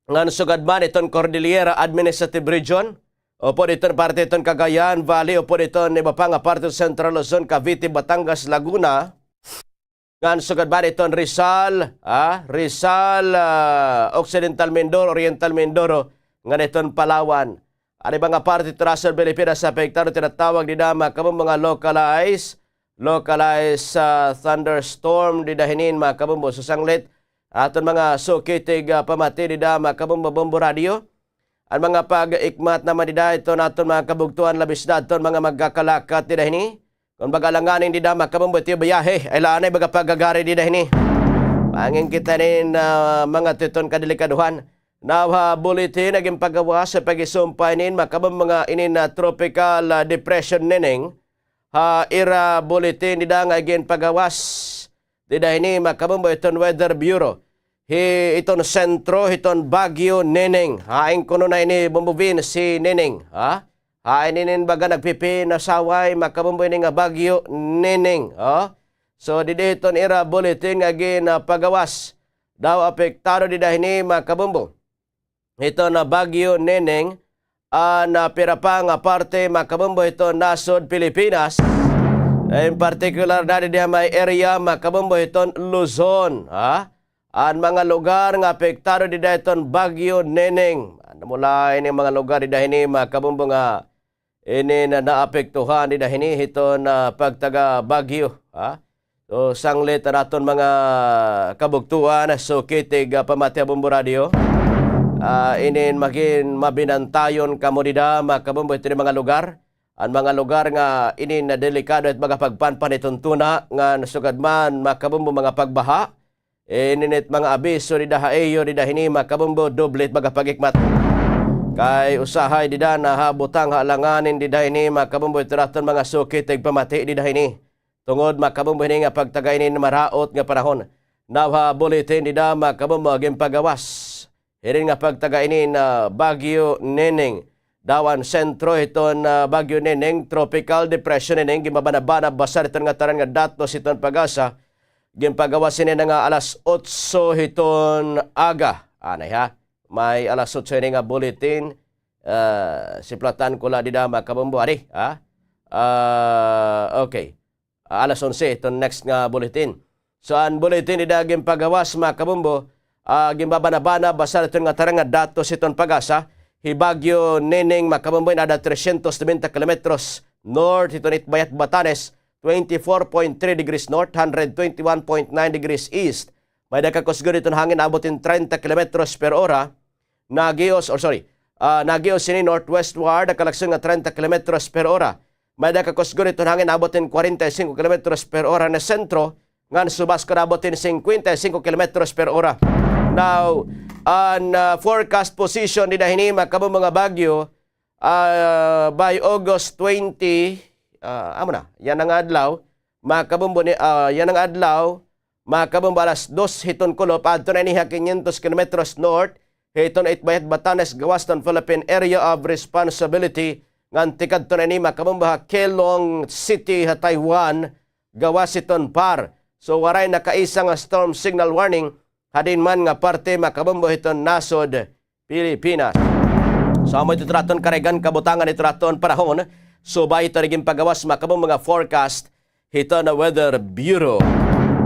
Ngan sugad man hiton Cordillera Administrative Region, upod hiton parte hiton Cagayan Valley, upod hiton iba pa nga parte hiton Central Luzon, Cavite, Batangas, Laguna. Ngan sugad man hiton Rizal, ah, Rizal, ah, Occidental Mindoro, Oriental Mindoro, ngan hiton Palawan. An iba nga parte hiton nasod Pilipinas apektado, tinatawag dida, mga kabombo, nga localized, localized, ah, thunderstorm dida hinin, mga kabombo. So sanglit aton mga suki tig, ah, pamati dida, mga kabombo, Bombo Radio. An mga pag-ikmat naman dida, ito naton mga kabugtuan, labis na aton mga magkakalakat dida hini. Kon baga alanganin dida, mga kabombo, ito biyahe, ay laanay baga pagagari dida hini. Pangin kita nin, ah, mga titon kadelikadohan. Now, ha bulletin nga ginpagawas ha pag-isumpay nin, mga kabombo, nga inin, ah, tropical, ah, depression Neneng, ha ira bulletin dida nga ginpagawas dida hini, mga kabombo, hiton Weather Bureau. Hi, hiton sentro hiton Bagyo Neneng. Hain kuno na ini, Bombo Vince, hi Neneng, ha? Hain inin baga nagpipinasaway, mga kabombo, ini nga Bagyo Neneng, ha? So, didi hiton ira bulletin nga ginpagawas, daw apektado dida hini, mga kabombo, hiton Bagyo Neneng, an pira pa nga parte, mga kabombo, hiton nasod Pilipinas. In particular na didi ha may area, mga kabombo, hiton Luzon, ha? An mga lugar nga apektado dida hiton Bagyo Neneng. Ano mo la ini mga lugar dida hini, mga kabombo, nga ini na naapektuhan dida hini hiton pagtaga bagyo, ha? So, sanglit an aton mga kabugtuan, suki tig, ah, pamati ha Bombo Radio. Ah, inin magin mabinantayon kamo dida, mga kabombo, hito nga mga lugar. An mga lugar nga inin na delikado it baga pagpanpan hiton tuna, nga sugad man, mga kabombo, mga pagbaha. Inin it mga abiso dida ha iyo, dida hini, mga kabombo, doble it baga pag-ikmat. Kay usahay dida nahabutang ha alanganin dida hini, mga kabombo, ito raton mga suki tigpamati dida hini. Tungod, mga kabombo, hini nga pagtaga inin maraot nga panahon. Now ha bulletin dida, mga kabombo, ginpagawas hinin nga pagtaga inin, ah, Bagyo Nining. Daw an sentro hiton, ah, Bagyo Nining, Tropical Depression Nining, ginbabanabana basar hiton ngatanan nga datos hiton PAGASA. Ginpagawas hini nga alas otso hiton aga. Anay ha. May alas otso hini nga bulletin. Ah, siplatan ko la dida, mga kabombo, ari, ha? Ah, okay. Ah, alas onse, iton next nga bulletin. So, an bulletin dida ginpagawas, mga kabombo, ah, ginbabanabana basar hiton ngatanan nga datos hiton PAGASA, hi Bagyo Nining, mga kabombo, in-ada tresyentos nobenta kilometros north hiton Itbayat, Batanes, twenty-four point three degrees north, hundred twenty-one point nine degrees east. May-ada kakusgon hiton hangin, abot hin treinta kilometros per ora. Nagios, or sorry, ah, nagios hini northwestward, ha kalakson nga treinta kilometros per ora. May-ada kakusgon hiton hangin, abot hin kwarenta y singko kilometros per ora, na sentro, ngan subas ko, abot hin singkwenta y singko kilometros per ora. Now, an, ah, forecast position dida hini, mga kabombo, nga bagyo, ah, by August twenty, ah, amo na, yana nga adlaw, mga kabombo, ni, ah, yana nga adlaw, mga kabombo, alas dos hiton kulop, adto na ini ha quinientos kilometros north hiton Itbayat, Batanes, gawas hiton Philippine Area of Responsibility, ngan tikadto na ini, mga kabombo, ha Keelung City ha Taiwan, gawas hiton PAR. So, waray nakaisa nga storm signal warning ha diin man nga parte, mga kabombo, hiton nasod Pilipinas. So, amo ito raton karuyag kabutangan, ito raton panahon. Subay ito ginpagawas, mga kabombo, nga forecast hiton Weather Bureau.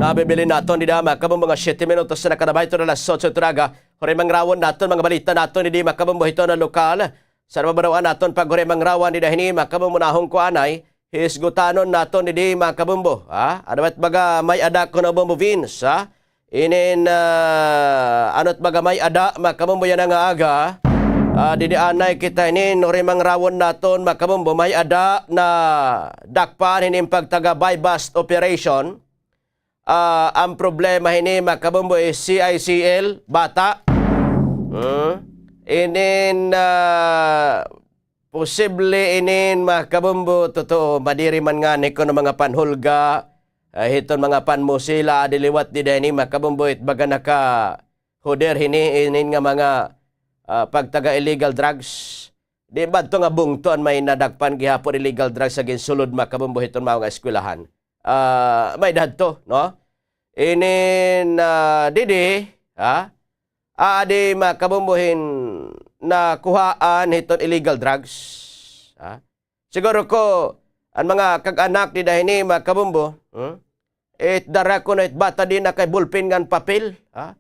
Nabibilin naton dida, mga kabombo, nga siyete minutos na nakadabay hiton alas otso hiton aga. Hurimangrawon naton mga balita naton didi, mga kabombo, hiton lokal. Sa nababarawan naton paghurimangrawon dida hini, mga kabombo, nahon ko anay, hisgutanon naton didi, mga kabombo, ha? Ano it baga may-ada kuno, Bombo Vince, ha? Inin, ah, ano it baga may-ada, mga kabombo, yana nga aga. Ah, didi anay kita hinin hurimangrawon naton, mga kabombo, may-ada nadakpan hinin pagtaga buy-bust operation. Ah, an problema hini, mga kabombo, is C I C L, bata. Hmm? Inin, ah, posible inin, mga kabombo, totoo, madiri man ngani kuno mga panhulga, ah, hiton mga panmusila, adi liwat dida hini, mga kabombo, it baga nakahuder hini, inin nga mga, ah, pagtaga illegal drugs. Di ba adto nga bungto an may nadakpan gihapon illegal drugs ha ginsulod, mga kabombo, hiton mga eskwelahan? Ah, may-ada adto, no? Inin, ah, didi, ha? Adi, mga kabombo, hin nakuhaan hiton illegal drugs, ha? Siguro ko, an mga kag-anak dida hini, mga kabombo, hmm? It dara kuno it bata dida kay ballpen ngan papel, ha?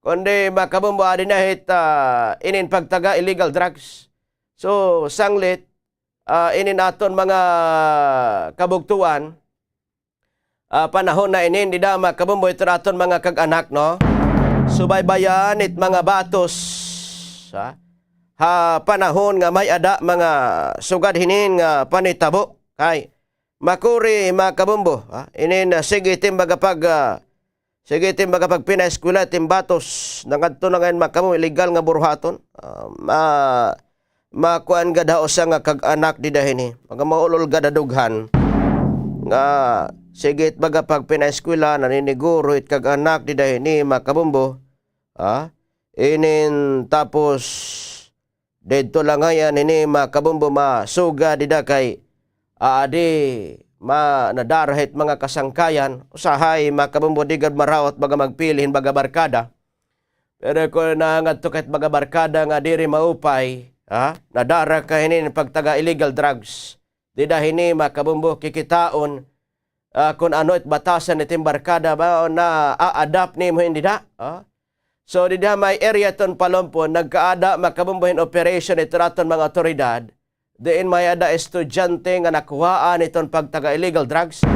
Kundi, mga kabombo, adi na hit, ah, inin pagtaga illegal drugs. So, sanglit, ah, inin aton mga kabugtoan, ah, panahon na inin dida, mga kabombo, ito aton mga kag-anak, no? Subaybayan it mga batos, ha? Ha panahon nga may-ada mga sugad hinin nga panitabo. Kay, makuri, mga kabombo, ha? Inin, ah, sige it im baga pag, ah, sige it im baga pagpinaeskwela it im batos. Nangadto na ngay-an, mga kabombo, illegal nga buruhaton. Ah, ma-, makuan gad ha usa nga kag-anak dida hini. Mga maul-ol gad ha dughan. Nga, sige it baga pagpinaeskwela, naniniguro it kag-anak dida hini, mga kabombo. Ha? Inin tapos, didto la ngay-an hini, mga kabombo, masugad dida kay, ah, adi, ma-, nadara hit mga kasangkayan. Usahay, mga kabombo, di gad maraot baga magpili hin baga barkada. Pero kon nangadto ka hit baga barkada nga diri maupay, ha? Nadara ka hinin pagtaga illegal drugs. Dida hini, mga kabombo, kikitaon, ah, kon ano it batasan it im barkada ba, o na-adapt nimo hin dida, ha? So, dida may area hiton Palompon, nagkaada, mga kabombo, hin operation ito raton mga awtoridad. Diin may-ada estudyante nga nakuhaan hiton pagtaga illegal drugs.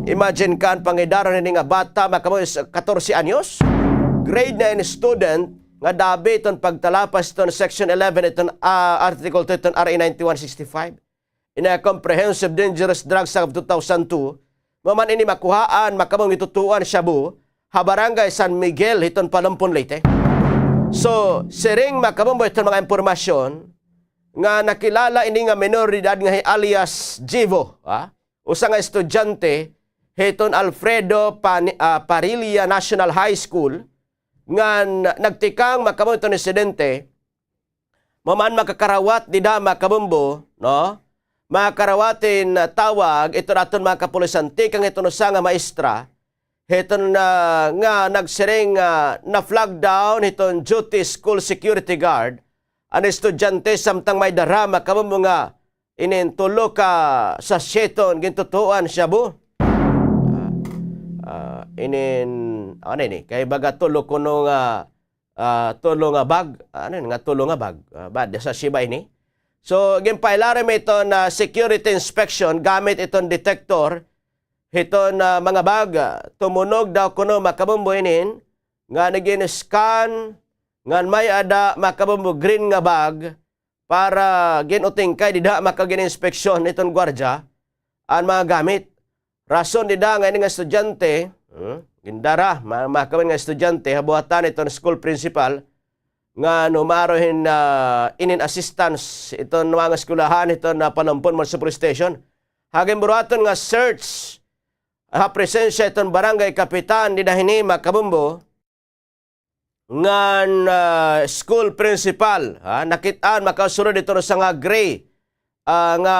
Imagine ka, an pangidaron hini nga bata, mga kabombo, is katorse anyos. Grade nine student, nga dabi iton pagtalapas iton Section eleven iton, ah, Article two iton R A ninety-one sixty-five. Ini nga Comprehensive Dangerous Drugs Act of two thousand two, maman ini makuhaan, makabumbo, gitutuoan shabu ha Barangay San Miguel hiton Palompon, Leyte. So, siring, makabumbo, hiton mga impormasyon nga nakilala ini nga minor de edad nga hi alias Jivo, ha? Usa nga estudyante hiton Alfredo Pani-, ah, Parilla National High School nga n-, nagtikang, makabumbo, hiton insidente, maman makakarawat dida, makabumbo, no? Makakarawat hin, ah, tawag iton aton mga kapulisan tikang hiton usa nga maestra, hiton, ah, nga nagsiring nga na-flag down hiton duty school security guard an estudyante samtang may dara, makabumbo, nga inin tulo ka sachet hiton gintutuoan shabu. Ah, ah, inin, ano ini? Kay baga tulo kuno nga, ah, tulo nga bag. Ano ini nga tulo nga bag? Ah, ba, di sa Shiba ini? So, ginpailarom iton, ah, security inspection gamit iton detector hiton, ah, mga bag. Ah, tumunog daw kuno, makabumbo, inin nga nagin-scan ngan may-ada, makabumbo, green nga bag para gin-utingkay dida, makagin-inspeksyon iton gwardiya an mga gamit. Rason dida nga ini nga estudyante, hmm, gindara, ma-, makabumbo, nga estudyante, ha buhatan iton school principal, nga numaro hin, ah, inin assistance iton mga eskwelahan hiton, ah, Palompon Municipal Police Station. Ha ginburuhaton nga search, ha presensya iton barangay kapitan dida hini, makabumbo, ngan, ah, school principal, ha, nakit-an makasulod iton usa nga gray, ah, nga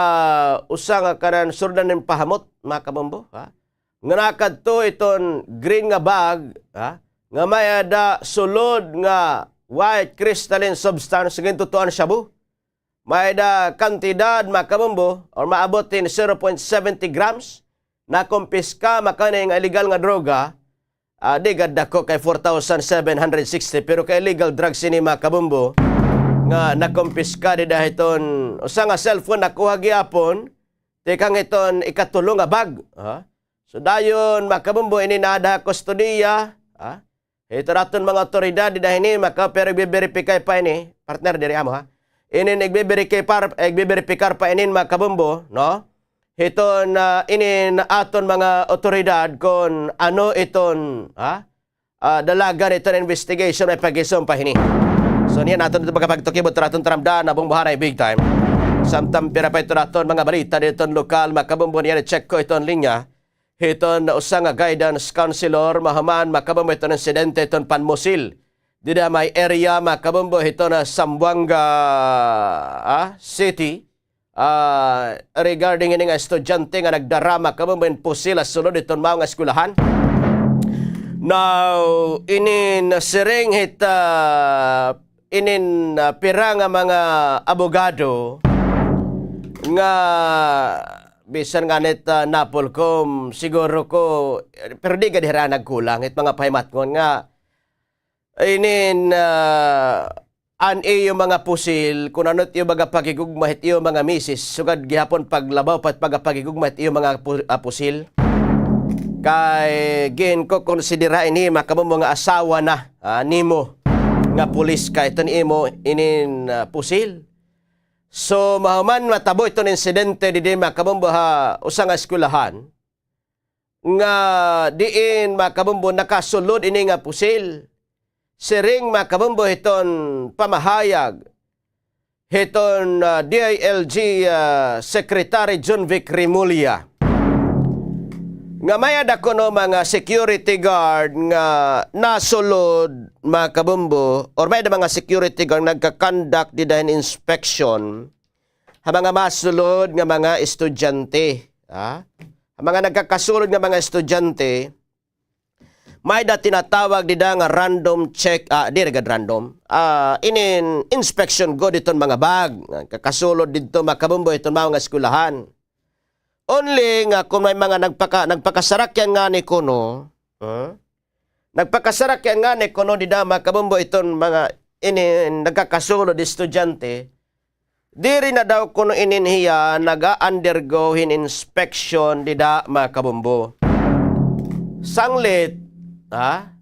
usa nga kanan sulod na nin pahamot, makabumbo, ha, nga nakadto iton green nga bag, ha, nga may-ada sulod nga white crystalline substance nga gintutuoan shabu. May-ada kantidad, makabumbo, or maabot hin zero point seventy grams, nakumpiska, makani nga illegal nga droga. Ah, di gad dako kay four thousand seven hundred sixty, pero kay illegal drugs ini, makabumbo, nga nakumpiska dida hiton usa nga cellphone nakuha gihapon tikang hiton ikatulo nga bag, ha? So dayon, makabumbo, ini naada ha kustodiya, ha? Hiton aton mga awtoridad dida hini, maka-, pero igbe-verify pa ini, partner, diri amo, ha? Inin igbe-verify, igbe-verify pa inin, makabumbo, no? Hiton, ah, inin aton mga awtoridad kon ano iton, ha? Ah, dalagan iton investigation, may paghisumpa hini. So, niyan aton ito pagkapagtukib, aton taramdan na bumbuhanay big time. Samtang pira pa ito aton mga balita diton lokal, makabumbo, niyan i-check ko iton linya hiton usa nga guidance counselor, mahuman, makabumbo, hiton insidente hiton panmusil dida may area, makabumbo, hiton, ah, Zamboanga, ah, City, ah, regarding ini nga estudyante nga nagdara, makabumbo, hin pusil ha sulod hiton mao nga eskwelahan. Now, inin siring hit, ah, inin, ah, pira nga mga abogado nga bisan nganit, ah, NAPOLCOM, siguro ko, pero di gad hira nagkulang hit mga pahimatngon nga inin, ah, an iyo mga pusil, kun ano it iyo mga paghigugma hit iyo mga misis, sugad gihapon paglabaw pa it pagpahigugma hit iyo mga pu-, ah, pusil. Kay ginkokonsidera ini, makabumbo, nga asawa na, ah, nimo nga pulis kay iton imo inin, ah, pusil. So, mahuman matabo iton insidente didi, makabumbo, ha usa nga eskwelahan nga diin, makabumbo, nakasulod ini nga pusil. Siring, makabumbo, hiton pamahayag hiton, ah, D I L G, ah, Secretary Jonvic Remulla, nga may-ada kuno mga security guard nga nasulod, makabumbo, or may-ada mga security guard nagka-conduct dida hin inspection ha mga masulod nga mga estudyante, ha? Ha mga nagkakasulod nga mga estudyante, may-ada tinatawag dida nga random check, ah, diri gad random. Ah, inin inspection gud hiton mga bag nga kakasulod didto, makabumbo, hiton mga eskwelahan. Only nga kon may mga nagpaka-, nagpakasarakyan ngani kuno, ha? Nagpakasarakyan ngani kuno dida, makabumbo, iton mga ini nagkakasulod estudyante, diri na daw kuno inin hiya naga-undergo hin inspection dida, makabumbo. Sanglit, ha?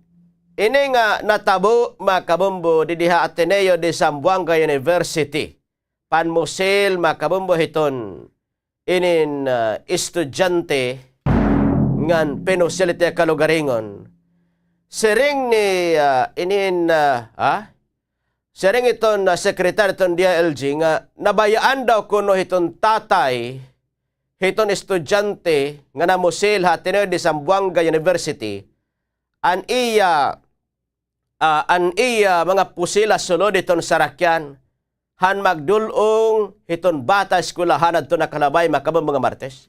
Ini nga natabo, mga kabombo, didi ha Ateneo de Zamboanga University. Panmusil, mga kabombo, hiton inin, ah, estudyante ngan pinusil it iya kalugaringon. Siring ni, ah, inin, ah, ah, siring iton, ah, sekretaryo iton D I L G nga nabayaan daw kuno hiton tatay hiton estudyante nga namusil ha Ateneo de Zamboanga University an iya, ah, an iya mga pusil ha sulod hiton sarakyan han magdul-ong hiton bata eskwelahan adto nakalabay, mga kabombo, nga Martes.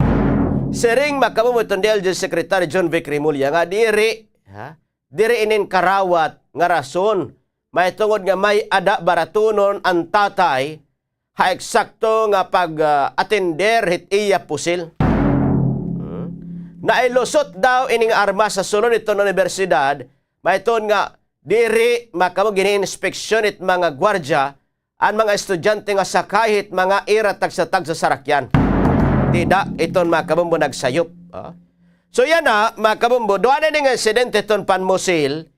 Siring, mga kabombo, hiton D I L G Secretary John Vic Remulla nga diri, ha? Diri inin karawat nga rason mahitungod nga may-ada baratunon an tatay ha eksakto nga pag, ah, atender hit iya pusil. Hmm? Nailusot daw ini nga armas ha sulod hiton unibersidad, mahitungod nga diri, mga kabombo, gin-iinspeksyon hit mga gwardya an mga estudyante nga sakay hit mga ira tagsa-tagsa sarakyan. Dida iton, mga kabombo, nagsayop. Ah. So yana, mga kabombo, duha na ini nga insidente hiton panmusil,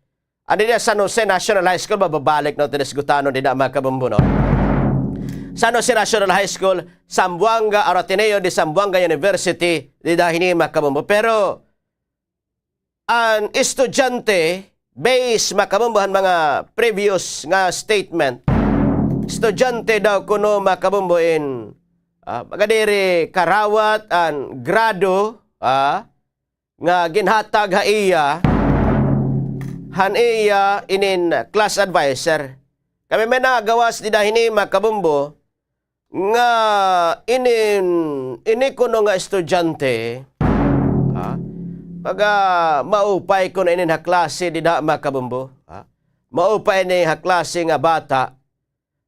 an dida San Jose National High School, mababalik na ito, hisgutanon dida, mga kabombo, no? San Jose National High School, Zamboanga, or Ateneo de Zamboanga University, dida hini, mga kabombo. Pero, an estudyante, base, mga kabombo, han mga previous nga statement, estudyante daw kuno, mga kabombo, in, ah, baga diri karawat an grado, ah, nga ginhatag ha iya han iya inin class adviser. Kami may nagawas dida hini, mga kabombo, nga inin, ini kuno nga estudyante, ha? Baga maupay kuno inin ha klase dida, mga kabombo, ha? Maupay ini ha klase nga bata.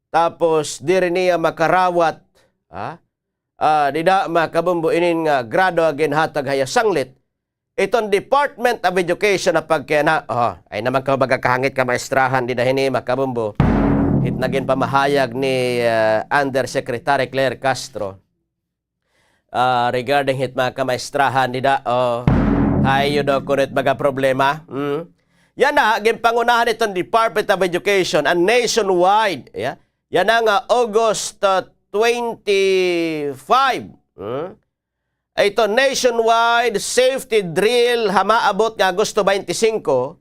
Tapos diri niya makarawat, ha? Ah, dida, mga kabombo, inin nga grado nga ginhatag ha iya sanglit iton Department of Education ha pagkayana. Oh, ay naman ka, baga kahangit ka maestrahan dida hini, mga kabombo. Hit na ginpamahayag ni, ah, Undersecretary Claire Castro, ah, regarding hit mga kamaestrahan dida, oh, hayo daw kuno it mga problema. Hmm? Yana, ginpangunahan iton Department of Education, an nationwide, ya. Yana nga August, ah, twenty-five. Hmm? Ito, nationwide safety drill ha maabot nga Agosto twenty-five.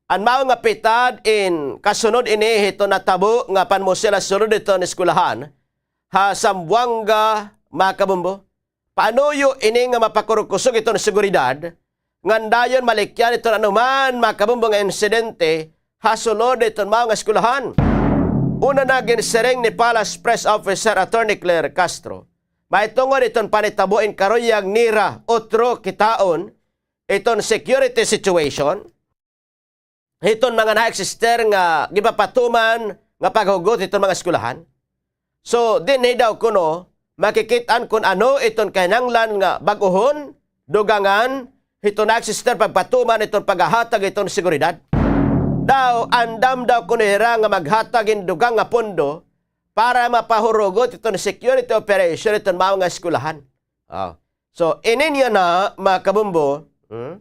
An mao nga pitad in kasunod ini hito natabo nga panmusil ha sulod hiton eskwelahan ha Zamboanga, mga kabombo. Panuyo ini nga mapakurog-kusog iton seguridad, ngan dayon malikyan iton anoman, mga kabombo, nga insidente ha sulod hiton mao nga eskwelahan. Una na, ginsiring ni Palace Press Officer Attorney Claire Castro, mahitungod hiton panitabo in karuyag nira utro kitaon iton security situation hiton mga na-existe nga ginpapatuman nga paghugot hiton mga eskwelahan. So, dinhi daw kuno makikit-an kun ano iton kinahanglan nga bag-ohon, dugangan, hiton na-existe pagpatuman hiton paghahatag hiton seguridad. Daw, andam daw kuno hira nga maghatag hin dugang nga pondo para mapahurugot hiton security operation hiton mao nga eskwelahan. Oh. So, inin yana, mga kabombo, hmm?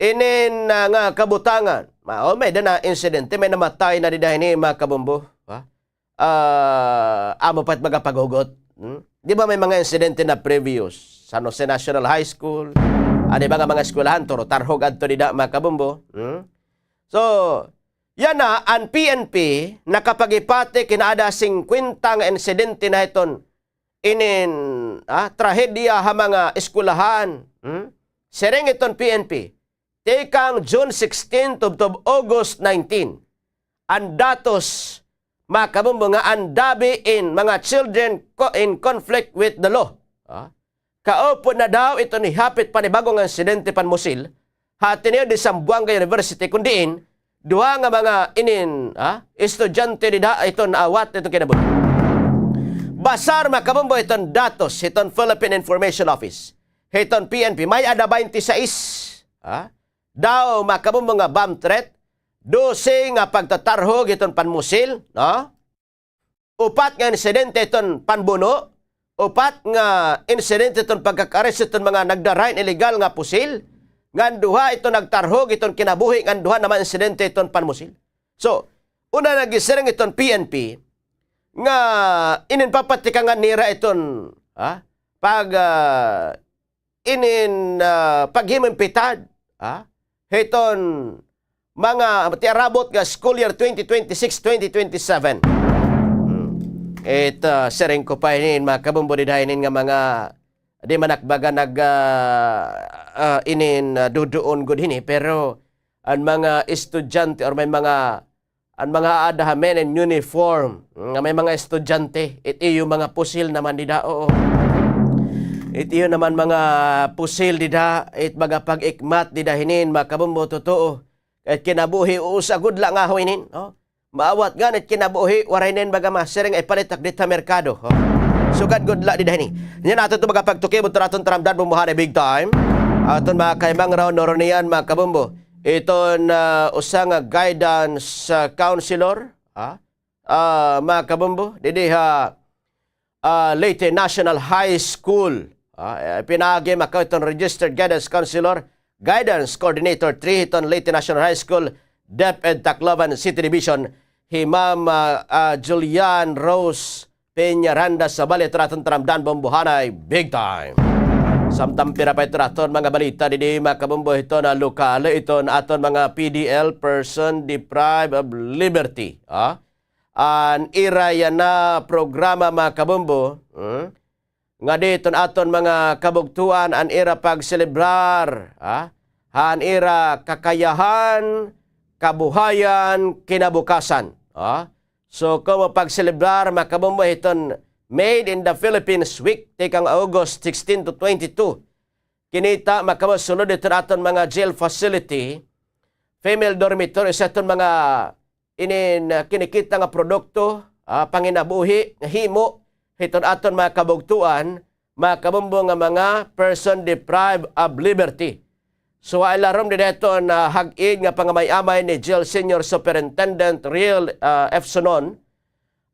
Inin, ah, nga kabutangan. Ma-, oh, may-ada na insidente, may namatay na dida hini, mga kabombo. Ha? Ah, amo pa it mga paghugot. Hmm? Di ba may mga insidente na previous? San Jose National High School, ah, di ba nga mga eskwelahan, turo tarhog adto dida, mga kabombo. Hmm? So, yana, an P N P, nakapaghipatik hin aada singkwenta nga insidente na hiton inin, ah, trahedya ha mga eskwelahan. Hmm? Siring hiton P N P, tikang June sixteen tubtob August nineteen, an datos, mga kabombo, nga an dabi in mga children co-, in conflict with the law. Ah? Kaupod na daw iton ihapit panibag-o nga insidente panmusil ha Ateneo de Zamboanga University, kun diin duha nga mga inin, ha, estudyante dida iton naawat hiton kinabuhi. Basar, mga kabombo, hiton datos hiton Philippine Information Office, hiton P N P, may-ada baynte sais, ha, daw, mga kabombo, nga bomb threat, dose nga pagtatarhog hiton panmusil, no? Upat nga insidente iton panbuno, upat nga insidente iton pagkaka-arrest iton mga nagdara hin illegal nga pusil, ngan duha iton nagtarhog iton kinabuhi ngan duha naman insidente iton panmusil. So, una nagisiring iton P N P nga inin papatikangan nira iton, ha, pag, ah, inin, ah, paghimo hin pitad, ha, hiton mga tiarabot nga school year twenty twenty-six, twenty twenty-seven. Hmm. It, ah, siring ko pa inin, mga kabombo, dida inin nga mga di man ak baga nag, ah, ah, inin, ah, duduon gud hini, pero an mga estudyante or may mga, an mga aada ha men in uniform, nga may mga estudyante, it iyo mga pusil naman dida, oo. It iyo naman mga pusil dida, it mga pag-ikmat dida hinin, mga kabombo, totoo. Kay kinabuhi, usa gud la nga ho inin, oh. Maawat ngani it kinabuhi, waray nin baga masiring ay palit ak dida ha merkado, oh. Sugad gud la dida hini. Niyan aton ito mga pagtukib, ito aton taramdan, bumuhanay big time. Aton mga kaimang raw, noro niyan, mga kabombo. Iton, ah, usa nga guidance, ah, counselor, ah, ah, mga kabombo, didi ha ah, Leyte National High School. Ah, eh, pinaagi makaw iton registered guidance counselor, guidance coordinator three hiton Leyte National High School, DepEd Tacloban City Division, hi Ma'am, ah, ah, Julian Rose Peñaranda sa bali ito aton taramdan, bumuhanay big time. Samtang pira pa ito aton mga balita didi, mga kabombo, ito na lokal, ito na aton mga P D L, person deprived of liberty. Ah? An ira yana programa, mga kabombo, hmm? Nga diton aton mga kabugtoan an ira pagselebrar, ha? Han ira kakayahan, kabuhayan, kinabukasan, ha? So, kon mapagselebrar, mga kabombo, hiton Made in the Philippines Week, tikang August sixteen to twenty-two. Kinita, mga kabombo, sulod hiton aton mga jail facility, female dormitory, sa aton mga inin, ah, kinikita nga produkto, ah, panginabuhi nga himo hiton aton mga kabugtoan, mga kabombo, nga mga person deprived of liberty. So, ilarom dida hiton, ah, hag-id nga pangamay-amay ni Jail Senior Superintendent Riel, ah, F. Sunon,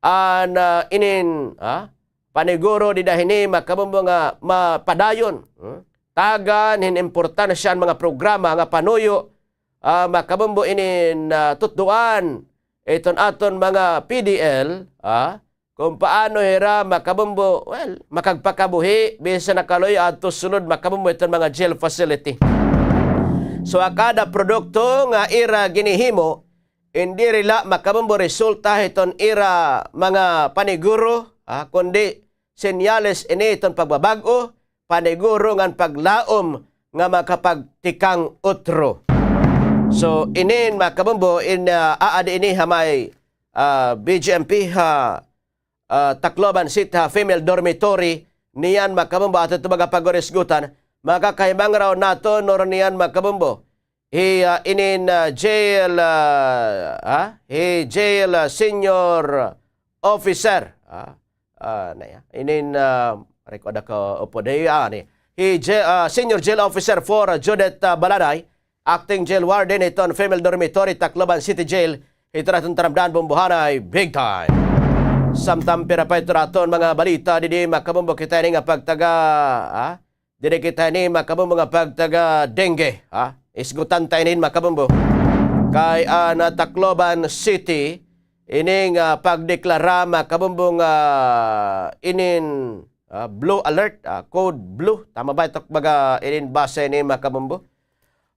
an, ah, inin, ah, paniguro dida hini, mga kabombo, nga mapadayon, hmm? Tagan hin importansya an mga programa nga panuyo, ah, mga kabombo, inin, ah, tutdoan iton aton mga P D L, ah, kon paano hira, mga kabombo, well, makagpakabuhi bisan nakaluy adto sulod, mga kabombo, iton mga jail facility. So, ha kada produkto nga ira ginhihimo, indi hira la, mga kabombo, resulta hiton ira mga paniguro, ah, kundi senyales ini hiton pagbabag-o, paniguro ngan paglaom nga makapagtikang utro. So, inin, mga kabombo, in, ah, aadi ini ha may, ah, B J M P ha, ah, Tacloban City ha female dormitory, niyan, mga kabombo, aton ito mga paghurisgutan, makakahimangraw naton, noro niyan, mga kabombo. Hi, ah, inin, ah, jail, ah, ah, hi jail, ah, senior officer, ah, ah, na ya. Inin, ah, record ako upod. Hi, ah, ni. Hi jail, ah, senior jail officer four, ah, Judith, ah, Baladay, acting jail warden hiton female dormitory, Tacloban City Jail, hiton aton taramdan, bumuhanay big time. Samtang pira pa hiton aton mga balita didi, mga kabombo, kita ini nga pagtaga, ah, diri kita ini, mga kabombo, nga pagtaga dengue, ha? Isgutan ta ini, mga kabombo. Kay, ah, an Tacloban City, ini nga pagdeklara, mga kabombo, nga inin, ah, blue alert, ah, code blue. Tama ba ito baga inin basa ini, mga kabombo?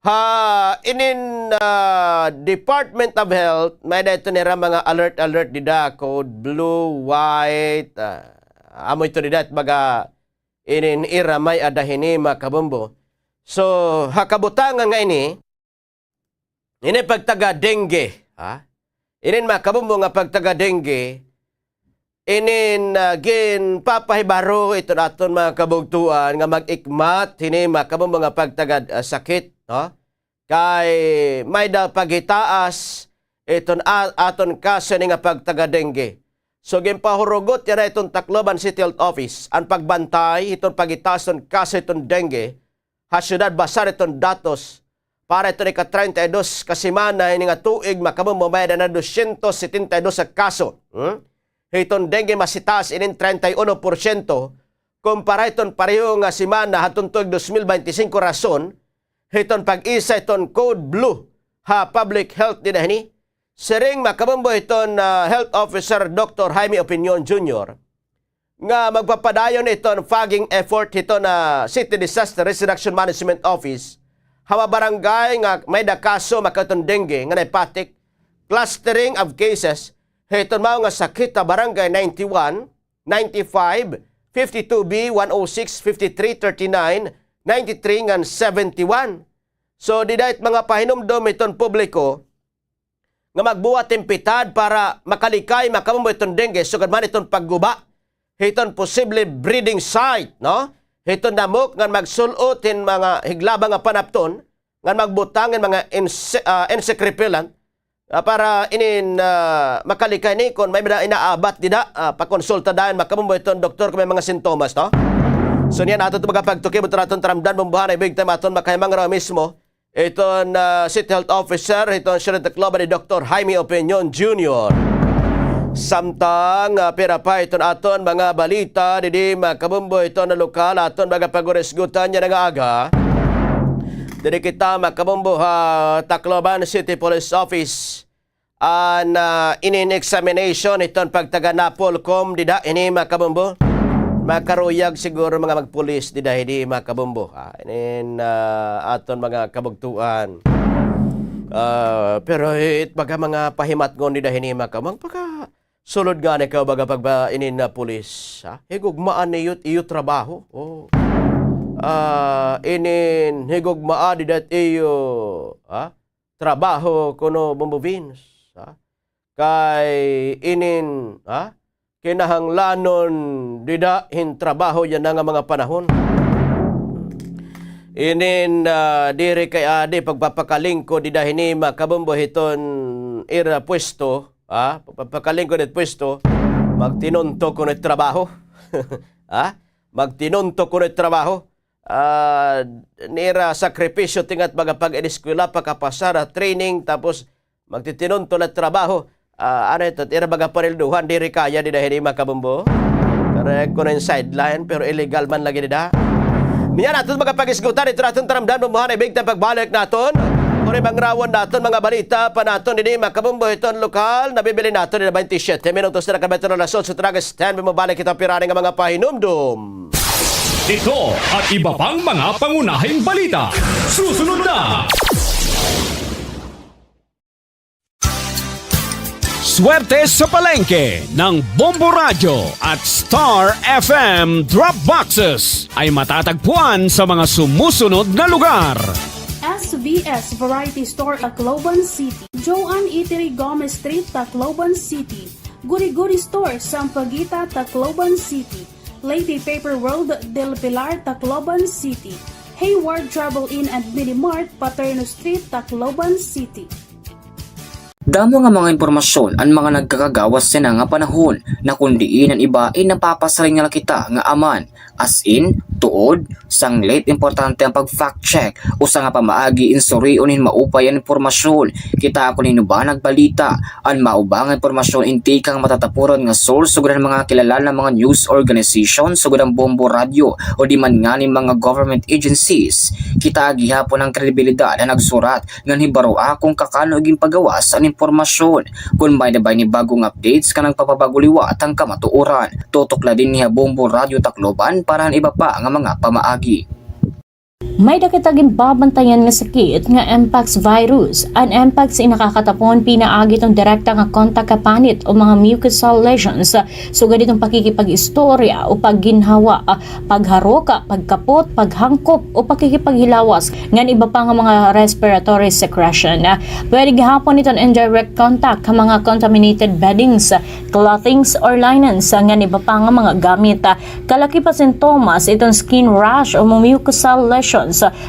Ha, inin, ah, Department of Health, may-ada ito nira mga alert, alert dida, code blue, white, ah, amo ito dida, baga inin ira may-ada hini, mga kabombo. So, ha kabutangan nga ini, ini pagtaga dengue, ha? Inin, mga kabombo, nga pagtaga dengue, inin, ah, ginpapahibaro iton aton mga kabugtoan nga mag-ikmat hini, mga kabombo, nga pagtaga, ah, sakit, no? Kay may-ada paghitaas iton a-, aton kaso ini nga pagtaga dengue. So, ginpahurugot yana iton Tacloban City Health Office an pagbantay hiton paghitaas hiton kaso hiton dengue ha syudad, basar hiton datos para hiton ika-treinta y dos ka semana hini nga tuig, mga kabombo, may-ada na dosyentos setenta y dos ka kaso, hmm? Hiton dengue, mas hitaas inin treinta y uno porsyento kumpara hiton pareho nga semana hadton tuig dos mil bente singko, rason hiton pag-isa hiton Code Blue ha public health dida hini. Siring makabombo hiton, ah, Health Officer Doktor Jaime Opinion Junior nga magpapadayon iton fogging effort hiton, ah, City Disaster Risk Reduction Management Office ha mga barangay nga may-ada kaso makahiton dengue nga nahipatik, clustering of cases hiton mao nga sakit ha barangay ninety-one, ninety-five, fifty-two B, one oh six, fifty-three, thirty-nine, ninety-three ngan seventy-one. So, dida it mga pahinumdom hiton publiko nga magbuhat hin pitad para makalikay, makabombo hiton dengue, sugad man hiton pagguba hiton posible breeding site, no? Hiton namok ngan magsul-ot hin mga higlabang nga panapton, ngan magbutang hin mga inse-, ah, insect repellent, ah, para inin, ah, makalikay ni kon may mga inaabat dida, ah, pakonsulta dayon makabombo hiton doktor kon may mga sintomas, no? So niyan aton ito magapagtukib, ito aton taramdan, bombohan, ay big time aton makahimang raw mismo iton, ah, City Health Officer hiton Siyudad Tacloban, hi Doktor Jaime Opinion Junior. Samtang, ah, pira pa iton aton mga balita didi makabombo hiton lokal, aton magapaghurisgutan yana nga aga. Didi kita makabombo ha Tacloban City Police Office. An, ah, inin examination hiton pagtaga NAPOLCOM dida hini makabombo. Makaruyag siguro mga magpulis dida hini makabombo. Ah, inin, ah, aton mga kabugtuan. Ah, pero it baga mga pahimatngon dida hini makabombo. Pagka sulod ngani ka baga pagba inin na pulis, ha? Higugmaan niyo it iyo trabaho. Oh. Ah, inin higugmaa dida it iyo, ha? Trabaho kuno, Bombo Vince, ha? Kay inin, ha? Kinahanglanon dida hin trabaho yana nga mga panahon. Inin, ah, diri kay adi pagpapakalingkod dida hini makabombo hiton ira pwesto, ha? Pagpapakalingkod it pwesto, magtinunto kuno it trabaho. Ha? Magtinunto kuno it trabaho. Ah, nira sakripisyo tingat baga pag-eskwela, pakapasar ha training, tapos magtitinunto la trabaho. Ah, ano ito? Ira baga parilduhan, diri kaya dida hini makabombo. Correct, kuno hin sideline, pero illegal man lagi dida. Niyan aton magapag-isgutan, ito aton taramdan, bombohan, ay big time pagbalik naton. Kung ibang rawan naton, mga balita pa naton, didi makabombo hiton lokal, nabibili naton, dida twenty-seven minutos na nakabay hiton alas otso, traga stand by, mabalik kita pirani nga mga pahinumdom. Ito at iba pang mga pangunahing balita. Susunod na. Swerte sa palengke ng Bombo Radyo at Star F M Drop Boxes ay matatagpuan sa mga sumusunod na lugar. S V S Variety Store, Tacloban City. Joan Eatery, Gomez Street, Tacloban City. Guri Guri Store, Sampaguita, Tacloban City. Leyte Paper World, Del Pilar, Tacloban City. Hayward Travel Inn and Mini Mart, Paterno Street, Tacloban City. Damo nga mga impormasyon an mga nagkakagawas yana nga panahon, na kon diin an iba ay napapasiring na la kita nga aman, as in, tuod, sanglit, importante an pag-fact check. Usa nga pamaagi in surion hin maupay an impormasyon. Kita kon hin-o ba nagbalita. An mauba nga impormasyon in tikang matatapuran nga source sugad han mga kilala nga mga news organization sugad han Bombo Radyo o di man ngani mga government agencies. Kita gihapon an kredibilidad han nagsurat ngan hibaroa kon kakano ginpagawas an impormasyon. Kon may-ada ba ini bag-o nga updates, kanang papabag-o liwat an kamatuoran. Tutok la dinhi ha Bombo Radyo Tacloban para han iba pa nga mga pamaagi. May-ada kita ginbabantayan nga sakit nga mpox virus. An mpox in nakakatapon pinaagi hiton direkta nga kontak ha panit o mga mucosal lesions, sugad hiton pakikipag-istorya o pagginhawa, pagharok, pagkapot, paghangkop o pakikipaghilawas, ngan iba pa nga mga respiratory secretion. Pwede gihapon iton indirect contact ha mga contaminated beddings, clothings or linens, ngan iba pa nga mga gamit. Kalakip ha sintomas iton skin rash o mucosal lesions,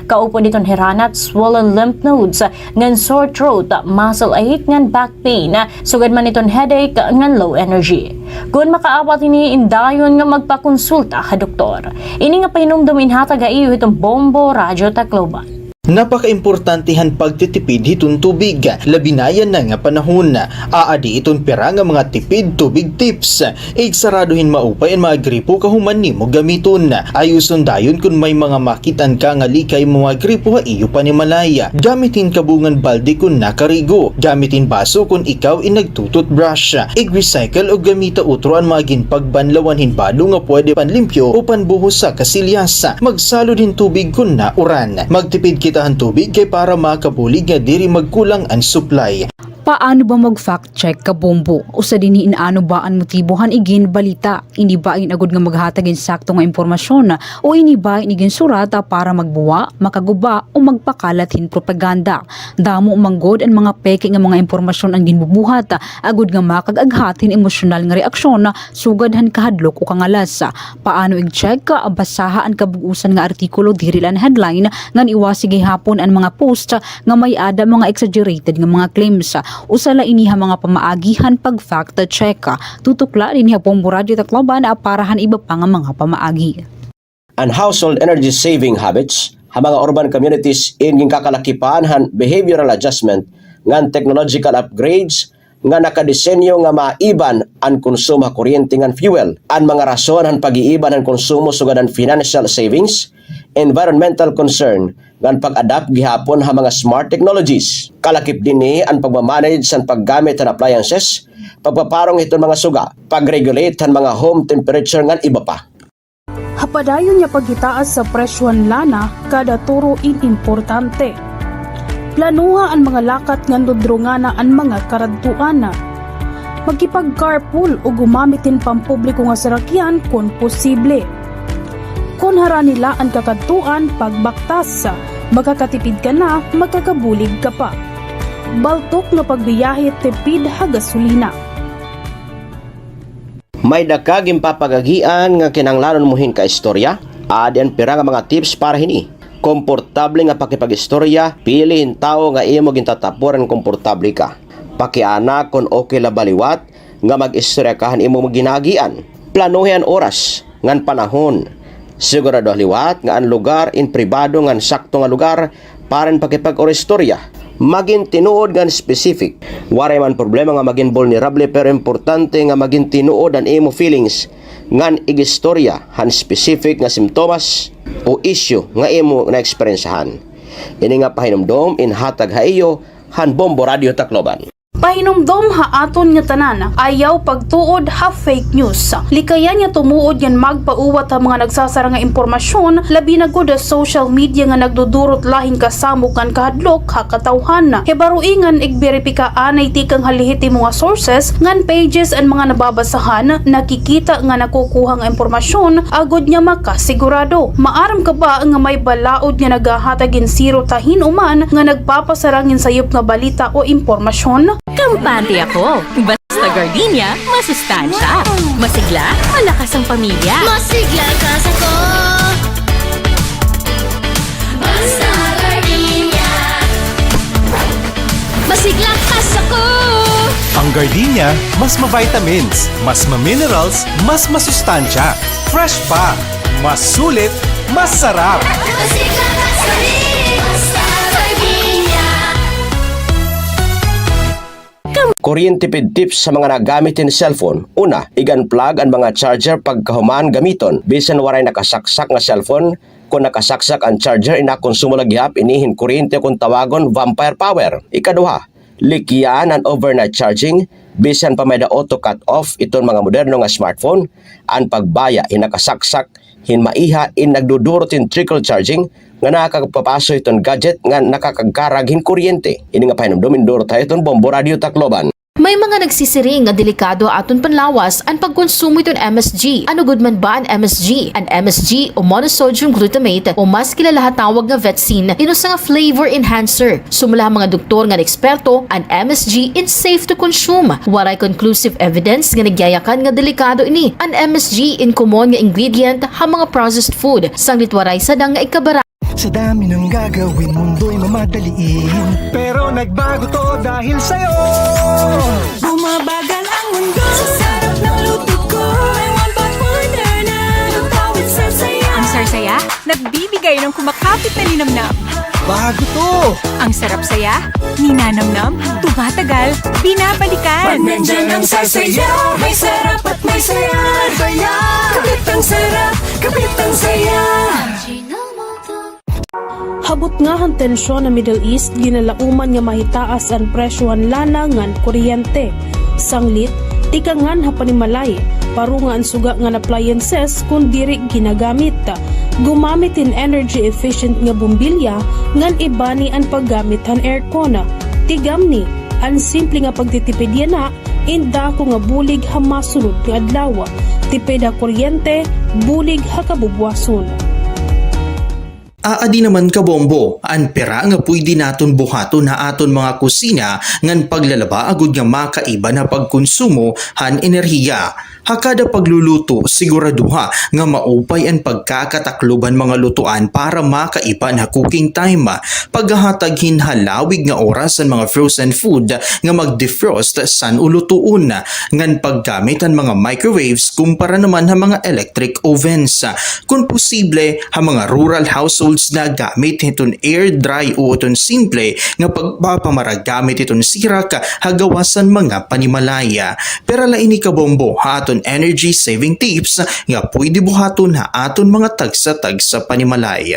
kaupod iton hiranat, swollen lymph nodes, ngan sore throat, muscle ache, ngan back pain, sugad man iton headache, ngan low energy. Kon makaabat hini, indayon nga magpakonsulta ha doktor. Ini nga pahinumdom inhatag ha iyo hiton Bombo Radyo Tacloban. Napakaimportante han pagtitipid hiton tubig, labi na yana nga panahon. Aadi iton pira nga mga tipid tubig tips. Igsarado hin maupay an mga gripo kahuman nimo gamiton. Ayuson dayon kon may mga makit-an ka nga lika imo mga gripo ha iyo panimalay. Gamit hin kabungan balde kon nakarigo. Gamit hin baso kon ikaw in nagtu-toothbrush. Ig-recycle o gamita utro an mga ginpagbanlawan hin bado nga pwede panlimpyo o panbuhos ha kasilyas. Magsalod hin tubig kon nauran. Magtipid kita han tubig kay para makabulig nga diri magkulang an supply. Paano ba mag-fact check, kabombo? Usa dinhi in ano ba an motibo han iginbalita. Ini ba in agod nga maghatag hin sakto nga impormasyon, o ini ba in iginsurat para magbuwa, makaguba, o magpakalat hin propaganda? Damo man gud an mga peke nga mga impormasyon an ginbubuhat, agod nga makag-aghat hin emosyonal nga reaksyon, sugad han kahadlok o kangalas. Paano ig-check? Basaha an kabug-osan nga artikulo, diri la an headline, ngan iwasi gihapon an mga post nga may-ada mga exaggerated nga mga claims. Usa la ini ha mga pamaagi han pag-fact check. Tutok la dinhi ha Bombo Radyo Tacloban para han iba pa nga mga pamaagi. An household energy saving habits ha mga urban communities in ginkakalakipan han behavioral adjustment ngan technological upgrades nga nakadesenyo nga maiban an konsumo ha kuryente ngan fuel. An mga rason han pag-iiban han konsumo sugad an financial savings, environmental concern, ngan pag-adapt gihapon ha mga smart technologies. Kalakip dinhi an pagmamanage han paggamit han appliances, pagpaparong hiton mga suga, pag-regulate han mga home temperature ngan iba pa. Ha padayon nga paghitaas sa presyo han lana, kada turo in importante. Planoha an mga lakat ngan dudrongana an mga karadtuan. Makipag-carpool o gumamit hin pampubliko nga sarakyan kon posible. Kon harani la an kakadtuan, pagbaktas. Makakatipid ka na, makakabulig ka pa. Baltok nga pagbiyahe, tipid ha gasolina. May-ada ka ginpapag-agian nga kinahanglanon mo hin kaistorya? Aadi an pira nga mga tips para hini. Komportable nga pakipag-istorya, pili hin tawo nga imo gintatapuran nga komportable ka. Pakiana kon okay la ba liwat nga mag-istorya ka han imo ginaagian. Planohi an oras ngan panahon. Siguradoha liwat nga an lugar in pribado ngan sakto nga lugar para hin pakipag-istorya. Magin tinuod ngan specific. Waray man problema nga magin vulnerable, pero importante nga magin tinuod an imo feelings ngan ig-istorya han specific nga simptomas o issue nga imo naeksperensiyahan. Ini nga pahinumdom in hatag ha iyo han Bombo Radyo Tacloban. Pahinumdom ha aton nga tanan, ayaw pagtuod ha fake news. Likayan nga tumuod ngan magpauwat ha mga nagsasara nga impormasyon, labi na gud ha social media nga nagdudurot la hin kasamok ngan kahadlok ha katawhan. Hibaroi ngan igberipika anay tikang ha lehitimo nga sources ngan pages an mga nababasahan, nakikita ngan nakukuha nga impormasyon, agod nga makasigurado. Maaram ka ba nga may balaod nga naghahatag hin sirot ha hin-o man nga nagpapasarang hin sayop nga balita o impormasyon? Kampante ako. Basta gardenia, masustansya. Masigla, malakas ang pamilya. Masigla ka sa ko. Basta gardenia. Masigla ka sa ko. Ang gardenia, mas ma-vitamins, mas ma-minerals, mas masustansya. Fresh pa, mas sulit, mas sarap. Masigla ka sa ko. Basta gardenia. Kuryente tipid tips sa mga nagamit hin cellphone. Una, ig-unplug an mga charger pagkahuman gamiton. Bisan waray nakasaksak nga cellphone, kon nakasaksak an charger, inakonsumo la gihap ini hin kuryente, kon tawagon vampire power. Ikaduha, likyan an overnight charging. Bisan pa may-ada auto cut off iton mga moderno nga smartphone, an pagbaya hin nakasaksak hin maiha in nagdudurot hin trickle charging nga nakakapapaso hiton gadget nga nakakagkarag hin kuryente. Ini nga pahinumdom in durot ha iyo hiton Bombo Radyo Tacloban. May mga nagsisiring nga delikado ha aton panlawas an pagkonsumo hiton M S G. Ano gud man ba an M S G? An M S G o monosodium glutamate o mas kilala ha tawag nga Vetsin, in usa nga flavor enhancer. Sumala ha mga doktor ngan eksperto, an M S G in safe to consume. Waray conclusive evidence nga nagyayakan nga delikado ini. An M S G in common nga ingredient ha mga processed food, sanglit waray sadang nga ikabara. Sa dami ng gagawin, mundo'y mamadaliin. Pero nagbago 'to dahil sa'yo. Bumabagal ang mundo sa sarap ng luto ko. May one pot order na, lutawin sa saya. Ang sarap saya, nagbibigay ng kumakapit na linamnam. Bago 'to! Ang sarap saya, ninanamnam, tumatagal, binabalikan. Pag nandiyan ang Sasayaw, may sarap at may saya. Saya! Kapit ang sarap, kapit ang saya. Habot nga han tensyon ha Middle East, ginalauman nga mahitaas an presyo han lana ngan kuryente. Sanglit, tikangan ha panimalay, paro nga an suga ngan appliances kon diri ginagamit. Gumamit hin energy efficient nga bombilya ngan ibani an paggamit han aircon. Tigamni, an simple nga pagtitipid yana in dako nga bulig ha masunod nga adlaw. Tipid ha kuryente, bulig ha kabubuwason. Aadi naman, kabombo, an pira nga pwede naton buhaton ha aton mga kusina ngan paglalaba agod nga makaiba na pagkonsumo han enerhiya. Ha kada pagluluto, siguraduha nga maupay an pagkakataklob han mga lutuan para makaiba na cooking time. Paghahatag hin halawig nga oras han mga frozen food nga mag-defrost san-o lutuon, ngan paggamit han mga microwaves kumpara naman ha mga electric ovens. Kon posible, ha mga rural households na gamit hiton air dry o hiton simple nga pagpapamara gamit hiton sirak ha gawas han mga panimalay. Pira la ini, kabombo, ha aton energy saving tips nga pwede buhaton ha aton mga tagsa-tagsa panimalay.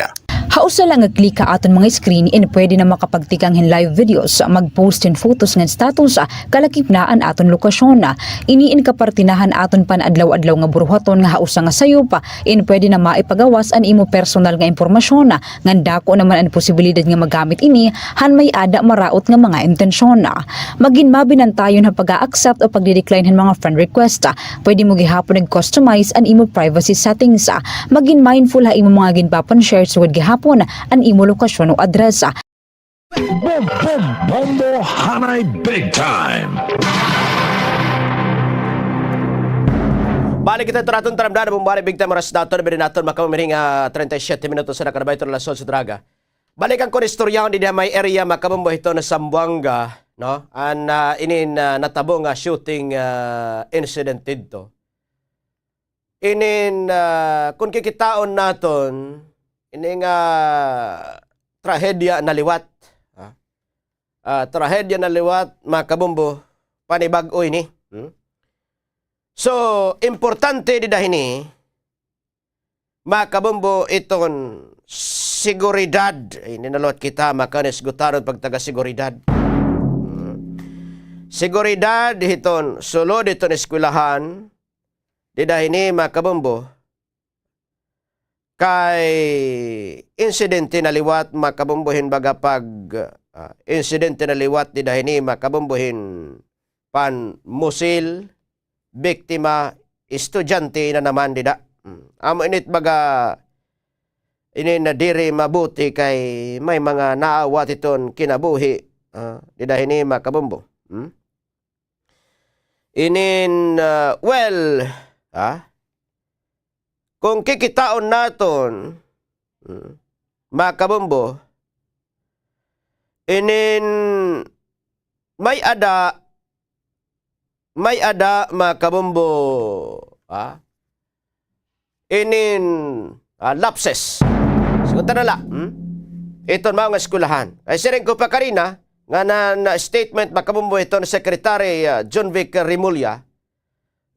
Ha usa la nga click ha aton mga screen in pwede na makapagtikang hin live videos, mag-post hin photos ngan status, kalakip na an aton lokasyon. Ini in kaparte na han aton pan-adlaw-adlaw nga buruhaton nga ha usa nga sayop, in pwede na maipagawas an imo personal nga impormasyon, ngan dako naman an posibilidad nga magamit ini han may-ada maraot nga mga intensyon. Magin mabinantayon ha pag-a-accept o pagdi-decline han mga friend request. Pwede mo gihapon nag-customize an imo privacy settings. Magin mindful ha imo mga ginpapan-share sugad gihapon an imo lokasyon o address. Boom, boom, Bombo Hanay Big Time! Balik kita ito naton taramdaman, Bombo Hanay Big Time, oras naton, bida naton, makabombo, ini nga, ah, treinta y siete minutos na nakalabay ito, alas otso draga. Balikan ko an istoryahon didi ha may area, makabombo, hiton Zamboanga, no? An, ah, inin, ah, natabo nga shooting, ah, incident didto. Inin, ah, kon kikitaon naton, ini nga trahedya na liwat, ha? Ah, trahedya na liwat, makabombo, panibag-o ini. Hmm? So, importante dida hini, makabombo, iton seguridad. Ay, ini na liwat kita, makanisgutaron pagtaga seguridad. Hmm. Seguridad hiton, sulod hiton eskwelahan, dida hini, makabombo, kay insidente na liwat, makabombo, hin baga pag, ah, insidente na liwat dida hini, makabombo, hin panmusil, biktima, estudyante na naman dida. Hmm. Amo ini it baga, ini na diri mabuti kay may mga naawat hiton kinabuhi, ah, dida hini, makabombo. Hmm? Inin, ah, well, ha? Kon kikitaon naton, hmm, makabombo, inin may-ada, may-ada, makabombo, ha? Inin, ah, lapses. Siring ta na la, hmm? Iton mao nga eskwelahan. Ay siring ko pa kanina, nga na, na statement, makabombo, hiton Secretary, ah, Jonvic Remulla,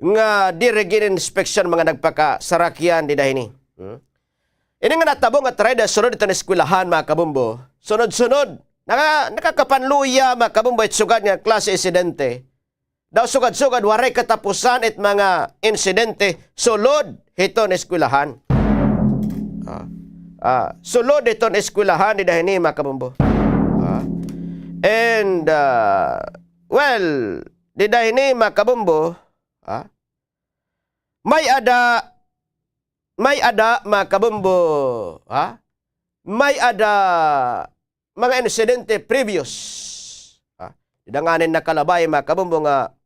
nga diri gin-inspeksyon mga nagpakasarakyan dida hini. Hmm? Ini nga natabo nga trahedya sulod hiton eskwelahan, makabombo, sunod-sunod, naka-, nakakapanluya, makabombo, it sugad nga klase insidente. Daw sugad-sugad, waray katapusan it mga insidente sulod hiton eskwelahan. Ah, ah, sulod hiton eskwelahan dida hini, makabombo. Ah. And, ah, well, dida hini, makabombo, ah, may-ada, may-ada, makabombo, ha? May-ada mga insidente previous. Ha? Dida nganin nakalabay, makabombo, nga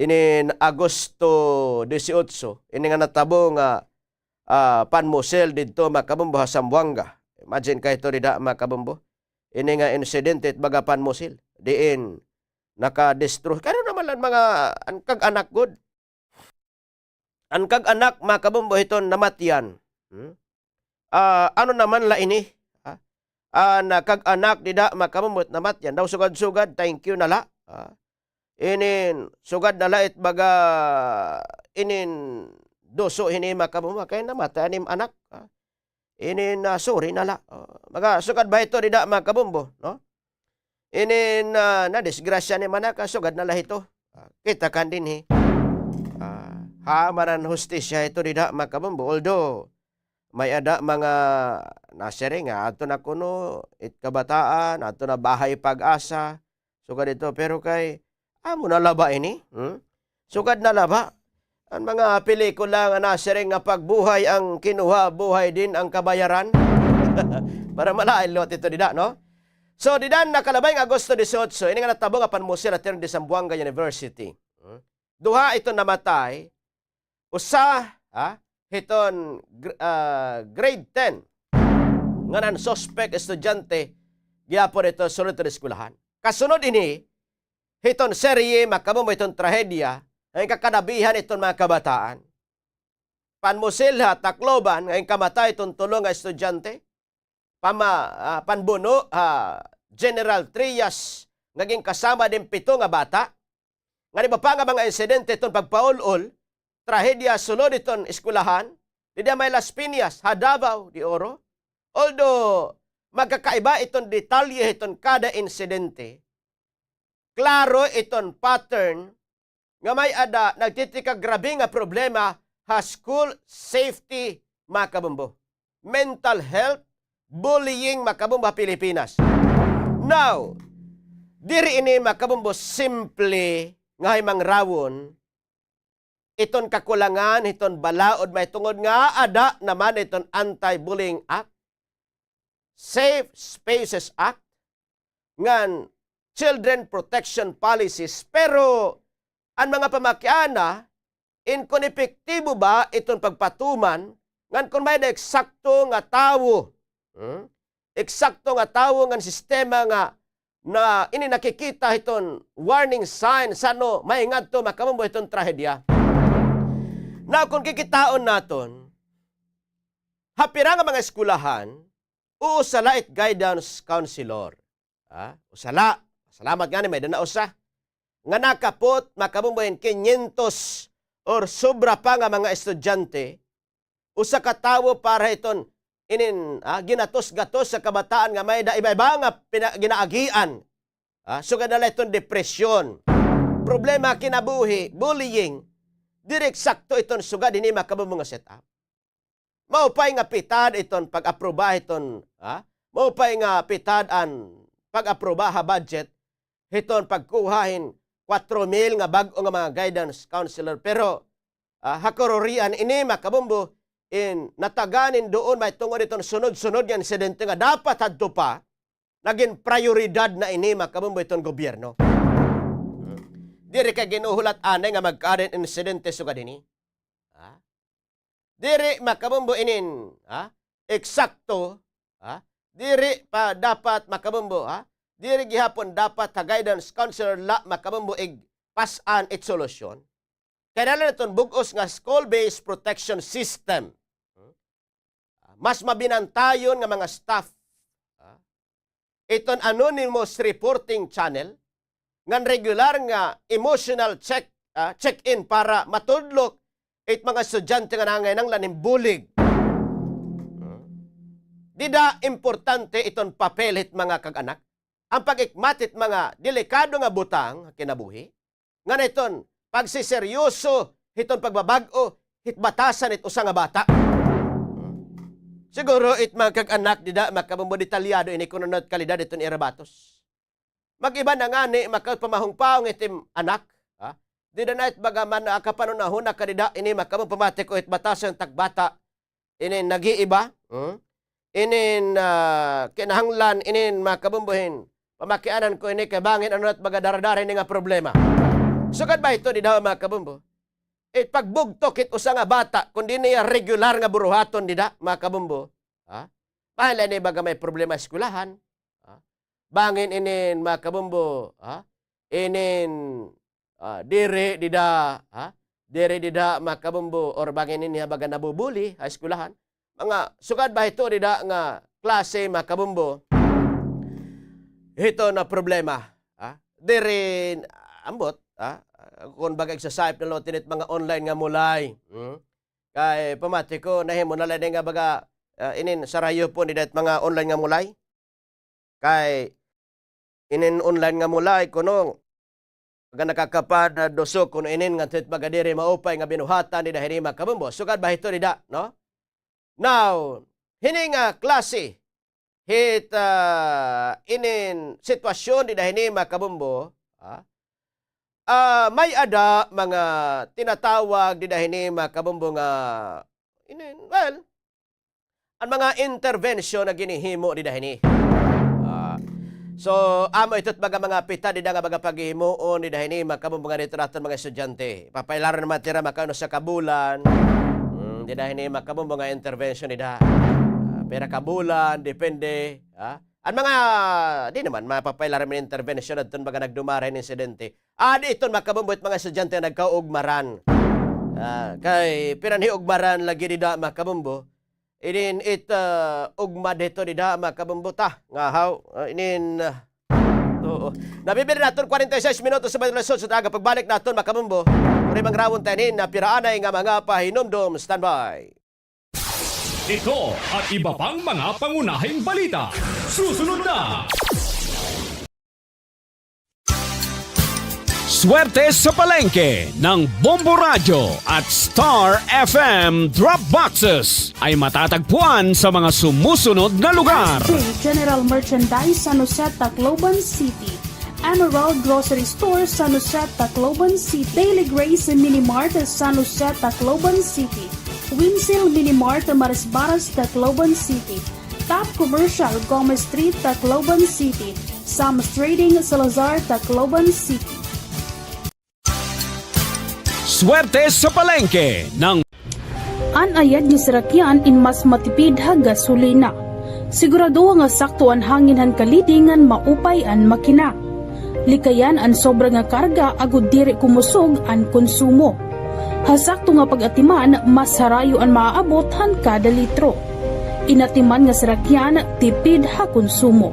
inin Agosto dieciocho, ini nga natabo nga, ah, panmusil didto, makabombo, ha Zamboanga. Imagine kay ito dida, makabombo. Ini nga insidente it baga panmusil. Diin nakadestro-, kay ano naman lang mga an kag-anak gud. An kag-anak, makabombo, hiton namatyan. Hmm? Ah, ano naman la ini? Ah, an kag-anak dida, mga kabumbo, it namatyan daw sugad-sugad, thank you na la. Ah, inin sugad na la it baga, inin duso hini, mga kabumbo, kay namatay an im anak. Ah, inin, ah, sorry na la. Ah, mga sugad ba ito dida, mga kabumbo, no? Inin, ah, nadisgrasya ni manaka, sugad na la hito. Ah, kita kan dinhi. Ah, ha, manan hustisya ito dida, mga kabumbo. Although, may-ada mga nasiring nga, adto na kuno, it kabataan, adto na Bahay Pag-asa, sugad ito. Pero kay, amo na la ba ini? Hmm? Sugad na la ba? An mga pelikula nga nasiring nga pag buhay ang kinuha, buhay din ang kabayaran. Para malain liwat ito dida, no? So, dida nakalabay nga Agosto dieciocho, ini nga natabo nga panmusil ha Tierra de Zamboanga University. Hmm? Duha iton namatay, usa, ha, hiton gr-, ah, grade ten, ngan an suspect estudyante, gihapon ito sulod hiton eskwelahan. Kasunod ini, hiton serye, mga kabumbo, hiton trahedya, nga kakanabihan hiton mga kabataan. Panmusil ha Tacloban, nga inkamatay hiton tulo nga estudyante. Pama-, ah, panbuno ha General Trias, nga ginkasama din pito nga bata. Ngan iba pa nga mga insidente hiton pagpaul-ol, trahedya sulod hiton eskwelahan, dida may Las Piñas, ha Davao de Oro. Although, magkakaiba iton detalye hiton kada insidente, klaro iton pattern nga may-ada nagtitikagrabe nga problema ha school safety, mga kabumbo. Mental health, bullying, mga kabumbo, ha Pilipinas. Now, diri ini, mga kabumbo, simple nga himangrawon iton kakulangan hiton balaod mahitungod nga aada naman iton Anti-Bullying Act, Safe Spaces Act, ngan Children Protection Policies, pero an mga pamakiana, in kon epektibo ba iton pagpatuman, ngan kon may-ada eksakto nga tawo, hmm? Eksakto nga tawo ngan sistema nga na ini nakikita hiton warning sign san-o mahingadto, mga kabumbo, hiton trahedya. Now, kon kikitaon naton, ha pira nga mga eskwelahan, usa la it guidance counselor. Ha? Usa la. Salamat ngani, may-ada na usa. Nga nakaput, mga kabumbo, hin kinyentos or sobra pa nga mga estudyante, usa ka tawo para hiton inin, ah, ginatos-gatos sa kabataan nga may-ada iba-iba nga pina-, ginaagian. Ah, sugad na la iton depresyon, problema kinabuhi, bullying. Diri eksakto iton sugad hini, mga kabumbo, nga setup. Maupay nga pitad iton pag-aproba hiton, ha? Maupay nga pitad an pag-aproba ha budget hiton pagkuha hin kwatro mil nga bag-o nga mga guidance counselor. Pero, ah, ha karurian ini, mga kabumbo, in natagan hin duon mahitungod hiton sunod-sunod nga insidente nga dapat hadto pa, nagin prayoridad na ini, mga kabumbo, hiton gobyerno. Diri kay ginhuhulat anay nga magkaada hin insidente sugad hini. Ha? Diri, mga kabumbo, inin, ha? Eksakto, ha? Diri pa dapat, mga kabumbo, ha? Diri gihapon dapat ha guidance counselor la, mga kabumbo, igpas-an it solusyon. Kinahanglan iton bug-os nga school-based protection system. Mas mabinantayon nga mga staff, ha? Iton anonymous reporting channel, ngan regular nga emotional check, ah, check-in para matudlok it mga estudyante nga nanginahanglan hin bulig. Dida importante iton papel hit mga kag-anak, an pag-ikmat hit mga delikado nga butang ha kinabuhi, ngan iton pagsiseryoso hiton pagbabag-o hit batasan hit usa nga bata. Siguro it mga kag-anak dida, mga kabumbo, detalyado ini kon ano it kalidad hiton ira batos. Mag-iba na ngani, mga kabumbo, pamahong-pahong hit im anak, ha? Dida na it baga man, ah, kapanunahon na kadida ini, mga kabumbo, pamati ko hit batasan hit tagbata. Inin nag-iiba, hmm? Inin, ah, kinahanglan, inin mga kabumbo hin pamakianan ko ini kay bangin ano na it baga dara-dara ini nga problema. Sugad ba ito dida, mga kabumbo? It pagbugtok hit usa nga bata, kon diri niya regular nga buruhaton dida, mga kabumbo, ha? Bahala ini baga may problema ha eskwelahan, ha? Bangin inin, mga kabumbo, ha? Inin, ah, diri dida, ha? Diri dida, mga kabumbo, or bangin ini ha baga nabubuli ha eskwelahan. mga sugad ba hito dida nga klase, mga kabombo, hito na problema, ha? Diri, ambot, ha? Kon baga exercise na lotin it mga online nga mulay. Hmm? Kay pamati ko, nahimo na la ini nga baga, ah, inin sarayupon dida it mga online nga mulay. Kay inin online nga mulay, kuno, baga nakakapadusok kuno inin nga hit baga diri maupay nga binuhatan dida hini, mga kabombo. Sugad ba hito dida, no? Now, hini nga klase hit, ah, inin sitwasyon dida hini, mga kabombo, ah, ah, may-ada mga tinatawag dida hini, mga kabombo, nga inin, well, an mga intervention nga ginhihimo dida hini. Ah, so, amo ito it baga mga pita dida nga baga paghihimuon dida hini, mga kabombo, nga dida ha aton mga estudyante. Papailaron naman hira, mga usa ka bulan. Hmm, dida hini, mga kabombo, nga intervention dida. Ah, pira ka bulan, depende. Ah, an mga, di naman, mapapailaron man intervention adton baga nagdumara hin insidente. Adi iton, mga kabombo, it mga estudyante nagkaugmaran. Ah, kay pira an hiugmaran lagi dida, mga kabombo. Inin it, ah, ugmad hito dida, mga kabombo, ta. Nga haw, ah, inin, ah, oo. Nabibili naton kwarenta y seis minutos sa alas otso sa aga. Pagbalik naton, mga kabombo, uri mangrawon ta inin napira anay nga mga pahinumdom. Standby. Ito at iba pang mga pangunahing balita. Susunod na! Swerte sa Palengke ng Bombo Radyo at Star F M Drop Boxes ay matatagpuan sa mga sumusunod na lugar. General Merchandise, San Jose, Tacloban City. Emerald Grocery Store, San Jose, Tacloban City. Daily Grace Mini Mart, San Jose, Tacloban City. Winsil Mini Mart, Marisbaras, Tacloban City. Top Commercial, Gomez Street, Tacloban City. Sam's Trading, Salazar, Tacloban City. Swerte sa Palengke ng An ayad nga sarakyan in mas matipid ha gasolina. Siguraduha nga sakto an hangin han kaliding ngan maupay an makina. Likayan an sobra nga karga agod diri kumusog an konsumo. Ha sakto nga pag-atiman, mas harayo an maaabot han kada litro. In atiman nga sarakyan, tipid ha konsumo.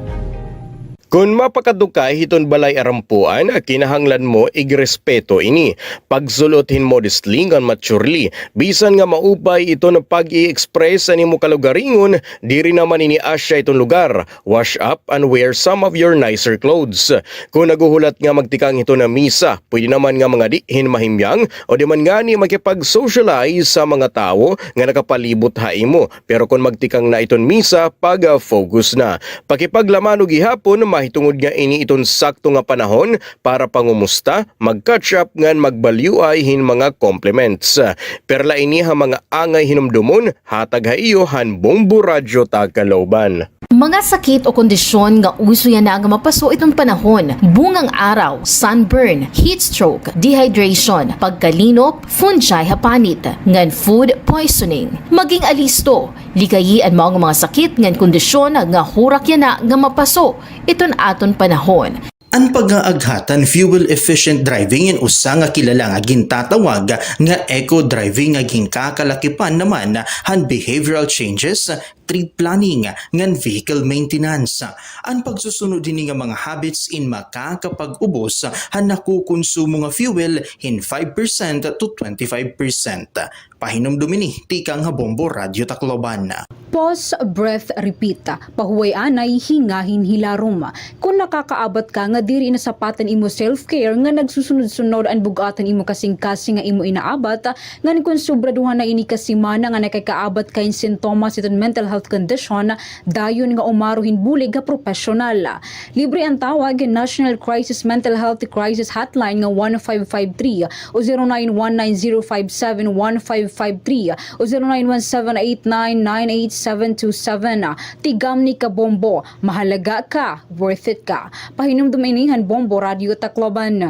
Kon mapakadto ka hiton balay arampuan, kinahanglan mo igrespeto ini. Pagsul-ot hin modestly ngan maturely. Bisan nga maupay iton pag-i-express han imo kalugaringon, diri naman ini asya iton lugar. Wash up and wear some of your nicer clothes. Kon naghuhulat nga magtikang hiton misa, pwede naman nga mangadi hin mahimyang o di man ngani makipag-socialize sa mga tawo nga nakapalibot ha imo. Pero kon magtikang na iton misa, pag-focus na. Pakipaglamano gihapon, mahitungod nga ini iton sakto nga panahon para pangumusta, mag-catch up ngan magbalyoay hin mga compliments. Perla ini ha mga angay hinumdomon, hatag ha iyo han Bombo Radyo Tacloban. Mga sakit o kondisyon nga uso yana nga mapaso iton panahon, bungang araw, sunburn, heat stroke, dehydration, pagkalinop, fungi ha panit, ngan food poisoning. Maging alisto, likayi an mao nga mga sakit ngan kondisyon nga hurak yana nga mapaso iton aton panahon. An pag-aaghat han fuel-efficient driving in usa nga kilala nga gintatawag nga eco-driving nga ginkakalakipan naman han behavioral changes, trip planning, ngan vehicle maintenance. An pagsusunod hini nga mga habits in makakapag-ubos han nakukonsumo nga fuel hin five percent to twenty-five percent. Pahinumdom ini tikang ha Bombo Radyo Tacloban. Pause, breath, repeat. Pahuway anay, hingahin hilarom. Kon nakakaabat ka nga diri nasapat an imo self-care, nga nagsusunod-sunod an bug-at han imo kasingkasing nga imo inaabat, ngan kon sobraduhan na ini ka semana nga nakakaabat ka hin sintomas hiton mental health condition, dayon nga umaro hin bulig ha propesyonal. Libre an tawag hin National Crisis Mental Health Crisis Hotline nga one five five three o zero nine one nine zero five seven one five five three o zero nine one seven eight nine nine eight seven two seven. Tigamni ka Bombo, mahalaga ka, worth it ka. Pahinumdom ini han Bombo Radyo Tacloban.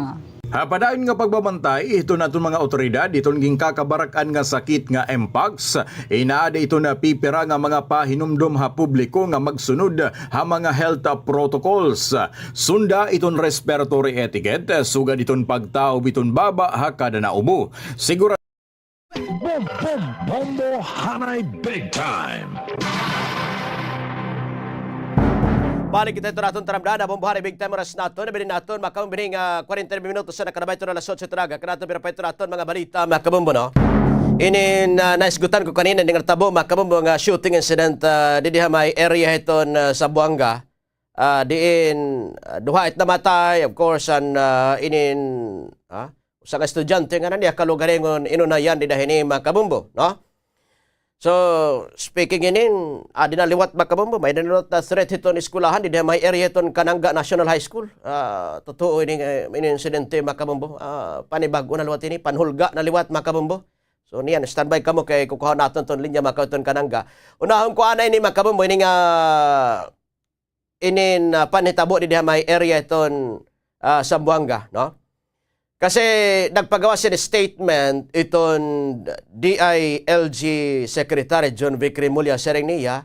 Ha padayon nga pagbabantay hiton aton mga awtoridad hiton ginkakabarak-an nga sakit nga mpox, inaada iton pipira nga mga pahinumdom ha publiko nga magsunod ha mga health protocols. Sunda iton respiratory etiquette, sugad iton pagtaob iton baba ha kada naubo. Sigura Bombombo Hanay Big Time. Balik kita hito aton taramdan, Bombo Hanay Big Time, oras naton, nabili naton, makabumbing, ah, kwarenta minutos na nakalabay hito alas otso hito naga, kanaton, pero pa hito aton, mga balita, mga kabombo, no? Inin, ah, naisgutan ko kanina, inin natabo, mga kabombo, nga shooting incident, ah, didi ha may area hiton, ah, Zamboanga. Ah, diin, ah, duha it namatay, of course, an, ah, inin, ah, usa nga estudyante nga niya kalugaringon, inunayan dida hini, mga kabombo, no? So, speaking inin, ah, adi na liwat, mga kabombo, may-ada na liwat na threat hiton eskwelahan, dida may area hiton Cananga National High School. Ah, totoo ini, eh, ini insidente, mga kabombo. Ah, panibag-o na liwat ini, panhulga na liwat, mga kabombo. So, niyan, standby kamo kay kukuha naton ton linya, mga kabombo, hiton Cananga. Unahon ko anay ini, mga kabombo, ini nga inin, ah, panhitabo didi ha may area hiton, ah, Zamboanga, no? Kasi nagpagawas hin statement iton D I L G Secretary John Vic Remulla, siring niya,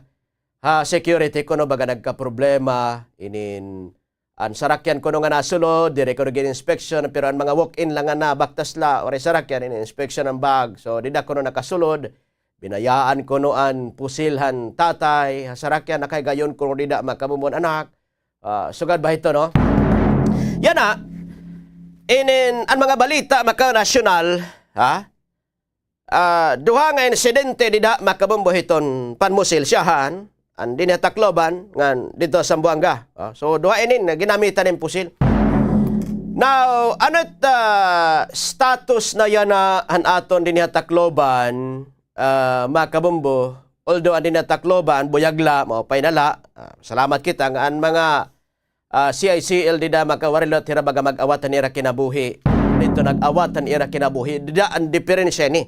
ha security kuno baga nagkaproblema inin an sarakyan kuno nga nasulod, diri kuno gin-inspection, pero an mga walk-in la nga nabaktas la, waray sarakyan, in-inspection an bag. So, dida kuno nakasulod, binayaan kuno an pusil han tatay, ha sarakyan, nakay gayon kuno dida, mga kabombo, an anak. Ah, sugad ba hito, no? Yana, inin, an mga balita, mga ka-national, ha? Ah, duha nga insidente dida, mga kabombo, hiton panmusil, siyahan, an dinhi ha Tacloban, ngan didto ha Zamboanga. Ah, so, duha inin nga ginamitan hin pusil. Now, ano it, ah, status na yana han aton dinhi ha Tacloban, ah, mga kabombo? Although an dinhi ha Tacloban, buyag la, maupay na la. Ah, salamat kita nga an mga ah, C I C L dida, mga ka-, waray liwat hira baga mag-awat han ira kinabuhi. Didto nag-awat han ira kinabuhi. Dida an diperensya ini.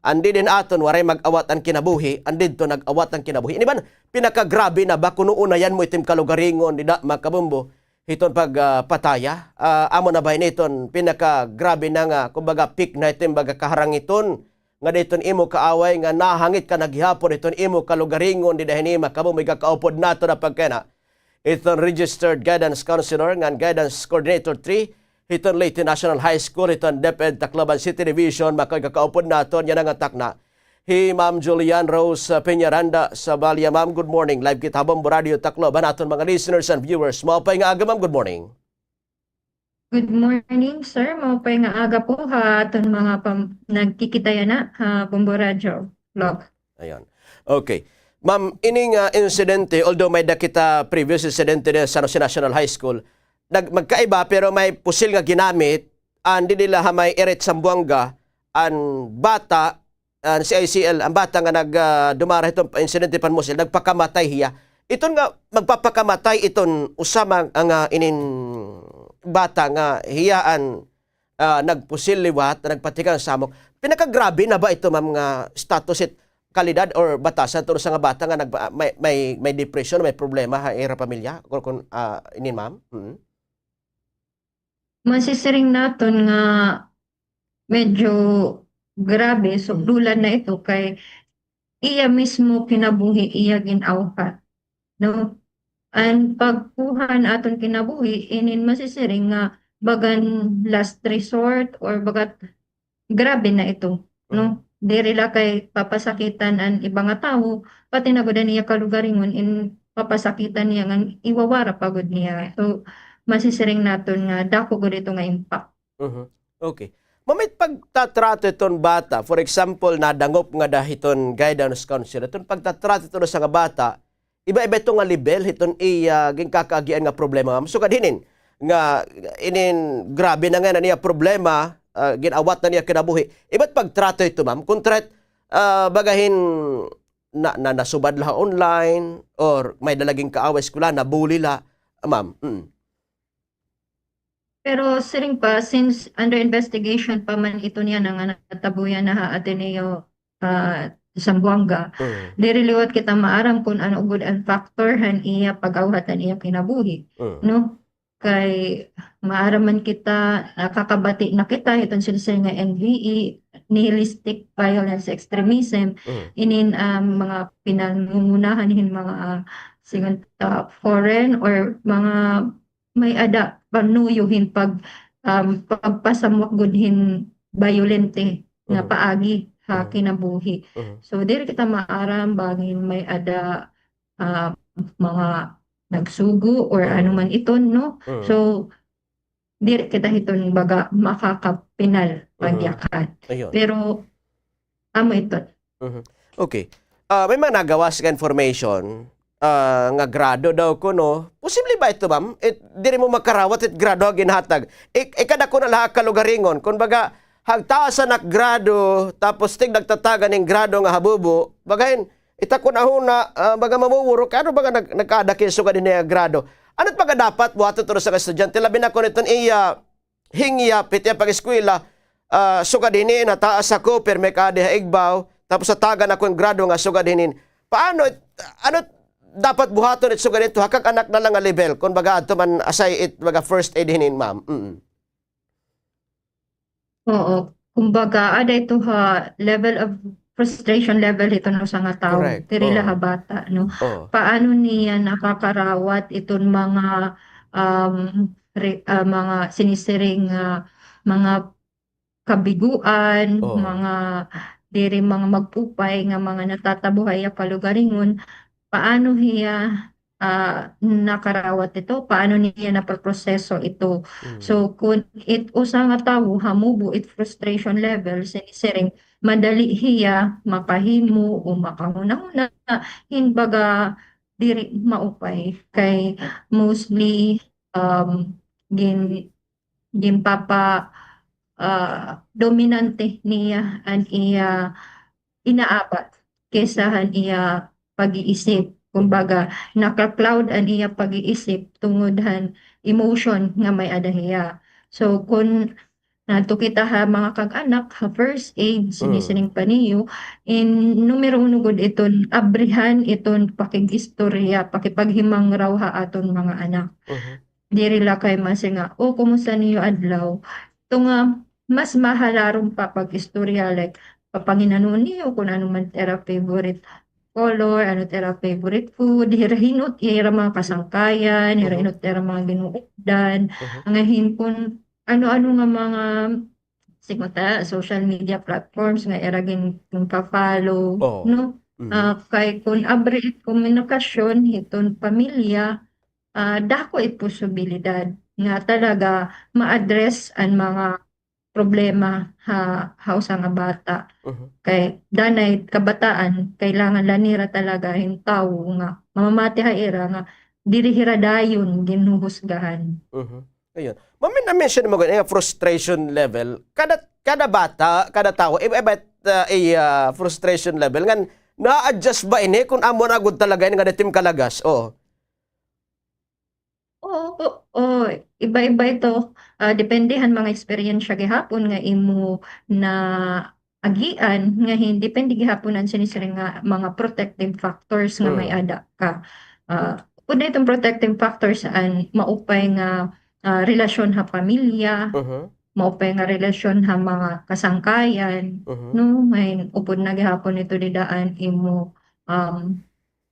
An didi han aton, waray mag-awat an kinabuhi. An didto nag-awat an kinabuhi. Ini ba an pinakagrabe na ba kuno unayan mo it im kalugaringon dida, mga kabombo, hiton pag, ah, pataya? Ah, amo na ba ini iton pinakagrabe na nga, kumbaga, peak na iton baga kaharangiton nga didto an imo kaaway nga nahangit ka na gihapon hiton imo kalugaringon dida hini, mga kabombo, igkakaupod naton na pagkayana. Iton registered guidance counselor ngan guidance coordinator three hiton Leyte National High School, hiton DepEd Tacloban City Division, mga ka-, igkakaupod naton, yana nga takna, hi Ma'am Julian Rose, uh, Peñaranda Sabalia. Ma'am, good morning. Live kita ha Bombo Radio Tacloban, aton mga listeners and viewers. Maupay nga aga, ma'am. Good morning. Good morning, sir. Maupay nga aga po ha aton mga pam-, nagkikita yana ha Bombo Radio. Log. Ayan. Okay. Ma'am, ini nga insidente, although may-ada kita previous insidente dida ha San Jose National High School, nag-, magkaiba, pero may pusil nga ginamit, an didi la ha may area hit Zamboanga, an bata, an C I C L, an bata nga nag-, ah, dumara hiton insidente panmusil, nagpakamatay hiya. Iton nga magpapakamatay iton usa man nga inin bata nga hiya an ah, nagpusil liwat, nagpatikang samok. Pinakagrabe na ba ito, ma'am, nga status hit kalidad or batasan tun usa nga bata nga nagpa-, may, may, may depression, may problema ha ira pamilya? Kun, kun, ah, inin, ma'am? Mm. Masisiring naton nga medyo grabe, sukdulan na ito kay iya mismo kinabuhi, iya gin-awhat, no? An pagkuha han aton kinabuhi, inin masisiring nga bagan last resort or bagat grabe na ito, no? Mm. Diri la kay papasakitan an iba nga tawo, pati na gud an iya kalugaringon in papasakitan niya ngan iwawara pa gud niya. So, masisiring naton nga dako gud ito nga impact. Mhm. Okay. Ma'am, it pagtatrato iton bata, for example, nadangop ngada hiton guidance counselor, iton pagtatrato iton usa nga bata, iba-iba ito nga lebel hiton iya ginkakaagian nga problema, ma'am. Sugad hinin, nga inin grabe na ngay-an an iya problema, ah, gin-awat na niya kinabuhi. Iba it pagtrato ito, ma'am. Kontra hit, ah, baga hin na, na, nasubad la ha online, or may-ada la ginkaaway eskwela, nabully la, ma'am. Mm. Pero siring pa, since under investigation pa man ito niyan nga natabo yana ha Ateneo, ah, Zamboanga, mm, diri liwat kita maaram kun ano gud an factor han iya pag-awhat han iya kinabuhi, mm, no? Kay maaram man kita, nakakabati na kita hiton siring nga N V E, nihilistic violence extremism, mm, inin, ah, mga pinangungunahan hin mga, ah, siring ta foreign or mga may-ada panuyo hin pag-, um, pagpasamwak gud hin bayolente nga, mm, paagi. ha kinabuhi. So, diri kita maaram bangin may-ada, ah, mga nagsugo or ano man iton, no? So, diri kita hiton baga makakapinal pagyakan. Pero, amo iton. Okay. Ah, may mga nagawas nga information, ah, nga grado daw kuno. Posible ba ito, ma'am? It, diri mo makarawat it grado nga ginhatag. Ik-, ikada ko na lahat kalugaringon. Kun baga, hagtaas an ak grado, tapos tig nagtatagan ning grado nga habubo. Bagahin, ita ko na huna, ah, baga mamumuro, kay ano baga nag-, nagkada kay sugad hini nga grado. Ano it baga dapat buhaton toro sa estudyante? Labi na kun iton iya hingyap hit iya pag-eskwela, ah, sugad hinin, nataas ako, pirme ka adi ha igbaw, tapos natagan ako hin grado nga sugad hinin. Paano, ano dapat buhaton it sugad hito ha kag-anak na la nga level? Kun baga adto man asay it baga first aid hinin, ma'am. Mm. Oo. Kumbaga, ada ito ha level of frustration level hiton usa nga tawo. Correct. Diri la ha bata, no? Paano niya nakakarawat iton mga, um, re-, ah, mga sinisiring nga mga kabiguan, mga diri mga mag-upay nga mga natatabo ha iya kalugaringon, paano hiya, ah, nakarawat ito? Paano niya napoproseso ito? So, kun it usa nga tawo hamubo it frustration level, sinisiring, madali hiya makahimo o makahunahuna hin baga diri maupay kay mostly, um, gin-, ginpapa-, ah, dominante niya an iya inaabat kaysa han iya pag-iisip. Kumbaga, naka-cloud an iya pag-iisip tungod han emotion nga may-ada hiya. So, kun Ngadto kita ha mga kag-anak, ha first aid, sinisiring pa niyo, in numero uno gud iton abrihan iton pakig-istorya, pakigpaghimangraw ha aton mga anak. Diri la kay masiring nga, "O, kumusta niyo adlaw?" Ito nga, mas mahalarom pa pag-istorya, like, papanginano niyo kun ano man it ira favorite color, ano it ira favorite food, hira hin-o it ira mga kasangkayan, hira hin-o it ira mga gin-uupdan. Nga hin kun ano-ano nga mga, siguro ta, social media platforms nga ira gin-, ginpa-follow, no? Ah, kay kun abri it komunikasyon hiton pamilya, ah, dako it posibilidad nga talaga ma-address an mga problema ha, ha usa nga bata. Kay danay kabataan, kailangan la nira talaga hin tawo nga mamamati ha ira nga diri hira dayon ginhuhusgahan. Ayun. Ma'am, na-mention mo gud nga frustration level. Kada, kada bata, kada tawo, iba-iba it, ah, iya frustration level. Ngan, na-adjust ba ini kun amo na gud talaga ini nga diri tim kalagas? Oo. Oo, oo, iba-iba ito. Ah, depende han mga eksperyensya gihapon nga imo na agian nga hin-, depende gihapon an sinisiring nga mga protective factors nga may-ada ka. Ah, upod na iton protective factors an maupay nga, ah, relasyon ha pamilya, maupay nga relasyon ha mga kasangkayan, no? Ngayon, upod na gihapon ito dida an imo, um,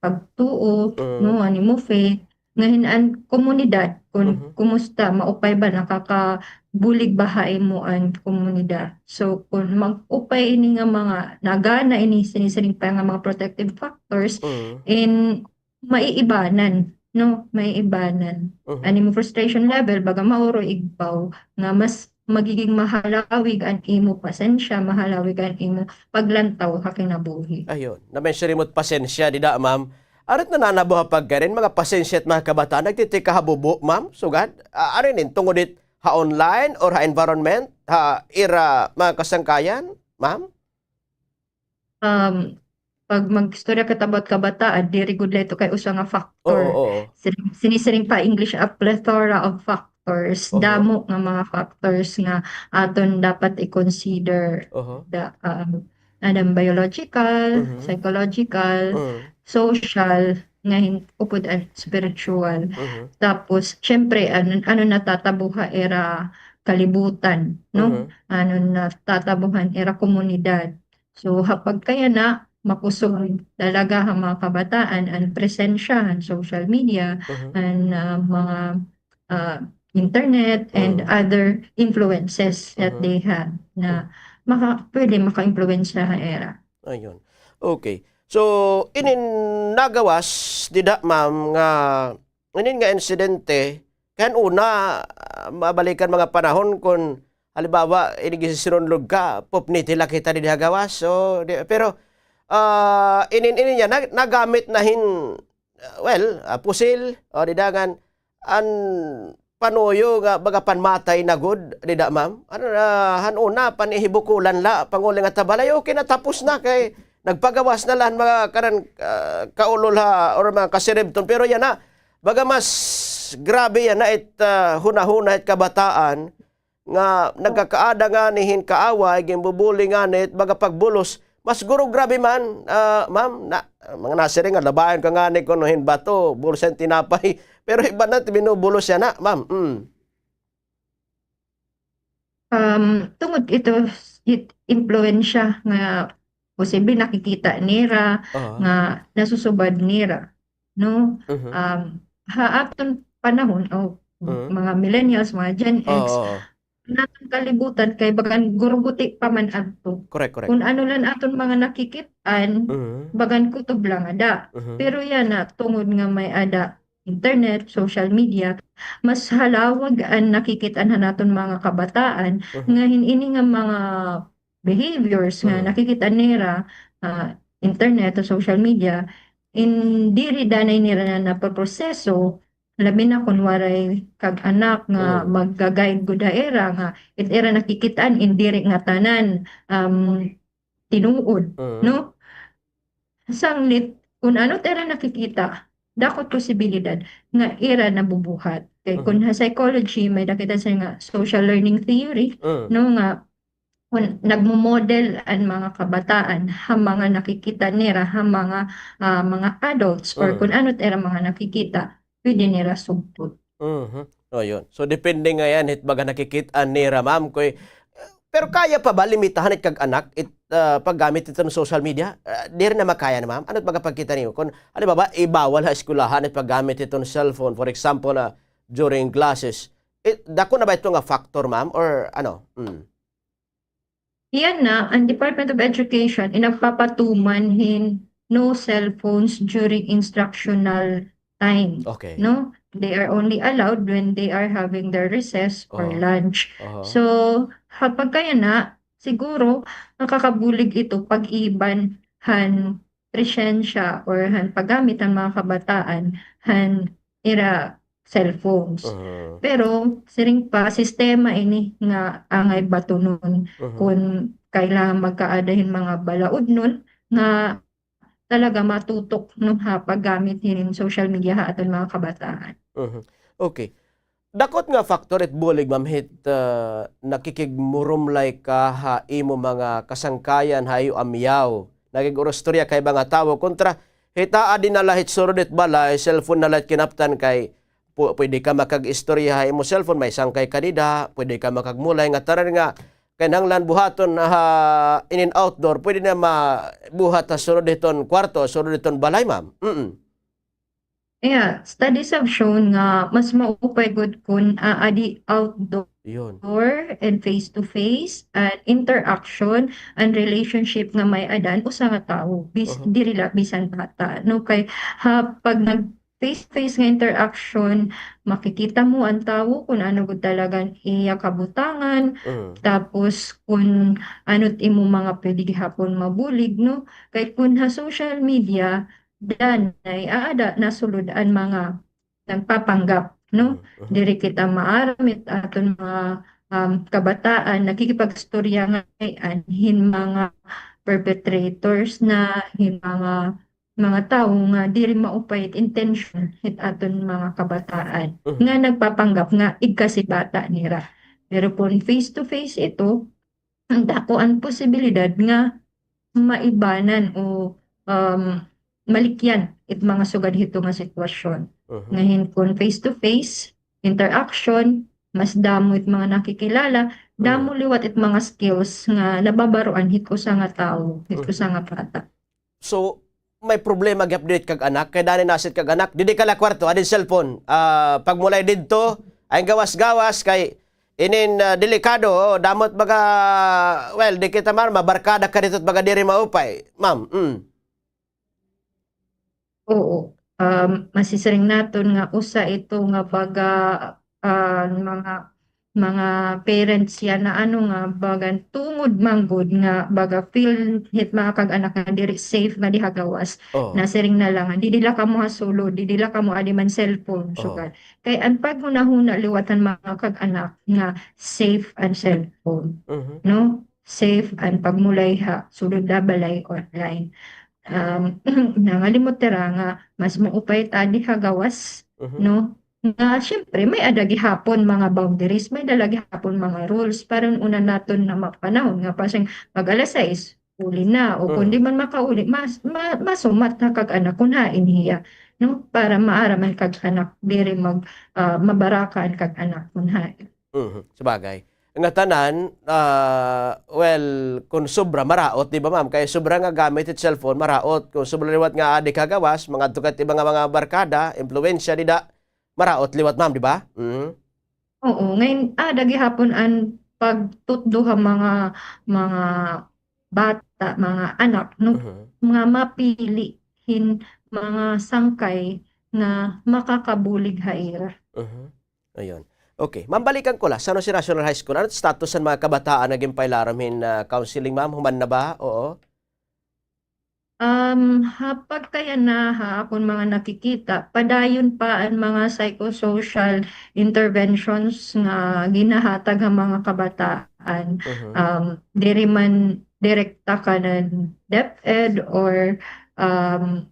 pagtuo, no, an imo faith, nga hin-, an komunidad, kun kumusta, maupay ba, nakakabulig ba ha imo an komunidad. So, kun mag-upay ini nga mga, nagana ini, sinisiring pa nga mga protective factors, in maiibanan, no, maiibanan. An imo frustration level, baga mauro igbaw, nga mas magiging mahalawig an imo pasensya, mahalawig an imo paglantaw ha kinabuhi. Ayun, na-mention mo it pasensya dida, ma'am. Ano it nananabo ha pagkadin, mga pasensya it mga kabataan, nagtitikahabubo, ma'am? Sugad? Ah, ano inin, tungod it ha online or ha environment, ha ira mga kasangkayan, ma'am? Um, pag mag-istorya kita about kabataan, diri gud la ito kay usa nga factor. Oo, oo. Sin-, sinisiring pa English, a plethora of factors. Damo nga mga factors nga aton dapat i-consider. The, um, ano, biological, psychological, social, nga hin-, upod an spiritual. Tapos, syempre, ano, ano natatabo ha ira kalibutan, no? Ano natatabo han ira komunidad. So, ha pagkayana, makusog talaga ha mga kabataan an presensya han social media, an, ah, mga, ah, internet, and other influences that they have na maka-, pwede maka-impluwensya ha ira. Ayun. Okay. So, inin nagawas dida, ma'am, nga, inin nga insidente, kay han una, ah, mabalikan mga panahon kon halimbawa, ini gin sinunlog ka, pupniti la kita didi ha gawas. So, di, pero, ah, inin, inin niya, nag-, nagamit na hin, ah, well, ah, pusil, o dida ngan, an panuyo nga baga panmatay na gud, dida, ma'am? Ano na, han una, panihibukulan la, panguli ngada ha balay, okay na, tapos na, kay nagpagawas na la an mga kanan, ah, kaulol ha, or mga kasiribton. Pero yana, baga mas grabe yana it, ah, hunahuna it kabataan, nga nagkakaada ngani hin kaaway, ginbubuli ngani, it baga pagbulos, mas guro grabe man, ah, ma'am, na, mga nasiring nga, labayon ka ngani kuno hin bato, bulsa hin tinapay. Pero iba na, binubulos yana, ma'am. Mm. Um, tungod ito, it impluwensya nga posible nakikita nira, nga nasusubad nira, no? Mhm. Um, ha aton panahon, o mga millennials, mga Gen X, Oo, oo. an aton kalibutan kay bagan gurguti pa man adto. Correct, correct. Kun ano lang aton mga nakikit-an, Mhm. bagan kutob lang ada. Mhm. Pero yana, tungod nga may-ada internet, social media, mas halawag an nakikit-an han aton mga kabataan, Mhm. nga hin ini nga mga behaviors nga Mhm. nakikit-an nira, ah, internet o social media, in diri danay nira na napoproseso, labi na kun waray kag-anak nga Mhm. magga-guide gud ha ira, nga it ira nakikit-an in diri ngatanan, um, tinuod, Mhm. no? Sanglit, kun ano it ira nakikita, dako it posibilidad nga ira nabubuhat. Kay kun Mhm. ha psychology, may-ada kita sini nga social learning theory, Mm. no, nga kun nagmo-model an mga kabataan ha mga nakikita nira ha mga, ah, mga adults or Mm. kun ano it ira mga nakikita, pwede nira sugton. Mhm. O, yun. So, depende ngay-an hit baga nakikit-an nira, ma'am, kay, pero kaya pa ba limitahan it kag-anak it, ah, paggamit hiton social media? Ah, diri na makaya na, ma'am? Ano it baga pagkita niyo? Kun, halimbawa, ibawal ha eskwelahan it paggamit hiton cellphone, for example, ah, during classes, eh, dako na ba ito nga factor, ma'am? Or ano? Mm. Yana, an Department of Education, in nagpapatuman hin no cell phones during instructional time, Okay. no? They are only allowed when they are having their recess or Aha. lunch. Aha. So, ha pagkayana, siguro, nakakabulig ito pag-iban han presensya or han paggamit han mga kabataan han ira cellphones. Mhm. Pero siring pa, sistema ini nga angay batunon Mhm. kun kailangan magkaada hin mga balaudnon nga talaga matutok, no, ha paggamit hinin social media ha aton mga kabataan. Mhm. Okay. Dakot nga factor it bulig, ma'am, hit, ah, nakikigmurumlay ka ha imo mga kasangkayan, ha iyo amyaw. Nakig-urustorya ka ha iba nga tawo. Kontra, hit aadi na la hit sulod hit balay, cellphone na la it kinaptan kay pu-, pwede ka makag-istorya ha imo cellphone, may sangkay ka dida, pwede ka makagmulay ngatanan nga kinahanglan buhaton ha inin outdoor, pwede na mabuhat ha sulod hiton kwarto, sulod hiton balay, ma'am. Mm. Yeah, studies have shown nga mas maupay gud kun aadi outdoor Yun. and face-to-face and interaction and relationship nga may-ada an usa nga tawo, bis-, Uh-huh. diri la bisan bata, no? Kay ha, pag nag-face-to-face nga interaction, makikita mo an tawo kun ano gud talaga an iya kabutangan, Mm. tapos kun ano it imo mga pwede gihapon mabulig, no? Kay kun ha social media, danay aada nasulod an mga nagpapanggap, no? Mhm, mhm. Diri kita maaram it aton mga, um, kabataan, nakikipag-istorya ngay-an hin mga perpetrators na, hin mga, mga tawo nga diri maupay it intensyon hit aton mga kabataan Mhm. nga nagpapanggap nga igkasi bata nira. Pero kon face to face ito, dako an posibilidad nga maibanan o, um, malikyan it mga sugad hito nga sitwasyon. Mhm. Nga hin kon face to face interaction, mas damo it mga nakikilala, damo Mhm. liwat it mga skills nga nababaroan hit usa nga tawo, hit Mhm. usa nga bata. So, may problema gihap didi it kag-anak, kay danay nasiring it kag-anak, didi ka la kwarto, adi cellphone. Ah, pagmulay didto, ay gawas-gawas, kay Inin, ah, delikado, oh, damo it baga, well, di kita man, mabarkada ka didto it baga diri maupay, ma'am. Mm. Oo. Um, masisiring naton nga usa ito nga baga, ah, mga, mga parents yana nga ano nga baga tungod man gud nga baga feel hit mga kag-anak nga diri safe nga diha gawas. Oh. Nasiring na la nga, "Didi la kamo ha sulod, didi la kamo adi man cellphone," oh, sugad. Kay an paghunahuna liwat han mga kag-anak nga safe an cellphone, mhm, no? Safe an pagmulay ha sulod ha balay online. Um, nangalimot hira nga mas maupay ta adi ha gawas, mhm, no? Nga, siyempre, may-ada gihapon mga boundaries, may-ada la gihapon mga rules. Para una naton na mapanahon nga pasing mag-alas sais, uli na. O kung di man makauli, mas, ma-, masumat ha kag-anak kun hain hiya, no? Para maaram an kag-anak, diri mag-, ah, mabaraka an kag-anak kun hain. Mhm, sabagay. Nga tanan, ah, well, kun sobra, maraot, di ba, ma'am? Kay sobra nga gamit it cellphone, maraot. Kun sobra liwat nga adi ka gawas, mangadto ka it iba nga mga barkada, impluwensya, dida, maraot liwat, ma'am, di ba? Mhm. Oo, ngayon, ah, aada gihapon an pagtutdo ha mga, mga bata, mga anak, no? Mhm. Nga mapili hin mga sangkay nga makakabulig ha ira. Mhm. Ayun. Okay, ma'am, balikan ko la. San Jose National High School, ano status han mga kabataan nga ginpailarom hin, ah, counseling, ma'am? Human na ba? Oo. Um, ha pagkayana, ha akon mga nakikita, padayon pa an mga psychosocial interventions nga ginahatag ha mga kabataan. Mhm. Um, diri man direkta kanan DepEd or, um,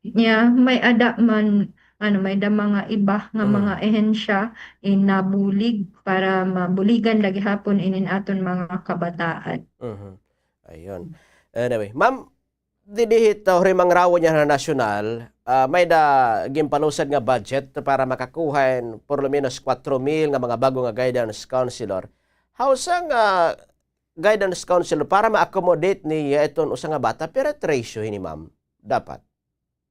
niya, may-ada man, ano, may-ada mga iba nga, mm, mga ehensya in nabulig para mabuligan la gihapon inin aton mga kabataan. Mhm. Ayun. Anyway, ma'am, didi hit, ah, Horimangrawon yana ha nasyonal, ah, may-ada ginpalusad nga budget para makakuha hin por lo menos kwatro mil nga mga bag-o nga guidance counselor. Hausa nga guidance counselor para ma-accommodate niya iton usa nga bata, pira it ratio hini, ma'am? Dapat.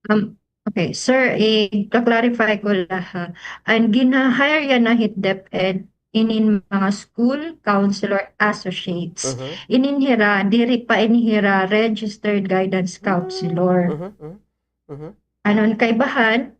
Um, okay, sir, i-clarify ko la, ha. An gina-hire yana hit DepEd, inin mga school counselor associates. Mhm. Inin hira, diri pa ini hira registered guidance counselor. Mhm, mhm, mhm. Ano an kaibahan,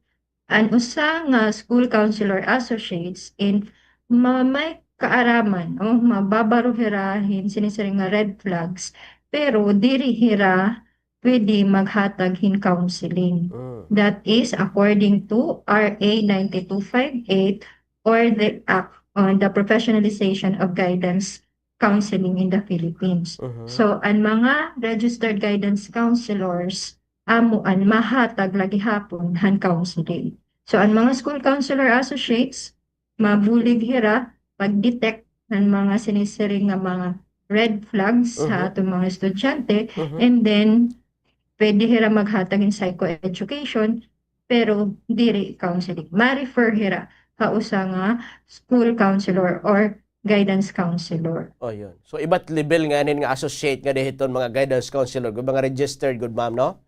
an usa nga school counselor associates in ma-, may kaaraman, o mababaro hira hin sinisiring nga red flags, pero diri hira pwede maghatag hin counseling. Mm. That is according to R A ninety-two five eight or the Act on the Professionalization of Guidance Counseling in the Philippines. Mhm. So, an mga registered guidance counselors, amo an mahatag la gihapon han counseling. So, an mga school counselor associates, mabulig hira pag-detect han mga sinisiring nga mga red flags ha, mhm, aton mga estudyante, mhm, and then pwede hira maghatag hin psychoeducation, pero diri counseling. Ma-refer hira ha usa nga school counselor or guidance counselor. Oh, yun. So, iba't level nga inin nga associate nga diri hiton mga guidance counselor, gud mga registered gud, ma'am, no?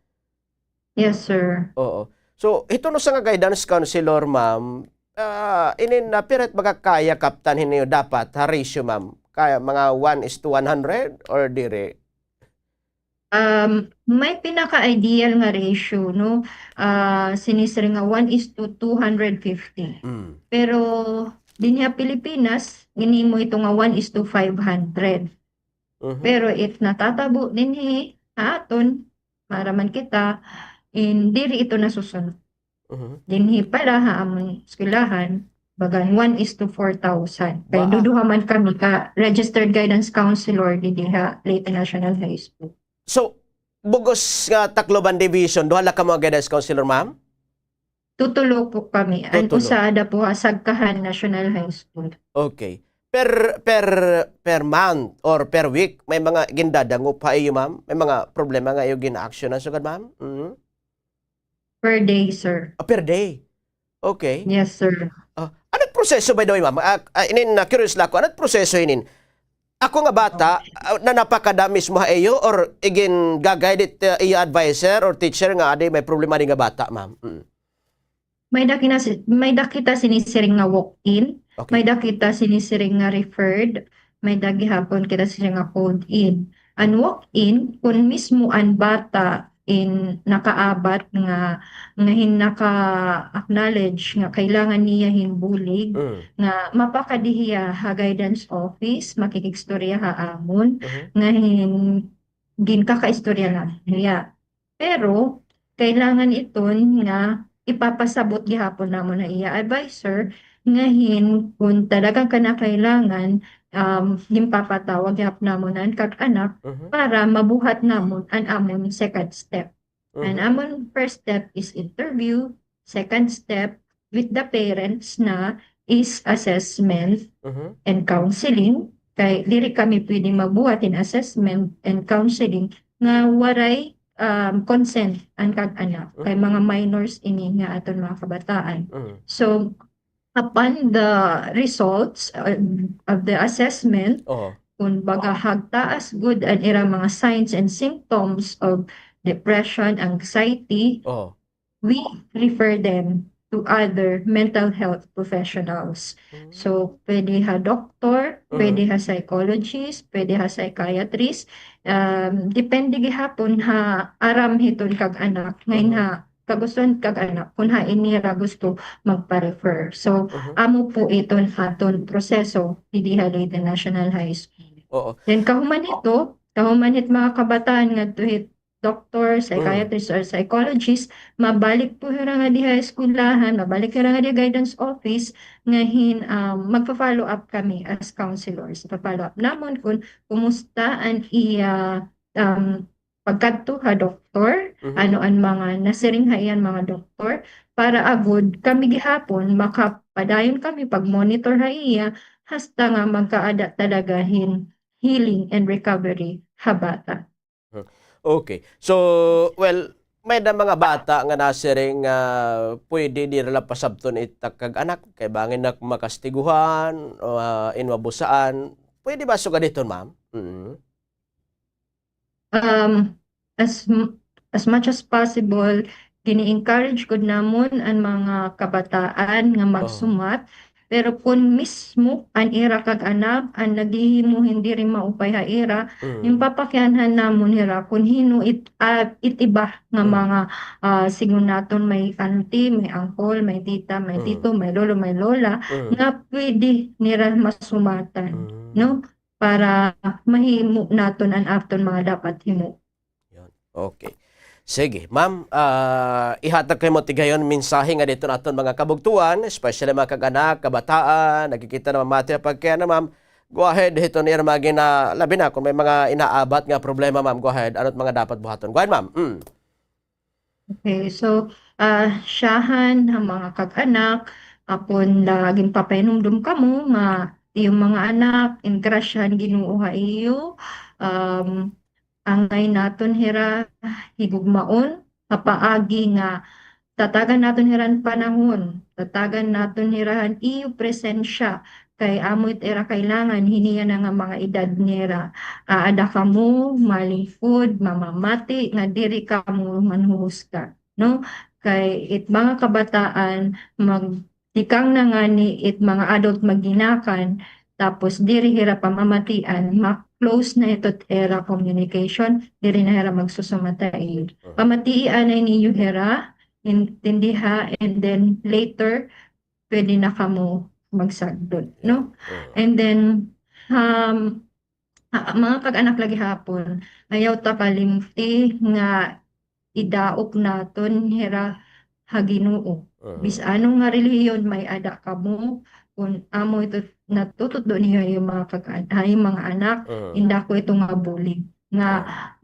Yes, sir. Oo. So, hiton usa nga guidance counselor, ma'am, ah, inin, ah, pira it baga kaya kaptan hini dapat ha ratio, ma'am? Kaya mga one is to one hundred or diri? Um, may pinaka-ideal nga ratio, no? Ah, sinisiring nga one is to two hundred fifty. Mm. Pero dinhi ha Pilipinas, ginhimo ito nga one is to five hundred. Mhm. Pero if natatabo dinhi ha aton, maaram man kita, in, diri ito nasusunod. Mhm. Dinhi pala ha amon eskwelahan, bagan one is to four thousand. Kay duduha man kami ka registered guidance counselor didi ha Leyte National High School. So, bug-os nga Tacloban Division, duha la kamo guidance counselor, ma'am? Tutulo po kami. An usa ada po ha Sagkahan National High School. Okay. Per, per, per month or per week, may mga gindadangop ha iyo, ma'am? May mga problema nga iyo gina-action-an sugad, ma'am? Mhm. Per day, sir. Ah, per day. Okay. Yes, sir. Ah, ano it proseso, by the way, ma'am? Ah, ah, inin, na-curious la ako. Ano it proseso inin? Ako nga bata, ah, nanapakada mismo ha iyo or igin-guide it, ah, iyo adviser or teacher nga adi may problema adi nga bata, ma'am? Mm. May-ada kita si-, may-ada kita sinisiring nga walk-in. Okay. May-ada kita sinisiring nga referred, may-ada gihapon kita siring nga called in. An walk-in, kun mismo an bata in nakaabat nga, nga hin naka-acknowledge nga kailangan niya hin bulig, Mm. nga mapakadi hiya ha guidance office, makikigstorya ha amon, Mhm. nga hin ginkakaistorya namon hiya. Pero, kailangan iton nga ipapasabot gihapon namon ha iya adviser, nga hin kun talagang kinakailangan, um, ginpapatawag gihapon namon an kag-anak Mhm. para mabuhat namon an amon second step. An Mhm. amon first step is interview, second step with the parents na is assessment Mhm. and counseling. Kay diri kami pwede magbuhat hin assessment and counseling nga waray, um, consent an kag-anak. Mhm. Kay mga minors ini nga aton mga kabataan. Mhm. So, upon the results, uh, of the assessment, Oo. kun baga hagtaas gud an ira mga signs and symptoms of depression, anxiety, Oo. we refer them to other mental health professionals. Mm. So, pwede ha doktor, Mm. pwede ha psychologist, pwede ha psychiatrist. Um, depende gihapon ha aram hiton kag-anak. Ngayon Mhm. ha, kagustuhan kag-anak, kun hain nira gusto magpa-refer. So, Mhm. amo po iton aton proseso, didi ha Leyte National High School. Oo. Then, kahuman hito, kahuman hit mga kabataan ngadto hit doktor, Mm. psychiatrist, or psychologist, mabalik po hira ngadi ha eskwelahan, mabalik hira ngadi ha guidance office, nga hin, um, magpa-follow up kami as counselors. Ipa-follow up namon kun kumusta an iya, um, pagkadto ha doktor, Mhm. ano an mga nasiring ha iya an mga doktor, para agod kami gihapon makapadayon kami pag-monitor ha iya hasta nga magkaada talaga hin healing and recovery ha bata. Hmm. Okay. So, well, may-ada mga bata nga nasiring nga pwede diri la pasabton it kag-anak kay bangin nak makastiguhan, o, ah, in mabusaan. Pwede ba sugad hiton, ma'am? Mm. Um, as m-, as much as possible, gini-encourage gud namon an mga kabataan nga Oo. magsumat. Pero kun mismo an ira kag-anak an naghihimo hin diri maupay ha ira, Mm. ginpapakianhan namon hira kun hin-o it, ah, it iba nga Mm. mga, ah, siring naton may auntie, may uncle, may tita, may Mm. tito, may lolo, may lola, Mm. nga pwede nira masumatan, Mm. no? Para mahimo naton an aton mga dapat himo. Yun. Okay. Sige, ma'am, ah, ihatag ko himo tighigayon mensahe ngadi hiton aton mga kabugtoan, especially mga kag-anak, kabataan, nagkikita na mamati ha pagkiana, ma'am. Go ahead, hiton ira mga gina-, labi na kung may mga inaabat nga problema, ma'am. Go ahead, ano it mga dapat buhaton? Go ahead, ma'am. Mm. Okay, so, ah, syahan ha mga kag-anak, akon la ginpapahinumdom kamo nga iyo mga anak, ingrasya han Ginoo ha iyo, um, angay naton hira higugmaon, ha paagi nga tatagan naton hira han panahon, tatagan naton hira han iyo presensya, kay amo it ira kailangan, hini yana nga mga edad nira. Aada kamo, malingkod, mamamati, nga diri kamo manhuhusga, no? Kay it mga kabataan, magtikang na ngani it mga adult magginakan, tapos diri hira pamamatian, ma-close na ito it ira communication, diri na hira magsusumata. Mhm. Pamatii anay niyo hira, intindiha, and then later, pwede na kamo magsagdon, no? Yeah. Mm. And then, um, ah, mga kag-anak la gihapon, ayaw ta kalimti nga idaog naton hira ha Ginoo. Mhm. Bisan ano nga relihiyon may-ada kamo, kun amo ito natututdo niyo ha iyo mga kag-, ha iyo mga anak, Mhm. indako ito nga bulig. Nga,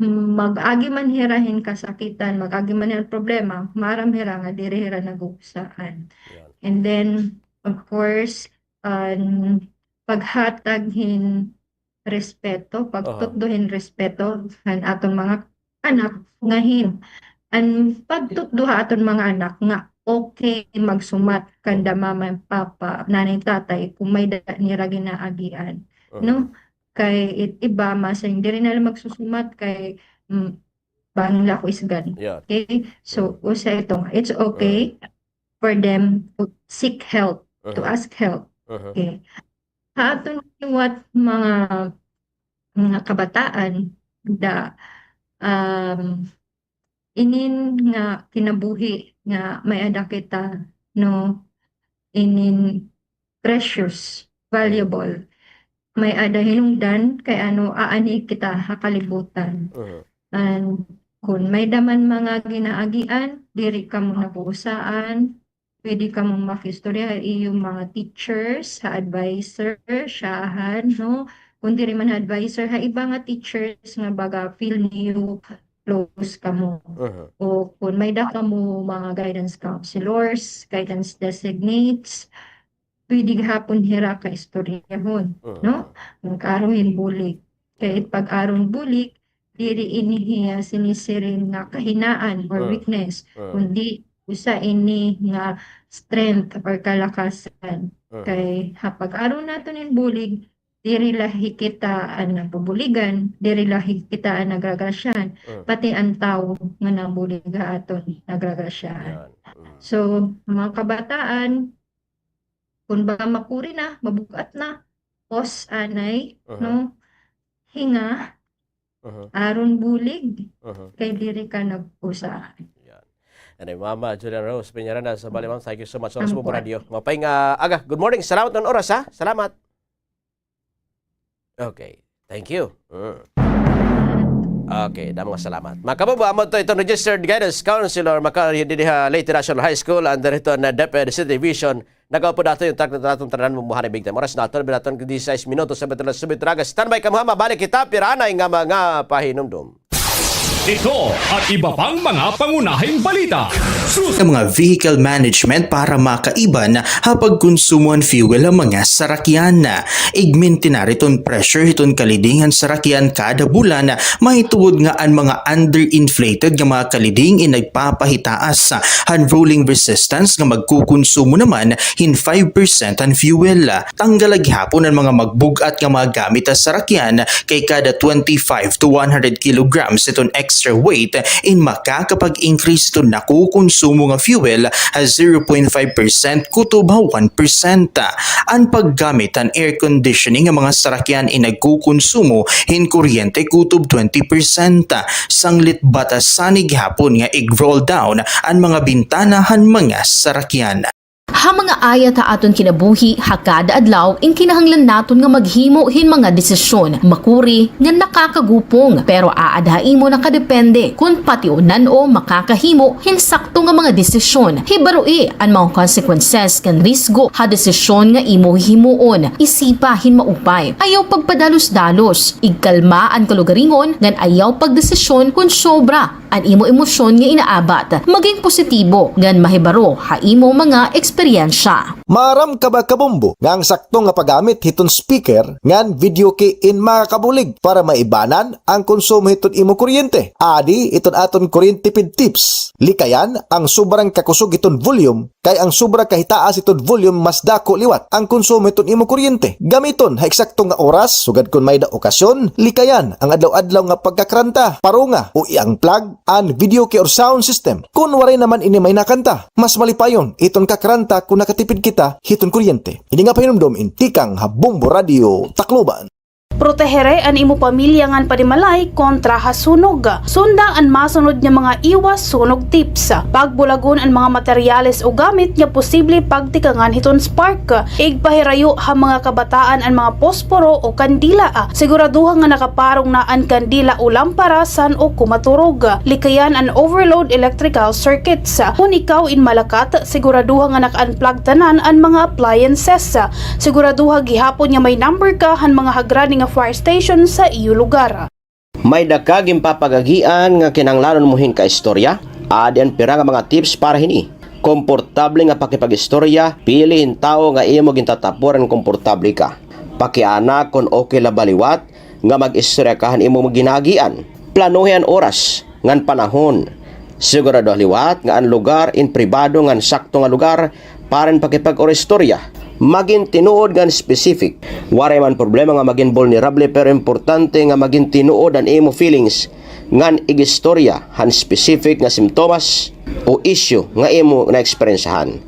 mhm, mag-agi man hira hin kasakitan, mag-agi man hira problema, maaram hira nga diri hira nag-uusaan. Yan. And then, of course, an paghatag hin respeto, aha, pagtutdo hin respeto han aton mga anak nga hin, an pagtutdo ha aton mga anak nga okay magsumat kanda, aha, mama and papa, nanay, tatay, kon may-ada nira ginaagian, aha, no? Kay it iba, masiring diri na la magsusumat kay, mm, bangin la ako isgan. Yeah. Okay? So, mm, usa ito nga, it's okay, aha, for them to seek help, to, aha, ask help. Okay. Ha aton liwat mga, mga kabataan, da, um, inin nga kinabuhi nga may-ada kita, no, inin precious, valuable. May-ada hinungdan kay ano, aani kita ha kalibutan. And kun may-ada man mga ginaagian, diri kamo nag-uusaan, pwede kamo makiistorya ha iyo mga teachers, ha adviser, syahan, no? Kun diri man ha adviser, ha iba nga teachers nga baga feel niyo close kamo. O kun may-ada kamo mga guidance counselors, guidance designates, pwede gihapon hira kaistoryahon, no? Mag-aro hin bulig. Kay pag-aro hin bulig, diri ini hiya sinisiring nga kahinaan or weakness, kundi usa ini nga strength or kalakasan. Kay ha pag-aro naton hin bulig, diri la hi kita an nabubuligan, diri la hi kita an nagragrasyahan, pati an tawo nga nabulig ha aton nagragrasyahan. So, mga kabataan, kun ba makuri na, mabug-at na, pause anay, no? Hinga, aron bulig, kay diri ka nag-usa. Yan. Anay, Mama Julia Rose Peñaranda, sa Baliwang, thank you so much. Oras mo, Radyo Mapay nga aga. Good morning. Salamat ng oras, ha? Salamat. Okay. Thank you. Okay, damo nga salamat. Mga kabubo, amo to iton registered guidance counselor, makari didi ha Leyte National High School, under hiton DepEd City Division. Nagaupod ato iton track na aton tanan mo buhay big time. Oras naton, binaton ko disisais minutos sa Betula Subit Raga. Standby kamo ha, mabalik kita, pira anay nga mga pahinumdom. Ito at iba pang mga pangunahing balita. Sus- Ang mga vehicle management para makaiban ha pagkonsumo han fuel han mga sarakyan. Igmintinar iton pressure hiton kaliding han sarakyan kada bulan, mahitungod nga an mga underinflated nga mga kaliding in nagpapahitaas han rolling resistance nga magkukonsumo naman hin five percent han fuel. Tanggala gihapon an mga magbug-at nga mga gamit ha sarakyan, kay kada twenty-five to one hundred kilograms iton extra weight in makakapag-increase iton nakukonsumo nga fuel ha zero point five percent kutob ha one percent. An paggamit han air conditioning nga mga sarakyan in nagkukonsumo hin kuryente kutob twenty percent. Sanglit batasan gihapon nga ig-roll down an mga bintana han mga sarakyan. Ha mga ayat ha aton kinabuhi ha kada adlaw, in kinahanglan naton nga maghimo hin mga desisyon, makuri nga nakakagupong, pero aada ha imo nakadepende kon pationan o makakahimo hin sakto nga mga desisyon. Hibaroi an mga consequences kan risgo ha desisyon nga imo hihimuon. Isipa hin maupay. Ayaw pagpadalos-dalos. Igkalma an kalugaringon ngan ayaw pagdesisyon kon sobra an imo emosyon nga inaabat. Maging positibo ngan mahibaro ha imo mga eksperyensya. Maaram ka ba, kabombo, nga an sakto nga paggamit hiton speaker ngan video key in makakabulig para maibanan an konsumo hiton imo kuryente? Adi iton aton kuryente tipid tips. Likayan an sobrang kakusog hiton volume, kay an sobra kahitaas hiton volume mas dako liwat an konsumo hiton imo kuryente. Gamiton ha eksakto nga oras, sugad kon may-ada okasyon. Likayan an adlaw-adlaw nga pagkakranta, parunga o i-unplug an video key or sound system. Kon waray naman ini may nakanta, mas malipayon iton kakranta kon nakatipid kita hiton kuryente. Ini nga pahinumdom in tikang ha Bombo Radio Tacloban. Protehere an imo pamilya ngan panimalay kontra ha sunog. Sunda an masunod nga mga iwas sunog tips. Pagbulagon an mga materyales o gamit nga posible pagtikangan hiton spark. Igpahirayo ha mga kabataan an mga posporo o kandila. Siguraduha nga nakaparong na an kandila o lampara san-o ko maturog. Likayan an overload electrical circuits. Kon ikaw in malakat, siguraduha nga naka-unplug tanan an mga appliances. Siguraduha gihapon nga may number ka han mga hagrani nga fire station sa iyo lugar. May-ada ka ginpapagagian nga kinahanglanon mo hin kaistorya? Adi an pira nga mga tips para hini. Komportable nga pakipag-istorya, pili hin tawo nga imo gintatapuran nga komportable ka. Pakiana kon okay la ba liwat nga mag-istorya ka han imo ginaagian. Planohi an oras ngan panahon. Siguraduha liwat nga an lugar in pribado ngan sakto nga lugar para hin pakipag-istorya. Magin tinuod ngan specific. Waray man problema nga magin vulnerable, pero importante nga magin tinuod an imo feelings ngan ig-istorya han specific nga simptomas o issue nga imo naeksperyensyahan.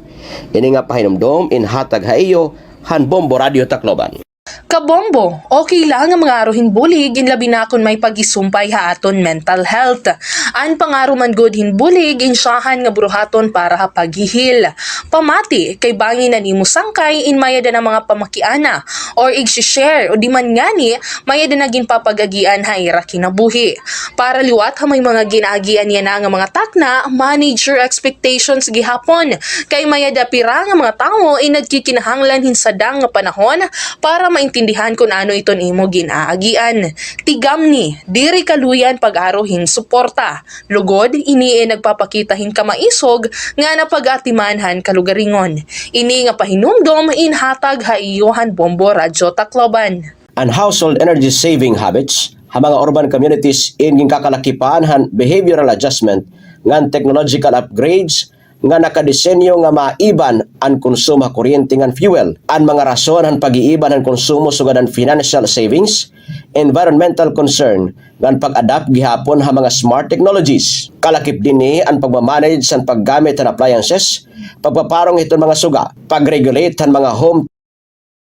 Ini nga pahinumdom in hatag ha iyo han Bombo Radyo Tacloban. Kabombo, okay la nga mangaro hin bulig, in labi na kon may pag-isumpay ha aton mental health. An pangaro man gud hin bulig, insyahan nga buruhaton para ha paghihil. Pamati, kay bangin an imo sangkay in may-ada na mga pamakiana, or igsi-share, o di man ngani, may-ada na ginpapag-agian ha ira kinabuhi. Para liwat ha may mga gin-aagian yana nga mga takna, manage your expectations gihapon. Kay may-ada pira nga mga tawo in nagkikinahanglan hin sadang nga panahon para maintindihan kon ano iton imo gin-aagian. Tigamni, diri kaluyan pag-aro hin suporta. Lugod, ini in nagpapakita hin kamaisog nga napag-atiman han kalugaringon. Ini nga pahinumdom in hatag ha iyo han Bombo Radyo Tacloban. An household energy saving habits ha mga urban communities in ginkakalakipan han behavioral adjustment ngan technological upgrades nga nakadesenyo nga maiban an konsumo ha kuryente ngan fuel. An mga rason han pag-iiban han konsumo sugad an financial savings, environmental concern, ngan pag-adapt gihapon ha mga smart technologies. Kalakip dinhi an pagmamanage han paggamit han appliances, pagpaparong hiton mga suga, pag-regulate han mga home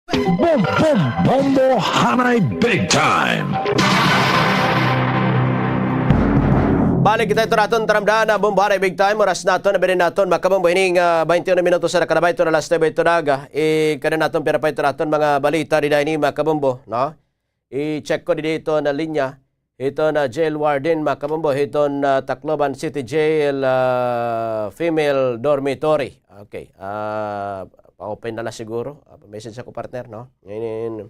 Bom, bom, Bombo Hanay Big Time. Balik kita ito naton taramdan na Bombo Hanay Big Time. Oras naton, nabili naton, makabombo, ining, ah, twenty-one minutos na nakalabay ito na alas nuebe ito daga. Ikada naton, pira pa ito naton mga balita, dida ini, makabombo, no? I-check ko didi ito na linya. Hiton, ah, jail warden, makabombo, hiton, ah, Tacloban City Jail, ah, female dormitory. Okay. Ah, pa-open na la siguro. Ah, pa-message ako, partner, no? Inin,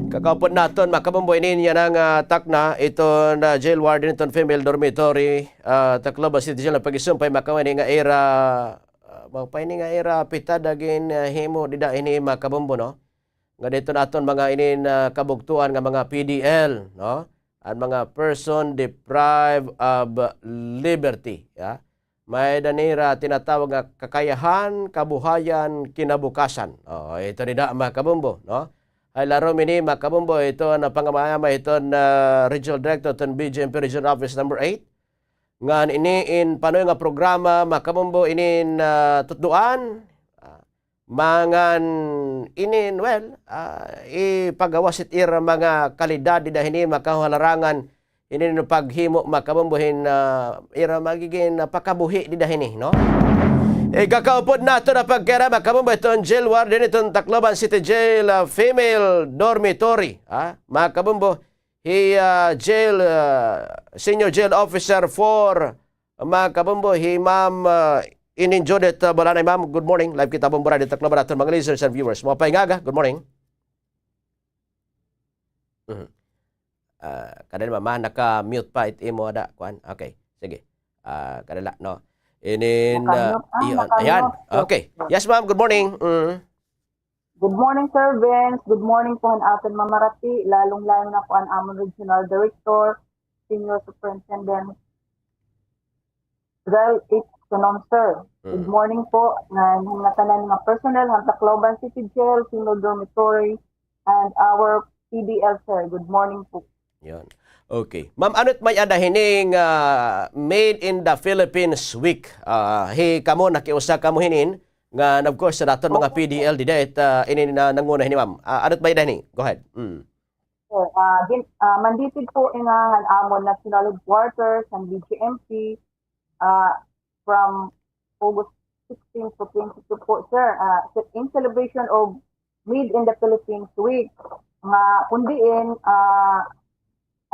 kakaupod naton, makabombo, inin yana nga takna, hiton, ah, jail warden, hiton female dormitory, ah, Tacloban City Jail, nga pag-isumpay, makabombo, ini nga ira, ah, mao pa ini nga ira pitad, ah, ginhimo dida hini, makabombo, no? Nga didto naton mga inin, ah, kabugtoan nga mga P D L, no? An mga person deprived of liberty, ya. May-ada nira tinatawag nga kakayahan, kabuhayan, kinabukasan. O, ito dida, mga kabombo, no? Hay larom ini, mga kabombo, ito an pangamayamay hiton, ah, Regional Director hiton B J M P Regional Office number eight. Ngan ini in panoy nga programa, mga kabombo, inin, ah, tutdoan, ah, mangan inin, well, ah, ipagawas it ira mga kalidad dida hini, mga kahuhalarangan, inin paghimo, mga kabombo, hin, ah, ira magigin, ah, pakabuhi dida hini, no? Ikakaupod naton an pagkira, mga kabombo, hiton jail warden hiton Tacloban City Jail, ah, female dormitory, ah, mga kabombo, hi, ah, jail, ah, senior jail officer four, mga kabombo, hi Ma'am, ah, Inin Judith, ah, Balanay. Ma'am, good morning. Live kita, Bombo Radyo Tacloban, aton mga listeners and viewers. Maupay nga aga. Good morning. Mhm. Ah, kadali, Ma'am, ah, naka-mute pa it imo ada, kuan. Okay, sige. Ah, kadala, no? Inin, ah, naka-mute, ah, iyon. Ayan. Naka-mute. Okay. Yes, ma'am. Good morning. Mm. Good morning, Sir Vince. Good morning po han aton mamarati, lalong-lalo na po an amon Regional Director, Senior Superintendent Israel H. Sunom, sir. Good morning po ngan han ngatanan nga personnel han Tacloban City Jail, Female Dormitory, and our P D L, sir. Good morning po. Yun. Okay. Ma'am, ano it may-ada hini nga Made in the Philippines Week? Ah, hi kamo, nakiusa kamo hinin, ngan of course, sa aton mga P D L dida, it, ah, ini na nanguna hini, ma'am. Ah, ano it may-ada hini? Go ahead. Mm. Sir, ah, gin-, ah, mandated po ini han amon national headquarters, han B J M P, ah, from August sixteen to twenty-two po, sir. Ah, in celebration of Made in the Philippines Week, nga kun diin, ah,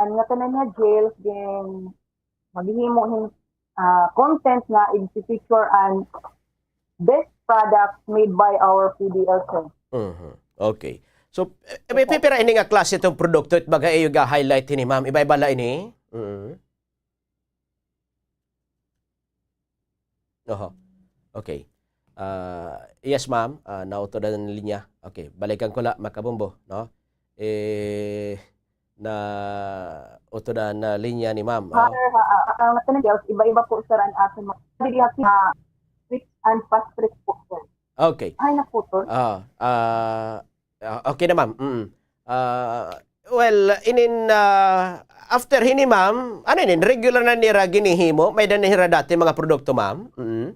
an ngatanan nga jails gin-, maghihimo hin, ah, content nga igpi-feature an best products made by our P D L, sir. Mhm. Okay. So, eh, may pipira ini nga klase hiton produkto it baga iyo ga-highlight hini, ma'am? Iba-iba la ini? Mhm. Oho. Okay. Ah, yes, ma'am. Ah, nautod an linya. Okay, balikan ko la, mga kabombo, no? Eh, nautod an, ah, linya ni ma'am, ah. Sir, ha, ah, ah, iba-iba po, sir, an aton mga, ah, sweets and pastries po, sir. Okay. Ay, naputol. Ah, ah, Ah, okay na, ma'am. Mm. Ah, well, inin, ah, after hini, ma'am, ano inin, regular na nira ginhihimo? May-ada na hira dati mga produkto, ma'am? Mm.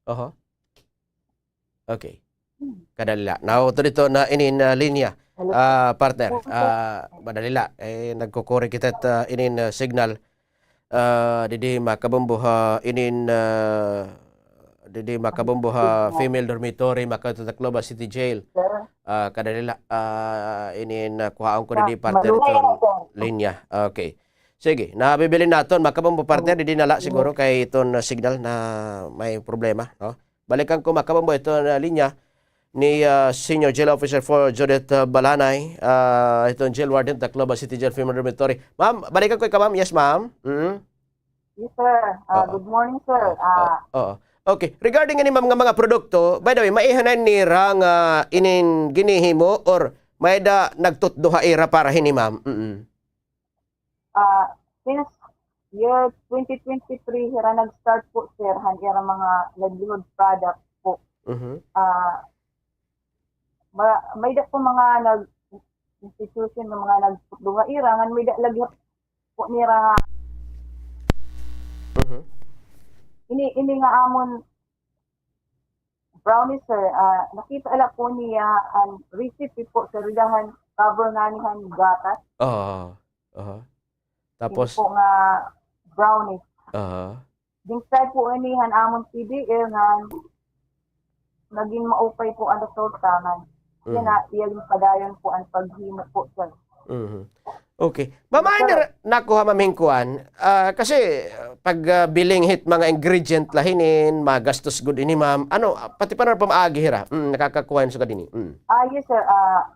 Oho. Okay. Kadali la. Nautod iton, ah, inin, ah, linya. Hello. Ah, partner. Hello, sir. Ah, madali la. Eh, nagkukuri kita, ah, inin, ah, signal. Ah, didi makabombo ha inin, ah, didi makabombo ha female dormitory, makadto ha Tacloban City Jail. Sir. Ah, kadali la. Ah, inin, ah, kuhaon ko didi, partner, iton linya. Okay. Sige, nabibilin naton, makabombo, partner, didi na la siguro kay iton, ah, signal na may problema, no? Balikan ko, makabombo, iton, ah, linya ni, ah, Senior Jail Officer four Judith, ah, Balanay, ah, iton jail warden, Tacloban City Jail Female Dormitory. Ma'am, balikan ko ikaw, ma'am. Yes, ma'am. Mm. Yes, sir. Ah, good morning, sir. Ah, oo. Okay. Regarding ini, ma'am, nga mga produkto, by the way, maiha na nira nga inin ginhihimo or may-ada nagtutdo ha ira para hini, ma'am? Mm. Ah, since year twenty twenty-three, hira nag-start po, sir, han ira mga livelihood product po. Mhm. Ah, ma-, may-ada po mga nag-, institution nga mga nagtutdo ha ira, ngan may-ada lagi po nira nga Mhm. ini, ini nga amon brownies, sir, ah, nakita la po niya an recipe po, sir, dida han cover ngani han gatas. Oo. Aha. Tapos? Ini po nga brownies. Aha. Gin-try po ini han amon P D L ngan naging maupay po an resulta ngan. Yana, iya ginpadayon po an paghimo po, sir. Mhm. Okay. Ma'am, ano ra, nakuha, ma'am, hin kuan? Ah, kasi, ah, pag, ah, biling hit mga ingredient la hinin, magastos gud ini, ma'am. Ano, ah, pati pa na pamaagi hira. Mm, nakakakuha hin sugad ini. Mm. Ah, yes, sir. Ah,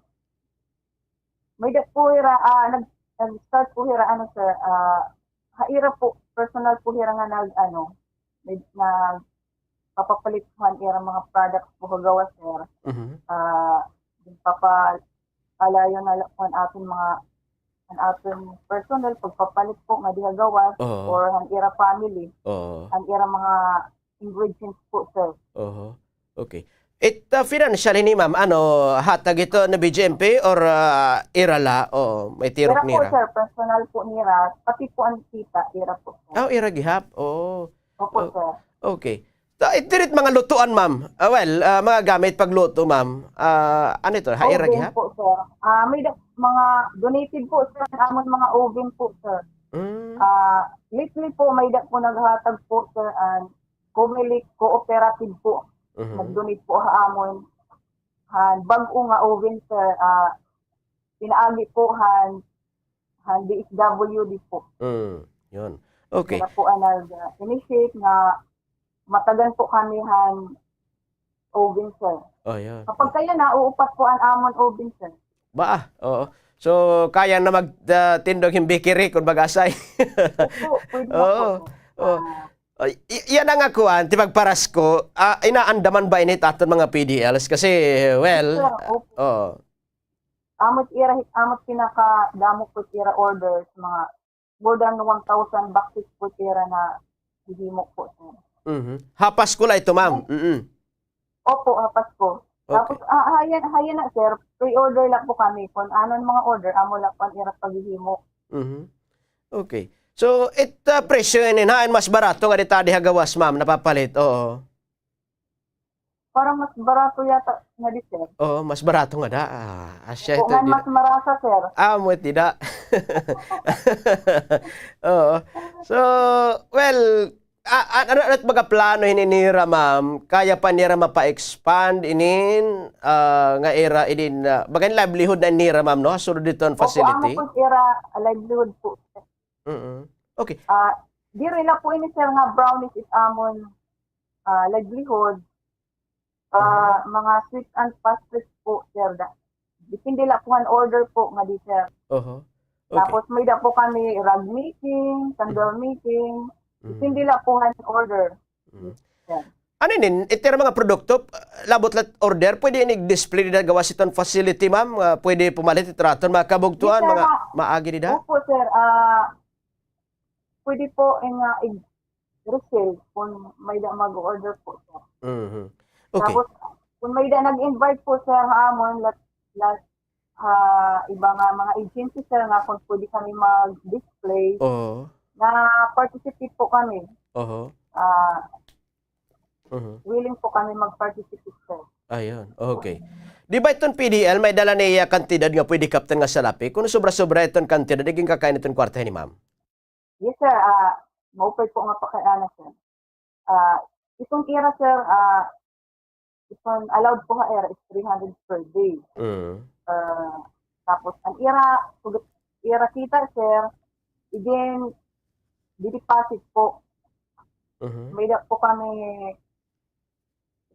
may-ada po hira, ah, nag-, nag-start po hira, ano, sir, ah, ha ira po, personal po hira nga nag-, ano, nag-, nagpapapalit han ira mga products po ha gawas, sir. Mhm. Ah, nagpapa-, alayon na la po an aton mga, an aton personal pagpapalit po ngadi ha gawas or han ira family, an ira mga ingredients po, sir. Oho. Okay. It, ah, financial hini, ma'am, ano, hatag ito ni B J M P or, ah, ira la? Oo, may tirok nira. Ira po, sir, personal po nira, pati po an kita, ira po, sir. Ah, ira gihap. Oo. Opo, sir. Okay. Ta-, it diri it mga lutuan, ma'am. Ah, well, ah, mga gamit pagluto, ma'am. Ah, ano ito? Ha ira gihap? Oven po, sir. Ah, may-ada mga donated po, sir, an amon mga oven po, sir. Mm. Ah, lately po, may-ada po naghatag po, sir, an Comelec Cooperative po. Mhm. Nag-donate po ha amon han bag-o nga oven, sir. Ah, pinaagi po han, han D S W D po. Mm, yun. Okay. Sila po an nag-initiate nga matagan po kami han oven, sir. Oh, yun. Kapag kaya na, uupat po an amon oven, sir. Ba, oo. So, kaya na mag-, ah, tindog hin bakery kon mag-asay. Opo, pwede na po, sir. Oo. Ah. Ay, i-, yana nga kuan, tipagparasko, ah, inaandaman ba ini it aton mga P D Ls? Kasi, well, oo. Amo it ira, amo it pinakadamo po it ira orders, mga more than one thousand boxes po it ira nahihimo po, sir. Mhm. Ha Pasko la ito, ma'am? Mm. Opo, ha Pasko. Okay. Tapos, ah, hayan, hayan na, sir. Pre-order la po kami. Kon ano an mga order, amo la po an ira paghihimo. Mhm. Okay. So, it, ah, presyo ini, hain mas barato ngadi ha gawas, ma'am, napapalit? Oo. Parang mas barato yata ngadi, sir. Oo, mas barato ngada. Ah, asya ito. Opo, mas marasa, sir. Ah, amo it dida. Oo. So, well, Ah, an-, ano, ano it mga plano hini nira, ma'am? Kaya pa nira mapa-expand inin, ah, nga ira inin, ah, baga hin livelihood na nira, ma'am, no? Sulod hiton facility. Opo, amo po ira livelihood po. Mm-mm. Okay. Ah, diri la po ini, sir, nga brownies it amon, ah, livelihood. Ah, mga sweet and pastries po, sir, da. Depende la po han order po ngadi, sir. Oho. Okay. Tapos may-ada po kami rug making, candle making. Depende la po han order. Mm. Sir. Ano inin, it ira mga produkto, labot la it order, pwede ini i-display dida gawas hiton facility, ma'am? Ah, pwede pumalit it raton mga kabugtoan, mga maagi dida? Yes, sir. Opo, sir. Ah, pwede po, eh, nga, i-, resale kon may-ada mag-order po, sir. Mhm. Okay. Tapos, kon may-ada nag-invite po, sir, ha amon, lat-, lat-, ha iba nga mga agency, sir, nga kon pwede kami mag-display, na-participate po kami. Oho. Ah, willing po kami mag-participate, sir. Ayun, okay. Di ba iton P D L, may dala na iya kantidad nga pwede kaptan nga salapi? Kon sobra-sobra iton kantidad, iginkakain iton kwarta ni ma'am? Yes, sir. Ah, maupay po nga pakiana, sir. Ah, iton ira, sir, ah, iton allowed po ha ira is three hundred per day. Mm. Ah, tapos, an ira, sugat, ira kita, sir, igin, dideposit po. Mhm. May-ada po kami,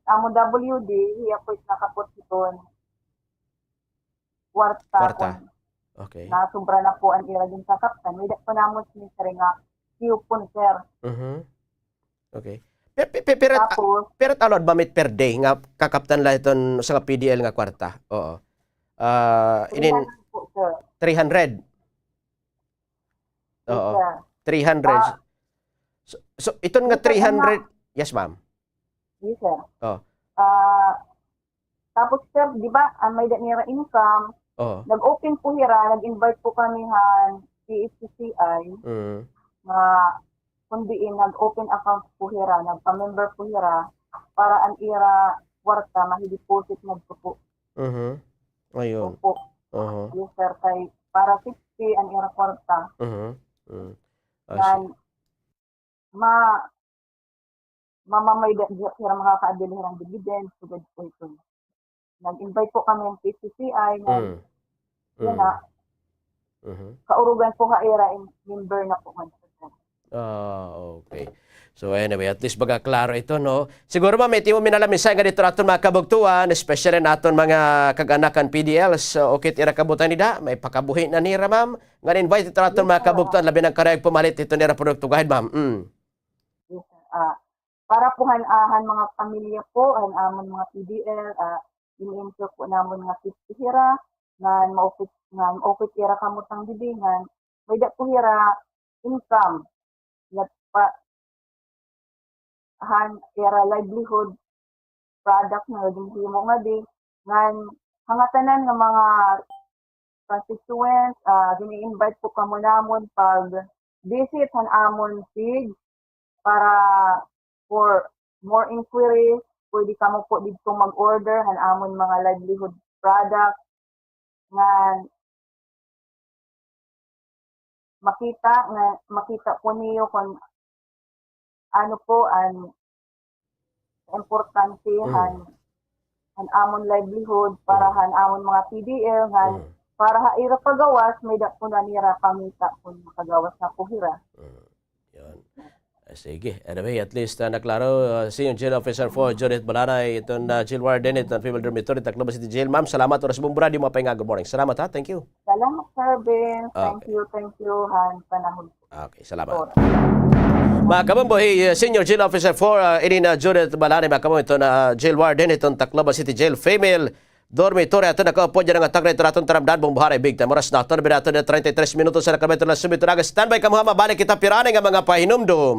amo W D, hiya po is nakapot hiton kwarta. Kwarta. Okay. Nasobra na po an ira ginkakaptan. May-ada po namon sini, sir, nga coupon, sir. Mhm. Okay. Pe-, pe-, pe-, pero, tapos, pero allowed ba it per day nga kakaptan la iton usa nga P D L nga kwarta? Oo. Ah, inin three hundred po, sir. Three hundred? Yes, oo, sir. Three hundred. Ah, so, so, iton nga three hundred, yes, ma'am. Yes, sir. Oh. Ah, tapos, sir, di ba, ah, may-ada nira income. Oh. Nag-open po hira, nag-invite po kami han P H C C I, mm, nga kon diin nag-open account po hira, nagpa-member po hira, para an ira kwarta mahi-deposit ngadto po. Mhm. Ayun. Opo. Aha. Yes, sir. Kay para safety an ira kwarta. Mhm. Mm. Ah, ngan ma-, mamamayda dida hira makakaabili hira hin dividend, sugad po ito. Nag-invite po kami hin P C C I, ngan, mm, yana. Mhm. Kaurugan po ha ira, in-, member na po man. Ah, okay. So anyway, at least baga klaro ito, no? Siguro, ma'am, it imo minalamisay ngadto ha aton mga kabugtoan, especially an aton mga kag-anak han P D Ls, so, okay, it ira kabutangan dida, may pakabuhi na nira, ma'am. Ngan invite it ha aton mga kabugtoan, labi na an karuyag pumalit hiton ira produkto. Go ahead, ma'am. Mm. Yes, sir. Ah, para po han, ah, han mga pamilya po, han amon mga P D L, ah, ini-ensure po namon nga safety hira, ngan maupay, ngan maupay it ira kamutang didi, ngan may-ada po hira income, nga pa-, han ira livelihood product nga ginhimo ngadi, ngan ha ngatanan nga mga constituents, ah, gini-invite po kamo namon pag-visit han amon page para for more inquiries, pwede kamo po didto mag-order han amon mga livelihood product nga makita, nga makita po niyo kon ano po an importante han, han amon livelihood para han amon mga P D L, ngan para ha ira pagawas, may-ada po na nira pangita kon makagawas na po hira. Mm. Yun. Ah, sige. Anyway, at least, ah, naklaro, ah, Senior Jail Officer four, Judith Balanay, iton, ah, jail warden, iton female dormitory, Tacloban City Jail. Ma'am, salamat oras mo, brad, yung mga pahinga. Good morning. Salamat, ha. Thank you. Salamat, Sir Ben. Thank you, thank you, han panahon. Okay, salamat. Mga kabombo, hi, uh, Senior Jail Officer four, uh, ini na Judith Balani, mga kabombo, ito na, uh, jail warden, iton Tacloban City Jail, female dormitory, aton nakaupod yana nga tagna, ito na aton taramdan, bumbuharay, big time. Oras naton, binaton na treinta y tres minutos sa nakabeto na subito na. Standby kamo ha, mabalik kita pirani nga mga pahinumdom.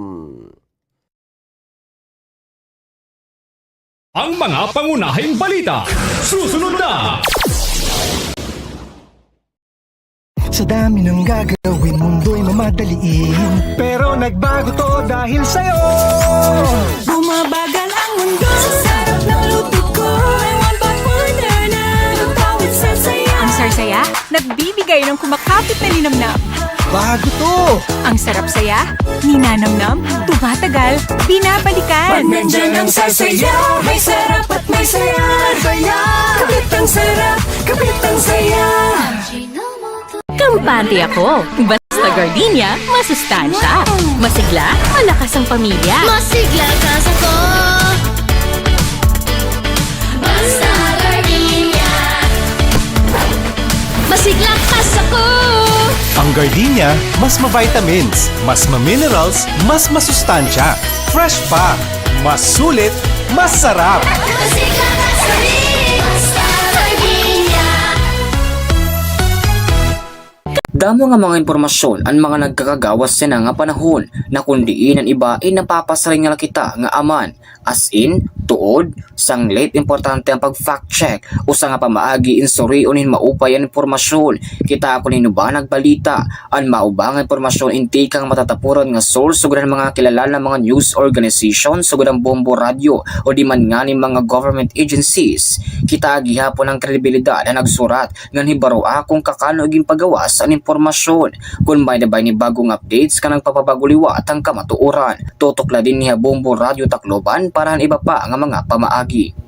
Ang mga pangunahing balita. Susunod na! Sa dami ng gagawin, mundo'y mamadaliin. Pero nagbago 'to dahil sa'yo. Bumabagal ang mundo sa sarap ng luto ko. May one pot wonder na lutawit sa saya. Ang Sarsaya, nagbibigay ng kumakapit na linamnam. Bago 'to! Ang sarap saya, ninanamnam, tumatagal, binabalikan. Pag nandiyan ang Sarsaya, may sarap at may saya. Saya! Kapit ang sarap, kapit ang saya. Kampante ako. Basta gardenia, masustansya. Masigla, malakas ang pamilya. Masigla ka sa ko. Basta gardenia. Masigla ka sa ko. Ang gardenia, mas ma-vitamins, mas ma-minerals, mas masustansya. Fresh pa, mas sulit, masarap. Masigla ka sa ko. Basta gardenia. Damo nga mga impormasyon an mga nagkakagawas yana nga panahon, na kon diin an iba ay napapasiring na la kita nga aman, as in, tuod, sanglit importante an pag-fact check, usa nga pamaagi in surion hin maupay an impormasyon. Kita kon hin-o ba nagbalita, an mao ba nga impormasyon in tikang matatapuran nga source sugad han mga kilala nga mga news organization sugad han Bombo Radyo o di man ngani mga government agencies. Kita gihapon an kredibilidad han nagsurat ngan hibaroa kon kakano ginpagawas an impormasyon. Kon may-ada ba ini bag-ong updates nga nagpapabag-o liwat han kamatuoran, tutok la dinhi ha Bombo Radyo Tacloban para han iba pa nga mga pamaagi.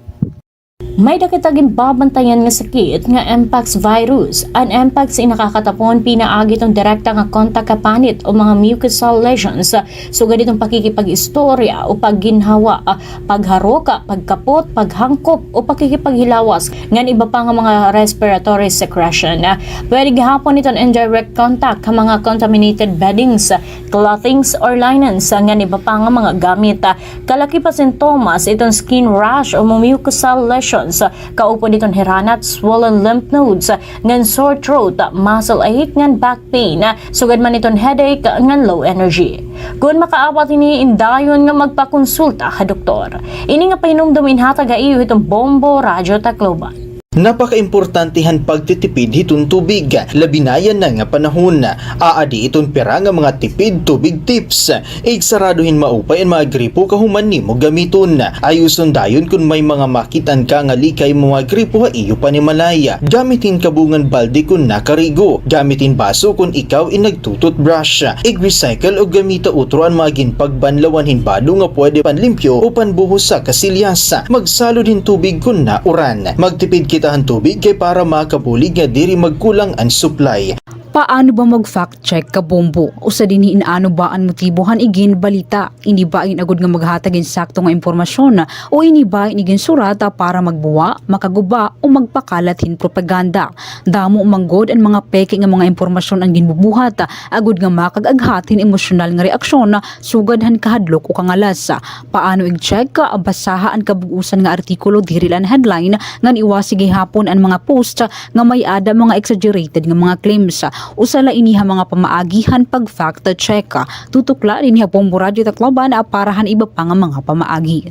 May-ada kita ginbabantayan nga sakit nga mpox virus. An mpox in nakakatapon pinaagi hiton direkta nga kontak ha panit o mga mucosal lesions, sugad hiton pakikipag-istorya o pagginhawa, pagharok, pagkapot, paghangkop o pakikipaghilawas, ngan iba pa nga mga respiratory secretion. Pwede gihapon iton indirect contact ha mga contaminated beddings, clothings or linens, ngan iba pa nga mga gamit. Kalakip ha sintomas iton skin rash o mucosal lesions, kaupod iton hiranat, swollen lymph nodes, ngan sore throat, muscle ache, ngan back pain, sugad man iton headache ngan low energy. Kon makaawat hini, indayon nga magpakonsulta ha doktor. Ini nga pahinumdom inhatag ha iyo hiton Bombo Radyo Tacloban. Napakaimportante han pagtitipid hiton tubig, labi na yana nga panahon. Aadi iton pira nga mga tipid tubig tips. Igsarado hin maupay an mga gripo kahuman nimo gamiton. Ayuson dayon kon may mga makit-an ka nga lika ha imo mga gripo ha iyo panimalay. Gamit hin kabungan balde kon nakarigo. Gamit hin baso kon ikaw in nagtu-toothbrush. Ig-recycle o gamita utro an mga ginpagbanlawan hin bado nga pwede panlimpyo o panbuhos ha kasilyas. Magsalod hin tubig kon nauran. Magtipid kita han tubig kay para makabulig nga diri magkulang an supply. Paano ba mag-fact check, kabombo? Usa dinhi in ano ba an motibo han iginbalita. Ini ba in agod nga maghatag hin sakto nga impormasyon, o ini ba in iginsurat para magbuwa, makaguba, o magpakalat hin propaganda? Damo man gud an mga peke nga mga impormasyon an ginbubuhat, agod nga makag-aghat hin emosyonal nga reaksyon, sugad han kahadlok o kangalas. Paano ig-check? Basaha an kabug-osan nga artikulo, diri la an headline, ngan iwasi gihapon an mga post nga may-ada mga exaggerated nga mga claims. Usa la ini ha mga pamaagi han pag-fact check. Tutok la dinhi ha Bombo Radyo Tacloban para han iba pa nga mga pamaagi.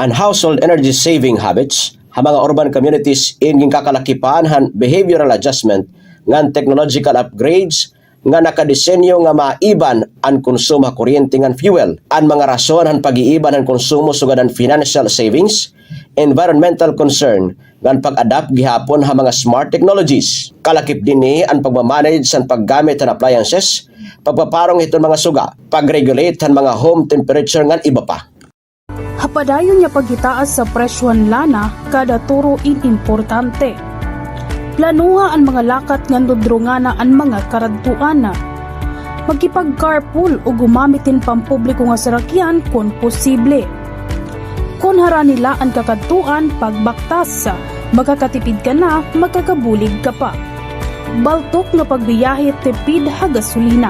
An household energy saving habits ha mga urban communities in ginkakalakipan han behavioral adjustment ngan technological upgrades nga nakadesenyo nga maiban an konsumo ha kuryente ngan fuel. An mga rason han pag-iiban han konsumo sugad han financial savings, environmental concern, ngan pag-adapt gihapon ha mga smart technologies. Kalakip dinhi an pagma-manage han paggamit han appliances, pagpaparong hiton mga suga, pag-regulate han mga home temperature ngan iba pa. Ha padayon nga paghitaas sa presyo han lana kada turo in importante. Planoha an mga lakat ngan dudrongana an mga karadtuan. Makipag-carpool o gumamit hin pampubliko nga sarakyan kon posible. Kon harani la an kakadtuan, pagbaktas, makakatipid ka na, makakabulig ka pa. Baltok nga pagbiyahe, tipid ha gasolina.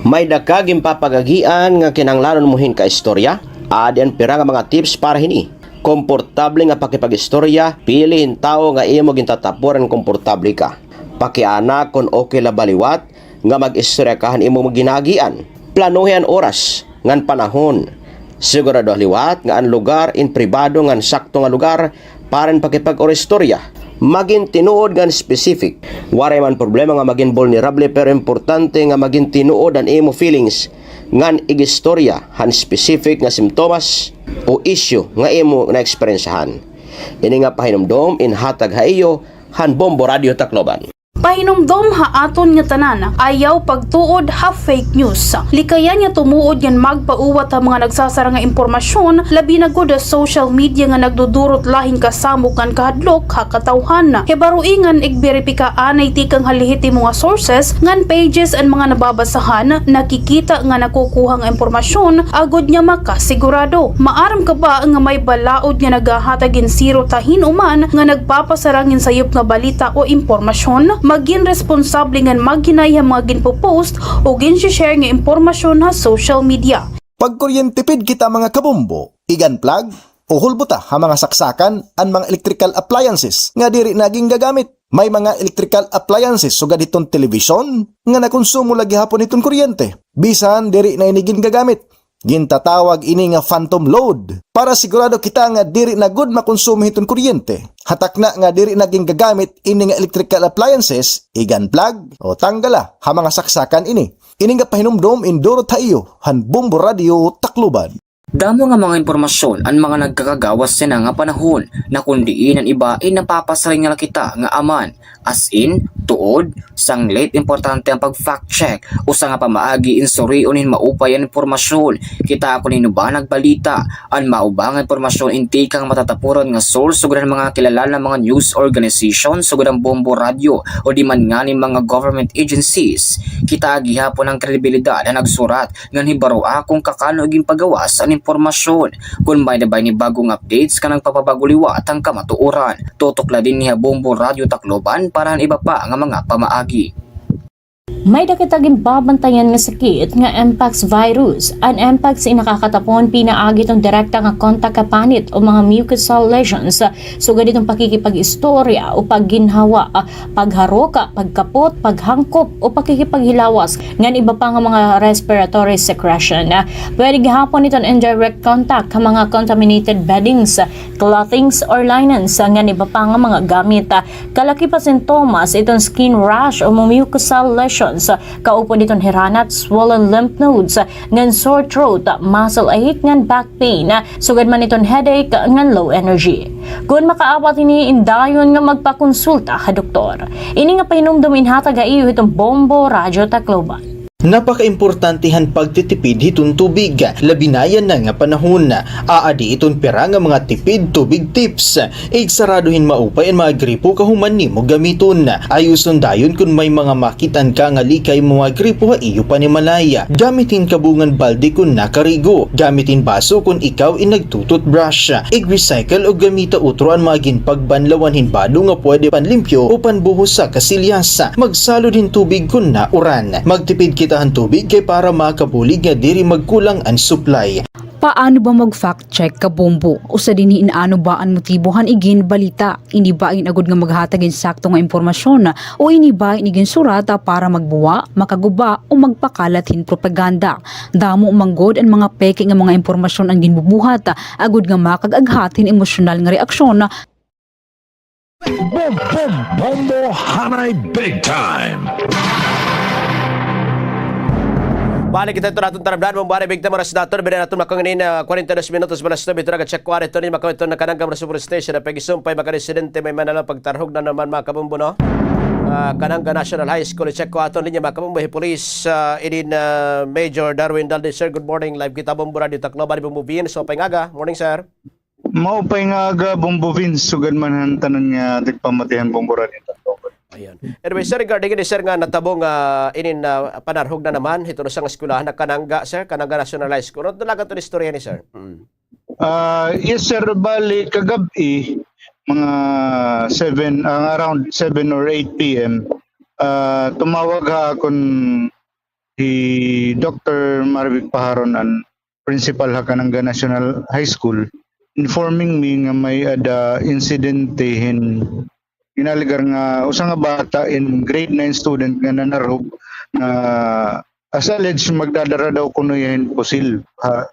May-ada ka ginpapag-agian nga kinahanglanon mo hin kaistorya? Aadi an pira nga mga tips para hini. Komportable nga pakipag-istorya, pili hin tawo nga imo gintatapuran, komportable ka. Pakiana kon okay la ba liwat nga mag-istorya ka han imo ginaagian. Planohi an oras ngan panahon. Sigurado liwat nga an lugar in pribado ngan sakto nga lugar para hin pakipag-istorya. Magin tinuod ngan specific. Waray man problema nga magin vulnerable, pero importante nga magin tinuod an imo feelings ngan ig-istorya han specific nga simptomas o issue nga imo naeksperyensyahan. Ini nga pahinumdom inhatag ha iyo han Bombo Radyo Tacloban. Pahinumdom ha aton nga tanan, ayaw pagtuod ha fake news. Likayan nga tumuod ngan magpauwat ha mga nagsasara nga impormasyon, labi na gud ha social media nga nagdudurot la hin kasamok ngan kahadlok ha katawhan. Hibaroi ngan igberipika anay tikang ha lehitimo nga sources ngan pages an mga nababasahan, nakikita ngan nakukuha nga impormasyon agod nga makasigurado. Maaram ka ba nga may balaod nga naghahatag hin sirot ha hin-o man nga nagpapasara hin sayop nga balita o impormasyon? Magin responsable ngan maghinay ha mga ginpo-post o ginshi-share nga impormasyon ha social media. Pagkuryentipid kita, mga kabombo. Ig-unplug, o hulbota ha mga saksakan an mga electrical appliances nga diri na gingagamit. May mga electrical appliances sugad hiton telebisyon nga nakonsumo la gihapon hiton kuryente, bisan diri na ini gingagamit. Gintatawag ini nga phantom load. Para sigurado kita nga diri na gud makonsumo hiton kuryente, ha takna nga diri na gingagamit ini nga electrical appliances, igan plug o tanggala ha mga saksakan ini. Ini nga pahinumdom indurot ha iyo han Bombo Radio Tacloban. Damo nga mga impormasyon an mga nagkakagawas yana nga panahon, na kon diin an iba, eh, napapasiring la kita nga aman. As in, tuod, sanglit importante an pag-fact check. Usa nga pamaagi in surion hin maupay an impormasyon. Kitaa kon hin-o ba nagbalita. An mauba nga impormasyon in tikang matatapuran nga source, sugad han mga kilala nga mga news organization, sugad han Bombo Radio, o di man ngani mga government agencies. Kitaa gihapon an kredibilidad han nagsurat ngan hibaroa kon kakano ginpagawas an impormasyon. Kon may-ada ba ini bag-o nga updates, kanang papabago liwat an kamatuoran. Tutok la dinhi ha Bombo Radio Tacloban para han iba pa nga mga pamaagi. May-ada kita ginbabantayan nga sakit nga mpox virus. An mpox in nakakatapon pinaagi hiton direkta nga kontak ha panit o mga mucosal lesions, sugad hiton pakikipag-istorya o pagginhawa, pagharok, pagkapot, paghangkop, o pakikipaghilawas, ngan iba pa nga mga respiratory secretion. Pwede gihapon iton indirect contact ha mga contaminated beddings, clothings or linens, ngan iba pa nga mga gamit. Kalakip ha sintomas iton skin rash o mucosal lesions, kaupod iton hiranat, swollen lymph nodes, ngan sore throat, muscle ache, ngan back pain, sugad man iton headache ngan low energy. Kon makaabat ini, indayon nga magpakonsulta ha doktor. Ini nga pahinumdom inhatag ha iyo hiton Bombo Radyo Tacloban. Napakaimportante han pagtitipid hiton tubig, labi na yana nga panahon. Aadi iton pira nga mga tipid tubig tips. Igsarado hin maupay an mga gripo kahuman nimo gamiton. Ayuson dayon kon may mga makit-an ka nga lika an mga gripo ha iyo panimalay. Gamit hin kabungan balde kon nakarigo. Gamit hin baso kon ikaw in nagtu-toothbrush. Ig-recycle o gamita utro an mga ginpagbanlawan hin bado nga pwede panlimpyo o panbuhos ha kasilyas. Magsalod hin tubig kon nauran. Magtipid kita han tubig kay para makabulig nga diri magkulang an supply. Paano ba mag-fact check, Kabombo? Usa dinhi in ano ba an motibo han iginbalita? Ini ba in agod nga maghatag hin sakto nga impormasyon, o ini ba in iginsurat para magbuwa, makaguba, o magpakalat hin propaganda? Damo man gud an mga peke nga mga impormasyon an ginbubuhat, agod nga makag-aghat hin emosyonal nga reaksyon. Bom, bom, bombo, hanay big time. Balik kita ito naton tarabdan, Bombo Hanay Big Time, oras naton, bida naton makangin, ah, kwarenta y dos minutos, balas nuebe, ito nag-check ko, ito ni makawit ito na Kananga Municipal Station, na pag-isumpay, makaresidente, may manalo, pagtarhog na naman, mga kabombo, no? Ah, Kananga National High School, i-check ko aton linya, mga kabombo, hi Police, ah, inin, ah, Major Darwin Dalde. Sir, good morning, live kita, Bombo Radio Tacloban, Bombo Vince, maupay nga aga, morning, sir. Maupay nga aga, Bombo Vince, sugad man han tanan nga tigpamatihan, Bombo Radio Tacloban. Ayan. Anyway, sir, regarding ini, sir, nga natabo nga inin, ah, panarhog na naman, hiton usa nga eskwelahan ha Kananga, sir, Kananga National High School. Ano talaga iton istorya ni, sir? Mm. Ah, yes, sir, bali, kagab-i, mga seven, ah, around seven or eight P M, ah, tumawag ha akon hi Doktor Marvic Paharon, an principal ha Kananga National High School, informing me nga may-ada insidente hin ginalegar nga usa nga bata in grade nine student nga nanarhog nga, as alleged, magdadara daw kuno hiya hin pusil. Ha,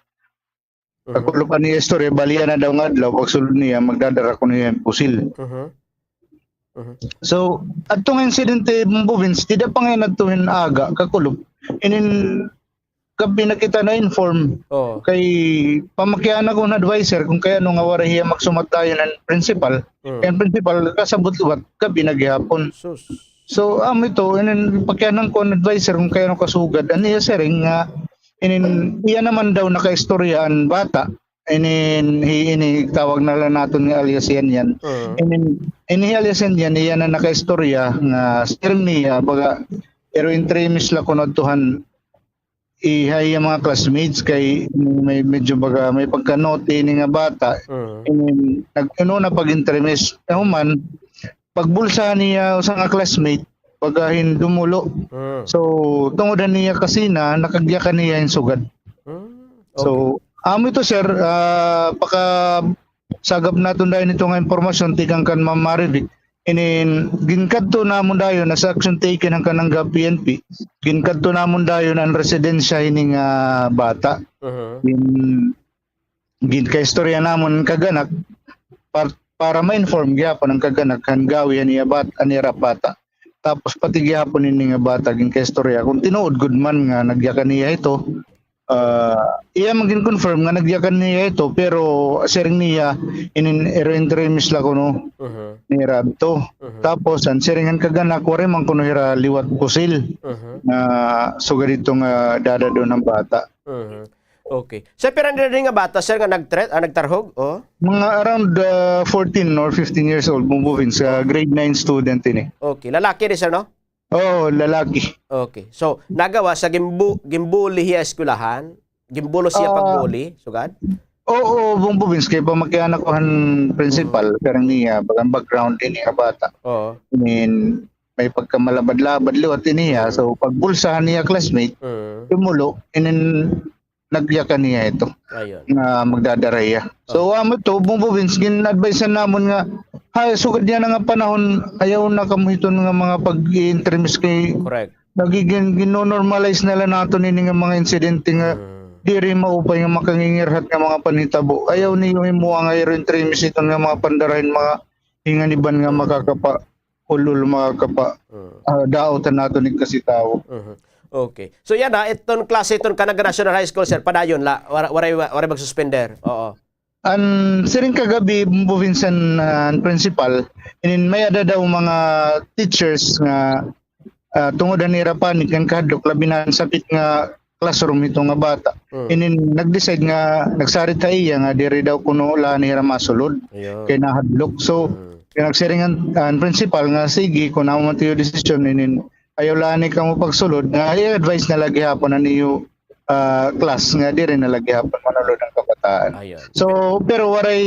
kakulop an iya istorya, bali yana daw nga adlaw, pagsulod niya, magdadara kuno hiya hin pusil. Mhm. Mhm. So, adto nga insidente, Bombo Vince, dida pa ngay-an adto hin aga, kakulop. Inin gab-i na kita na-inform. Oo. Kay pamakiana ko an adviser kon kay ano nga waray hiya magsumat dayon han principal. Mm. Kay an principal, kasabot liwat, gab-i na gihapon. Sus. So, amo ito, inin pakianan ko an adviser kon kay ano kasugad. An iya siring nga, inin, iya naman daw nakaistorya an bata. Inin, hi-, ini, tawag na la naton nga alias Yan Yan. Mm. Inin, ini alias Yan Yan, iya na nakaistorya nga siring niya, baga, pero entremis la kuno adto han iya, iya mga classmates kay may medyo baga may pagka-naughty ini nga bata. Mm. Inin, nag-, inuna pag-entremis. Human, pagbulsa niya usa nga classmate, baga hin dumulo. Mm. So, tungod han iya kasina, nakagyakan niya hin sugad. Mm. So, okay. Amo ito, sir, ah, paka-, sagap naton dayon ito nga impormasyon tikang kan Ma'am Marivic. Inin, ginkadto namon dayon as action taken han Kananga P N P. Ginkadto namon dayon an residensya hini nga bata. Mhm. Gin-, ginkaistorya namon an kag-anak par-, para ma-inform gihapon an kag-anak han gawi han iya bat-, han ira bata. Tapos pati gihapon ini nga bata ginkaistorya kon tinuod gud man nga nagyakan niya ito. Ah, iya man gin-confirm nga nagyakan niya ito, pero siring niya, inin iro-entremis la kuno Mhm. nira adto. Mhm. Tapos an siring han kag-anak, waray man kuno hira liwat pusil Mhm. nga sugad ito nga dadad-on han bata. Mhm. Okay. Sir, pira na nga bata, sir, nga nag-threat, ah, nagtarhog? Oh? Mga around, ah, fourteen or fifteen years old, Bumbo Vince, ah, grade nine student ini. Okay. Lalaki ni, sir, no? Oo, lalaki. Okay. So, nagawas sa gimbu-, gimbuli hiya eskwelahan? Gimbulos hiya Ah. pagbuli, sugad? Oo, Bumbo Vince, kay pamakiana ko han principal, Mm. karang niya, bagang background ini nga bata. Oo. I mean, may pagkamalabad-labad liwat ini niya. Mm. So, pagbulsa han iya classmate, Mm. tumulo, inin nagyakan niya ito Ayun. nga magdadara hiya. So, Oh. amo ito, Bumbo Vince, gin-advise namon nga, hay, sugad yana nga panahon, ayaw na kamo hiton nga mga pag-i-entremis kay Correct. nagigin-, gino-normalize na la naton ini nga mga insidente nga Mm. diri maupay nga makangingirhat nga mga panhitabo. Ayaw niyo himoa nga iro-entremis hiton nga mga pandara hin mga hinganiban nga Mm. makakapa-, ulol, makakapa-, Mm. ah, daot han aton igkasi tawo. Mhm. Okay. So, yana, iton klase hiton Kananga National High School, sir, padayon la, wara-, waray, waray magsuspender. Oo. An siring kagab-i, Bumbo Vince, an, ah, an principal, inin may-ada daw mga teachers nga, ah, tungod han ira panic ngan kahadlok, labi na han sapit nga classroom hito nga bata. Mm. Inin nag-decide nga nagsarita hiya nga diri daw kuno la niya hira masulod Ayun. kay nahadlok. So, Mm. kay nagsiring an, an principal nga, sige, kon amo man it iyo desisyon, inin ayaw la ni kamo pagsulod, nga i-advise na la gihapon an iyo, ah, class nga diri na la gihapon manulod an kabataan. Ayun. So, pero waray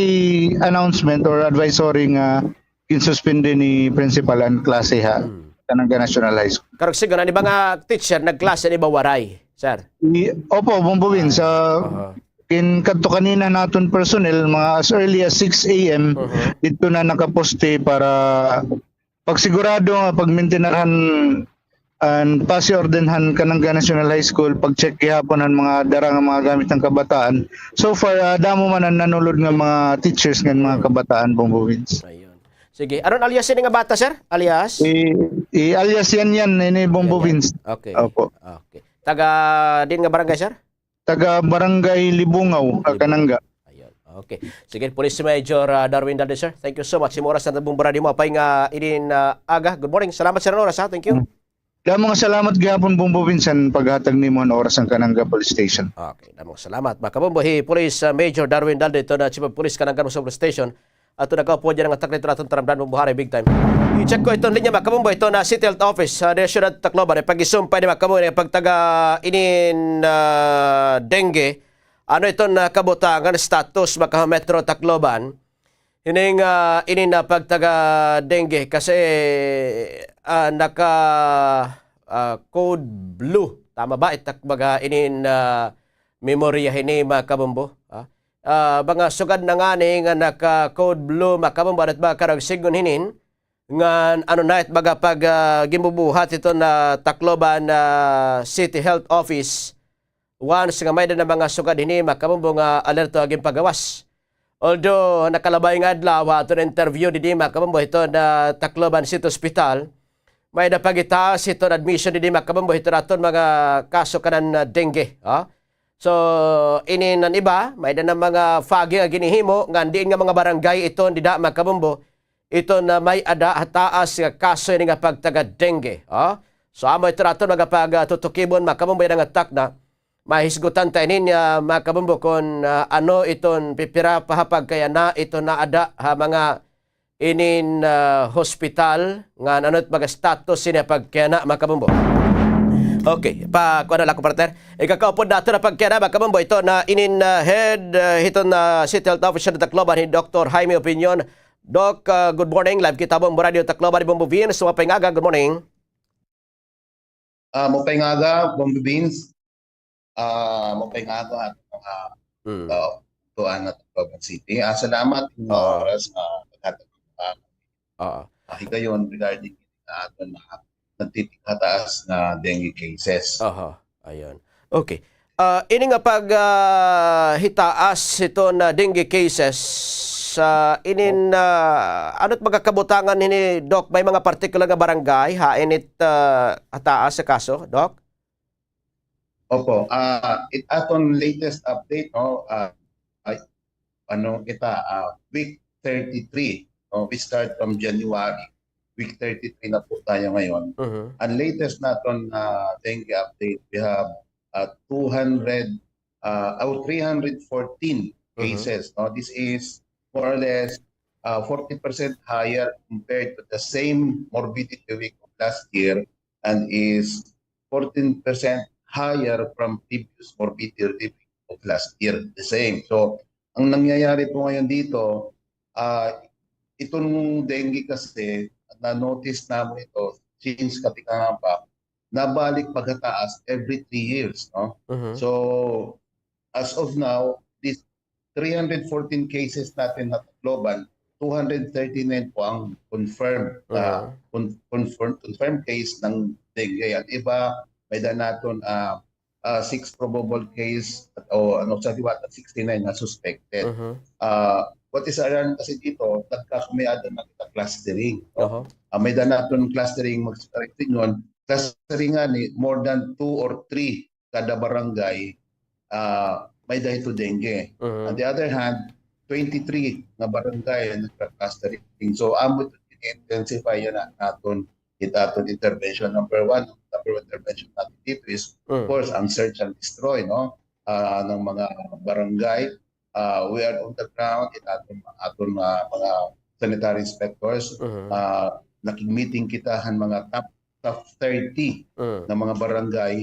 announcement or advisory nga ginsuspende ni principal an klase ha Mm. Kananga National High School. Karuyag sidngon, an iba nga teacher nagklase, an iba waray, sir? I-, opo, Bumbo Vince, sa Aha. kin-, kadto kanina naton personnel, mga as early as six A M, Aha. didto na nakaposte para pagsigurado nga pagmintinar han an policy ordinance han Kananga National High School, pag-check gihapon han mga dara nga mga gamit han kabataan. So far, ah, damo man an nanulod nga mga teachers ngan mga Hmm. kabataan, Bumbo Vince. Ayun. Sige. Ano an alias ini nga bata, sir? Alias? I, i alias Yan Yan, ini Bumbo Yan Yan. Vince. Okay. Opo. Okay. Taga diin nga barangay, sir? Taga Barangay Libungaw, Libungaw. Kananga. Ayun. Okay. Sige, Police Major, ah, Darwin Dalde, sir. Thank you so much. Imo oras han Tagbong Barangay mo, apay nga inin, ah, aga. Good morning. Salamat, sir, han oras, ha. Thank you. Hmm. Damo nga salamat gihapon, Bumbo Vince, han paghatag nimo han oras han Kananga Police Station. Okay, damo nga salamat. Mga kabombo, hi Police, ah, Major Darwin Dalde, ito na Chief of Police Kananga Municipal Police Station. Ato nakaupod yana nga taklit raton taramdan mo buharay big time. I-check ko iton linya, mga kabombo, ito na City Health Office, ah, diri syudad Tacloban. Pag-isumpay ni mga kabombo, pagtaga inin, ah, dengue. Ano iton, ah, kabutangan, status, mga ka-Metro Tacloban? Hini nga, ah, inin, ah, pagtaga dengue kasi, ah, naka, ah, code blue. Tama ba? Itak baga inin, ah, memorya hini, mga kabombo, ah. Ah, mga sugad na ngani nga naka-code blue, mga kabombo, ano it baga karuyag sidngon hinin, ngan ano na it baga pag, ah, ginbubuhat hiton, ah, Tacloban, ah, City Health Office. Once nga may-ada na mga sugad hini, mga kabombo, nga alerto ha ginpagawas. Although, nakalabay nga adlaw, ha aton interview didi, mga kabombo, hiton, ah, Tacloban City Hospital, may-ada pagitaas hiton admission didi, mga kabombo, hiton aton mga kaso kanan, ah, dengue, ha? So, inin an iba, may-ada na mga fogging nga ginhihimo, ngan diin nga mga barangay iton dida, mga kabombo, iton may-ada ha taas nga kaso ini nga pagtaga dengue, ha? So, amo iton aton mga pag, ah, tutukibon, mga kabombo, yana nga takna. Mahisgutan ta inin, ah, mga kabombo, kon, ah, ano iton pipira pa ha pagkayana iton naada ha mga inin, ah, hospital, ngan ano it mga status hini ha pagkayana, mga kabombo. Okay, pa, kuan na la ko, partner. Ikakaupod naton ha pagkayana, mga kabombo, ito na inin, ah, head, ah, hiton, ah, City Health Officer ha Tacloban, hi Doktor Jaime Opinion. Doc, ah, good morning. Live kita ha Bombo Radio Tacloban, hi Bombo Vince. Maupay nga aga, good morning. Ah, maupay nga aga, Bombo Vince. Ah, maupay nga aga, mga, Mm. ah, to an Tacloban City. Ah, salamat nga oras nga paghatag. Oo. Ah, higayon, regarding nga aton na nagtitighataas nga dengue cases. Aha, ayun. Okay. Ah, ini nga pag, ah, hitaas ito na dengue cases, sa inin, ah, ano't mga kabutangan hini, Doc? May mga partikular nga barangay, hain it, ah, hataas sa kaso, Doc? Opo. Ah, it aton latest update, no, ah, ay, ano kita, ah, week thirty-three, no? We start from January. Week thirty-three na po tayo ngayon. Mhm. Ang latest naton na dengue update, we have, ah, two hundred, ah, oh, three hundred fourteen cases, no? This is more or less, ah, forty percent higher compared to the same morbidity week of last year and is fourteen percent higher from previous morbidity week of last year. The same. So, ang nangyayari po ngayon dito, ah, itong dengue kasi, na-notice namin ito since katikahang pa, nabalik paghataas every three years, no? Mhm. So, as of now, this three hundred fourteen cases natin na Tacloban, two hundred thirty-nine po ang confirmed, ah, Mhm. con-, confirm-, confirmed case ng dengue. Ang iba, may-ada naton, ah, ah, six probable case o ano sa diwata, sixty-nine na suspected. Mhm. Ah, what is alarm kasi dito, nagkakamay-ada na kita clustering, no? Oho. Ah, may-ada naton clustering, mag-, clustering nga ni more than two or three kada barangay, ah, may-ada hito dengue. Mhm. On the other hand, twenty-three nga barangay ang nagka-clustering. So, amo ito in-intensify yana naton, it aton intervention. Number one, number one intervention natin dito is, of Mm. course, ang search and destroy, no? Ah, ng mga barangay. Ah, we are on the ground, it aton, aton, ah, mga sanitary inspectors. Mhm. Ah, nakig-meeting kita han mga top, top thirty Mm. na mga barangay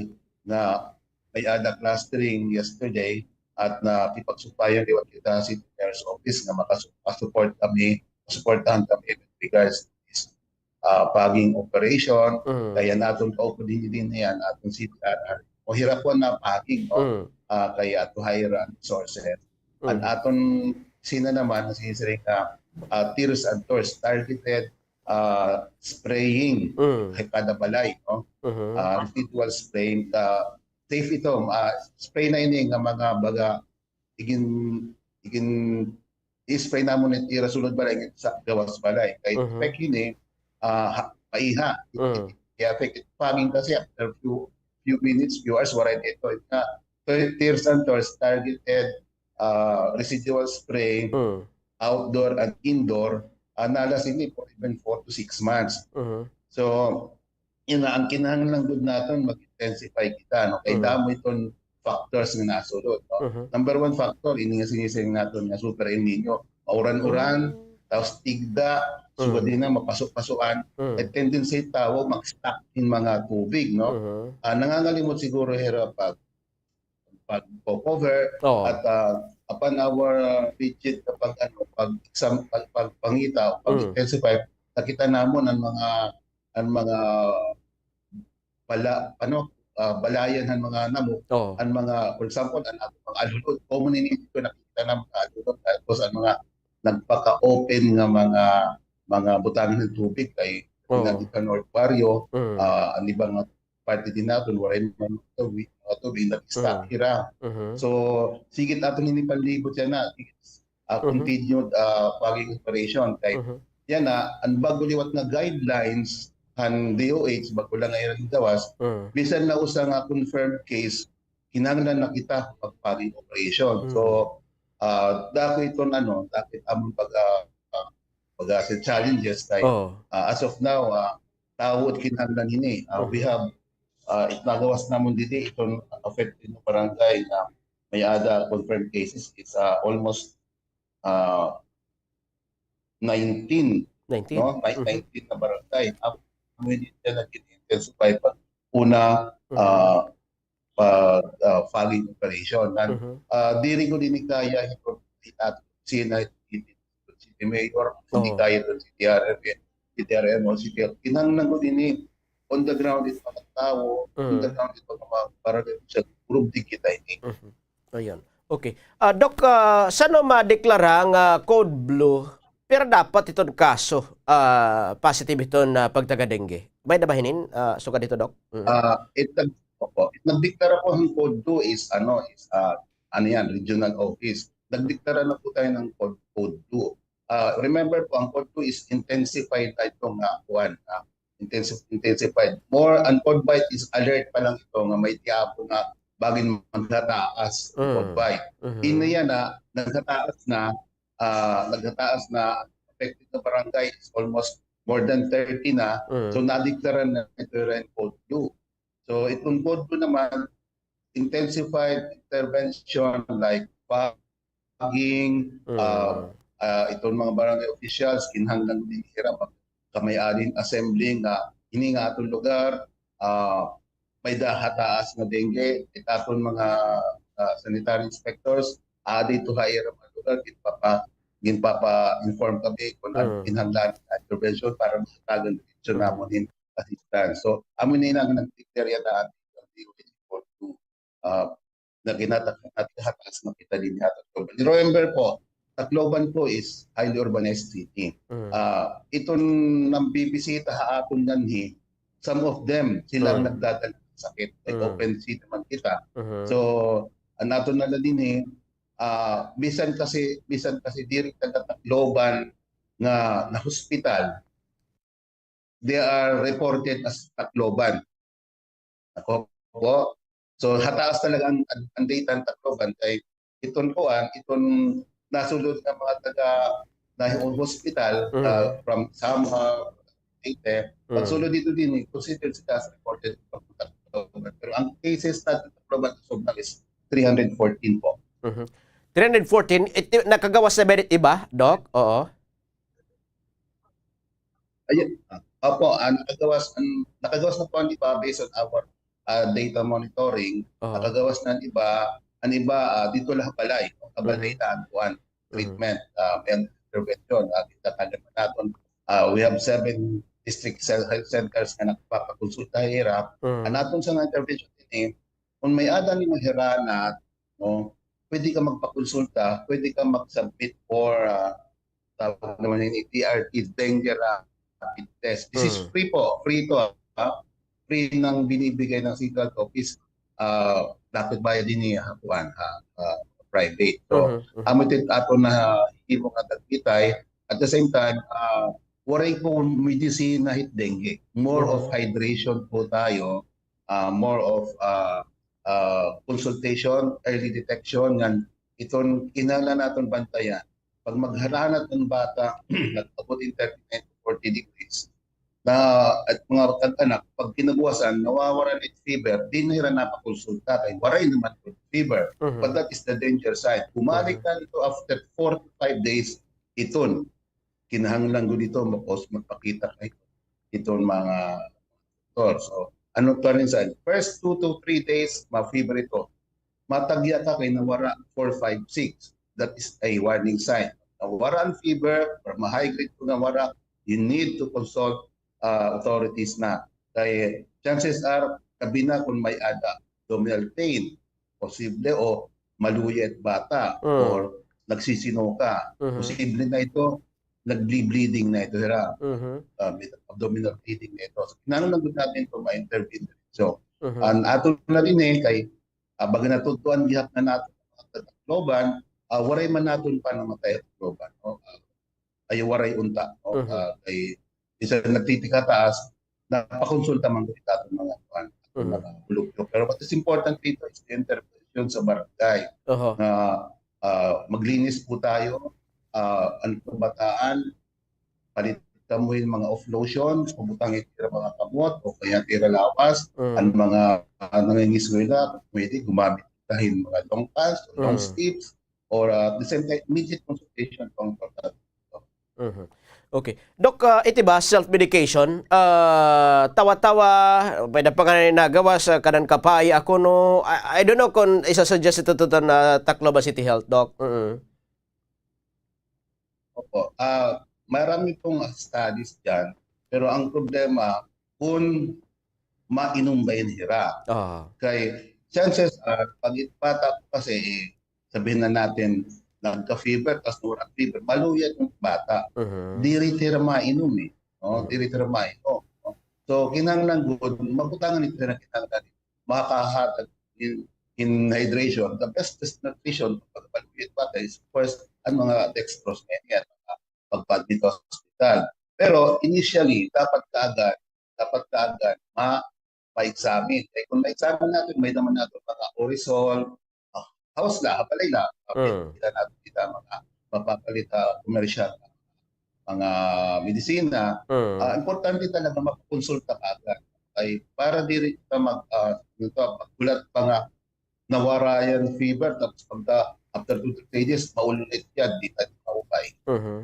nga may-ada clustering yesterday at nakipagsubayan liwat kita sa City Mayor's Office nga makasu-, masupport kami, masuportahan kami with regards to this, ah, fogging operation. Mm. Kay an aton kaupod dinhi, dinhi an aton C P R R. O hirapon na fogging, no? Mm. Ah, kay ato hire an resources. An Mm. aton kusina naman, sinisiring nga, ah, tiers and tours, targeted, ah, spraying Mm. kay kada balay, no? Mhm. Ah, residual spraying, ah, safe ito, ah, spray na ini nga mga baga, igin-, igin-, i-spray namon it ira sulod balay, sa gawas balay. Kay Mhm. effect ini, ah, ha-, maiha. Mm. I-affect it. Fogging kasi after few, few minutes, few hours, waray na ito. It nga, so, tiers and tours, targeted, ah, residual spray, Mm. outdoor and indoor, ah, na-last ini for even four to six months. Mhm. So, yun na, ang kinahanglan gud naton, mag-intensify kita, no? Kay Mhm. damo iton factors nga nasulod, no? Mhm. Number one factor, ini nga sinisiring naton nga Super El Niño. Mauran-uran, Mm. tapos tigda, sugad Mm. na mapaso-pasoan, Mm. may tendency tawo mag-stock hin mga tubig, no? Mhm. Ah, nangangalimot siguro hira pag, pagko-cover Oo. at, ah, upon our, ah, rigid na pag, ano, pag-exam-, pag, pagpangita o Mm. pag-intensify, nakita namon an mga, an mga bala-, ano, ah, balayan han mga namok, Oo. an mga, for example, an aton mga alulod, common ini dito, nakikita na mga alulod, tapos an mga nagpaka-open nga mga, mga butangan hin tubig kay Oo. nandito North Barrio, Mm. ah, an iba nga parte din naton, waray man tubig, mga tubig, nag-stock Mm. hira. Mhm. So, sige it aton ini panlibot yana, ah, Mhm. continued, ah, fogging operation. Kay Mhm. yana, an bag-o liwat nga guidelines han D O H, bag-o la nga ira gingawas, Mm. bisan na usa nga confirmed case, kinahanglan na kita mag-fogging operation. So, Mm. ah, dako iton, ano, dako it amon pag, ah, pag, ah, sa challenges kay, Oo. ah, as of now, ah, tawo it kinahanglan hini. Ah, we Mhm. have, ah, it nagawas namon didi, iton affected nga barangay nga may-ada confirmed cases, it's, ah, almost, ah, nineteen, Nineteen. no? May-, Mhm. nineteen na barangay. Amo ini nga nag-intensify pag una, Mhm. ah, pag, ah, fogging operation. Nan, Mhm. ah, diri gud ini kaya hin City Mayor, hindi Oo. kaya hin C T R M, C T R M o C T L. Kinahanglan gud ini on the ground, it mga tawo, on the Mm. ground, it mga barangay official, group din kita ini. Mhm. Ayan. Okay. Ah, Doc, ah, san-o madeklara nga code blue, pira dapat iton kaso, ah, positive iton, ah, pagtaga-dengue? May-ada ba hinin, ah, sugad hito, Doc? Mm. Ah, it nag-, opo, it nagdeklara po ng code blue is, ano, is, ah, ano yan, regional office. Nagdeklara na po tayo ng code, code blue. Ah, remember po, ang code blue is intensified na ito nga, kuwan, ah, intensive, intensified. More, ang code white is alert pa lang ito nga may tiyapo nga bangin maghataas ang code white. Mm. Ina yan na, naghataas na, ah, naghataas na, affected na barangay is almost more than thirty na. Mm. So, nadeklara na ito rin code blue. So, itong code blue naman, intensified intervention like fogging, ah, ah, iton mga barangay officials, kinahanglan din hira magkamay-ada hin assembly nga hini nga aton lugar, ah, may-ada hataas nga dengue, it aton mga, ah, sanitary inspectors, aada ito ha ira mga lugar, ginpapa-, ginpapa-inform kami kung ano kinahanglan nga intervention para mahatagan diretso namon hin assistance. So, amo ini nga nagdeklara na ang D O H for two, ah, na ginata-, naghataas na kita dinhi ha Tacloban. Remember po, Tacloban po is highly urbanized city. Mm. Ah, iton nambibisita ha aton dinhi, some of them, sila ang nagdadala hin sakit. Like, open city man kita. So, an aton na la dinhi, ah, bisan kasi, bisan kasi diri taga Tacloban nga nahospital, they are reported as Tacloban. Ako po. So, hataas talaga ang, ang, ang data ng Tacloban kay iton kuan, iton nasulod nga mga taga na hospital, ah, from Samar, Leyte, pagsulod dito dinhi, considered sila as reported from Tacloban. Pero ang cases natin sa Tacloban as of now is three hundred fourteen po. Mhm. Three hundred fourteen, it-, nakagawas na ba iba, Doc? Oo. Ayun. Ah, opo, ah, nakagawas, an-, nakagawas na po an iba based on our, ah, data monitoring. Aha. Nakagawas na an iba, an iba, ah, dito la ha balay, no? Kabalay na an kuan, treatment, ah, may intervention, ah, kita ka naman naton. Ah, we have seven district cell-, health centers nga nagpapakonsulta hira. An aton sa nga intervention din, eh, kung may-ada nimo hira na, no, pwede ka magpakonsulta, pwede ka mag-submit for, ah, tawag naman ini, D R T, dengue rapid test. This is free po, free to, ah. Free nang binibigay ng central office, ah, dapat bayad ini ha kuan, ha, ah, private. So, amo it aton nahimo nga dagbitay. At the same time, ah, waray po medisina hit dengue. More of hydration po tayo, ah, more of, ah, ah, consultation, early detection, ngan iton kinahanglan naton bantayan. Pag magharanat an bata, nag-abot hin thirty-nine to forty degrees, na, at mga tag-anak, pag kinabuwasan, nawawara na it fever, di na hira napakonsulta, kay waray naman fever. But that is the danger sign. Bumalik na ito after four to five days, iton kinahanglan gud ito, mapos-, magpakita kay iton mga doktor. So, ano pa rin sa first two to three days, ma-fever ito. Matagya ka kay nawara four, five, six. That is a warning sign. Nawara an fever, or ma-high grade ko nawara, you need to consult, ah, authorities na. Kay chances are, labi na kung may-ada abdominal pain, posible o maluya it bata or nagsisinoka. Posible na ito, nagble-bleeding na ito, hira. Ah, may abdominal bleeding na ito. So, kinahanglan gud natin ito ma-intervene. So, an aton na dinhi, eh, kay, ah, baga natutuan gihap na naton ang Tacloban, ah, waray man naton pa namatay ha Tacloban, no? Ah, ay waray unta, no? Ah, kay bisan nagtitikataas, napakonsulta man gud it aton mga kuan, aton mga bulog. Pero what is important dito is the intervention sa barangay. Na, ah, maglinis po tayo, ah, an kabataan, palit kamo hin mga off lotion, pabutang it ira mga kamot, o kaya it ira lawas, an mga, ah, nangingiskwela, pwede gumamit ta hin mga long pants, long sleeves, or, ah, the same time, immediate consultation po ang importante. Okay. Doc, ah, iti ba, self-medication, ah, tawa-tawa, pwede pa nga nagawas, ah, kanan kapay ako, no? I, I don't know kung isa-suggest ito to, to na Tacloban City Health, Doc. Opo. Ah, marami pong studies diyan, pero ang problema, kung mainom ba ini hira. Kay chances are, pag it bata po kasi, eh, sabihin na natin, nagka-fever, tapos nawala an fever, maluya it bata. Mhm. Diri hira mainom, eh. No? Mm. Diri hira mainom, no? So, kinahanglan gud, mabutangan ito na kinahanglan makahatag hin, hin hydration. The best, best nutrition pag maluya it bata is, of course, an mga dextrose, mga yan, mga pagpa-admit sa hospital. Pero initially, dapat kaagad, dapat kaagad ma-, ma-examine. Kay kon ma-examine naton, may-ada man naton mga Orisol, ah, ha house la, ha balay la, ah, Mm. kita naton, kita mga mapapalit ha komersyal, mga medisina. Mm. Ah, importante talaga makakonsulta kaagad. Kay para diri kita mag, ah, ano to, maghulat pa nga nawara an fever, tapos pagka after two to three days, maulit yan, di na maupay. Mhm.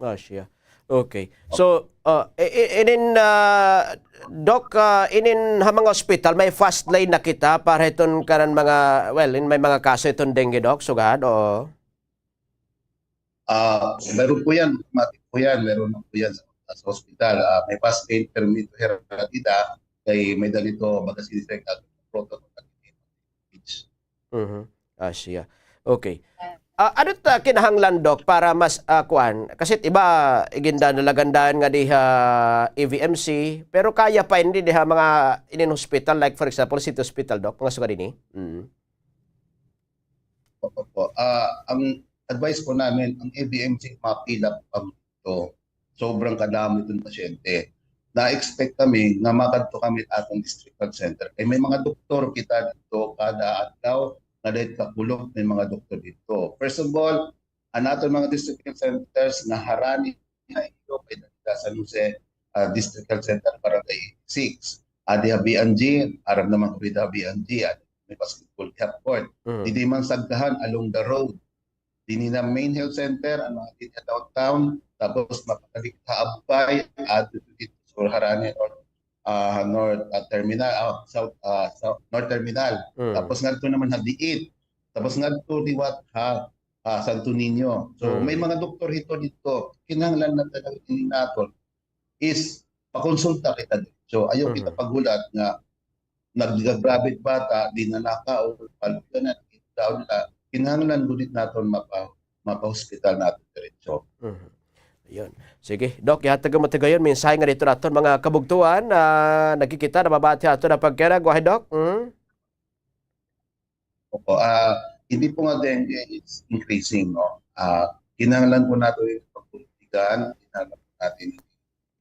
Ah, siya. Okay. So, ah, i-, i-, inin, ah, Doc, ah, inin ha mga ospital, may fast lane na kita para hiton kanan mga, well, in may mga kaso hiton dengue, Doc, sugad, oo. Ah, meron po yan, automatic po yan, meron na po yan sa, sa ospital. Ah, may fast lane permit hira dida, kay may-ada hito, baga sinisek, protocol na. Mhm. Ah, siya. Okay. Ah, ano ta kinahanglan, Doc, para mas, ah, kuan? Kasi it iba, igindanalagan dayon nga diha E V M C, pero kaya pa ini diha mga inin hospital, like for example, city hospital, Doc, mga sugad ini? Mm. Opo. Ah, ang advice po namin, ang E V M C, mapila po kami dito. Sobrang kadamo iton pasyente. Na-expect kami nga makadto kami aton district health center. Kay may mga doktor kita dito kada adlaw, nga dahil kakulop may mga doktor dito. First of all, an aton mga district health centers nga harani na ito, may dala San Jose, ah, District Health Center, Barangay six. Adi ha B N G, aram naman ko dito ha B N G, adi may basketball court. Mm. Didi man Sagkahan, along the road. Dini na main health center, ano, dito sa downtown, tapos mapakalik ha Abupay, adto dito sa harani or, ah, North, ah, Terminal, ah, South, ah, South, North Terminal. Mm. Tapos ngadto naman ha Diit. Tapos ngadto liwat ha, ah, Santo Niño. So, Mm. may mga doktor hito dito. Kinahanglan na talaga ini naton is pakonsulta kita dito. So, ayaw kita Mm. paghulat nga naggagrabe it bata, di na nakaon, palugyanan, daon na, kinahanglan gud it naton mapa-, mapa-hospital naton diretso. Mhm. Ayun. Sige, Doc, ihatag mo tigayon, mensahe nga dito naton mga kabugtuan na nagkikita, nababati ato na pagkera. Go ahead, Doc. Mm? Opo, ah, hindi po nga dengue is increasing, no? Ah, kinahanglan po nato yung pagpulitigan, kinahanglan po natin,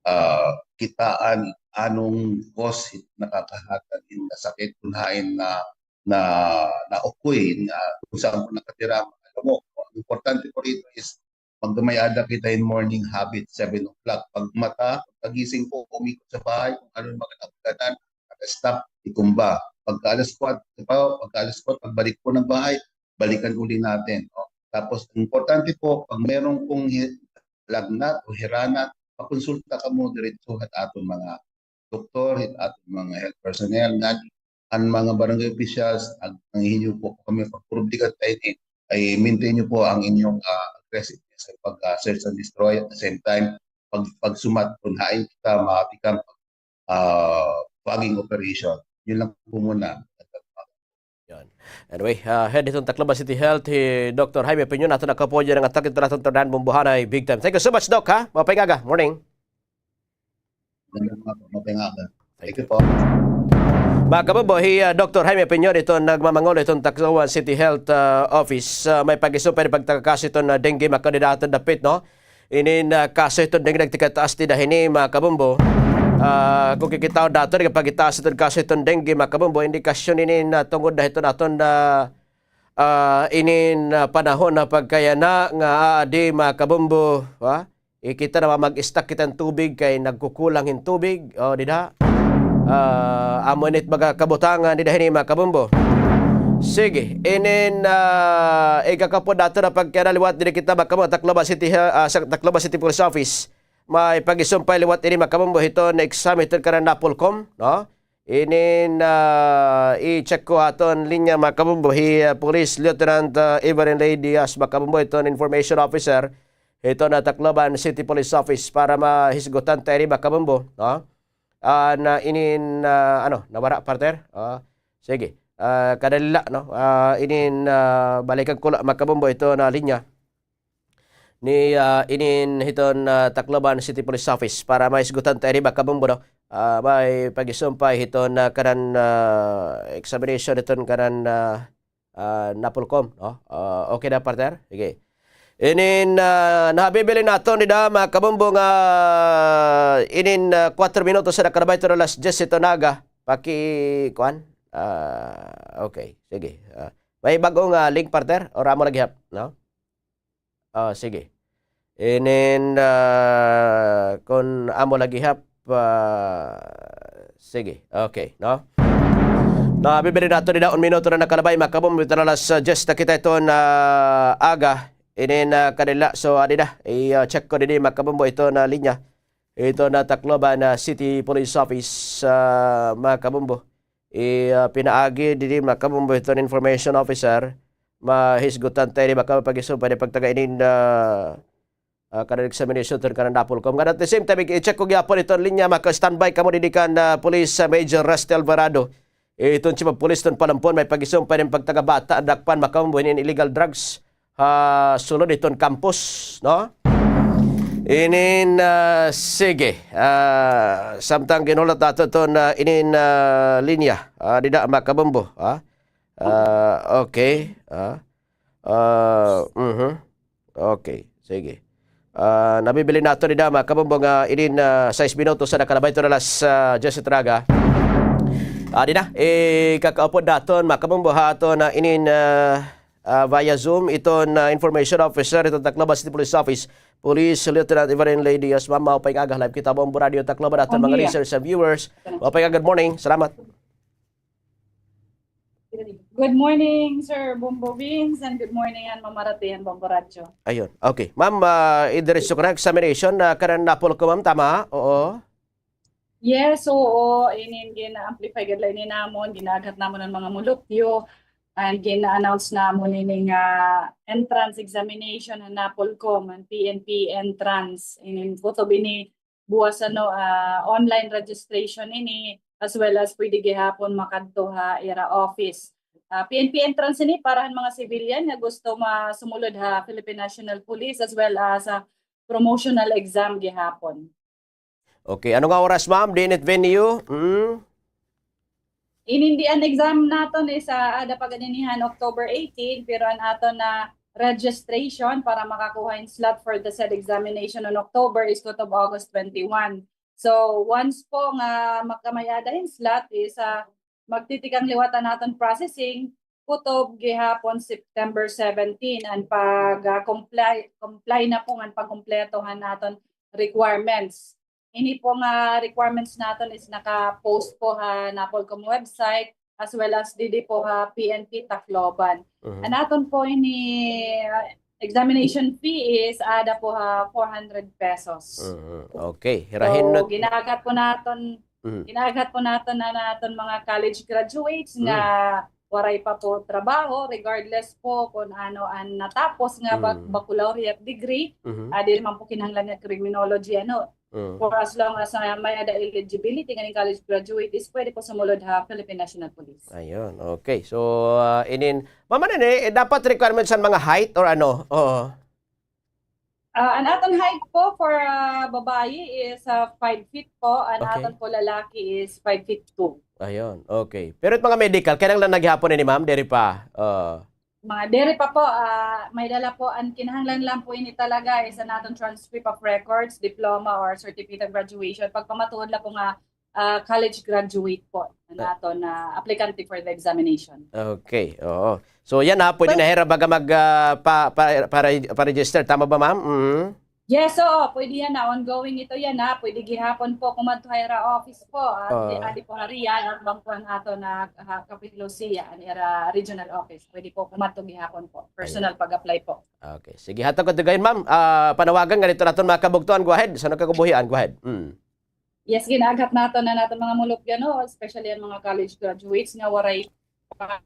ah, kitaan anong cause it nakakahatag hin nga sakit, kun hain na, na, naukoy, na kung saan po nakatira ang mga lamok. Ang importante po rito is pag may-ada kita hin morning habit, seven o'clock. Pagmata, pagkagising po, umikot sa bahay, kung ano yung mga nabulanan, naka-stop, itumba. Pagka alas kwatro, pagka alas kwatro, pagbalik po ng bahay, balikan uli natin, no? Tapos, ang importante po, pag meron pong hi-, lagnat o hiranat, pakonsulta kamo diretso ha aton mga doktor, ha aton mga health personnel, ngan an mga barangay officials, ag-, nanghihinyo po kami pagpurubdigan ta ini, ay maintain niyo po ang inyong, ah, aggressiveness sa pag, ah, search and destroy. At the same time, pag, pagsumat kun hain kita matikang, ah, fogging operation. Yun lang po muna. Yan. Anyway, ah, head hiton Tacloban City Health, hi Doctor Jaime Piñon, aton nakapoon nga taga hiton aton Tordan Bumbuhanay, big time. Thank you so much, Doc, ha? Maupay nga aga. Morning. Maupay nga aga. Thank you po. Mga kabombo, hi, ah, Doctor Jaime Piñon, ito nagmamangol hiton Tacloban City Health, ah, Office. Ah, may pag-isumpay pagtaka kaso hiton, ah, dengue, mga kandidato dapit, no? Inin, ah, kaso hiton dengue nagtikataas dida hini, mga kabombo. Ah, kon kikitaon dato, nagpakitaas hiton kaso hiton dengue, mga kabombo. Indikasyon ini na tungod na hiton aton na, ah, inin, ah, panahon na pagkayana nga aadi, mga kabombo, ha? Ikita na mamag-stock kita hin tubig kay nagkukulang hin tubig. O, dida. Ah, amo ini it baga kabutangan dida hini, mga kabombo. Sige, inin, ah, ikakapod naton na pagkayana liwat didi kita, mga kabombo, Tacloban City, ah, sa Tacloban City Police Office. May pag-isumpay liwat ini, mga kabombo, hiton exam hiton kanan NAPOLCOM, no? Inin, ah, i-check ko aton linya, mga kabombo, hi, ah, Police Lieutenant, ah, Evelyn Ley Diaz, mga kabombo, hiton information officer hiton Tacloban City Police Office para mahisgutan ta ini, mga kabombo, no? Ah, na inin, ah, ano, nawara, partner? Ah, sige. ah, kadali la, no? Ah, inin, ah, balikan ko la, mga kabombo, iton linya ni, ah, inin hiton, ah, Tacloban City Police Office para mahisgutan ta ini, mga kabombo, no? Ah, may pag-isumpay hiton, ah, kanan, ah, examination hiton kanan, ah, ah, NAPOLCOM, no? Ah, okay na, partner? Sige. Inin, ah, nahabibilin naton dida, mga kabombo, nga inin, ah, kuwatro minutos an nakalabay hiton alas diyes hiton aga. Paki-, kuan? Ah, okay. Sige. Ah, may bag-o nga link, partner? Or amo la gihap, no? Ah, sige. Inin, ah, kon amo la gihap, ah, sige. Okay, no? Nahabibilin naton dida, un minuto na nakalabay, mga kabombo, hiton alas, ah, diyes na kita hiton, ah, aga. Inin, ah, kadali la. So, adi na. I, ah, check ko didi, mga kabombo, iton linya. Iton Tacloban City Police Office, ah, mga kabombo. I, ah, pinaagi didi, mga kabombo, hiton information officer. Mahisgutan ta ini, baka mapag-isumpay ini pagtaga inin, ah, ah, kanan examination hiton kanan NAPOLCOM. Ngan at the same time, i-check ko gihapon iton linya, maka-standby kamo didi kan, ah, Police, ah, Major Rusty Alvarado. Iton Chief of Police hiton Palampon, may pag-isumpay ini pagtaga Bata, Dakpan, mga kabombo, hinin illegal drugs ha sulod hiton campus, no? Inin, ah, sige. Ah, samtang ginhulat naton iton, ah, inin, ah, linya. Ah, dida, mga kabombo, ha? Ah, okay. Ah, ah, mhm. Okay, sige. Ah, nabibilin naton dida, mga kabombo, nga inin, ah, sais minutos an nakalabay hiton alas, ah, diyes hiton aga. Ah, dida, ikakaupod naton, mga kabombo, ha aton, ah, inin, ah, ah, via Zoom, iton, ah, information officer hiton Tacloban City Police Office, Police Lieutenant Evelyn Lady Yas. Ma'am, maupay nga aga, live kita, Bombo Radio Tacloban, aton mga listeners and viewers. Maupay nga aga, good morning. Salamat. Good morning, Sir Bombo Vince, and good morning, an Mama Rati, an Bombo Radyo. Ayun. Okay. Ma'am, ah, idiretso ko na examination, ah, kanan NAPOLCOM, ma'am, tama? Oo. Yes, oo. Inin gina-amplify gad la ini namon, ginaaghat namon an mga mulupyo, and gina-announce namon ini nga entrance examination han NAPOLCOM, an P N P entrance. Inin kutob ini buwas, ano, ah, online registration ini, as well as pwede gihapon makadto ha ira office. Ah, P N P entrance ini para han mga civilian nga gusto masumulod ha Philippine National Police, as well as, ah, promotional exam gihapon. Okay, ano nga oras, ma'am? Diin it venue? Hmm? Inin di an exam naton is, ah, aada pa gad ini han October eighteen, pero an aton na registration para makakuha hin slot for the said examination on October is kutob August twenty-one. So, once po nga makamay-ada hin slot is, ah, magtitikang liwat an aton processing, kutob gihapon September seventeen, an pag, ah, comply, comply na po ngan pagkumpleto han aton requirements. Ini po nga requirements naton is naka-post po ha NAPOLCOM website as well as didi po ha P N P Tacloban. Mhm. An aton po ini, ah, examination fee is aada po ha four hundred pesos. Mhm. Okay. So, hirahin not ginaaghat po naton, mhm, ginaaghat po naton an aton mga college graduates nga, mhm, waray pa po trabaho, regardless po kon ano an natapos nga bak-, mm, baccalaureate degree, mm-hmm, ah, diri man po kinahanglan nga criminology, ano. Mm. For as long as, ah, may-ada eligibility, nganing college graduate is pwede po sumulod ha Philippine National Police. Ayun, okay. So, ah, inin, ma'am, ano ini, eh, dapat requirements an mga height or ano? Oo. Ah, an aton height po for, ah, babayi is, ah, five feet po. An, okay, aton po lalaki is five feet two. Ayun, okay. Pero it mga medical, kinahanglan na gihapon ini, ma'am? Diri pa? Ah. Mga diri pa po, ah, may dala po. An kinahanglan lang po ini talaga is an aton transcript of records, diploma or certificate of graduation. Pagpamatuod la po nga ah, college graduate po an aton, ah, aplikante for the examination. Okay, oo. So, yana, pwede na hira baga mag, ah, pa, pa, para, pa-register. Tama ba, ma'am? Mhm. Yes, oo. Pwede yana. Ongoing ito yana. Pwede gihapon po kumadto ha ira office po. At, ah, adi po ha Rial, at bangko an aton na, ah, kapilusiya, an ira regional office. Pwede po kumadto gihapon po. Personal pag-apply po. Okay. Sige, hatag ko dugayon, ma'am. Ah, panawagan ngadto ha aton mga kabugtoan. Go ahead. Sa nagkakubuhian, go ahead. Mm. Yes, ginaaghat naton an aton mga mulupyo, no, especially an mga college graduates nga waray pa,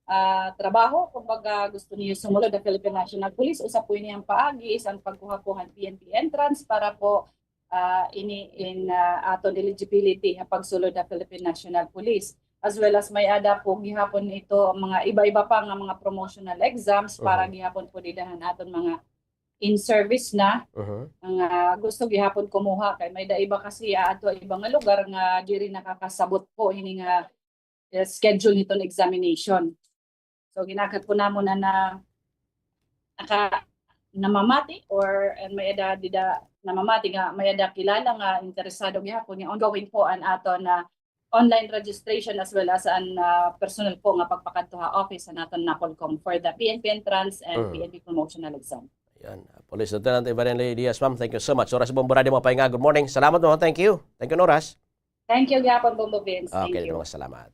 ah, trabaho. Kumbaga, gusto niyo sumulod ha Philippine National Police, usa po ini nga paagi is an pagkuha po han P N P entrance para po, ah, ini in, ah, aton eligibility ha pagsulod ha Philippine National Police. as well as may-ada po gihapon ito mga iba-iba pa nga mga promotional exams para gihapon po dida han aton mga in-service na nga gusto gihapon kumuha kay may-ada iba kasi aadto ha iba nga lugar nga diri nakakasabot po hini nga, eh, schedule hiton examination. So, ginakat po namon na, na naka-, namamati or, eh, may-ada dida namamati nga may-ada kilala nga interesado gihapon nga ongoing po an aton na online registration as well as an, ah, personal po nga pagpakadto ha office han aton NAPOLCOM for the P N P entrance and P N P promotional exam. Ayan. Police Lieutenant Evangeline Diaz, ma'am, thank you so much. Oras Bombo Radio, mga pahinga. Good morning. Salamat, ma'am. Thank you. Thank you, Noras. Thank you gihapon, Bombo Vince. Thank you. Okay, mga salamat.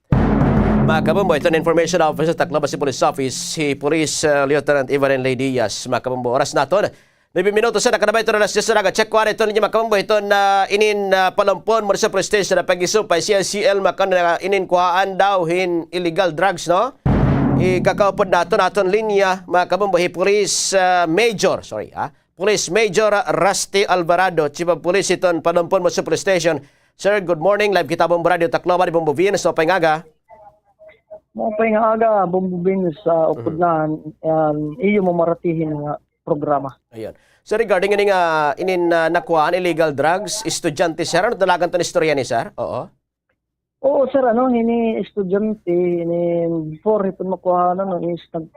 Mga kabombo, ito na Information Officer, Tacloban City Police Office, si Police, uh, Lieutenant Evelyn Lady Diaz. Mga kabombo, oras naton nuebe minutos na, nakanabay ito na alas diyes na aga. Check ko ito ninyo, mga kabombo, ito na inin, uh, Palumpon Municipal Police Station na pag-isumpay, C I C L, mga kabombo, na inin kuhaan daw hin illegal drugs, no? Ikakaupod naton, aton linya, mga kabombo, hi Police, uh, Major, sorry, ha? Police Major Rusty Alvarado, Chief of Police hiton Palumpon Municipal Police Station. Sir, good morning. Live kita Bombo Radio Tacloban, Bombo Vince, maupay nga aga. Maupay nga aga, Bombo Vince, sa upod na, um, iyo mamaratihi nga programa. Ayun. So, regarding ini nga, inin, ah, nakuhaan illegal drugs, estudyante, sir, ano talaga iton istorya ni, sir? Oo. Oo, sir, ano, hini estudyante, hini before hiton makuhaan, ano, is nag-,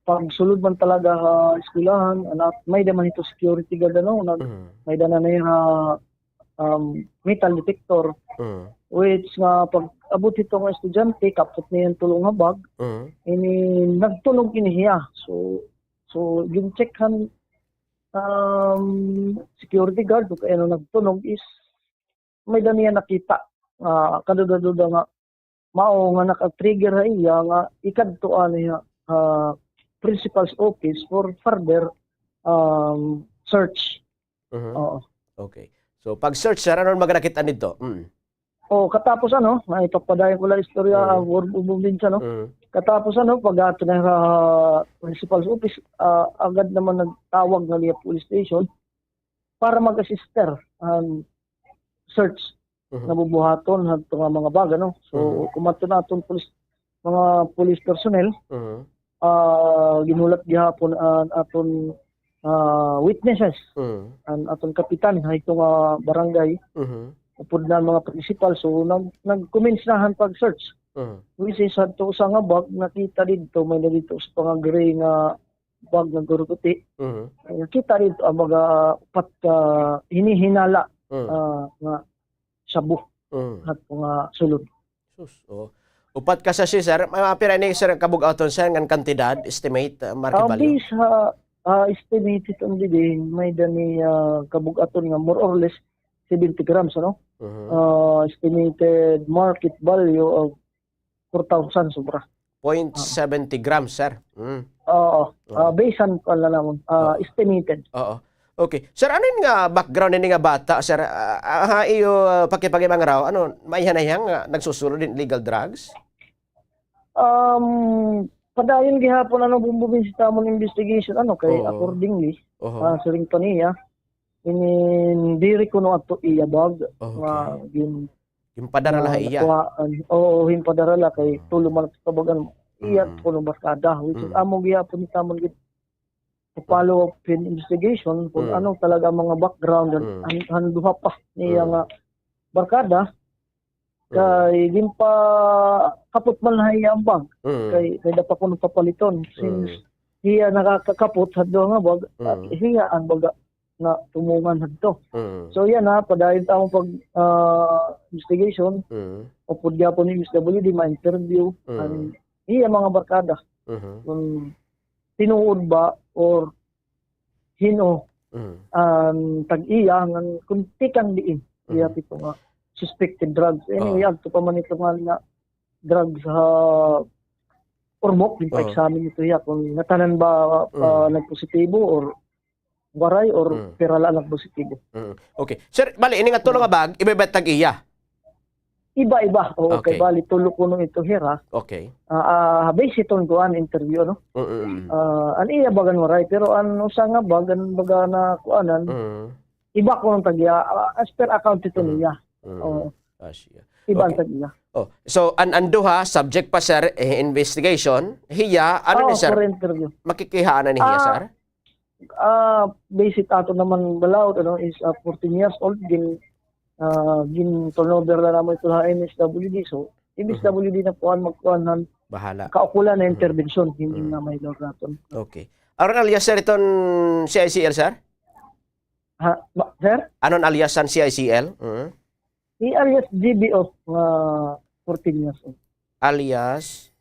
pagsulod man talaga ha eskwelahan, anak, may-ada man hito security guard, ano, nag-, may-ada na niya ha, um, metal detector, which nga pag-abot hito nga estudyante, kapot niya an tulo nga bag, hini nagtunog ini hiya. So, so, gin-check han, um, security guard, kay ano nagtunog is, may-ada niya nakita nga kaduda-duda nga mao nga naka-trigger ha iya nga ikadto anay ha, ha principal's office for further, um, search. Oo. Okay. So, pag-search, sir, ano an mga nakit-an didto? Mm. O, katapos ano, nga ipapadayon ko la istorya, ah, Bombo Vince, no? Katapos ano, pag-adto na ha principal's office, ah, agad naman nagtawag nga liya police station para mag-assist han search nga bubuhaton hadto nga mga bag, ano. So, kumadto na aton police, mga police personnel, ah, ginhulat gihapon an aton, ah, witnesses, an aton kapitan ha hito nga barangay, upod na an mga principal. So, nag-, nag-commence na han pag-search. Which is, hadto usa nga bag, nakita didto, may-ada didto usa pa nga gray nga bag nga gurguti. Ay, nakita didto an mga upat ka hinihinala, ah, nga shabu hadto nga sulod. Sus, oo. Upat ka sachet, sir. Mga pira ini, sir, kabug-aton, sir, ngan kantidad, estimate, ah, market value? Base ha, ah, estimated on the day, may-ada ni, ah, kabug-aton nga more or less seventy grams, ano? Ah, estimated market value of four thousand sobra. Point seventy grams, sir. Mm. Oo. Ah, based on, kuan la namon, ah, estimated. Oo. Okay. Sir, ano ini nga background ini nga bata, sir? Ah, ah, ha iyo, ah, pakigpakimangraw, ano, maiha na hiya nga nagsusulod hin illegal drugs? Um, padayon gihapon, ano, Bombo Vince, it amon investigation, ano, kay accordingly, ah, siring pa niya, inin diri kuno adto iya bag nga gin-, ginpadara la ha iya. Nakuhaan. Oo, ginpadara la kay tulo man ka bag an iya kuno barkada, which is amo gihapon it amon gin-, follow up hin investigation kon ano talaga an mga background han, han duha pa niya nga barkada. Kay ginpakapot man ha iya an bag. Kay, kay diri pa kuno papaliton. Since hiya nakakakapot ha duha nga bag, hiya an baga nga tumungan hadto. So, yana, padayon it amon pag, ah, investigation. Upod gihapon ni M S W D, ma-interview an iya mga barkada. Kon tinuod ba or hin-o an tag-iya ngan kon tikang diin iya pito nga suspected drugs. Anyway, adto pa man ito nga, nga drugs ha Ormoc, ginpa-examine ito hiya kon ngatanan ba, ah, nagpositibo or waray or pira la an nagpositibo. Okay. Sir, bali, ini nga tulo nga bag, iba-iba tag-iya? Iba-iba. Oo, kay bali tulo kuno ito hira. Okay. Ah, ah, based hiton kuan interview, no? Ah, an iya bag an waray, pero an usa nga bag, an baga nakuanan, iba kuno tag-iya, ah, as per account hito niya. Oo. Ah, siya. Iba an tag-iya. Oh, so, an, an duha, subject pa, sir, eh, investigation, hiya, ano ni, sir? For interview. Makikiha na ni hiya, sir? Ah, base it aton naman balaod, ano, is, ah, fourteen years old, gin-, ah, gin-turnover na namon ito ha M S W D. So, M S W D na po an magkuan han kaukulan na intervention, hindi na may lord naton. Okay. Aron alias, sir, iton C I C L, sir? Ha, ma-, sir? Ano an alias han C I C L? Mm. Alias G B O, nga fourteen years old. Alias?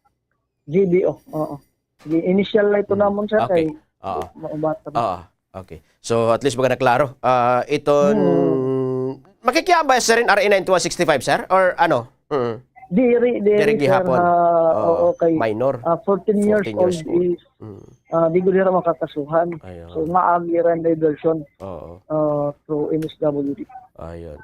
G B O, oo. Di initial la ito namon, sir, kay maubatan. Oo, okay. So, at least baga na klaro. Ah, iton, makikiabay, sir, in R A nine two one sixty-five, sir? Or ano? Mm. Diri, diri, sir, gihapon. Oo, kay minor. Ah, fourteen years old is, ah, di gud hira makakasuhan. So, maagi hira hin diversion, ah, through M S W D. Ayun.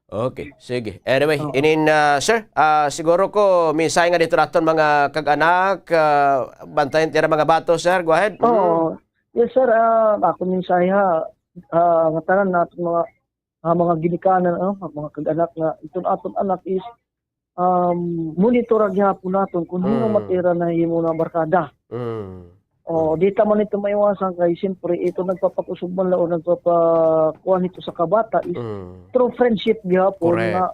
Okay, sige. Anyway, inin, ah, sir, ah, siguro ko mensahe nga dito naton mga kag-anak, ah, bantayan it ira mga bato, sir. Go ahead. Oo. Yes, sir. Ah, akon mensahe ha, ah, nga tanan naton mga, ah, mga ginikanan, ano, mga kag-anak nga iton aton anak is, um, monitora gihapon naton kon hin-o man it ira nahimo na barkada. O, di ta man ito maiwasan kay siyempre ito nagpapakusog man la o nagpapakuan ito sa kabata is true friendship gihapon nga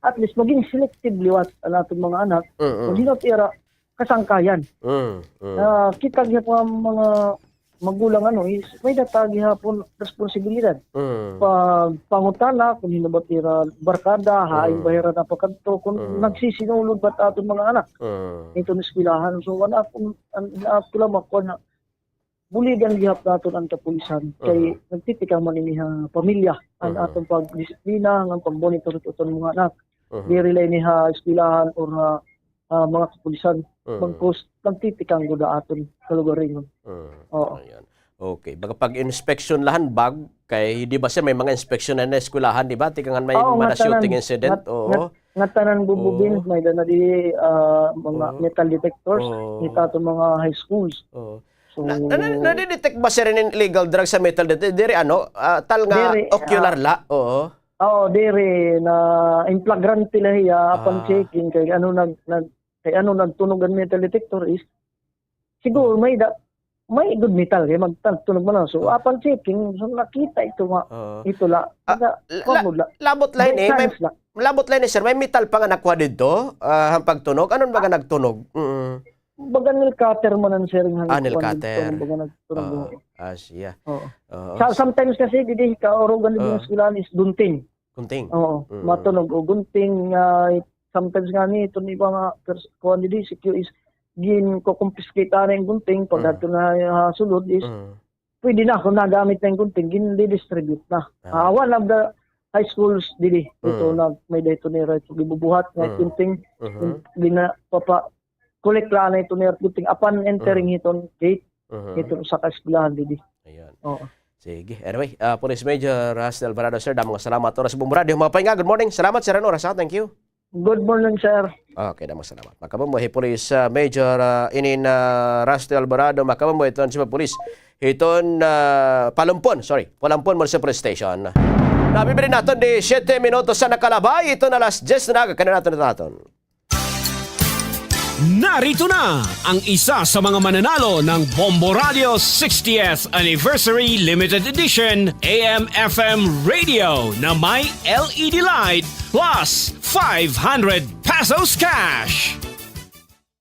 at least maging selective liwat an aton mga anak kon hin-o it ira kasangkayan. Ah, kita gihapon nga mga magulang, ano, is may-ada ta gihapon responsibilidad. Pagpangutana kon hin-o ba it ira barkada, hain ba hira napakadto, kon nagsisinulod ba it aton mga anak hiton eskwelahan. So, an akon, an, an ako la makuan na buligan gihap naton an kapulisan kay nagtitikang man ini ha pamilya, an aton pagdisiplina ngan pagmonitor hit aton mga anak. Diri la ini ha eskwelahan or ha, ah, mga kapulisan. Bagkus nagtitikang gud ha aton kalugaringon. Oo. Ayan. Okay. Baga pag-inspeksyon la han bag, kay di ba, sir, may mga inspeksyon na ha eskwelahan, di ba? Tikang han may mga shooting incident. Oo. Ngatanan, Bombo Vince, may-ada na didi, ah, mga metal detectors hit aton mga high schools. Oo. So, na, na, na, nadidetect ba, sir, inin illegal drugs ha metal detector? Diri, ano, ah, tal nga ocular la? Oo. Oo, diri na in flagrante la hiya, apan checking kay ano nag, nag, kay ano nagtunog an metal detector is siguro may-ada, may good metal kay magtunog man. So, apan checking, so nakita ito nga, ito la. Labot la ini, may, labot la ini, sir, may metal pa nga nakuha didto, ah, han pagtunog. Ano an baga nagtunog? Mm. Baga nail cutter man an, sir, nga nail cutter. Baga nagtunog. Ah, siya. Oo. Sometimes kasi didi kaurugan didi nga eskwelahan is gunting. Gunting. Oo. Matunog o gunting, ah, sometimes ngani iton iba nga kuan didi, C Q is ginko-confiscate anay an gunting pag adto na ha sulod is pwede na kon nagamit na an gunting, gin-distribute na. Ah, one of the high schools didi ito na may-ada ito nira ito gibubuhat nga gunting, ginapapa-collect la anay ito nira gunting upon entering hiton gate. Ito sa kaeskwelahan didi. Ayan. Oo. Sige. Anyway, ah, Police Major Rusty Alvarado, sir, damo nga salamat oras ha Bombo Radio. Maupay nga, good morning. Salamat, sir, an oras, ha. Thank you. Good morning, sir. Okay, damo nga salamat. Makabombo hi Police, ah, Major, ah, inin, ah, Rusty Alvarado, makabombo hiton Chief of Police hiton, ah, Palompon, sorry, Palompon Municipal Police Station. Nabibirin naton di siyete minutos an nakalabay, ito na alas diyes na, kanan naton naton. Narito na ang isa sa mga mananalo ng Bombo Radio sixtieth Anniversary Limited Edition A M F M Radio na may L E D light plus five hundred pesos cash.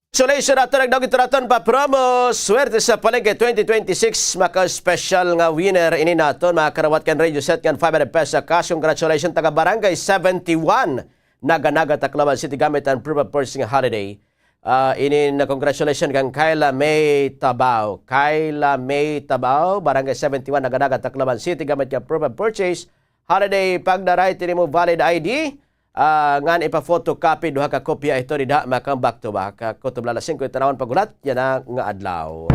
Congratulations naton, nagdaog ito naton pa promo Swerte sa Palengke twenty twenty-six. Maka-special nga winner ini naton, makakarawat kan radio set ngan five hundred pesos cash. Congratulations, taga Barangay seventy-one. Naga-Naga, Tacloban City, gamit an proof of purchase nga holiday. Ah, inin congratulations kan Kayla May Tabao. Kayla May Tabao, Barangay seventy-one, Naga-Naga, Tacloban City, gamit nga proof of purchase holiday. Pagda-right it imo valid I D, ah, ngan ipa-photocopy, duha ka kopya ito dida, makam back to back. Ah, kutob la alas singko, iton amon paghulat yana nga adlaw.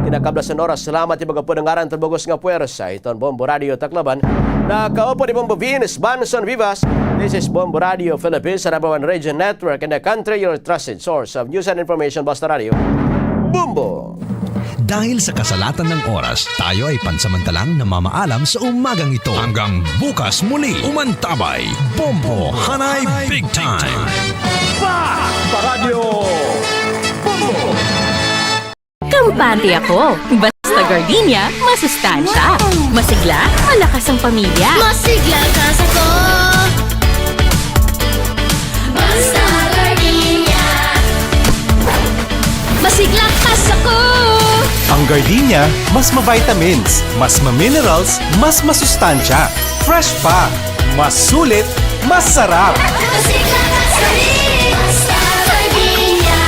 Kinakablas an oras, salamat ha imo pagpudungaran, tubugos nga puwersa hiton Bombo Radio Tacloban. Nakaupo ni Bombo Vince Banson Vivas. This is Bombo Radio Philippines, the number one radio network in the country, your trusted source of news and information. Basta Radio, Bombo. Dahil sa kasalatan ng oras, tayo ay pansamantalang namamaalam sa umagang ito. Hanggang bukas muli, umantabay, Bombo Hanay Big Time. Sa Radyo Bombo! Kampante ako. Basta gardenia, masustansya. Masigla, malakas ang pamilya. Masigla ka sa ko. Basta gardenia. Masigla ka sa ko. Ang gardenia, mas ma-vitamins, mas ma-minerals, mas masustansya. Fresh pa, mas sulit, mas sarap. Masigla ka sa ko. Basta gardenia.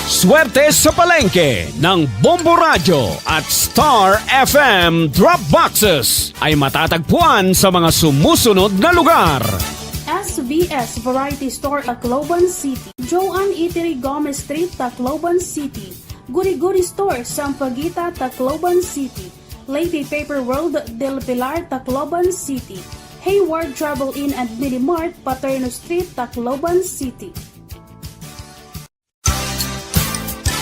Swerte sa palengke ng Bombo Radyo at Star F M Drop Boxes ay matatagpuan sa mga sumusunod na lugar. S V S Variety Store, Tacloban City. Joan Eatery, Gomez Street, Tacloban City. Goody Goody Store, Sampaguita, Tacloban City. Lady Paper World, Del Pilar, Tacloban City. Hayward Travel Inn and Mini Mart, Paterno Street, Tacloban City.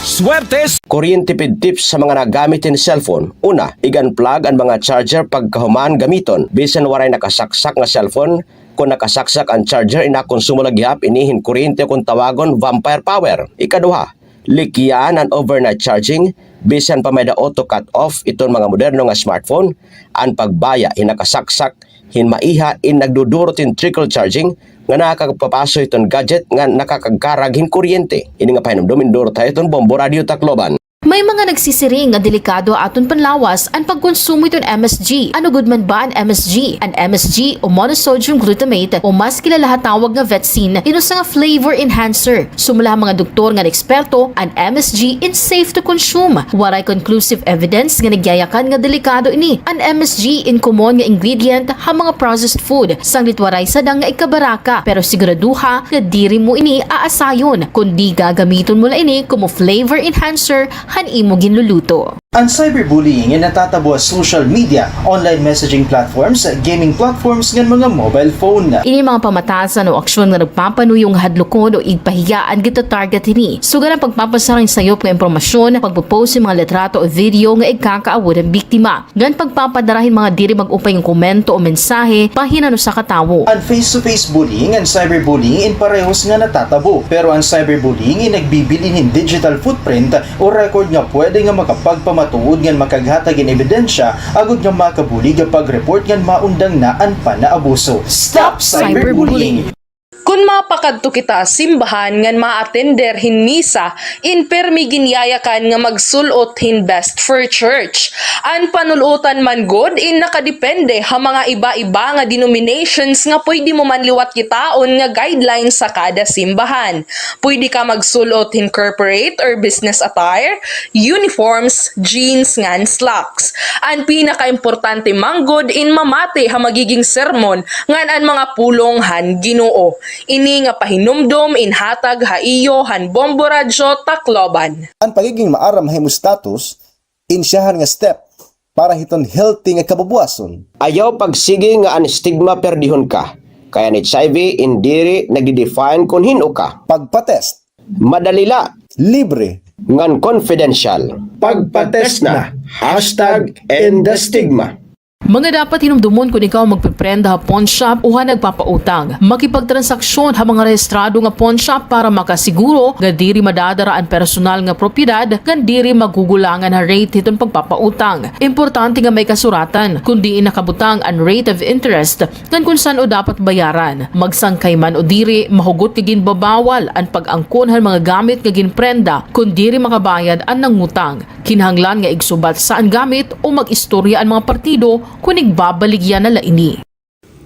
Swerte s- Kuryente pidtips sa mga nagamit hin cellphone. Una, ig-unplug an mga charger pagkahuman gamiton. Bisan waray nakasaksak nga cellphone, kon nakasaksak an charger, inakonsumo la gihap ini hin kuryente, kon tawagon, vampire power. Ikaduha, likyan an overnight charging. Bisan pa may-ada auto cut off iton mga moderno nga smartphone, an pagbaya hin nakasaksak hin maiha in nagdudurot hin trickle charging nga nakakapapaso hiton gadget nga nakakagkarag hin kuryente. Ini nga pahinumdom indurot ha iton Bombo Radio Tacloban. May mga nagsisiring nga delikado ha aton panlawas an pagkonsumo hiton M S G. Ano gud man ba an M S G? An M S G o monosodium glutamate o mas kilala ha tawag nga Vetsin, in usa nga flavor enhancer. Sumala ha mga doktor ngan eksperto, an M S G in safe to consume. Waray conclusive evidence nga nagyayakan nga delikado ini. An M S G in common nga ingredient ha mga processed food, sanglit waray sadang nga ikabaraka, pero siguraduha nga diri mo ini aasayon, kundi gagamiton mo la ini komo flavor enhancer han imo ginluluto. An cyberbullying in natatabo ha social media, online messaging platforms, gaming platforms, ngan mga mobile phone. Ini mga pamatasan o aksyon nga nagpapanuyo nga hadlukon o igpahiya an gita-target hini. Sugad an pagpapasara hin sayop nga impormasyon, pagpo-post hin mga litrato o video nga igkakaawod han biktima, ngan pagpapadara hin mga diri mag-upay nga komento o mensahe bahin han usa ka tawo. An face-to-face bullying ngan cyberbullying in parehos nga natatabo, pero an cyberbullying in nagbibilin hin digital footprint o record nga pwede nga makapagpamatuod ngan makaghatag hin ebidensya agod nga makabulig ha pag-report ngan maundang na an panaabuso. Stop cyberbullying! Kon mapakadto kita ha simbahan ngan maatender hin misa, in pirmi ginyayakan nga magsul-ot hin best for church. An panul-otan man gud in nakadepende ha mga iba-iba nga denominations nga pwede mo man liwat kitaon nga guidelines sa kada simbahan. Pwede ka magsul-ot hin corporate or business attire, uniforms, jeans, ngan slacks. An pinakaimportante man gud in mamati ha magiging sermon ngan an mga pulong han Ginoo. Ini nga pahinumdom in hatag ha iyo han Bombo Radyo Tacloban. An pagiging maaram ha imo status, in siyahan nga step para hiton healthy nga kabubuwason. Ayaw pagsigi nga an stigma perdihon ka. Kay an H I V in diri nagde-define kon hin-o ka. Pagpa-test. Madali la. Libre. Ngan confidential. Pagpa-test na. Hashtag end the stigma. Mga dapat hinumdomon kon ikaw magpeprenda ha pawnshop o ha nagpapautang. Makipagtransaksyon ha mga rehistrado nga pawnshop para makasiguro nga diri madadara an personal nga propiedad ngan diri magugulangan ha rate hiton pagpapautang. Importante nga may kasuratan kon diin nakabutang an rate of interest ngan kon san-o dapat bayaran. Magsangkay man o diri, mahugot nga ginbabawal an pag-angkon han mga gamit nga ginprenda kon diri makabayad an nangutang. Kinahanglan nga igsubatsang an gamit o mag-istorya an mga partido kon igbabaligya na la ini.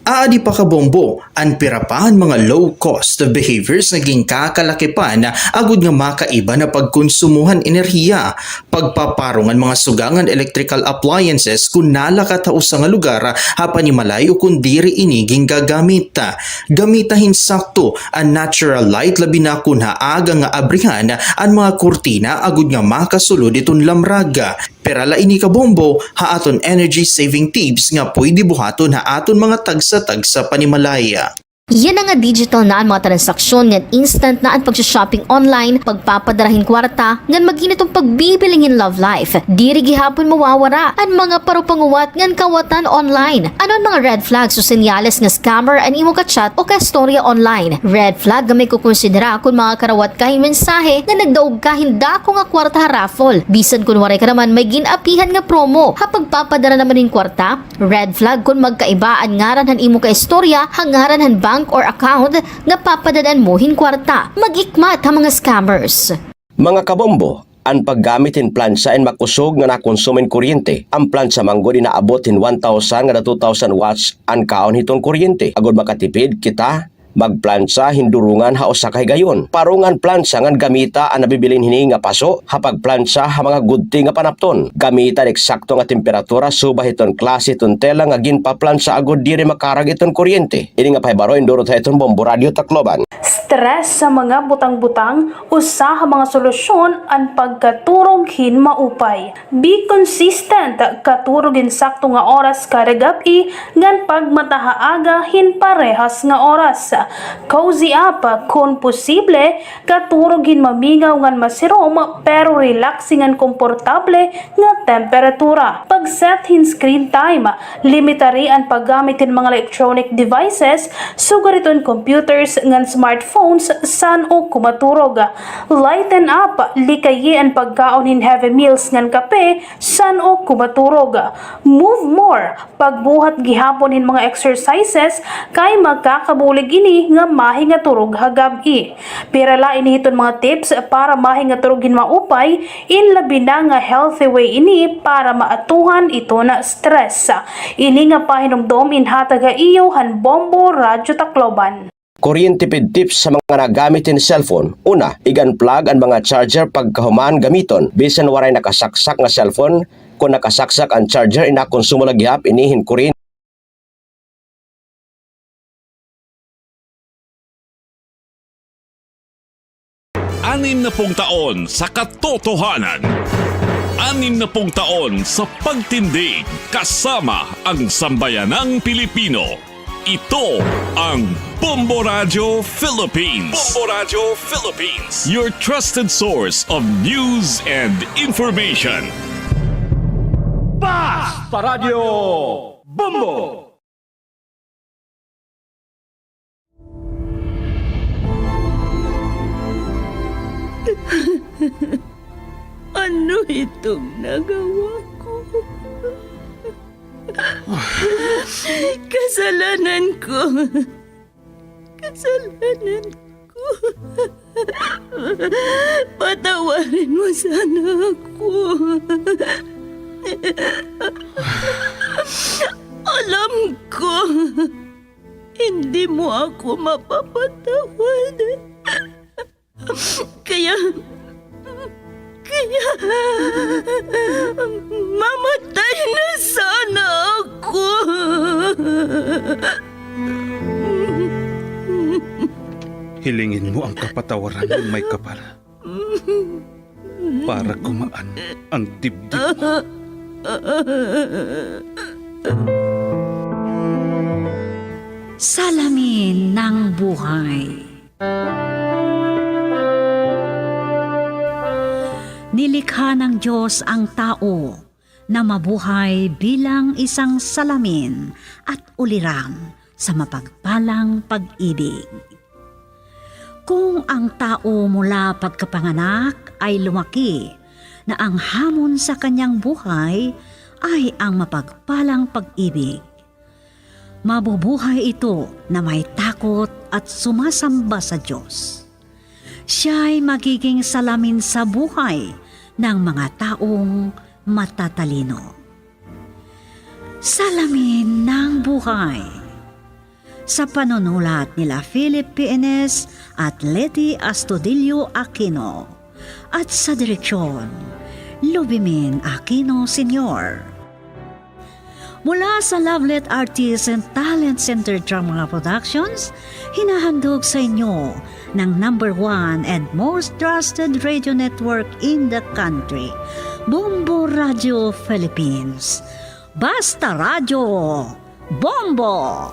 Aadi pa, kabombo, an pira pa han mga low-cost behaviors nga ginkakalakipan agod nga makaiba na pagkonsumo han enerhiya, pagpaparong han mga suga ngan electrical appliances kon nalakat ha usa nga lugar ha panimalay o kon diri ini gingagamit. Gamita hin sakto an natural light, labi na kon ha aga nga abrihan an mga kurtina agod nga makasulod hiton lamrag. Pira la ini, kabombo, ha aton energy saving tips nga pwede buhaton ha aton mga tagsa-tagsa panimalay. Yana nga digital na an mga transaksyon ngan instant na an pagsa-shopping online, pagpapadara hin kwarta, ngan magin iton pagbibiling hin love life. Diri gihapon mawawara an mga parupanguwat ngan kawatan online. Ano an mga red flags o senyales nga scammer an imo ka-chat o ka-istorya online? Red flag nga may kukonsidera kon makarawat ka hin mensahe nga nagdaog ka hin dako nga kwarta ha raffle, bisan kon waray ka naman may gin-apihan nga promo. Ha pagpapadara naman hin kwarta, red flag kon magkaiba an ngaran han imo ka-istorya ha ngaran han bank or account nga papadad-an mo hin kwarta. Mag-ikmat ha mga scammers. Mga kabombo, an paggamit hin plantsa in makusog nga nakonsumo hin kuryente. An plantsa man gud inaabot hin one thousand ngada two thousand watts an kaon hiton kuryente. Agod makatipid kita, magplantsa hin durungan ha usa ka higayon. Parunga an plantsa ngan gamita an nabibilin hini nga paso ha pagplantsa ha mga gudti nga panapton. Gamita an eksakto nga temperatura subay hiton klase hiton tela nga ginpaplantsa agod diri makarag iton kuryente. Ini nga pahibaro indurot ha iton Bombo Radyo Tacloban. Stress sa mga butang-butang, usa ha mga solusyon an pagkaturog hin maupay. Be consistent, katurog hin sakto nga oras kada gab-i, ngan pagmata ha aga hin parehas nga oras. Cozy up, kon posible, katurog hin mamingaw ngan masirom, pero relaxing ngan komportable nga temperatura. Pag-set hin screen time, limitari an paggamit hin mga electronic devices, sugad hiton computers ngan smartphones, san-o kumaturog. Lighten up, likayi an pagkaon hin heavy meals ngan kape, san-o kumaturog. Move more, pagbuhat gihapon hin mga exercises, kay makakabulig ini nga mahingaturog ha gab-i. Pira la ini hiton mga tips para mahingaturog hin maupay, in labi na nga healthy way ini para maatuhan iton stress. Ini nga pahinumdom inhatag ha iyo han Bombo Radyo Tacloban. Kuryente tipid tips sa mga nagamit hin cellphone. Una, ig-unplug an mga charger pagkahuman gamiton. Bisan waray nakasaksak nga cellphone, kon nakasaksak an charger, inakonsumo la gihap ini hin kuryente. Anim na pung taon sa katotohanan. Anim na pung taon sa pagtindig kasama ang sambayanang Pilipino. Ito ang Bombo Radyo Philippines. Bombo Radyo Philippines, your trusted source of news and information. Basta Radyo Bombo! Ano itong nagawa ko? Kasalanan ko. Kasalanan ko. Patawarin mo sana ako. Alam ko, hindi mo ako mapapatawad. Kaya, kaya, mamatay na sana ako. Hilingin mo ang kapatawaran ng may kapal para gumaan ang dibdib mo. Salamin ng buhay. Nilikha ng Diyos ang tao na mabuhay bilang isang salamin at uliram sa mapagpalang pag-ibig. Kung ang tao mula pagkapanganak ay lumaki na ang hamon sa kanyang buhay ay ang mapagpalang pag-ibig, mabubuhay ito na may takot at sumasamba sa Diyos. Siya'y magiging salamin sa buhay ng mga taong matatalino. Salamin ng buhay. Sa panunulat nila Philip P N S at Leti Astudillo Aquino, at sa direksyon, Lubimin Aquino Senior. Mula sa Lovelet Artists and Talent Center Drama Productions, hinahandog sa inyo ng number one and most trusted radio network in the country, Bombo Radio Philippines. Basta Radyo, Bombo!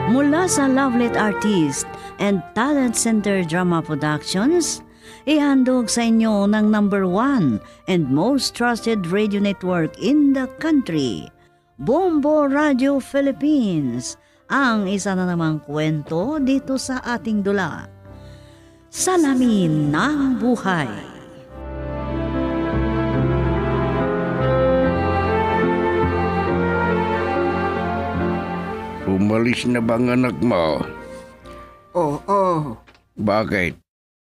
Mula sa Lovelet Artist and Talent Center Drama Productions, ihandog sa inyo ng number one and most trusted radio network in the country, Bombo Radio Philippines, ang isa na namang kwento dito sa ating dula. Salamin ng buhay. Umalis na ba ang anak mo? Oo. Bakit?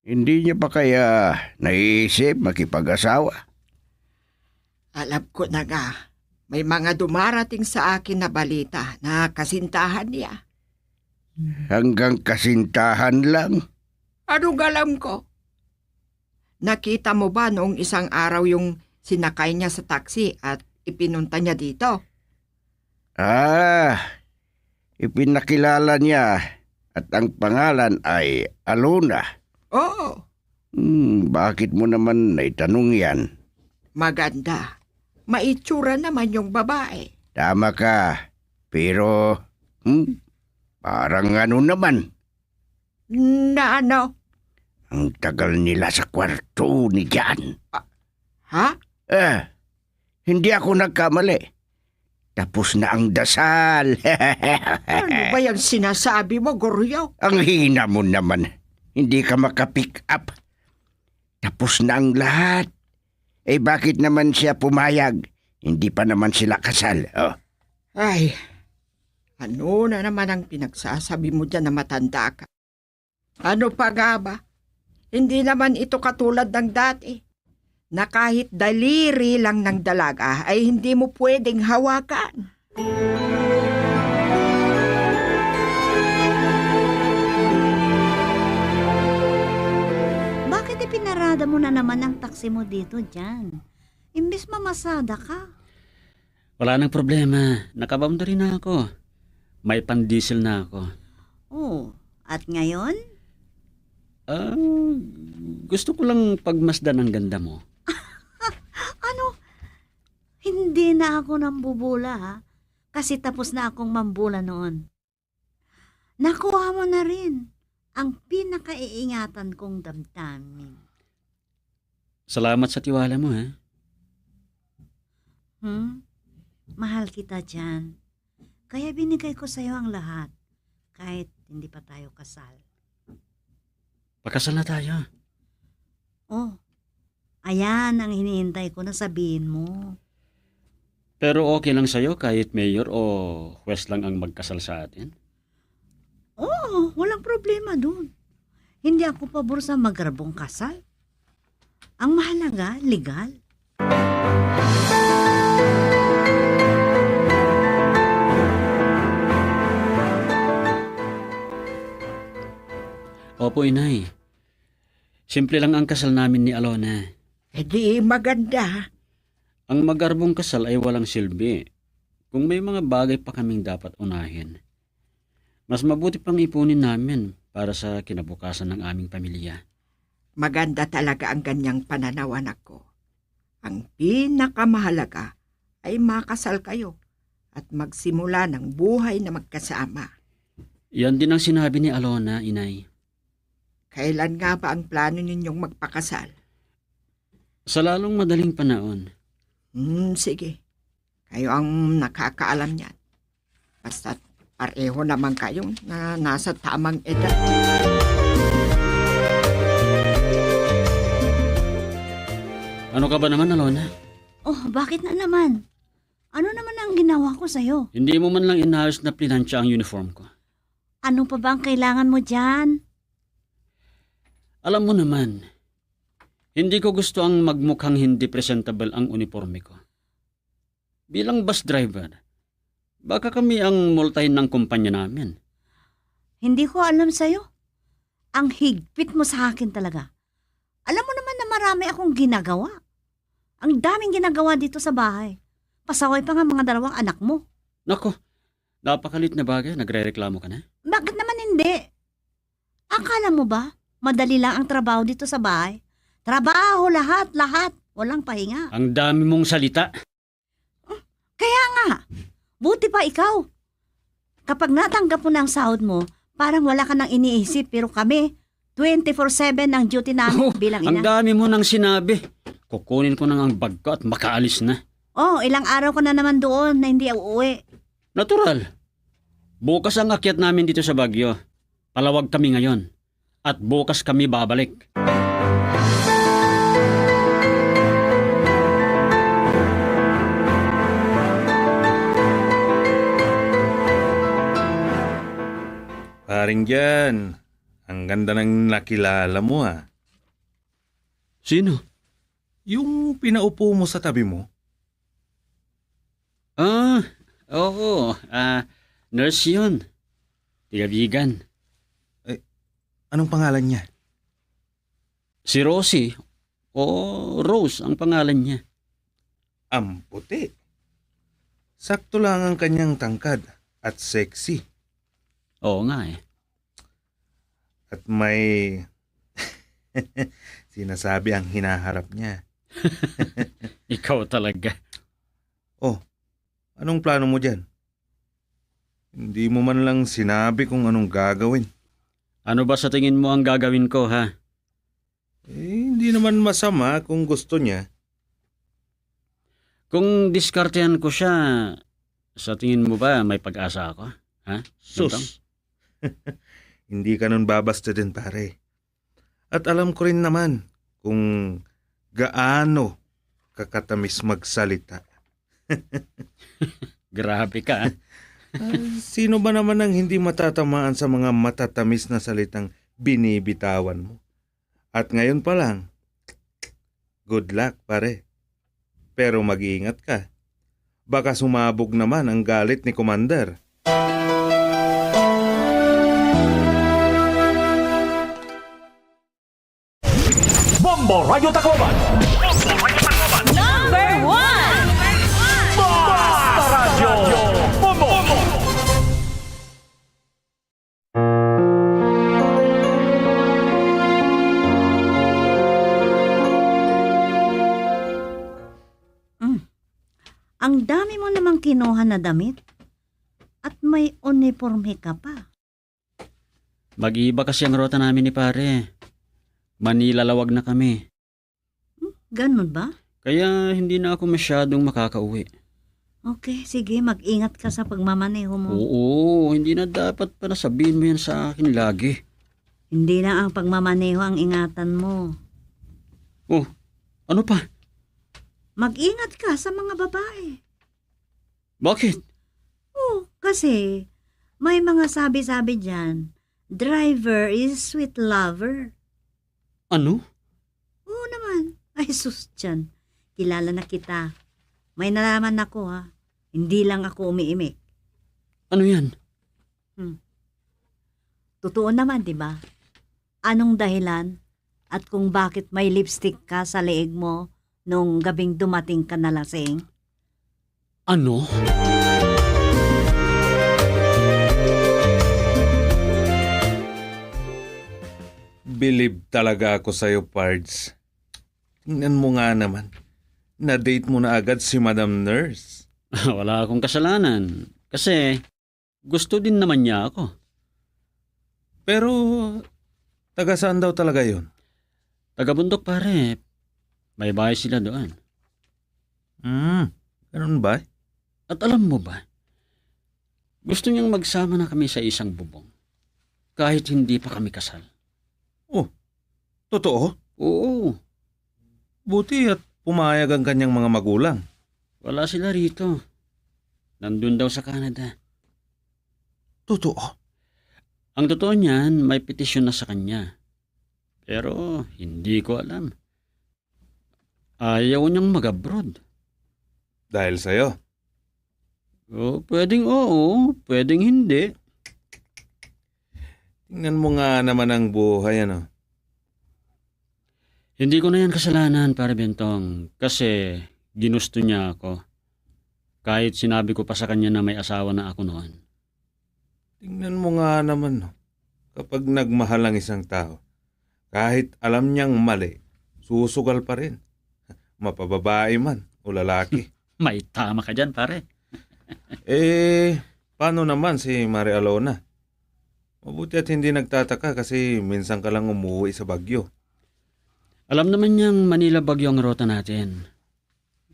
Hindi niya pa kaya naiisip makipag-asawa? Alam ko na nga, may mga dumarating sa akin na balita na kasintahan niya. Hanggang kasintahan lang? Anong alam ko? Nakita mo ba noong isang araw yung sinakay niya sa taxi at ipinunta niya dito? Ah, ipinakilala niya at ang pangalan ay Alona. Oo. Hmm, bakit mo naman naitanong yan? Maganda. Maitsura naman yung babae. Tama ka. Pero, hmm, parang ano naman. Na ano? Ang tagal nila sa kwarto ni Jan. Ah, ha? Eh, hindi ako nagkamali. Tapos na ang dasal. Ano ba yang sinasabi mo, Goryo? Ang hina mo naman. Hindi ka maka-pick up. Tapos na ang lahat. Eh, bakit naman siya pumayag? Hindi pa naman sila kasal, oh. Ay, ano na naman ang pinagsasabi mo diyan na matanda ka? Ano pa nga ba? Hindi naman ito katulad ng dati, na kahit daliri lang ng dalaga ay hindi mo pwedeng hawakan. Bakit ipinarada mo na naman ang taksi mo dito, Jan? Imbis mamasada ka. Wala nang problema. Naka-boundary na ako. May pan-diesel na ako. Oh, at ngayon? Ah, gusto ko lang pagmasdan ang ganda mo. Ano? Hindi na ako nambubula, ha? Kasi tapos na akong mambula noon. Nakuha mo na rin ang pinakaiingatan kong damdamin. Salamat sa tiwala mo, ha? Hmm? Mahal kita, Jan. Kaya binigay ko sa'yo ang lahat, kahit hindi pa tayo kasal. Pakasal na tayo. Oh, ayan ang hinihintay ko na sabihin mo. Pero okay lang sa'yo kahit mayor o huwes lang ang magkasal sa atin? Oo, walang problema doon. Hindi ako pabor sa magarbong kasal. Ang mahalaga, legal. Opo, Inay. Simple lang ang kasal namin ni Alona. Eh, di maganda. Ang magarbong kasal ay walang silbi kung may mga bagay pa kaming dapat unahin. Mas mabuti pang ipunin namin para sa kinabukasan ng aming pamilya. Maganda talaga ang ganyang pananaw, anak ko. Ang pinakamahalaga ay makasal kayo at magsimula ng buhay na magkasama. Yan din ang sinabi ni Alona, Inay. Kailan nga ba ang plano ninyong magpakasal? Sa lalong madaling panahon. Hmm, sige. Kayo ang nakakaalam niyan. Basta't pareho naman kayo na nasa tamang edad. Ano ka ba naman, Alona? Oh, bakit na naman? Ano naman ang ginawa ko sa'yo? Hindi mo man lang inayos na plinantsa ang uniform ko. Ano pa ba ang kailangan mo diyan? Alam mo naman, hindi ko gusto ang magmukhang hindi presentable ang uniporme ko. Bilang bus driver, baka kami ang multahin ng kumpanya namin. Hindi ko alam sa'yo. Ang higpit mo sa akin talaga. Alam mo naman na marami akong ginagawa. Ang daming ginagawa dito sa bahay. Pasaway pa nga mga dalawang anak mo. Naku, napakalit na bagay, nagrereklamo ka na? Bakit naman hindi? Akala mo ba, madali lang ang trabaho dito sa bahay? Trabaho lahat, lahat. Walang pahinga. Ang dami mong salita. Kaya nga, buti pa ikaw. Kapag natanggap mo na ang sahod mo, parang wala ka nang iniisip, pero kami, twenty-four seven ang duty namin bilang ina. Ang dami mo nang sinabi. Kukunin ko na nga ang bag ko at makaalis na. Oh, ilang araw ka na naman doon na hindi uuwi. Natural. Bukas ang akyat namin dito sa Baguio. Palawag kami ngayon. At bukas kami babalik. Paring Jan, ang ganda ng nakilala mo, ah. Sino? Yung pinaupo mo sa tabi mo. Ah, oo. Ah, nurse yun. Tiga Vigan. Eh, anong pangalan niya? Si Rosie o Rose ang pangalan niya. Ang puti. Sakto lang ang kanyang tangkad at sexy. Oo nga eh. At may sinasabi ang hinaharap niya. Ikaw talaga. Oh, anong plano mo diyan? Hindi mo man lang sinabi kung anong gagawin. Ano ba sa tingin mo ang gagawin ko, ha? Eh, hindi naman masama kung gusto niya. Kung diskartehan ko siya, sa tingin mo ba may pag-asa ako? Ha? Sus. Hindi ka nun babasted din, pare. At alam ko rin naman kung gaano kakatamis magsalita. Grabe ka, ah. Ah, sino ba naman ang hindi matatamaan sa mga matatamis na salitang binibitawan mo? At ngayon pa lang, good luck, pare. Pero mag-iingat ka. Baka sumabog naman ang galit ni Commander. Bombo Radyo Tacloban. Number one. Basta Radyo Bombo. Mm. Ang dami mo namang kinuha na damit. At may uniporme ka pa. Mag-iiba kasi ang ruta namin ni pare. Manila lawag na kami. Hmm, ganun ba? Kaya hindi na ako masyadong makakauwi. Okay, sige, mag-ingat ka sa pagmamaneho mo. Oo, hindi na dapat pala sabihin mo yan sa akin lagi. Hindi lang ang pagmamaneho ang ingatan mo. Oh, ano pa? Mag-ingat ka sa mga babae. Bakit? Oh, kasi may mga sabi-sabi diyan, "Driver is sweet lover." Ano? Oo naman. Ay, sus, tiyan. Kilala na kita. May nalaman ako, ha. Hindi lang ako umiimik. Ano yan? Hmm. Totoo naman, di ba? Anong dahilan at kung bakit may lipstick ka sa leeg mo nung gabing dumating ka na lasing? Ano? Bilib talaga ako sa'yo, Pards. Tingnan mo nga naman. Na-date mo na agad si Madam Nurse. Wala akong kasalanan. Kasi gusto din naman niya ako. Pero, taga saan daw talaga yun? Taga bundok, pare. May bahay sila doon. Hmm, ganun ba? At alam mo ba, gusto niyang magsama na kami sa isang bubong, kahit hindi pa kami kasal. Oh, totoo? Oo. Buti at pumayag ang kanyang mga magulang. Wala sila rito. Nandun daw sa Canada. Totoo? Ang totoo niyan, may petisyon na sa kanya. Pero hindi ko alam. Ayaw niyang mag-abroad. Dahil sa'yo? Oh, pwedeng oo, pwedeng hindi. Tingnan mo nga naman ang buhay, ano? Hindi ko na yan kasalanan, Pare Bentong, kasi ginusto niya ako. Kahit sinabi ko pa sa kanya na may asawa na ako noon. Tingnan mo nga naman, no? Kapag nagmahal ang isang tao, kahit alam niyang mali, susugal pa rin. Mapababae man o lalaki. May tama ka diyan, pare. Eh, Paano naman si Mare Alona? Mabuti at hindi nagtataka kasi minsan ka lang umuwi sa Baguio. Alam naman niyang Manila Baguio ang ruta natin.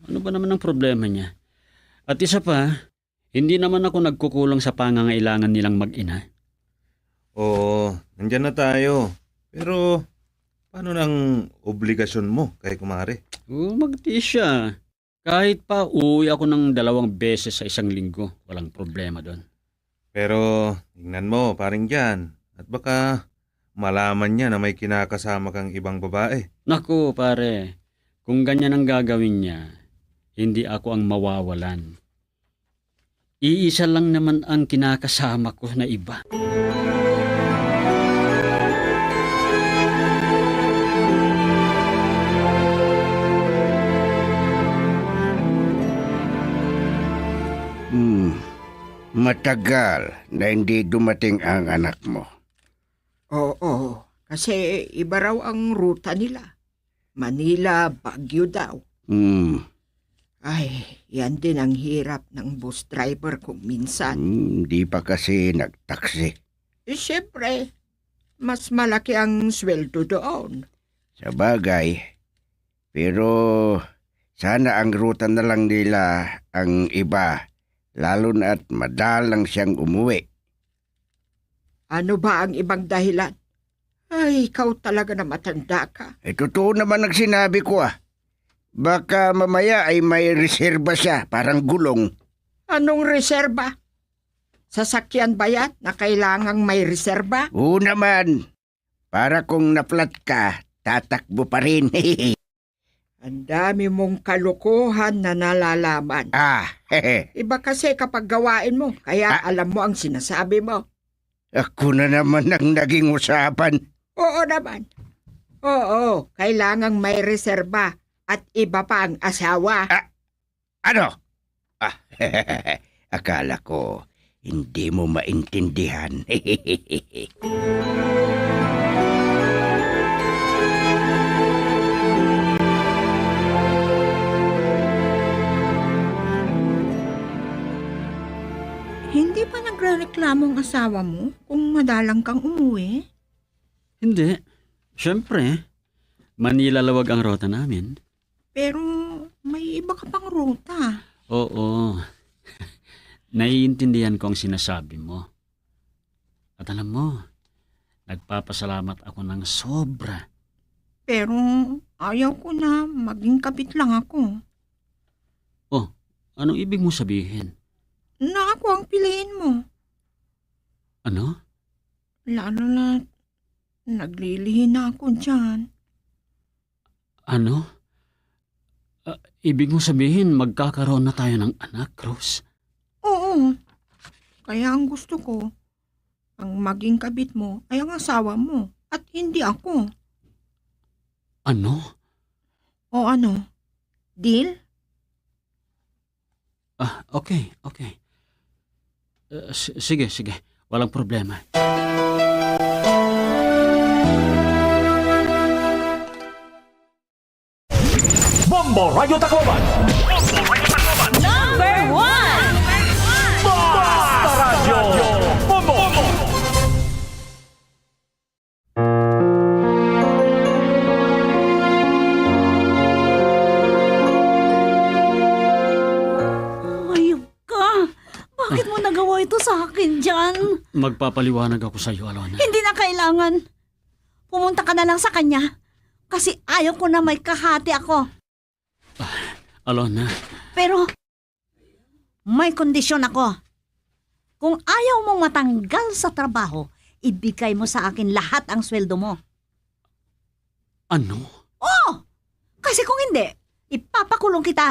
Ano ba naman ang problema niya? At isa pa, hindi naman ako nagkukulang sa pangangailangan nilang mag-ina. Oo, nandiyan na tayo. Pero paano ng obligasyon mo kay kumare? Oo, magtiis siya. Kahit pa uuwi ako ng dalawang beses sa isang linggo, walang problema doon. Pero tingnan mo, paring Jan, at baka malaman niya na may kinakasama kang ibang babae. Naku, pare, kung ganyan ang gagawin niya, hindi ako ang mawawalan. Iisa lang naman ang kinakasama ko na iba. Hmm. Matagal na hindi dumating ang anak mo. Oo, kasi iba raw ang ruta nila. Manila, Baguio daw. Hmm. Ay, yan din ang hirap ng bus driver ko minsan. Hmm, di pa kasi nagtaksi. Eh, siyempre, mas malaki ang sweldo doon. Sabagay, pero sana ang ruta na lang nila ang iba, lalo na at madalang siyang umuwi. Ano ba ang ibang dahilan? Ay, ikaw talaga na matanda ka. Eh, totoo naman ang sinabi ko, ah. Baka mamaya ay may reserba siya, parang gulong. Anong reserba? Sasakyan ba yan na kailangang may reserba? Oo naman. Para kung na-flat ka, tatakbo pa rin. Ang dami mong kalokohan na nalalaman. Ah, hehe. Iba kasi kapag gawain mo, kaya Ah. alam mo ang sinasabi mo. Ako na naman ang naging usapan. Oo naman. Oo, kailangang may reserba at iba pa ang asawa. Ah, ano? Ah, akala ko, hindi mo maintindihan. Hindi ba nagrereklamo ang asawa mo kung madalang kang umuwi? Hindi. Siyempre, Manila Lawag ang ruta namin. Pero may iba ka pang ruta. Oo. Naiintindihan ko ang sinasabi mo. At alam mo, nagpapasalamat ako ng sobra. Pero ayaw ko na maging kabit lang ako. Oh, anong ibig mo sabihin? Na ako ang piliin mo. Ano? Lalo na naglilihi na ako diyan. Ano? Ah, ibig mo sabihin, magkakaroon na tayo ng anak, Rose? Oo. Kaya ang gusto ko, ang maging kabit mo ay ang asawa mo at hindi ako. Ano? O ano? Deal? Ah, okay, okay. Eh, si-, sige, sige. Walang problema. Bombo Radyo Tacloban. Number one. Basta Radyo Bombo. Hayop ka! Bakit mo nagawa ito sa akin, Jan? Magpapaliwanag ako sa iyo, Alona. Hindi na kailangan. Pumunta ka na lang sa kanya. Kasi ayaw ko na may kahati ako. Ah, Alona. Pero, may kondisyon ako. Kung ayaw mong matanggal sa trabaho, ibigay mo sa akin lahat ang sweldo mo. Ano? Oo! Kasi kung hindi, ipapakulong kita.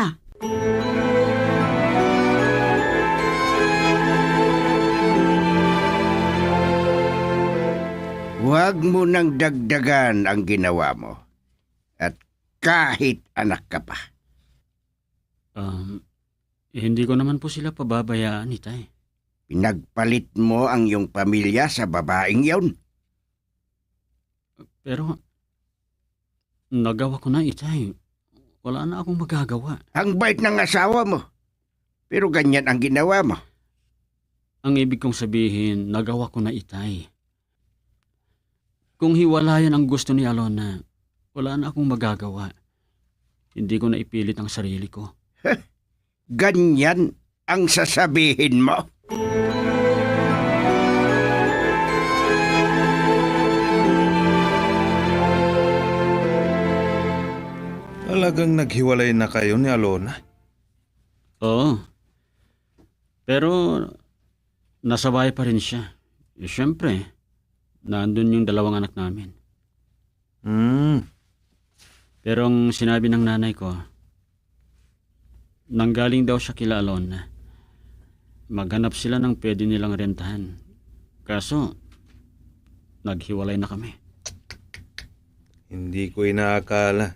Huwag mo nang dagdagan ang ginawa mo. At kahit anak ka pa. Um, hindi ko naman po sila pababayaan, Itay. Pinagpalit mo ang iyong pamilya sa babaeng iyon? Pero, nagawa ko na, Itay. Wala na akong magagawa. Ang bait ng asawa mo. Pero ganyan ang ginawa mo. Ang ibig kong sabihin, nagawa ko na, Itay. Kung hiwalayan ang gusto ni Alona, wala na akong magagawa. Hindi ko na ipilit ang sarili ko. Ganyan ang sasabihin mo? Talagang naghiwalay na kayo ni Alona? Oo. Pero nasa bahay pa rin siya. Eh, siyempre, nandun yung dalawang anak namin. Hmm. Pero ang sinabi ng nanay ko, nanggaling daw siya kila Alona. Maghanap sila ng pwede nilang rentahan. Kaso, naghiwalay na kami. Hindi ko inaakala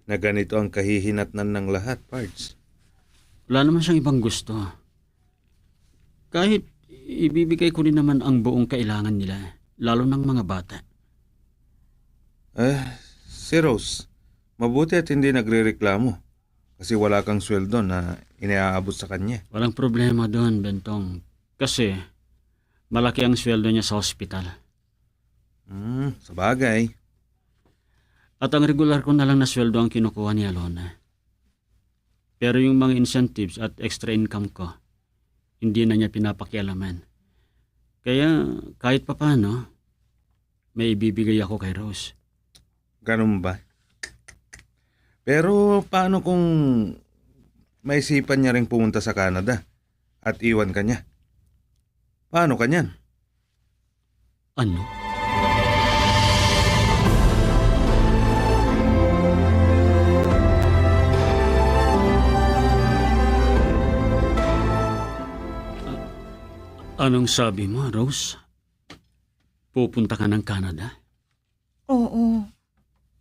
na ganito ang kahihinatnan ng lahat, Pards. Wala naman siyang ibang gusto. Kahit ibibigay ko rin naman ang buong kailangan nila, lalo ng mga bata. Eh, si Rose, mabuti at hindi nagrereklamo kasi wala kang sweldo na iniaabot sa kanya. Walang problema doon, Bentong. Kasi malaki ang sweldo niya sa hospital. Hmm, sabagay. At ang regular ko na lang na sweldo ang kinukuha ni Alona. Pero yung mga incentives at extra income ko, hindi na niya pinapakialaman. Kaya kahit papano, may ibibigay ako kay Rose. Ganun ba? Pero paano kung maisipan niya ring pumunta sa Canada at iwan ka niya? Paano ka niyan? Ano? A-, anong sabi mo, Rose? Pupunta ka ng Canada? Oo.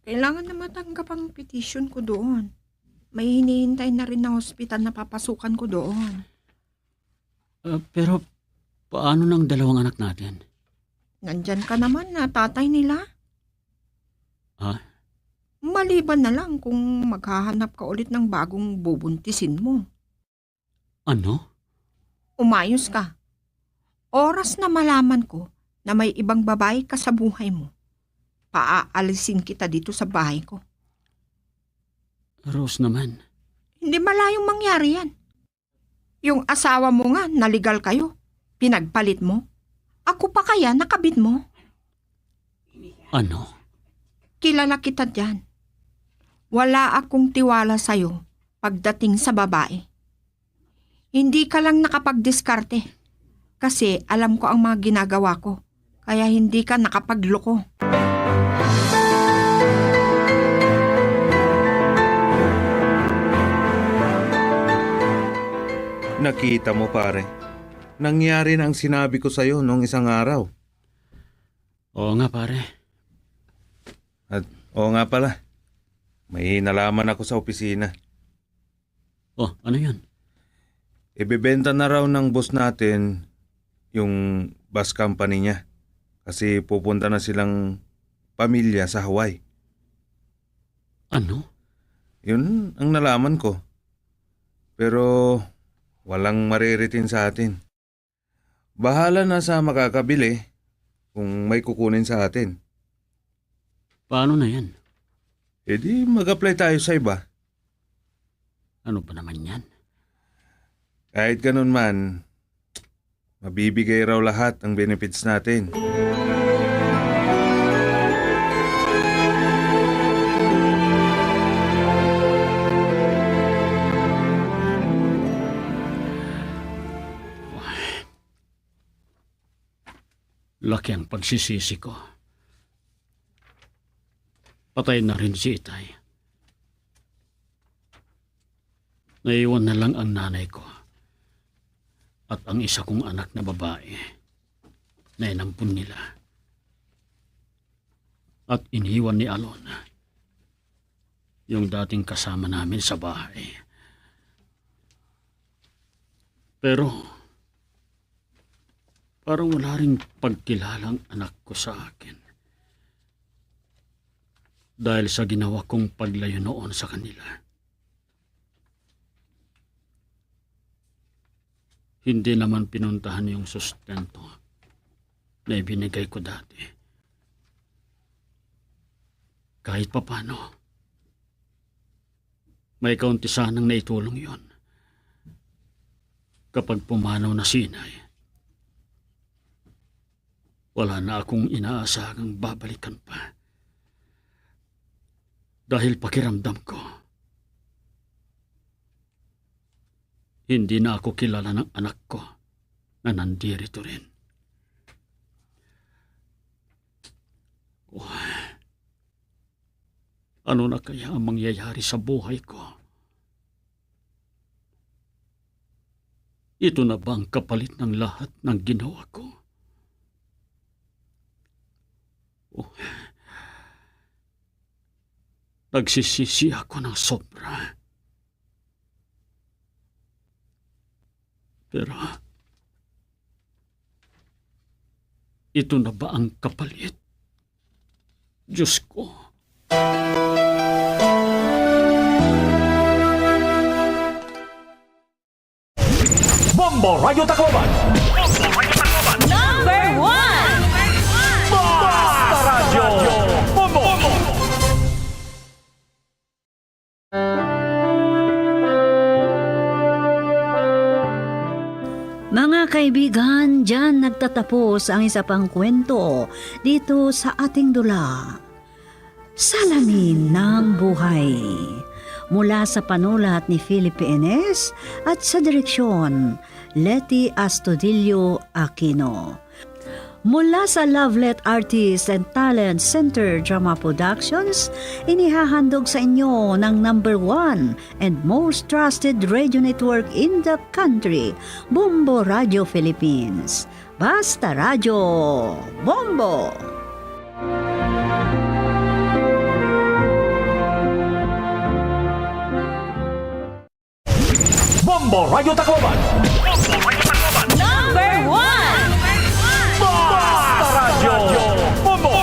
Kailangan na matanggap ang petition ko doon. May hinihintay na rin na hospital na papasukan ko doon. Ah, pero paano ng dalawang anak natin? Nandyan ka naman na tatay nila. Ha? Maliban na lang kung maghahanap ka ulit ng bagong bubuntisin mo. Ano? Umayos ka. Oras na malaman ko na may ibang babae ka sa buhay mo, paaalisin kita dito sa bahay ko. Rose naman. Hindi malayong mangyari yan. Yung asawa mo nga, naligal kayo. Pinagpalit mo. Ako pa kaya nakabit mo? Ano? Kilala kita diyan. Wala akong tiwala sa'yo pagdating sa babae. Hindi ka lang nakapagdiskarte. Kasi alam ko ang mga ginagawa ko. Kaya hindi ka nakapagloko. Nakita mo, pare. Nangyari na ang sinabi ko sa'yo noong isang araw. Oo nga, pare. At, oo nga pala. May nalaman ako sa opisina. Oh, ano yun? Ibebenta na raw ng boss natin yung bus company niya. Kasi pupunta na silang pamilya sa Hawaii. Ano? Yun ang nalaman ko. Pero walang mariretain sa atin. Bahala na sa makakabili kung may kukunin sa atin. Paano na yan? E di, mag-apply tayo sa iba. Ano pa naman yan? Kahit ganun man, mabibigay raw lahat ang benefits natin. Laki ang pagsisisi ko. Patay na rin si Itay. Naiwan na lang ang nanay ko at ang isa kong anak na babae na inampon nila. At iniwan ni Alona, yung dating kasama namin sa bahay. Pero parang wala ring pagkilala ang anak ko sa akin. Dahil sa ginawa kong paglayo noon sa kanila. Hindi naman pinuntahan yung sustento na ibinigay ko dati. Kahit papano, may kaunti sanang naitulong yon. Kapag pumanaw na si Inay, wala na akong inaasahang babalikan pa. Dahil pakiramdam ko, hindi na ako kilala ng anak ko na nandirito rin. Oh, ano na kaya ang mangyayari sa buhay ko? Ito na ba ang kapalit ng lahat ng ginawa ko? Oh, nagsisisi ako ng sobra. Pero, ito na ba ang kapalit? Diyos ko. Bombo Radyo Tacloban. Number one. Basta Radyo. Bombo. Mga kaibigan, diyan nagtatapos ang isa pang kwento dito sa ating dula, Salamin ng Buhay. Mula sa panulat ni Philip Enes at sa direksyon, Leti Astudillo Aquino. Mula sa Lovelet Artist and Talent Center Drama Productions, inihahandog sa inyo ng number one and most trusted radio network in the country, Bombo Radio Philippines. Basta Radyo, Bombo! Bombo Radyo Tacloban. Number one. Basta Radyo. Bombo.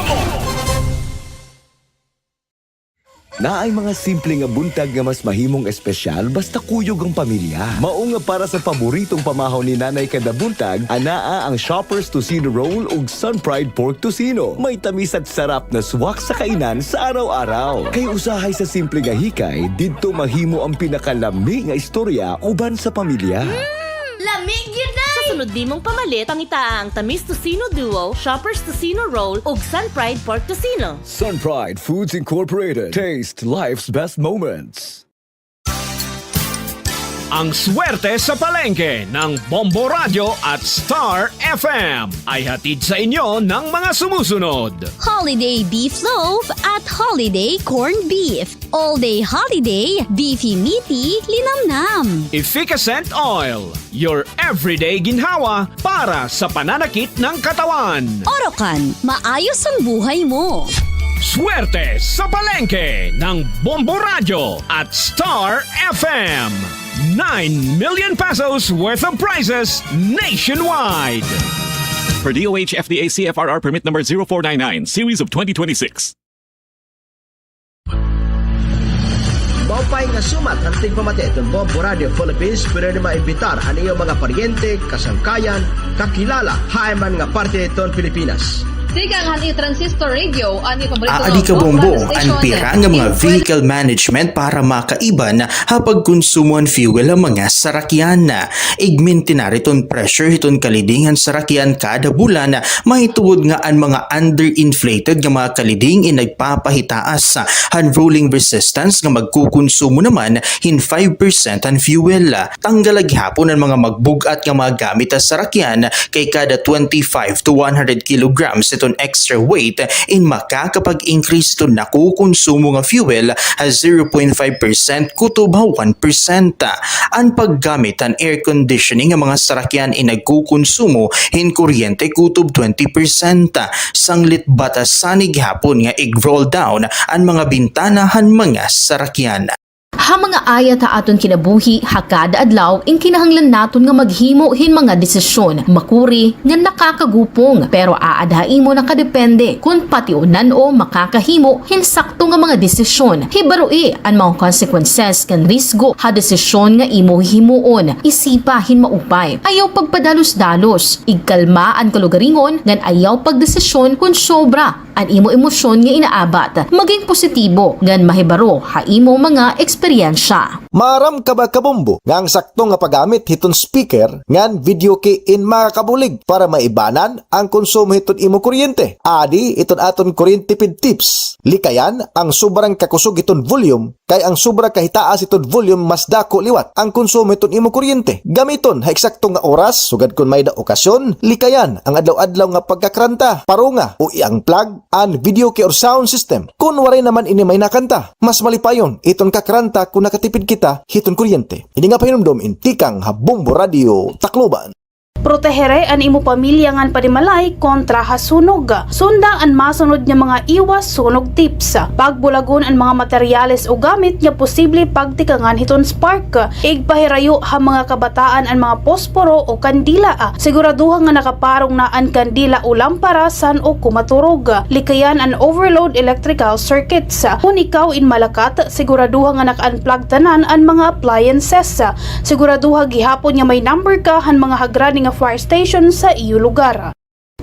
Naay mga simple nga buntag nga mas mahimong espesyal basta kuyog ang pamilya. Mao nga para sa paboritong pamahaw ni Nanay kada buntag, anaa ang Shoppers Tocino Roll ug Sun Pride Pork Tocino. May tamis at sarap na swak sa kainan sa araw-araw. Kay usahay sa simple nga hikay, didto mahimo ang pinakalami nga istorya uban sa pamilya. Mm, lami gyud, Nay! Sa sunod nimong pamalit, pangitaa ang Tamis Tocino Duo, Shoppers Tocino Roll, ug Sun Pride Pork Tocino. Sun Pride Foods Incorporated. Taste life's best moments. Ang swerte sa palengke ng Bombo Radyo at Star F M ay hatid sa inyo ng mga sumusunod. Holiday Beef Loaf at Holiday Corned Beef. All Day Holiday, Beefy Meaty Linamnam. Efficascent Oil, your everyday ginhawa para sa pananakit ng katawan. Orocan, maayos ang buhay mo. Swerte sa palengke ng Bombo Radyo at Star F M. Nine million pesos worth of prizes nationwide. Per D O H F D A C F R R Permit Number zero four nine nine, Series of twenty twenty-six. Maupay nga sumat han tigpamati hiton Bombo Radio Philippines, pwede niyo maimbitar an iyo mga paryente, kasangkayan, kakilala, hain man nga parte hiton Pilipinas. Tikang han iyo transistor radio, an iyo paborito nga Bombo radio station. Aadi ka, Bombo, an pira nga mga vehicle management para makaiban ha pagkonsumo han fuel han mga sarakyan. Igmintinar iton pressure hiton kaliding han sarakyan kada bulan, mahitungod nga an mga underinflated nga mga kaliding in nagpapahitaas han rolling resistance nga magkukonsumo naman hin five percent han fuel. Tanggal la gihapon an mga magbug-at nga mga gamit ha sarakyan, kay kada twenty-five to one hundred kilograms iton extra weight in makakapag-increase iton nakukonsumo nga fuel ha zero point five percent kutob ha one percent. An paggamit han air conditioning nga mga sarakyan in nagkukonsumo hin kuryente kutob twenty percent. Sanglit batasan gihapon nga ig-roll down an mga bintana han mga sarakyan. Ha mga ayat ha aton kinabuhi ha kada adlaw, in kinahanglan naton nga maghimo hin mga desisyon, makuri nga nakakagupong, pero aada ha imo nakadepende kon pationan o makakahimo hin sakto nga mga desisyon. Hibaroi an mga consequences kan risgo ha desisyon nga imo hihimuon. Isipa hin maupay. Ayaw pagpadalos-dalos. Igkalma an kalugaringon ngan ayaw pagdesisyon kon sobra an imo emosyon nga inaabat. Maging positibo ngan mahibaro ha imo mga eksperyensya. Maaram ka ba, kabombo, nga an sakto nga paggamit hiton speaker ngan video key in makakabulig para maibanan an konsumo hiton imo kuryente? Adi iton aton kuryente pid tips. Likayan an sobrang kakusog hiton volume, kay an sobra ka hitaas hiton volume mas dako liwat an konsumo hiton imo kuryente. Gamiton ha eksakto nga oras, sugad kon may-ada okasyon. Likayan an adlaw-adlaw nga pagkakranta, parunga o i-unplug an video key or sound system. Kon waray naman ini may nakanta, mas malipayon iton kakranta kon nakatipid kita hiton kuryente. Ini nga pahinumdom in tikang ha Bombo Radio Tacloban. Protehere an imo pamilya ngan panimalay kontra ha sunog. Sunda an masunod nga mga iwas sunog tips. Pagbulagon an mga materyales o gamit nga posible pagtikangan hiton spark. Igpahirayo ha mga kabataan an mga posporo o kandila. Siguraduha nga nakaparong na an kandila o lampara san-o kumaturog. Likayan an overload electrical circuits. Kon ikaw in malakat, siguraduha nga naka-unplug tanan an mga appliances. Siguraduha gihapon nga may number ka han mga hagrani nga fire station sa iyo lugar.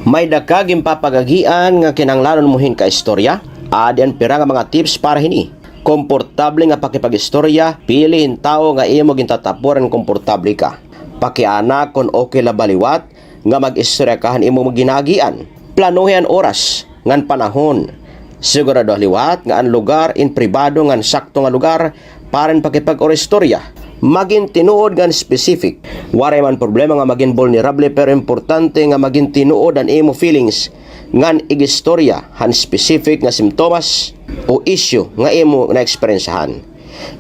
May-ada ka ginpapag-agian nga kinahanglanon mo hin kaistorya? Adi an pira nga mga tips para hini. Komportable nga pakipag-istorya, pili hin tawo nga imo gintatapuran komportable ka. Pakiana kon okay la ba liwat nga mag-istorya ka han imo ginaagian. Planuhi an oras ngan panahon. Siguraduha liwat nga an lugar in pribado ngan sakto nga lugar para hin pakipag-istorya. Magin tinuod ngan specific. Waray man problema nga magin vulnerable, pero importante nga magin tinuod an imo feelings ngan ig-istorya han specific nga simptomas o issue nga imo naeksperyensyahan.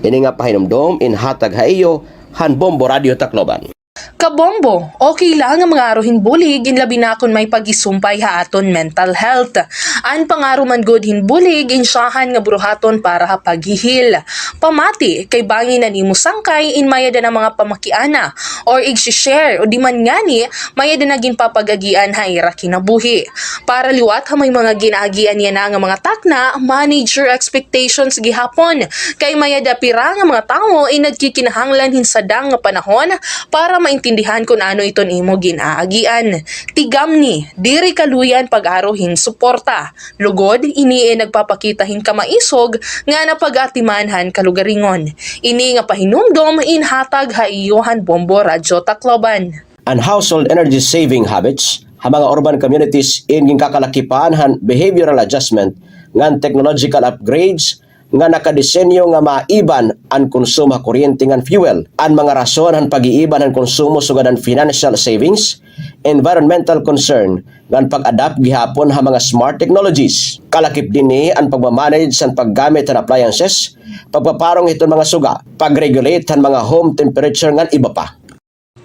Ini nga pahinumdom in hatag ha iyo han Bombo Radio Tacloban. Kabombo, okay la nga mangaro hin bulig, in labi na kon may pagisumpay ha aton mental health. An pangaro man gud hin bulig in syahan nga buruhaton para ha paghihil. Pamati, kay bangin an imo sangkay in may-ada na mga pamakiana or igsi-share o di man ngani may-ada na ginpapag-agian ha ira kinabuhi. Para liwat ha may mga ginaagian yana nga mga takna, manage your expectations gihapon. Kay may-ada pira nga mga tawo in nagkikinahanglan hin sadang nga panahon para maintindihan kon ano iton imo ginaagian. Tigamni, diri kaluyan pag-aro hin suporta. Lugod, ini in nagpapakita hin kamaisog nga napag-atiman han kalugaringon. Ini nga pahinumdom in hatag ha iyo han Bombo Radyo Tacloban. An household energy saving habits ha mga urban communities in ginkakalakipan han behavioral adjustment ngan technological upgrades nga nakadesenyo nga maiban an konsumo ha kuryente ngan fuel. An mga rason han pag-iiban han konsumo sugad han financial savings, environmental concern, ngan pag-adapt gihapon ha mga smart technologies. Kalakip dinhi an pagmamanage han paggamit han appliances, pagpaparong hiton mga suga, pag-regulate han mga home temperature ngan iba pa.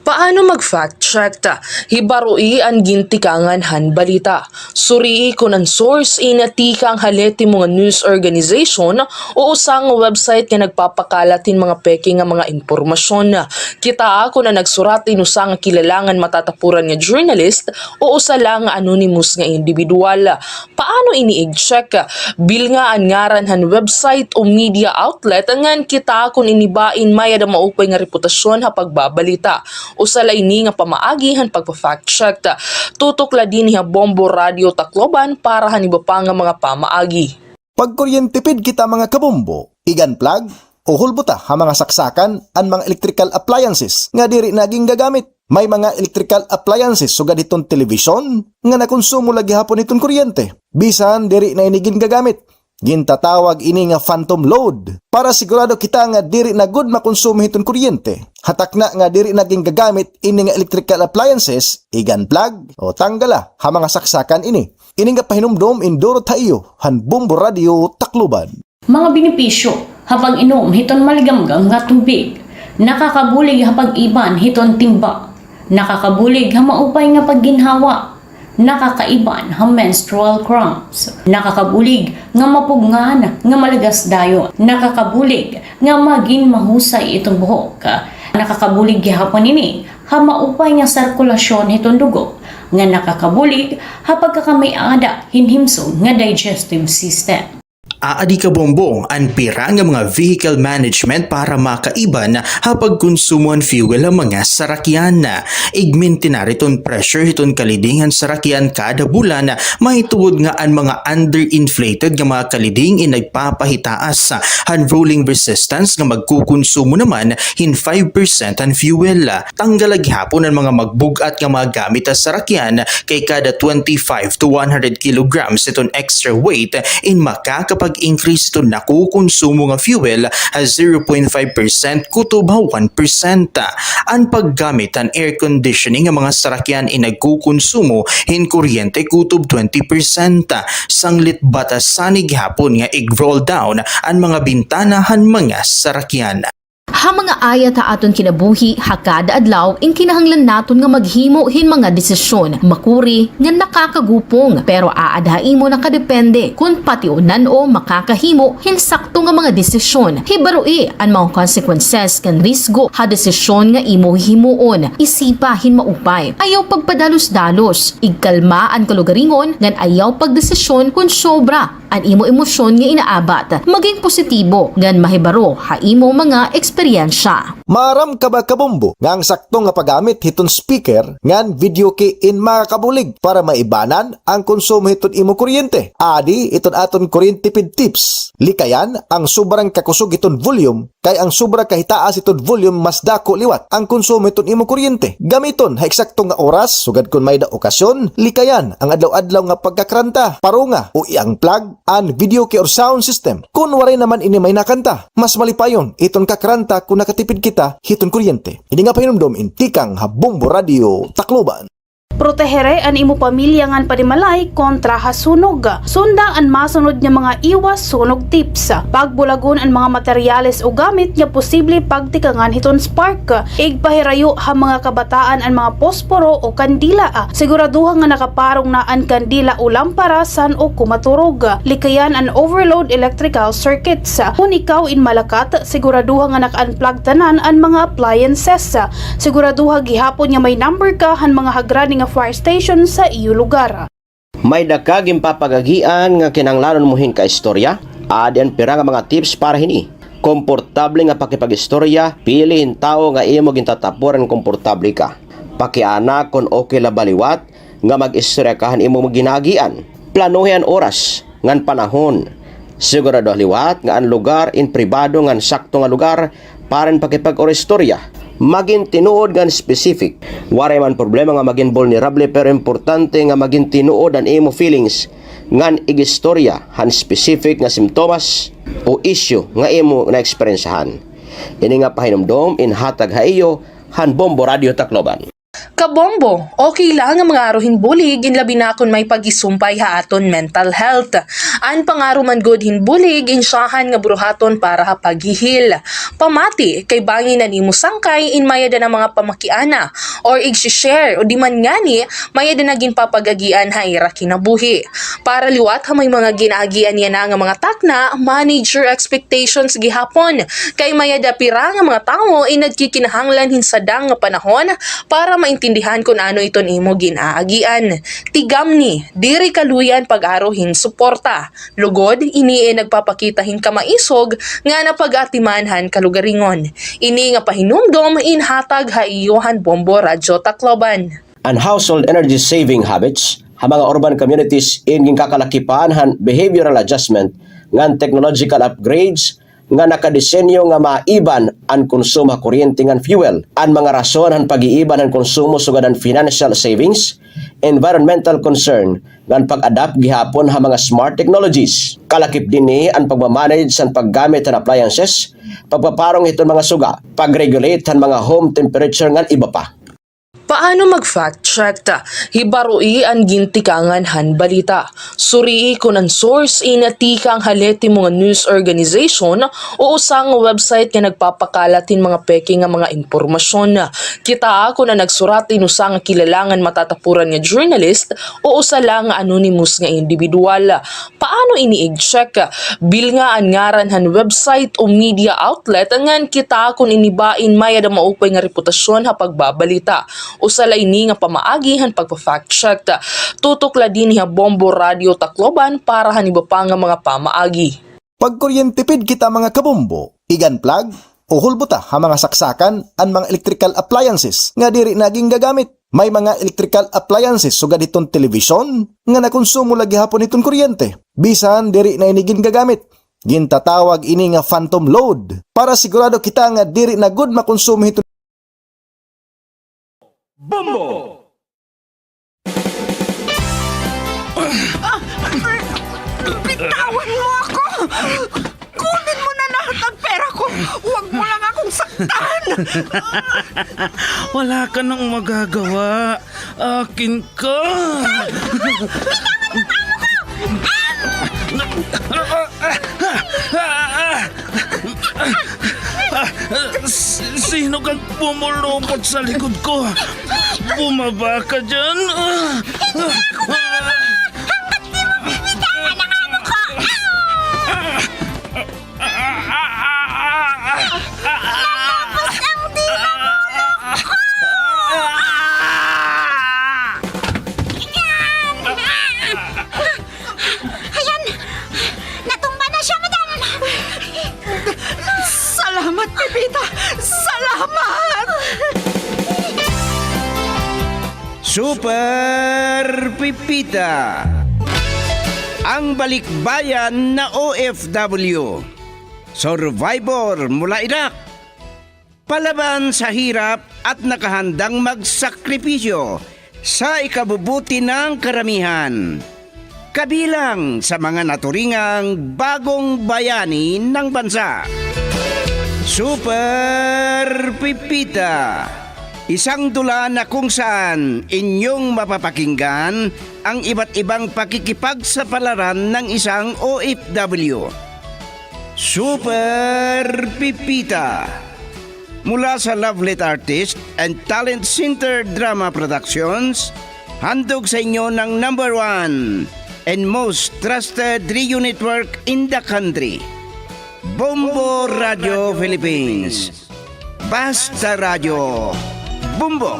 Paano mag-fact check? Hibaroi an gintikangan han balita. Surii kon an source in tikang ha lehitimo nga news organization o usa nga website nga nagpapakalat hin mga peke nga mga impormasyon. Kitaa kon an nagsurat in usa nga kilala ngan matatapuran nga journalist o usa la nga anonymous nga indibidwal. Paano ini ig-check? Bilnga an ngaran han website o media outlet ngan kitaa kon ini ba in may-ada maupay nga reputasyon ha pagbabalita. Usa la ini nga pamaagi han pagpa-fact check. Tutok la dinhi ha Bombo Radyo Tacloban para han iba pa nga mga pamaagi. Pagkuryentipid kita, mga kabombo, ig-unplug o hulbota ha mga saksakan an mga electrical appliances nga diri na gingagamit. May mga electrical appliances sugad hiton telebisyon nga nakonsumo la gihapon hiton kuryente bisan diri na ini gingagamit. Gintatawag ini nga phantom load. Para sigurado kita nga diri na gud makonsumo hiton kuryente, ha takna nga diri na gingagamit ini nga electrical appliances, ig-unplug o tanggala ha mga saksakan ini. Ini nga pahinumdom in durot ha iyo han Bombo Radyo Tacloban. Mga benepisyo ha pag-inom hiton maligamgam nga tubig. Nakakabulig ha pag-iban hiton timba. Nakakabulig ha maupay nga pagginhawa. Nakakaiban ha menstrual cramps. Nakakabulig nga mapugngan, nga malagas dayon. Nakakabulig nga magin mahusay iton buhok. Nakakabulig gihapon ini ha maupay nga sirkulasyon hiton dugo, nga nakakabulig ha pagkakamay-ada hin himsog nga digestive system. Aadi kabombo an pira nga mga vehicle management para makaiban ha pagkonsumo han fuel ha mga sarakyan. Igmintinar iton pressure hiton kaliding han sarakyan kada bulan, mahitungod nga an mga underinflated nga mga kaliding in nagpapahitaas han rolling resistance nga magkukonsumo naman hin five percent han fuel. Tanggal la gihapon an mga magbug-at nga mga gamit ha sarakyan, kay kada twenty-five to one hundred kilograms iton extra weight in makakapag-increase iton nakukonsumo nga fuel ha zero point five percent kutob ha one percent. An paggamit han air conditioning nga mga sarakyan in nagkukonsumo hin kuryente kutob twenty percent. Sanglit batasan ini gihapon nga ig-roll down an mga bintana han mga sarakyan. Ha mga ayat ha aton kinabuhi ha kada adlaw, in kinahanglan naton nga maghimo hin mga desisyon, makuri nga nakakagupong, pero aada ha imo nakadepende kon pation-an o makakahimo hin sakto nga mga desisyon. Hibaroi an mga consequences kan risgo ha desisyon nga imo hihimuon. Isipa hin maupay. Ayaw pagpadalos-dalos. Igkalma an kalugaringon ngan ayaw pagdesisyon kon sobra an imo emosyon nga inaabat. Maging positibo ngan mahibaro ha imo mga eksperyensya. Maaram ka ba, kabombo, nga an sakto nga paggamit hiton speaker ngan video key in makakabulig para maibanan an konsumo hiton imo kuryente? Adi iton aton kuryente pid tips. Likayan an sobrang kakusog hiton volume, kay an sobra kahitaas hiton volume mas dako liwat an konsumo hiton imo kuryente. Gamiton ha eksakto nga oras, sugad kon may-ada okasyon. Likayan an adlaw-adlaw nga pagkakranta, parunga o i-unplug an video key or sound system kon waray naman ini may nakanta. Mas malipayon iton kakranta kon nakatipid kita hiton kuryente. Ini nga pahinumdom in tikang ha Bombo Radio Tacloban. Protehere an imo pamilya ngan panimalay kontra ha sunog. Sunda an masunod nga mga iwas sunog tips. Pagbulagon an mga materyales o gamit nga posible pagtikangan hiton spark. Igpahirayo ha mga kabataan an mga posporo o kandila. Siguraduha nga nakaparong na an kandila o lampara san-o ko maturog. Likayan an overload electrical circuits. Kon ikaw in malakat, siguraduha nga naka-unplug tanan an mga appliances. Siguraduha gihapon nga may number ka han mga hagrani nga fire station sa iyo lugar. May-ada ka ginpapag-agian nga kinahanglanon mo hin kaistorya? Adi an pira nga mga tips para hini. Komportable nga pakipag-istorya, pili hin tawo nga imo gintatapuran nga komportable ka. Pakiana kon okay la ba liwat nga mag-istorya ka han imo ginaagian. Planohi an oras ngan panahon. Siguraduha liwat nga an lugar in pribado ngan sakto nga lugar para hin pakipag-istorya. Magin tinuod ngan specific. Waray man problema nga magin vulnerable, pero importante nga magin tinuod an imo feelings ngan ig-istorya han specific nga simptomas o issue nga imo naeksperyensyahan. Ini nga pahinumdom in hatag ha iyo han Bombo Radio Tacloban. Kabombo, okay la nga mangaro hin bulig in labi na kon may paghisumpay ha aton mental health. An pangaro man gud hin bulig in syahan nga buruhaton para ha paghihil. Pamati, kay bangin an imo sangkay in may-ada na mga pamakiana or igsi-share o di man ngani may-ada na ginpapag-agian ha ira kinabuhi. Para liwat ha may mga ginaagian yana nga mga takna, manage your expectations gihapon. Kay may-ada pira nga mga tawo in nagkikinahanglan hin sadang nga panahon para maintindihan kon ano iton imo ginaagian. Tigamni, diri kaluy-an pag-aro hin suporta. Lugod, ini in nagpapakita hin kamaisog nga napag-atiman han kalugaringon. Ini nga pahinumdom in hatag ha iyo han Bombo Radyo Tacloban. An household energy saving habits ha mga urban communities in ginkakalakipan han behavioral adjustment ngan technological upgrades nga nakadesenyo nga maiban an konsumo ha kuryente ngan fuel. An mga rason han pag-iiban han konsumo sugad han financial savings, environmental concern, ngan pag-adapt gihapon ha mga smart technologies. Kalakip dinhi an pagmamanage han paggamit han appliances, pagpaparong hiton mga suga, pag-regulate han mga home temperature ngan iba pa. Paano mag-fact check? Hibaroi an gintikangan han balita. Surii kon an source in tikang ha lehitima nga news organization o usa nga website nga nagpapakalat hin mga peke nga mga impormasyon. Kitaa kon an nagsurat in usa nga kilala ngan matatapuran nga journalist o usa la nga anonymous nga indibidwal. Paano ini i-check? Bilnga an ngaran han website o media outlet ngan kitaa kon ini ba in may-ada maupay nga reputasyon ha pagbabalita. Usa la ini nga pamaagi han pagpa-fact check. Tutok la dinhi ha Bombo Radio Tacloban para han iba pa nga mga pamaagi. Pagkuryentipid kita, mga kabombo, igan plug o hulbota ha mga saksakan an mga electrical appliances nga diri na gingagamit. May mga electrical appliances sugad hiton telebisyon nga nakonsumo la gihapon hiton kuryente, bisan diri na ini gingagamit. Gintatawag ini nga phantom load, para sigurado kita nga diri na gud makonsumo hiton Bombo! Ah, bitawan mo ako! Kunin mo na lahat ng pera ko! Huwag mo lang akong saktan! Wala ka nang magagawa. Akin ka! S-, sino kang pumulupot sa likod ko? Bumaba ka dyan! Hindi ako mama! Hanggat di mo binitawan ang amo ko! Ah! Natapos ang di namulok ko! Yan! Ayan! Natumba na siya, madam! Salamat, Pepita! Salamat! Super Pepita, ang balikbayan na O F W, survivor mula Iraq, palaban sa hirap at nakahandang magsakripisyo sa ikabubuti ng karamihan. Kabilang sa mga naturingang bagong bayani ng bansa. Super Pepita, isang dula na kung saan inyong mapapakinggan ang iba't ibang pakikipagsapalaran ng isang O F W. Super Pepita. Mula sa Lovelet Artist and Talent Center Drama Productions, handog sa inyo ng number one and most trusted radio network in the country, Bombo Radio Philippines. Basta Radyo Bombo.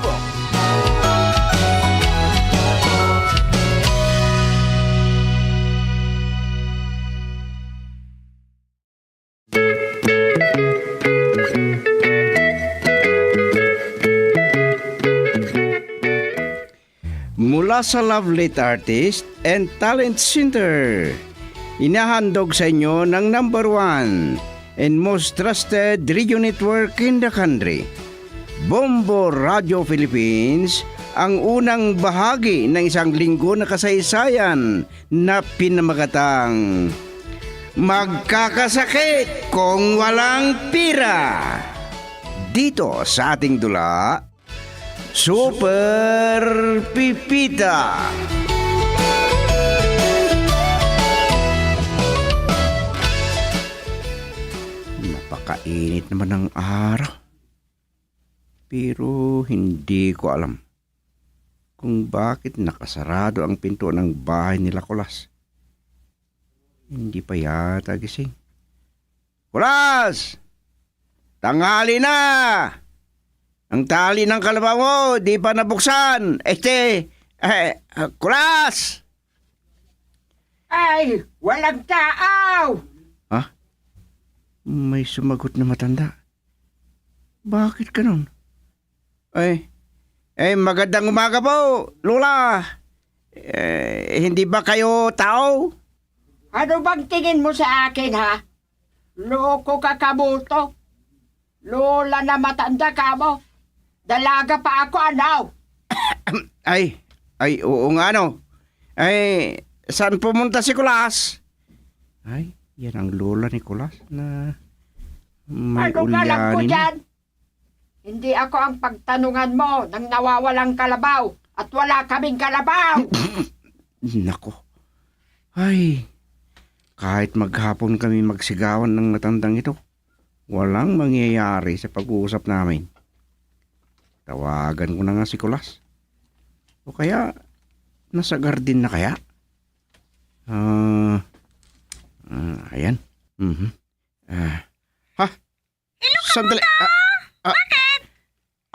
Mula sa Lovelet Artist and Talent Center, inahandog sa inyo ng number one and most trusted radio network in the country, Bombo Radio Philippines, ang unang bahagi ng isang linggo na kasaysayan na pinamagatang Magkakasakit Kung Walang Pera. Dito sa ating dula, Super Pepita. Napakainit naman ng araw. Pero hindi ko alam kung bakit nakasarado ang pinto ng bahay nila Kulas. Hindi pa yata gising. Kulas! Tanghali na! Ang tali ng kalabaw mo, di pa nabuksan. Este, eh, Kulas! Ay, walang tao! Ha? May sumagot na matanda. Bakit ganon? Ay, ay, magandang umaga po, Lola. Eh, hindi ba kayo tao? Ano bang tingin mo sa akin, ha? Loko ka, kabuto. Lola na matanda kamo. Dalaga pa ako, ano? Ay, ay, oo nga, no. Ay, saan pumunta si Kulas? Ay, yan ang lola ni Kulas na may ulyanin. Ano ka lang ko dyan? Hindi ako ang pagtanungan mo ng nawawalang kalabaw at wala kaming kalabaw. Nako. Ay, kahit maghapon kami magsigawan ng matandang ito, walang mangyayari sa pag-uusap namin. Tawagan ko na nga si Kulas. O kaya, nasa garden na kaya? Ah, ah, ayan. Mhm. Ah. Ha? Sandali. Ah, ah,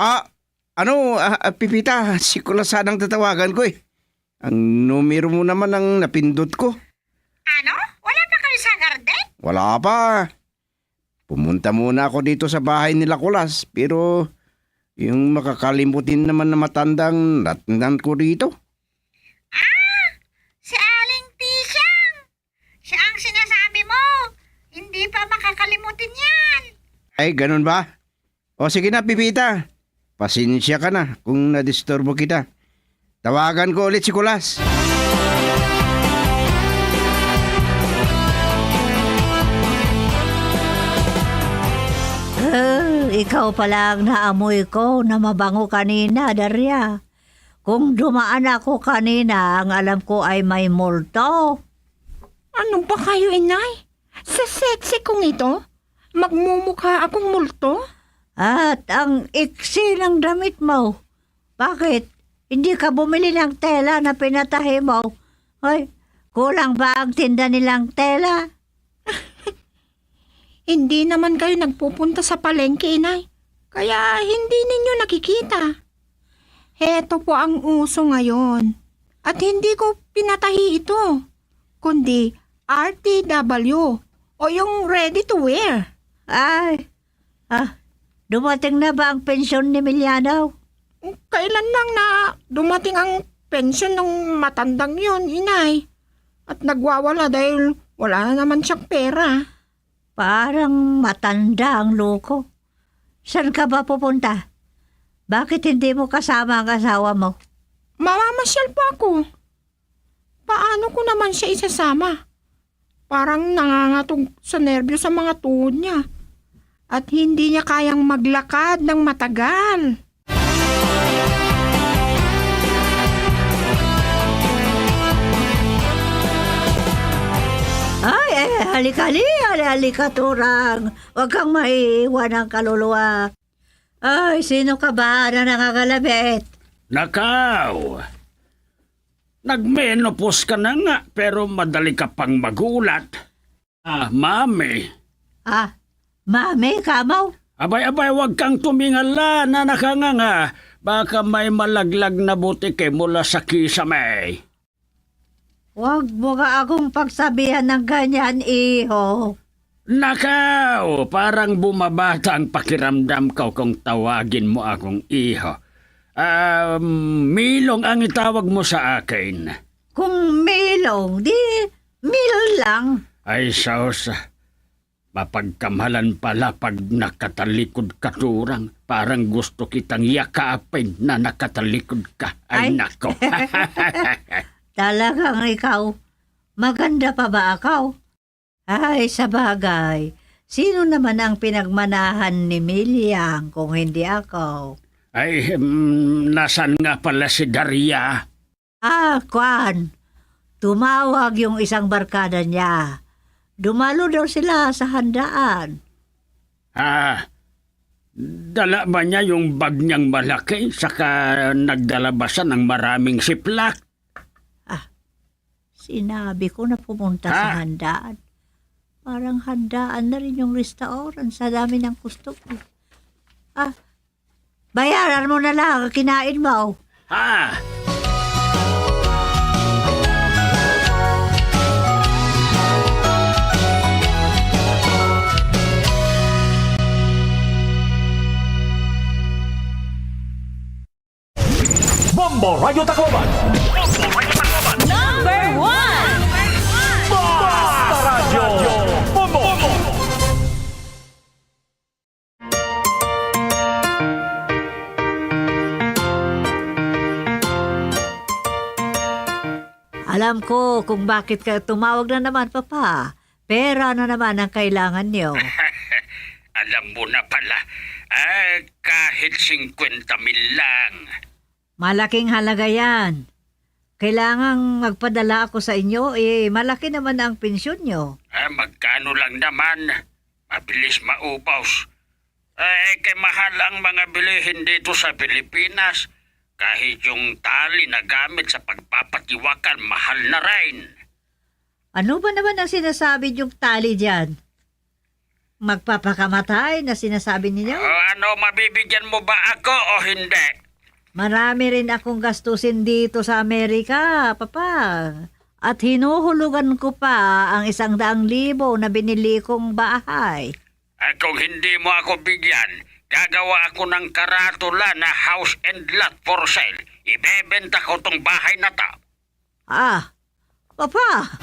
ah, ano, ah, ah, Pipita, si Kulas sana ang tatawagan ko eh. Ang numero mo naman ang napindot ko. Ano? Wala pa kayo sa garden? Wala pa. Pumunta muna ako dito sa bahay nila Kulas, pero yung makakalimutin naman na matandang natnan ko dito. Ah, si Aling Pisyang. Siya ang sinasabi mo. Hindi pa makakalimutin yan. Ay, ganun ba? O sige na, Pipita. Pasensya ka na kung nadisturbo kita. Tawagan ko ulit si Kulas. Ah, ikaw pala ang naamoy ko na mabango kanina, Daria. Kung dumaan ako kanina, ang alam ko ay may multo. Ano ba kayo, inay? Sa sexy kong ito, magmumukha akong multo? At ang iksi ng damit mo. Bakit? Hindi ka bumili ng tela na pinatahi mo? Hoy, kulang ba ang tinda nilang tela? Hindi naman kayo nagpupunta sa palengke, inay. Kaya hindi ninyo nakikita. Heto po ang uso ngayon. At hindi ko pinatahi ito, kundi R T W o yung ready to wear. Ay, ah, dumating na ba ang pensyon ni Miliano? Kailan lang na dumating ang pensyon ng matandang yon, inay? At nagwawala dahil wala na naman siyang pera. Parang matanda ang loko. Saan ka ba pupunta? Bakit hindi mo kasama ang asawa mo? Mamamasyal po ako. Paano ko naman siya isasama? Parang nangangatog sa nerbiyos ang mga tuhod niya. At hindi niya kayang maglakad ng matagal. Ay, ay, halika, hali, hali, halika, Turang. Huwag kang maiiwan ng kaluluwa. Ay, sino ka ba na nangangalabit? Nakaw! Nagmenopause ka na nga, pero madali ka pang magulat. Ah, Mami. Ah, Mami, kamo? Abay, abay, huwag kang tumingala na nakanganga. Baka may malaglag na butike mula sa kisame. Huwag mo nga akong pagsabihan ng ganyan, iho. Nakaw, parang bumabata ang pakiramdam ko kung tawagin mo akong iho. Ah, Milong ang itawag mo sa akin. Kung Milong, di Mil lang. Ay, sus. Mapagkamalan pala pag nakatalikod ka, Turang. Parang gusto kitang yakapin na nakatalikod ka. Ay, nako. Talagang ikaw. Maganda pa ba ako? Ay, sabagay. Sino naman ang pinagmanahan ni Milyang kung hindi ako? Ay, mm, nasan nga pala si Daria? Ah, kwan. Tumawag yung isang barkada niya. Dumalo daw sila sa handaan. Ah, dala ba niya yung bag niyang malaki, saka nagdala ba siya ng maraming siplak? Ah, sinabi ko na pumunta sa handaan. Parang handaan na rin yung restaurant sa dami ng customer. Ah, bayaran mo na lang ang kinain mo. Ha? Bombo Radyo Tacloban. Number one. Basta Radyo Bombo. Alam ko kung bakit ka tumawag na naman, Papa. Pera na naman ang kailangan niyo. Alam mo na pala, Eh, kahit singkwenta mil lang. Malaking halaga yan. Kailangang magpadala ako sa inyo, eh, malaki naman ang pensyon nyo. Eh, magkano lang naman? Mabilis maubos. Eh, kay mahal ang mga bilihin dito sa Pilipinas. Kahit yung tali na gamit sa pagpapatiwakal, mahal na rin. Ano ba naman ang sinasabi niyong tali diyan? Magpapakamatay na sinasabi ninyo? O ano, mabibigyan mo ba ako o hindi? Marami rin akong gastusin dito sa Amerika, Papa. At hinuhulugan ko pa ang isang daang libo na binili kong bahay. At kung hindi mo ako bigyan, gagawa ako ng karatula na house and lot for sale. Ibebenta ko tong bahay na to. Ah, Papa!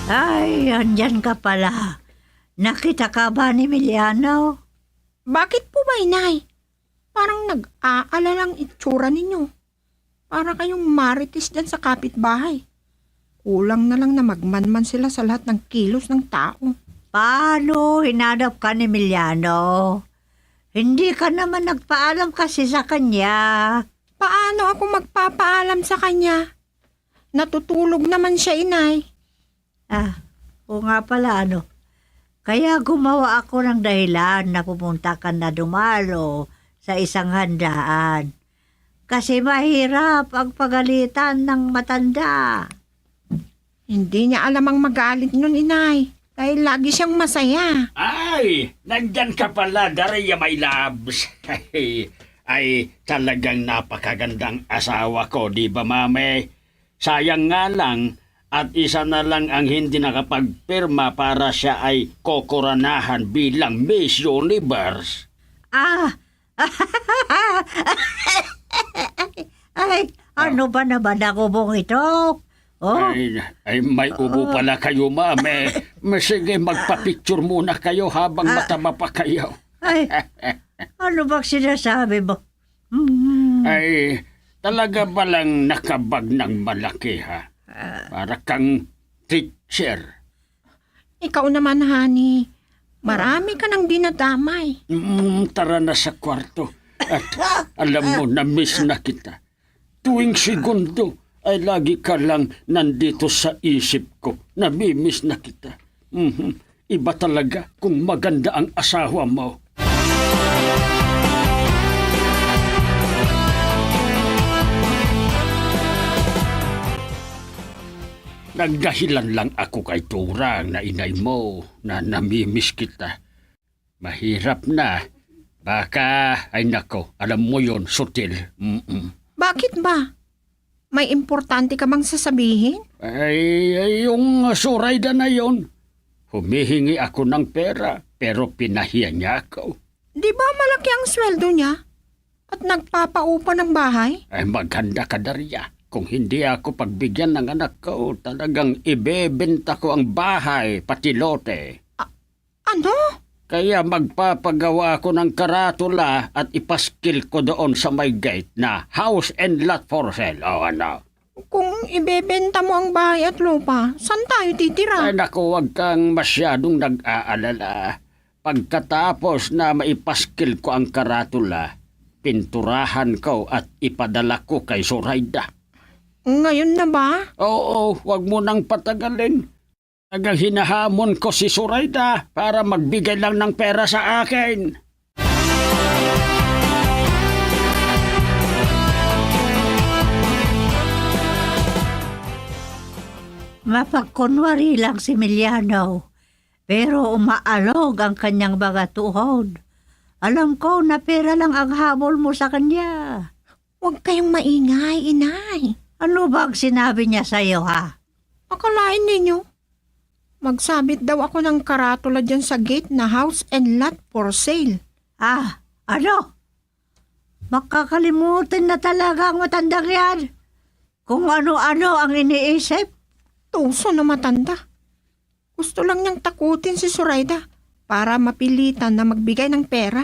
Ay, andyan ka pala. Nakita ka ba ni Emiliano? Bakit po ba, Inay? Parang nag-aalala ang itsura ninyo. Para kayong marites diyan sa kapitbahay. Kulang na lang na magmanman sila sa lahat ng kilos ng tao. Paano hinanap ka ni Emiliano? Hindi ka naman nagpaalam kasi sa kanya. Paano ako magpapaalam sa kanya? Natutulog naman siya, Inay. Ah, oo nga pala, ano. Kaya gumawa ako ng dahilan na pumunta ka na dumalo sa isang handaan. Kasi mahirap ang pagalitan ng matanda. Hindi niya alam ang magalit nun, Inay. Dahil lagi siyang masaya. Ay, nandyan ka pala, Daria, my loves. Ay, talagang napakagandang asawa ko, di ba, Mami? Sayang nga lang, at isa na lang ang hindi nakapagpirma para siya ay kokoranahan bilang Miss Universe. Ah! Ay, ano ba naman ang ubong ito? Oh? Ay, ay, may ubo pala kayo, Mami. Sige, magpa-picture muna kayo habang mataba pa kayo. Ay, ano bang sinasabi mo? Mm. Ay, talaga ba lang nakabag ng malaki, ha? Ah. Para kang teacher. Ikaw naman, honey. Marami ka nang dinadamay. Mm, tara na sa kwarto. At alam mo, na-miss na kita. Tuwing segundo ay lagi ka lang nandito sa isip ko. Nami-miss na kita. Mhm. Iba talaga kung maganda ang asawa mo. Nagdahilan lang ako kay Turang na inay mo na nami-miss kita. Mahirap na. Baka, ay nako, alam mo yon, sutil. Mm-mm. Bakit ba? May importante ka bang sasabihin? Ay, ay, yung Surayda na yon. Humihingi ako ng pera, pero pinahiya niya ako. Di ba malaki ang sweldo niya? At nagpapaupa ng bahay? Ay, maghanda ka, Daria. Kung hindi ako pagbigyan ng anak ko, talagang ibebenta ko ang bahay, pati lote. A-, Ano? Kaya magpapagawa ako ng karatula at ipaskil ko doon sa may gate na house and lot for sale. O ano? Kung ibebenta mo ang bahay at lupa, saan tayo titira? Ay, naku, huwag kang masyadong nag-aalala. Pagkatapos na maipaskil ko ang karatula, pinturahan ko at ipadala ko kay Surayda. Ngayon na ba? Oo, huwag mo nang patagalin. Talagang hinahamon ko si Surayda para magbigay lang ng pera sa akin. Mapagkunwari lang si Emiliano, pero umaalog ang kanyang mga tuhod. Alam ko na pera lang ang habol mo sa kanya. Huwag kayong maingay, Inay. Ano ba ang sinabi niya sa'yo, ha? Akalain ninyo, magsabit daw ako ng karatula diyan sa gate na house and lot for sale. Ah, ano? Makakalimutin na talaga ang matandang yan. Kung ano-ano ang iniisip. Tuso na matanda. Gusto lang niyang takutin si Surayda para mapilitan na magbigay ng pera.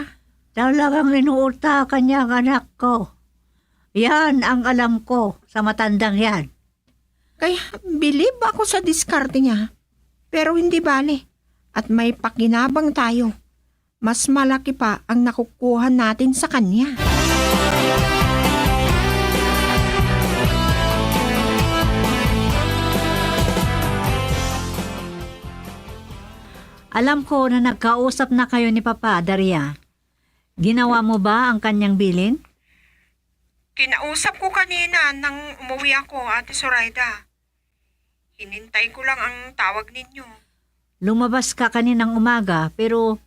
Talagang inuutakan niya ang anak ko. Yan ang alam ko sa matandang yan. Kaya bilib ako sa diskarte niya. Pero hindi bale. At may pakinabang tayo. Mas malaki pa ang nakukuha natin sa kanya. Alam ko na nagkausap na kayo ni Papa, Daria. Ginawa mo ba ang kanyang bilin? Kinausap ko kanina nang umuwi ako, Ate Zoraida. Hinintay ko lang ang tawag ninyo. Lumabas ka kaninang umaga, pero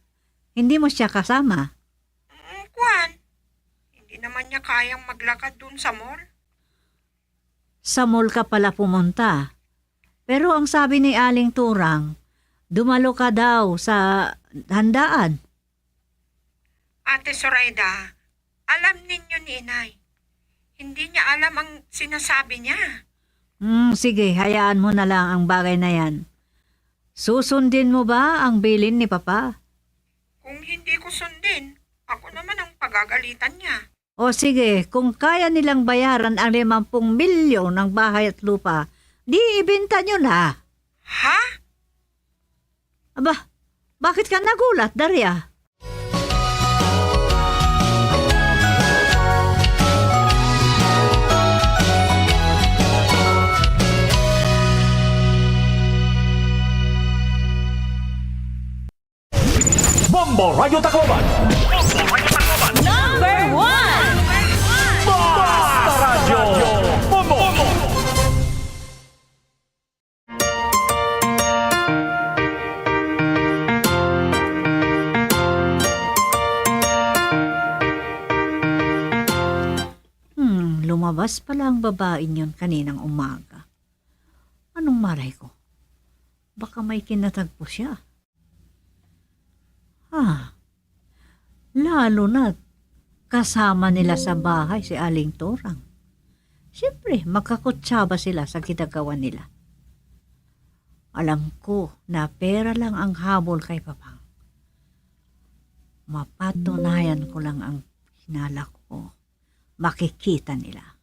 hindi mo siya kasama. Mm, kuwan. Hindi naman niya kayang maglakad dun sa mall. Sa mall ka pala pumunta. Pero ang sabi ni Aling Turang, dumalo ka daw sa handaan. Ate Zoraida, alam ninyo ni Inay. Hindi niya alam ang sinasabi niya. Hmm, sige, hayaan mo na lang ang bagay na yan. Susundin mo ba ang bilin ni Papa? Kung hindi ko sundin, ako naman ang pagagalitan niya. O sige, kung kaya nilang bayaran ang limampung milyon ng bahay at lupa, di ibenta niyo na. Ha? Aba, bakit ka nagulat, Daria? Bombo Radyo Tacloban. Number one. Basta Radyo Bombo. Hmm, lumabas pala ang babaeng yun kaninang umaga. Anong malay ko? Baka may kinatagpo siya. Ah, lalo na't kasama nila sa bahay si Aling Turang. Siyempre, magkakutsaba sila sa ginagawa nila. Alam ko na pera lang ang habol kay Papang. Mapatunayan ko lang ang hinala ko. Makikita nila.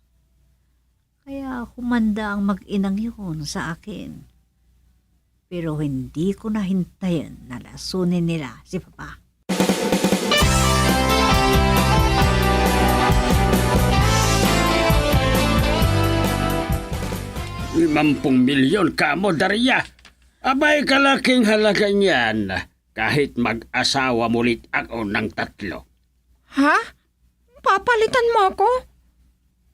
Kaya humanda ang mag-inang yun sa akin. Pero hindi ko na hintayin na lasunin nila si Papa. Limampung milyon kamo, Daria. Abay, kalaking halaga niyan. Kahit mag-asawa mulit ako ng tatlo. Ha? Papalitan mo ako?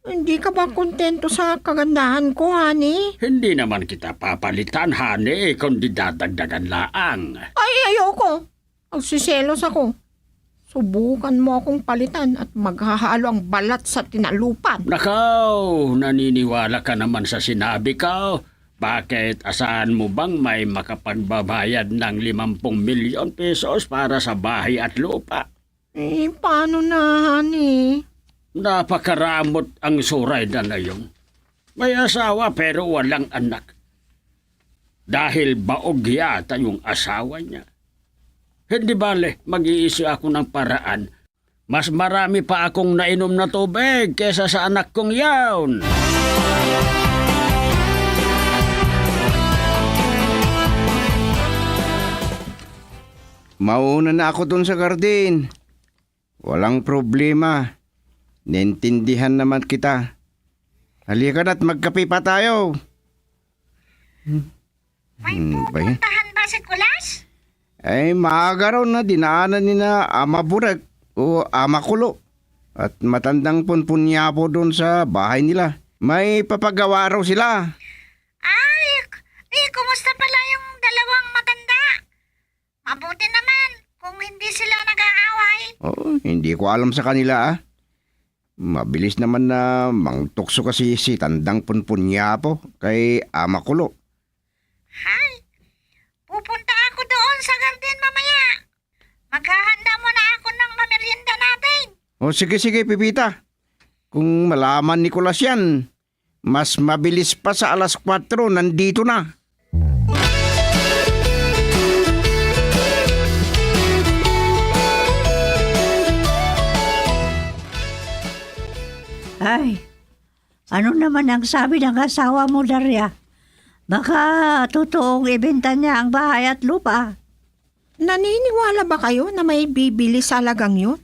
Hindi ka ba kontento sa kagandahan ko, honey? Hindi naman kita papalitan, honey, kundi dadagdagan laang. Ay, ayoko. Magsiselos ako. Subukan mo akong palitan at maghahalo ang balat sa tinalupan. Nakaw, naniniwala ka naman sa sinabi ko. Bakit, asahan mo bang may makapagbabayad ng limampung milyon pesos para sa bahay at lupa? Eh, paano na, honey? Napakaramot ang Zoraida na yun. May asawa pero walang anak. Dahil baog yata yung asawa niya. Hindi bale, mag-iisip ako ng paraan. Mas marami pa akong nainom na tubig kesa sa anak kong yaon. Mauna na ako dun sa garden. Walang problema. Naintindihan naman kita. Halika na't magkape pa tayo. Hmm. May pupuntahan ba si Kulas? Ay, maaga raw na dinaanan ni na Ama Burek o Ama Kulo. At matandang punpunyapo doon sa bahay nila. May papagawa raw sila. Ay, k-, eh, kumusta pala yung dalawang matanda? Mabuti naman kung hindi sila nag-aaway. Oo, hindi ko alam sa kanila, ah. Mabilis naman na mangtukso kasi si Tandang Punpunyapo kay Ama Kulo. Hay, pupunta ako doon sa garden mamaya. Maghahanda muna ako ng mamerienda natin. O, sige, sige, Pipita. Kung malaman ni Kulas yan, mas mabilis pa sa alas kwatro, nandito na. Ay, ano naman ang sabi ng asawa mo, Daria? Baka totoong ibenta niya ang bahay at lupa. Naniniwala ba kayo na may bibili sa halagang yun?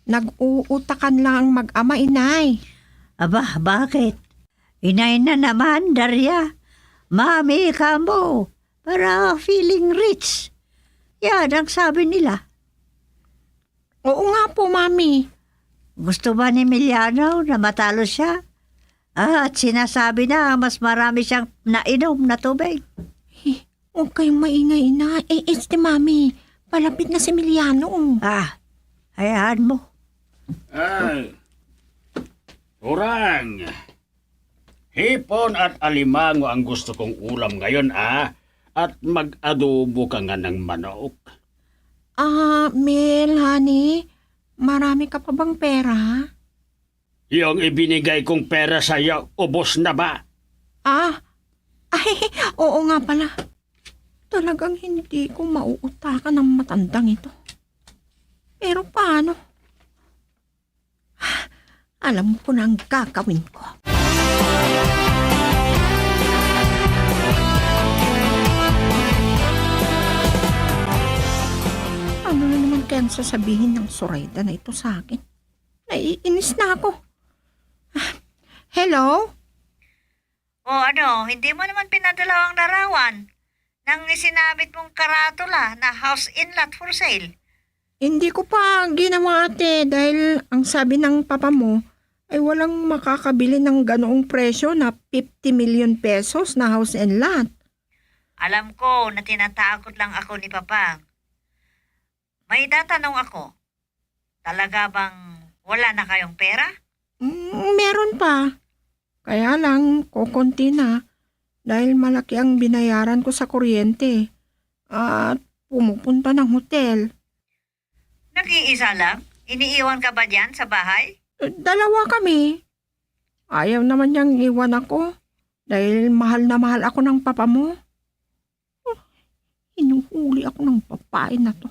Nag-uutakan lang ang mag-ama, inay. Aba, bakit? Inay na naman, Daria. Mami kamo, para feeling rich. Yan ang sabi nila. Oo nga po, Mami. Gusto ba ni Emiliano na matalo siya? At sinasabi na mas marami siyang nainom na tubig. Eh, huwag kayong maingay, Ina. Eh, este, Mami, palapit na si Emiliano, oh. Ah, hayaan mo. Ay, kurang. Hipon at alimango ang gusto kong ulam ngayon, ah. At mag-adobo ka nga ng manok. Ah, Mel, honey, marami ka pa bang pera? Yung ibinigay kong pera sa'yo, ubos na ba? Ah, ay, oo nga pala. Talagang hindi ko mauutakan ang matandang ito. Pero paano? Alam ko na ang gagawin ko. Ano na naman kaya ang sasabihin ng Sorayda na ito sa akin? Naiinis na ako. Ah, hello? O ano, hindi mo naman pinadala ang larawan ng isinabit mong karatula na house and lot for sale? Hindi ko pa ginawa, ate, dahil ang sabi ng papa mo ay walang makakabili ng ganoong presyo na fifty million pesos na house and lot. Alam ko na tinatakot lang ako ni papa. May tatanong ako. Talaga bang wala na kayong pera? Mm, meron pa. Kaya lang, kokonti na dahil malaki ang binayaran ko sa kuryente at pumupunta ng hotel. Nag-iisa lang? Iniiwan ka ba diyan sa bahay? Eh, dalawa kami. Ayaw naman niyang iwan ako dahil mahal na mahal ako ng papa mo. Oh, hinuhuli ako ng babae na 'to.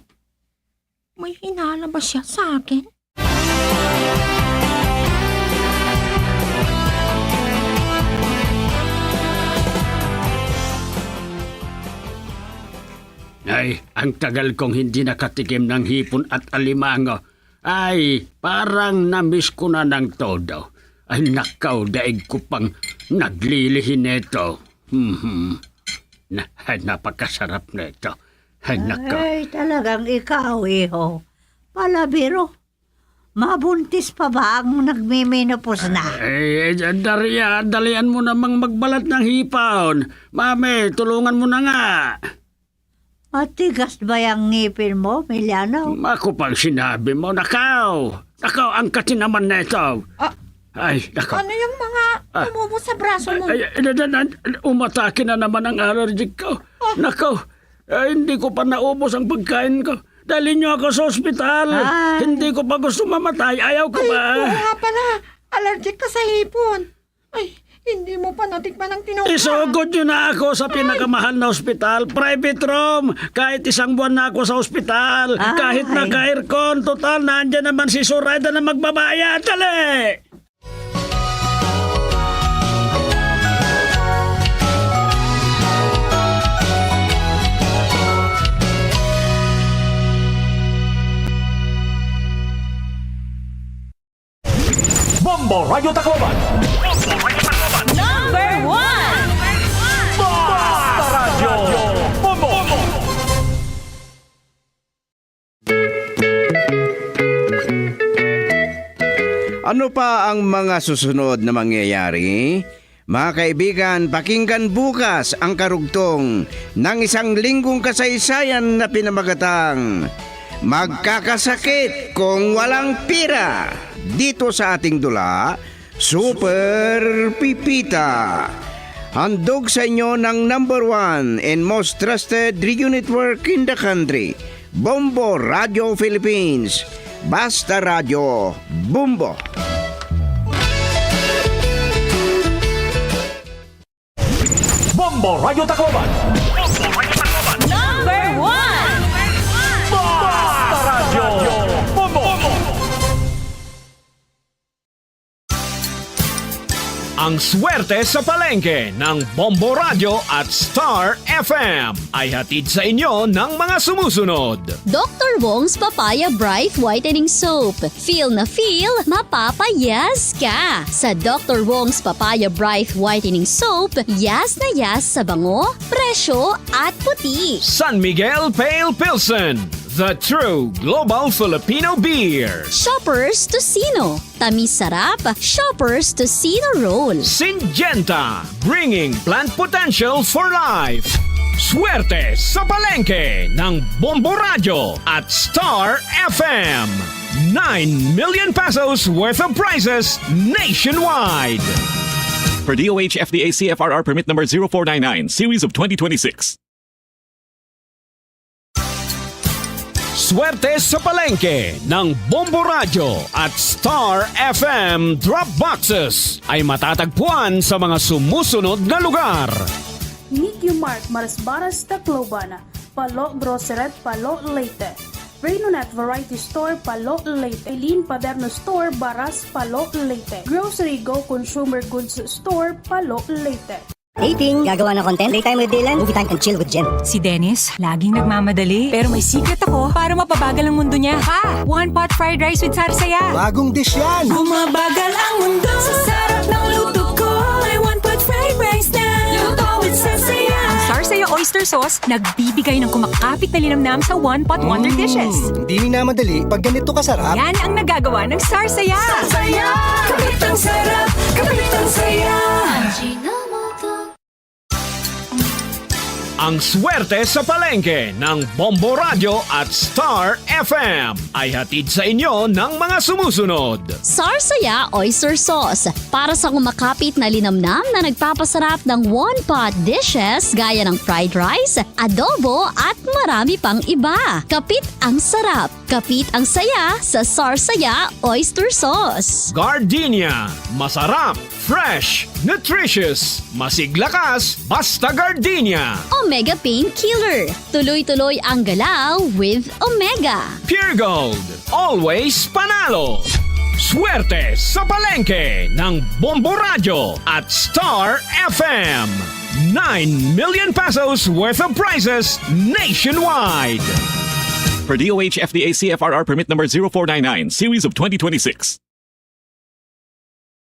May hinala ba siya sa akin? Ay, ang tagal kong hindi nakatikim ng hipon at alimango. Ay, parang na-miss ko na ng todo. Ay, nakaw, daig ko pang naglilihi nito. Mhm. Na, ay, napakasarap nito. Ay, nakaw. Ay, talagang ikaw, iho. Palabiro. Mabuntis pa ba ang nagmimenopause na? Ay, ay, Daria, dalian mo namang magbalat ng hipon. Mami, tulungan mo na nga. Matigas ba yang ngipin mo, Emiliano? Ako pang sinabi mo, nakaw! Nakaw, ang kati naman na ito. Ah, ay, nakaw. Ano yung mga tumubo sa braso mo? Ay, ay, ay, ay, ay, umatake na naman ang allergic ko. Ah. Nakaw, ay, hindi ko pa naubos ang pagkain ko. Dali niyo ako sa ospital. Ay. Hindi ko pa gusto mamatay. Ayaw ko pa. Ay, oo nga pala. Allergic ka sa hipon. Ay, hindi mo pa natikman ang tinuka. Isugod niyo na ako sa pinakamahal na ospital. Private room. Kahit isang buwan na ako sa ospital. Ay. Kahit naka-aircon. Total, nandiyan naman si Sorayda na magbabayad. Dali! Bombo Radyo Tacloban. Number one. Basta Radyo Bombo. Ano pa ang mga susunod na mangyayari? Mga kaibigan, pakinggan bukas ang karugtong ng isang linggong kasaysayan na pinamagatang Magkakasakit Kung Walang Pera, dito sa ating dula, Super Pipita. Handog sa inyo ng number one and most trusted radio network in the country, Bombo Radio Philippines. Basta Radyo, Bombo. Bombo Radyo Tacloban. Number one. Basta Radyo Bombo. Ang swerte sa palengke ng Bombo Radyo at Star F M ay hatid sa inyo ng mga sumusunod. Doktor Wong's Papaya Bright Whitening Soap. Feel na feel, mapapa-yes ka! Sa Doktor Wong's Papaya Bright Whitening Soap, yes na yes sa bango, presyo, at puti. San Miguel Pale Pilsen, the true global Filipino beer. Shoppers Tocino. Tamis sarap, Shoppers Tocino Roll. Syngenta, bringing plant potential for life. Swerte sa palengke ng Bombo Radyo at Star F M. Nine million pesos worth of prizes nationwide. Per D O H F D A C F R R permit number zero four nine nine, series of twenty twenty-six. Swerte sa palengke ng Bombo Radyo at Star F M Drop Boxes ay matatagpuan sa mga sumusunod na lugar. Nikyo Mart, Marasbaras, Tacloban. Palo Grocery, Palo, Leyte. Renonet Variety Store, Palo, Leyte. Eileen Paderno Store, Baras, Palo, Leyte. Grocery Go Consumer Goods Store, Palo, Leyte. Dating, gagawa ng content, playtime with Dylan, movie time and chill with Jen. Si Dennis, laging nagmamadali. Pero may secret ako para mapabagal ang mundo niya. Ha! One pot fried rice with sarsaya. Bagong dish yan! Bumabagal ang mundo sa sarap ng luto ko. May one pot fried rice na luto with sarsaya. Ang sarsaya oyster sauce, nagbibigay ng kumakapit na linamnam sa one pot wonder dishes. Mm, di minamadali pag ganito kasarap. Yan ang nagagawa ng sarsaya. Sarsaya! Kapit ang sarap, kapit ang saya. Ang swerte sa palengke ng Bombo Radyo at Star F M ay hatid sa inyo ng mga sumusunod. Sarsaya Oyster Sauce. Para sa kumakapit na linamnam na nagpapasarap ng one-pot dishes gaya ng fried rice, adobo at marami pang iba. Kapit ang sarap. Kapit ang saya sa Sarsaya Oyster Sauce. Gardenia. Masarap, fresh, nutritious, masiklakas, basta Gardenia. Omega Painkiller. Tuloy-tuloy ang galaw with Omega. Pure Gold. Always panalo. Swerte sa palengke ng Bombo Radyo at Star F M. Nine million pesos worth of prizes nationwide. Per D O H F D A C F R R permit number zero four nine nine, series of twenty twenty-six.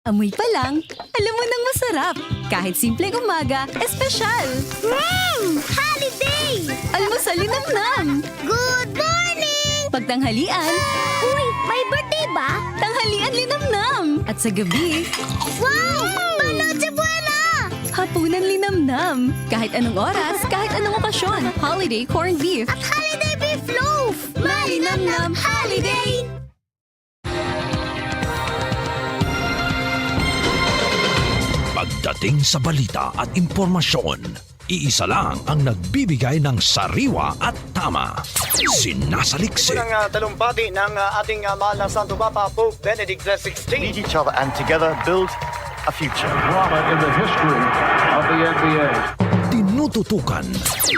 Amoy pa lang, alam mo nang masarap. Kahit simpleng umaga, espesyal. Mm! Holiday! Almusal, linamnam. Good morning! Pagtanghalian. Uy, may birthday ba? Tanghalian, linamnam. At sa gabi. Wow! Pang Noche Buena! Hapunan, linamnam. Kahit anong oras, kahit anong okasyon. Holiday corned beef. At holiday beef loaf! Malinamnam holiday! Pagdating sa balita at impormasyon, iisa lang ang nagbibigay ng sariwa at tama. Sinasaliksik. Unang, ah, talumpati ng, ah, ating, ah, mahal na Santo Papa, Pope Benedict the sixteenth. Meet each other and together build a future. Drama in the history of the N B A. Tinututukan.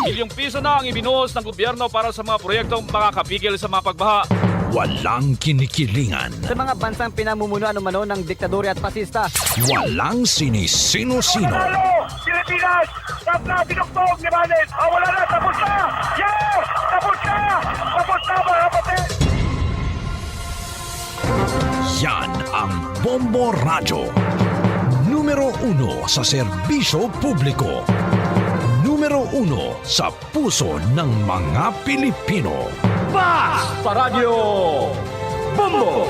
Bilyong piso na ang ibinuhos ng gobyerno para sa mga proyektong makakapigil sa mga pagbaha. Walang kinikilingan. Sa mga bansang pinamumunuan umano ng diktadura at pasista. Walang sinisino-sino. Pilipinas! Tapos na, binugbog ni Manin! Ah, wala na! Tapos na! Yes! Tapos na! Tapos na, mga kapatid! Yan ang Bombo Radyo. Numero uno sa serbisyo publiko. Numero uno sa puso ng mga Pilipino. Basta Radyo Bombo!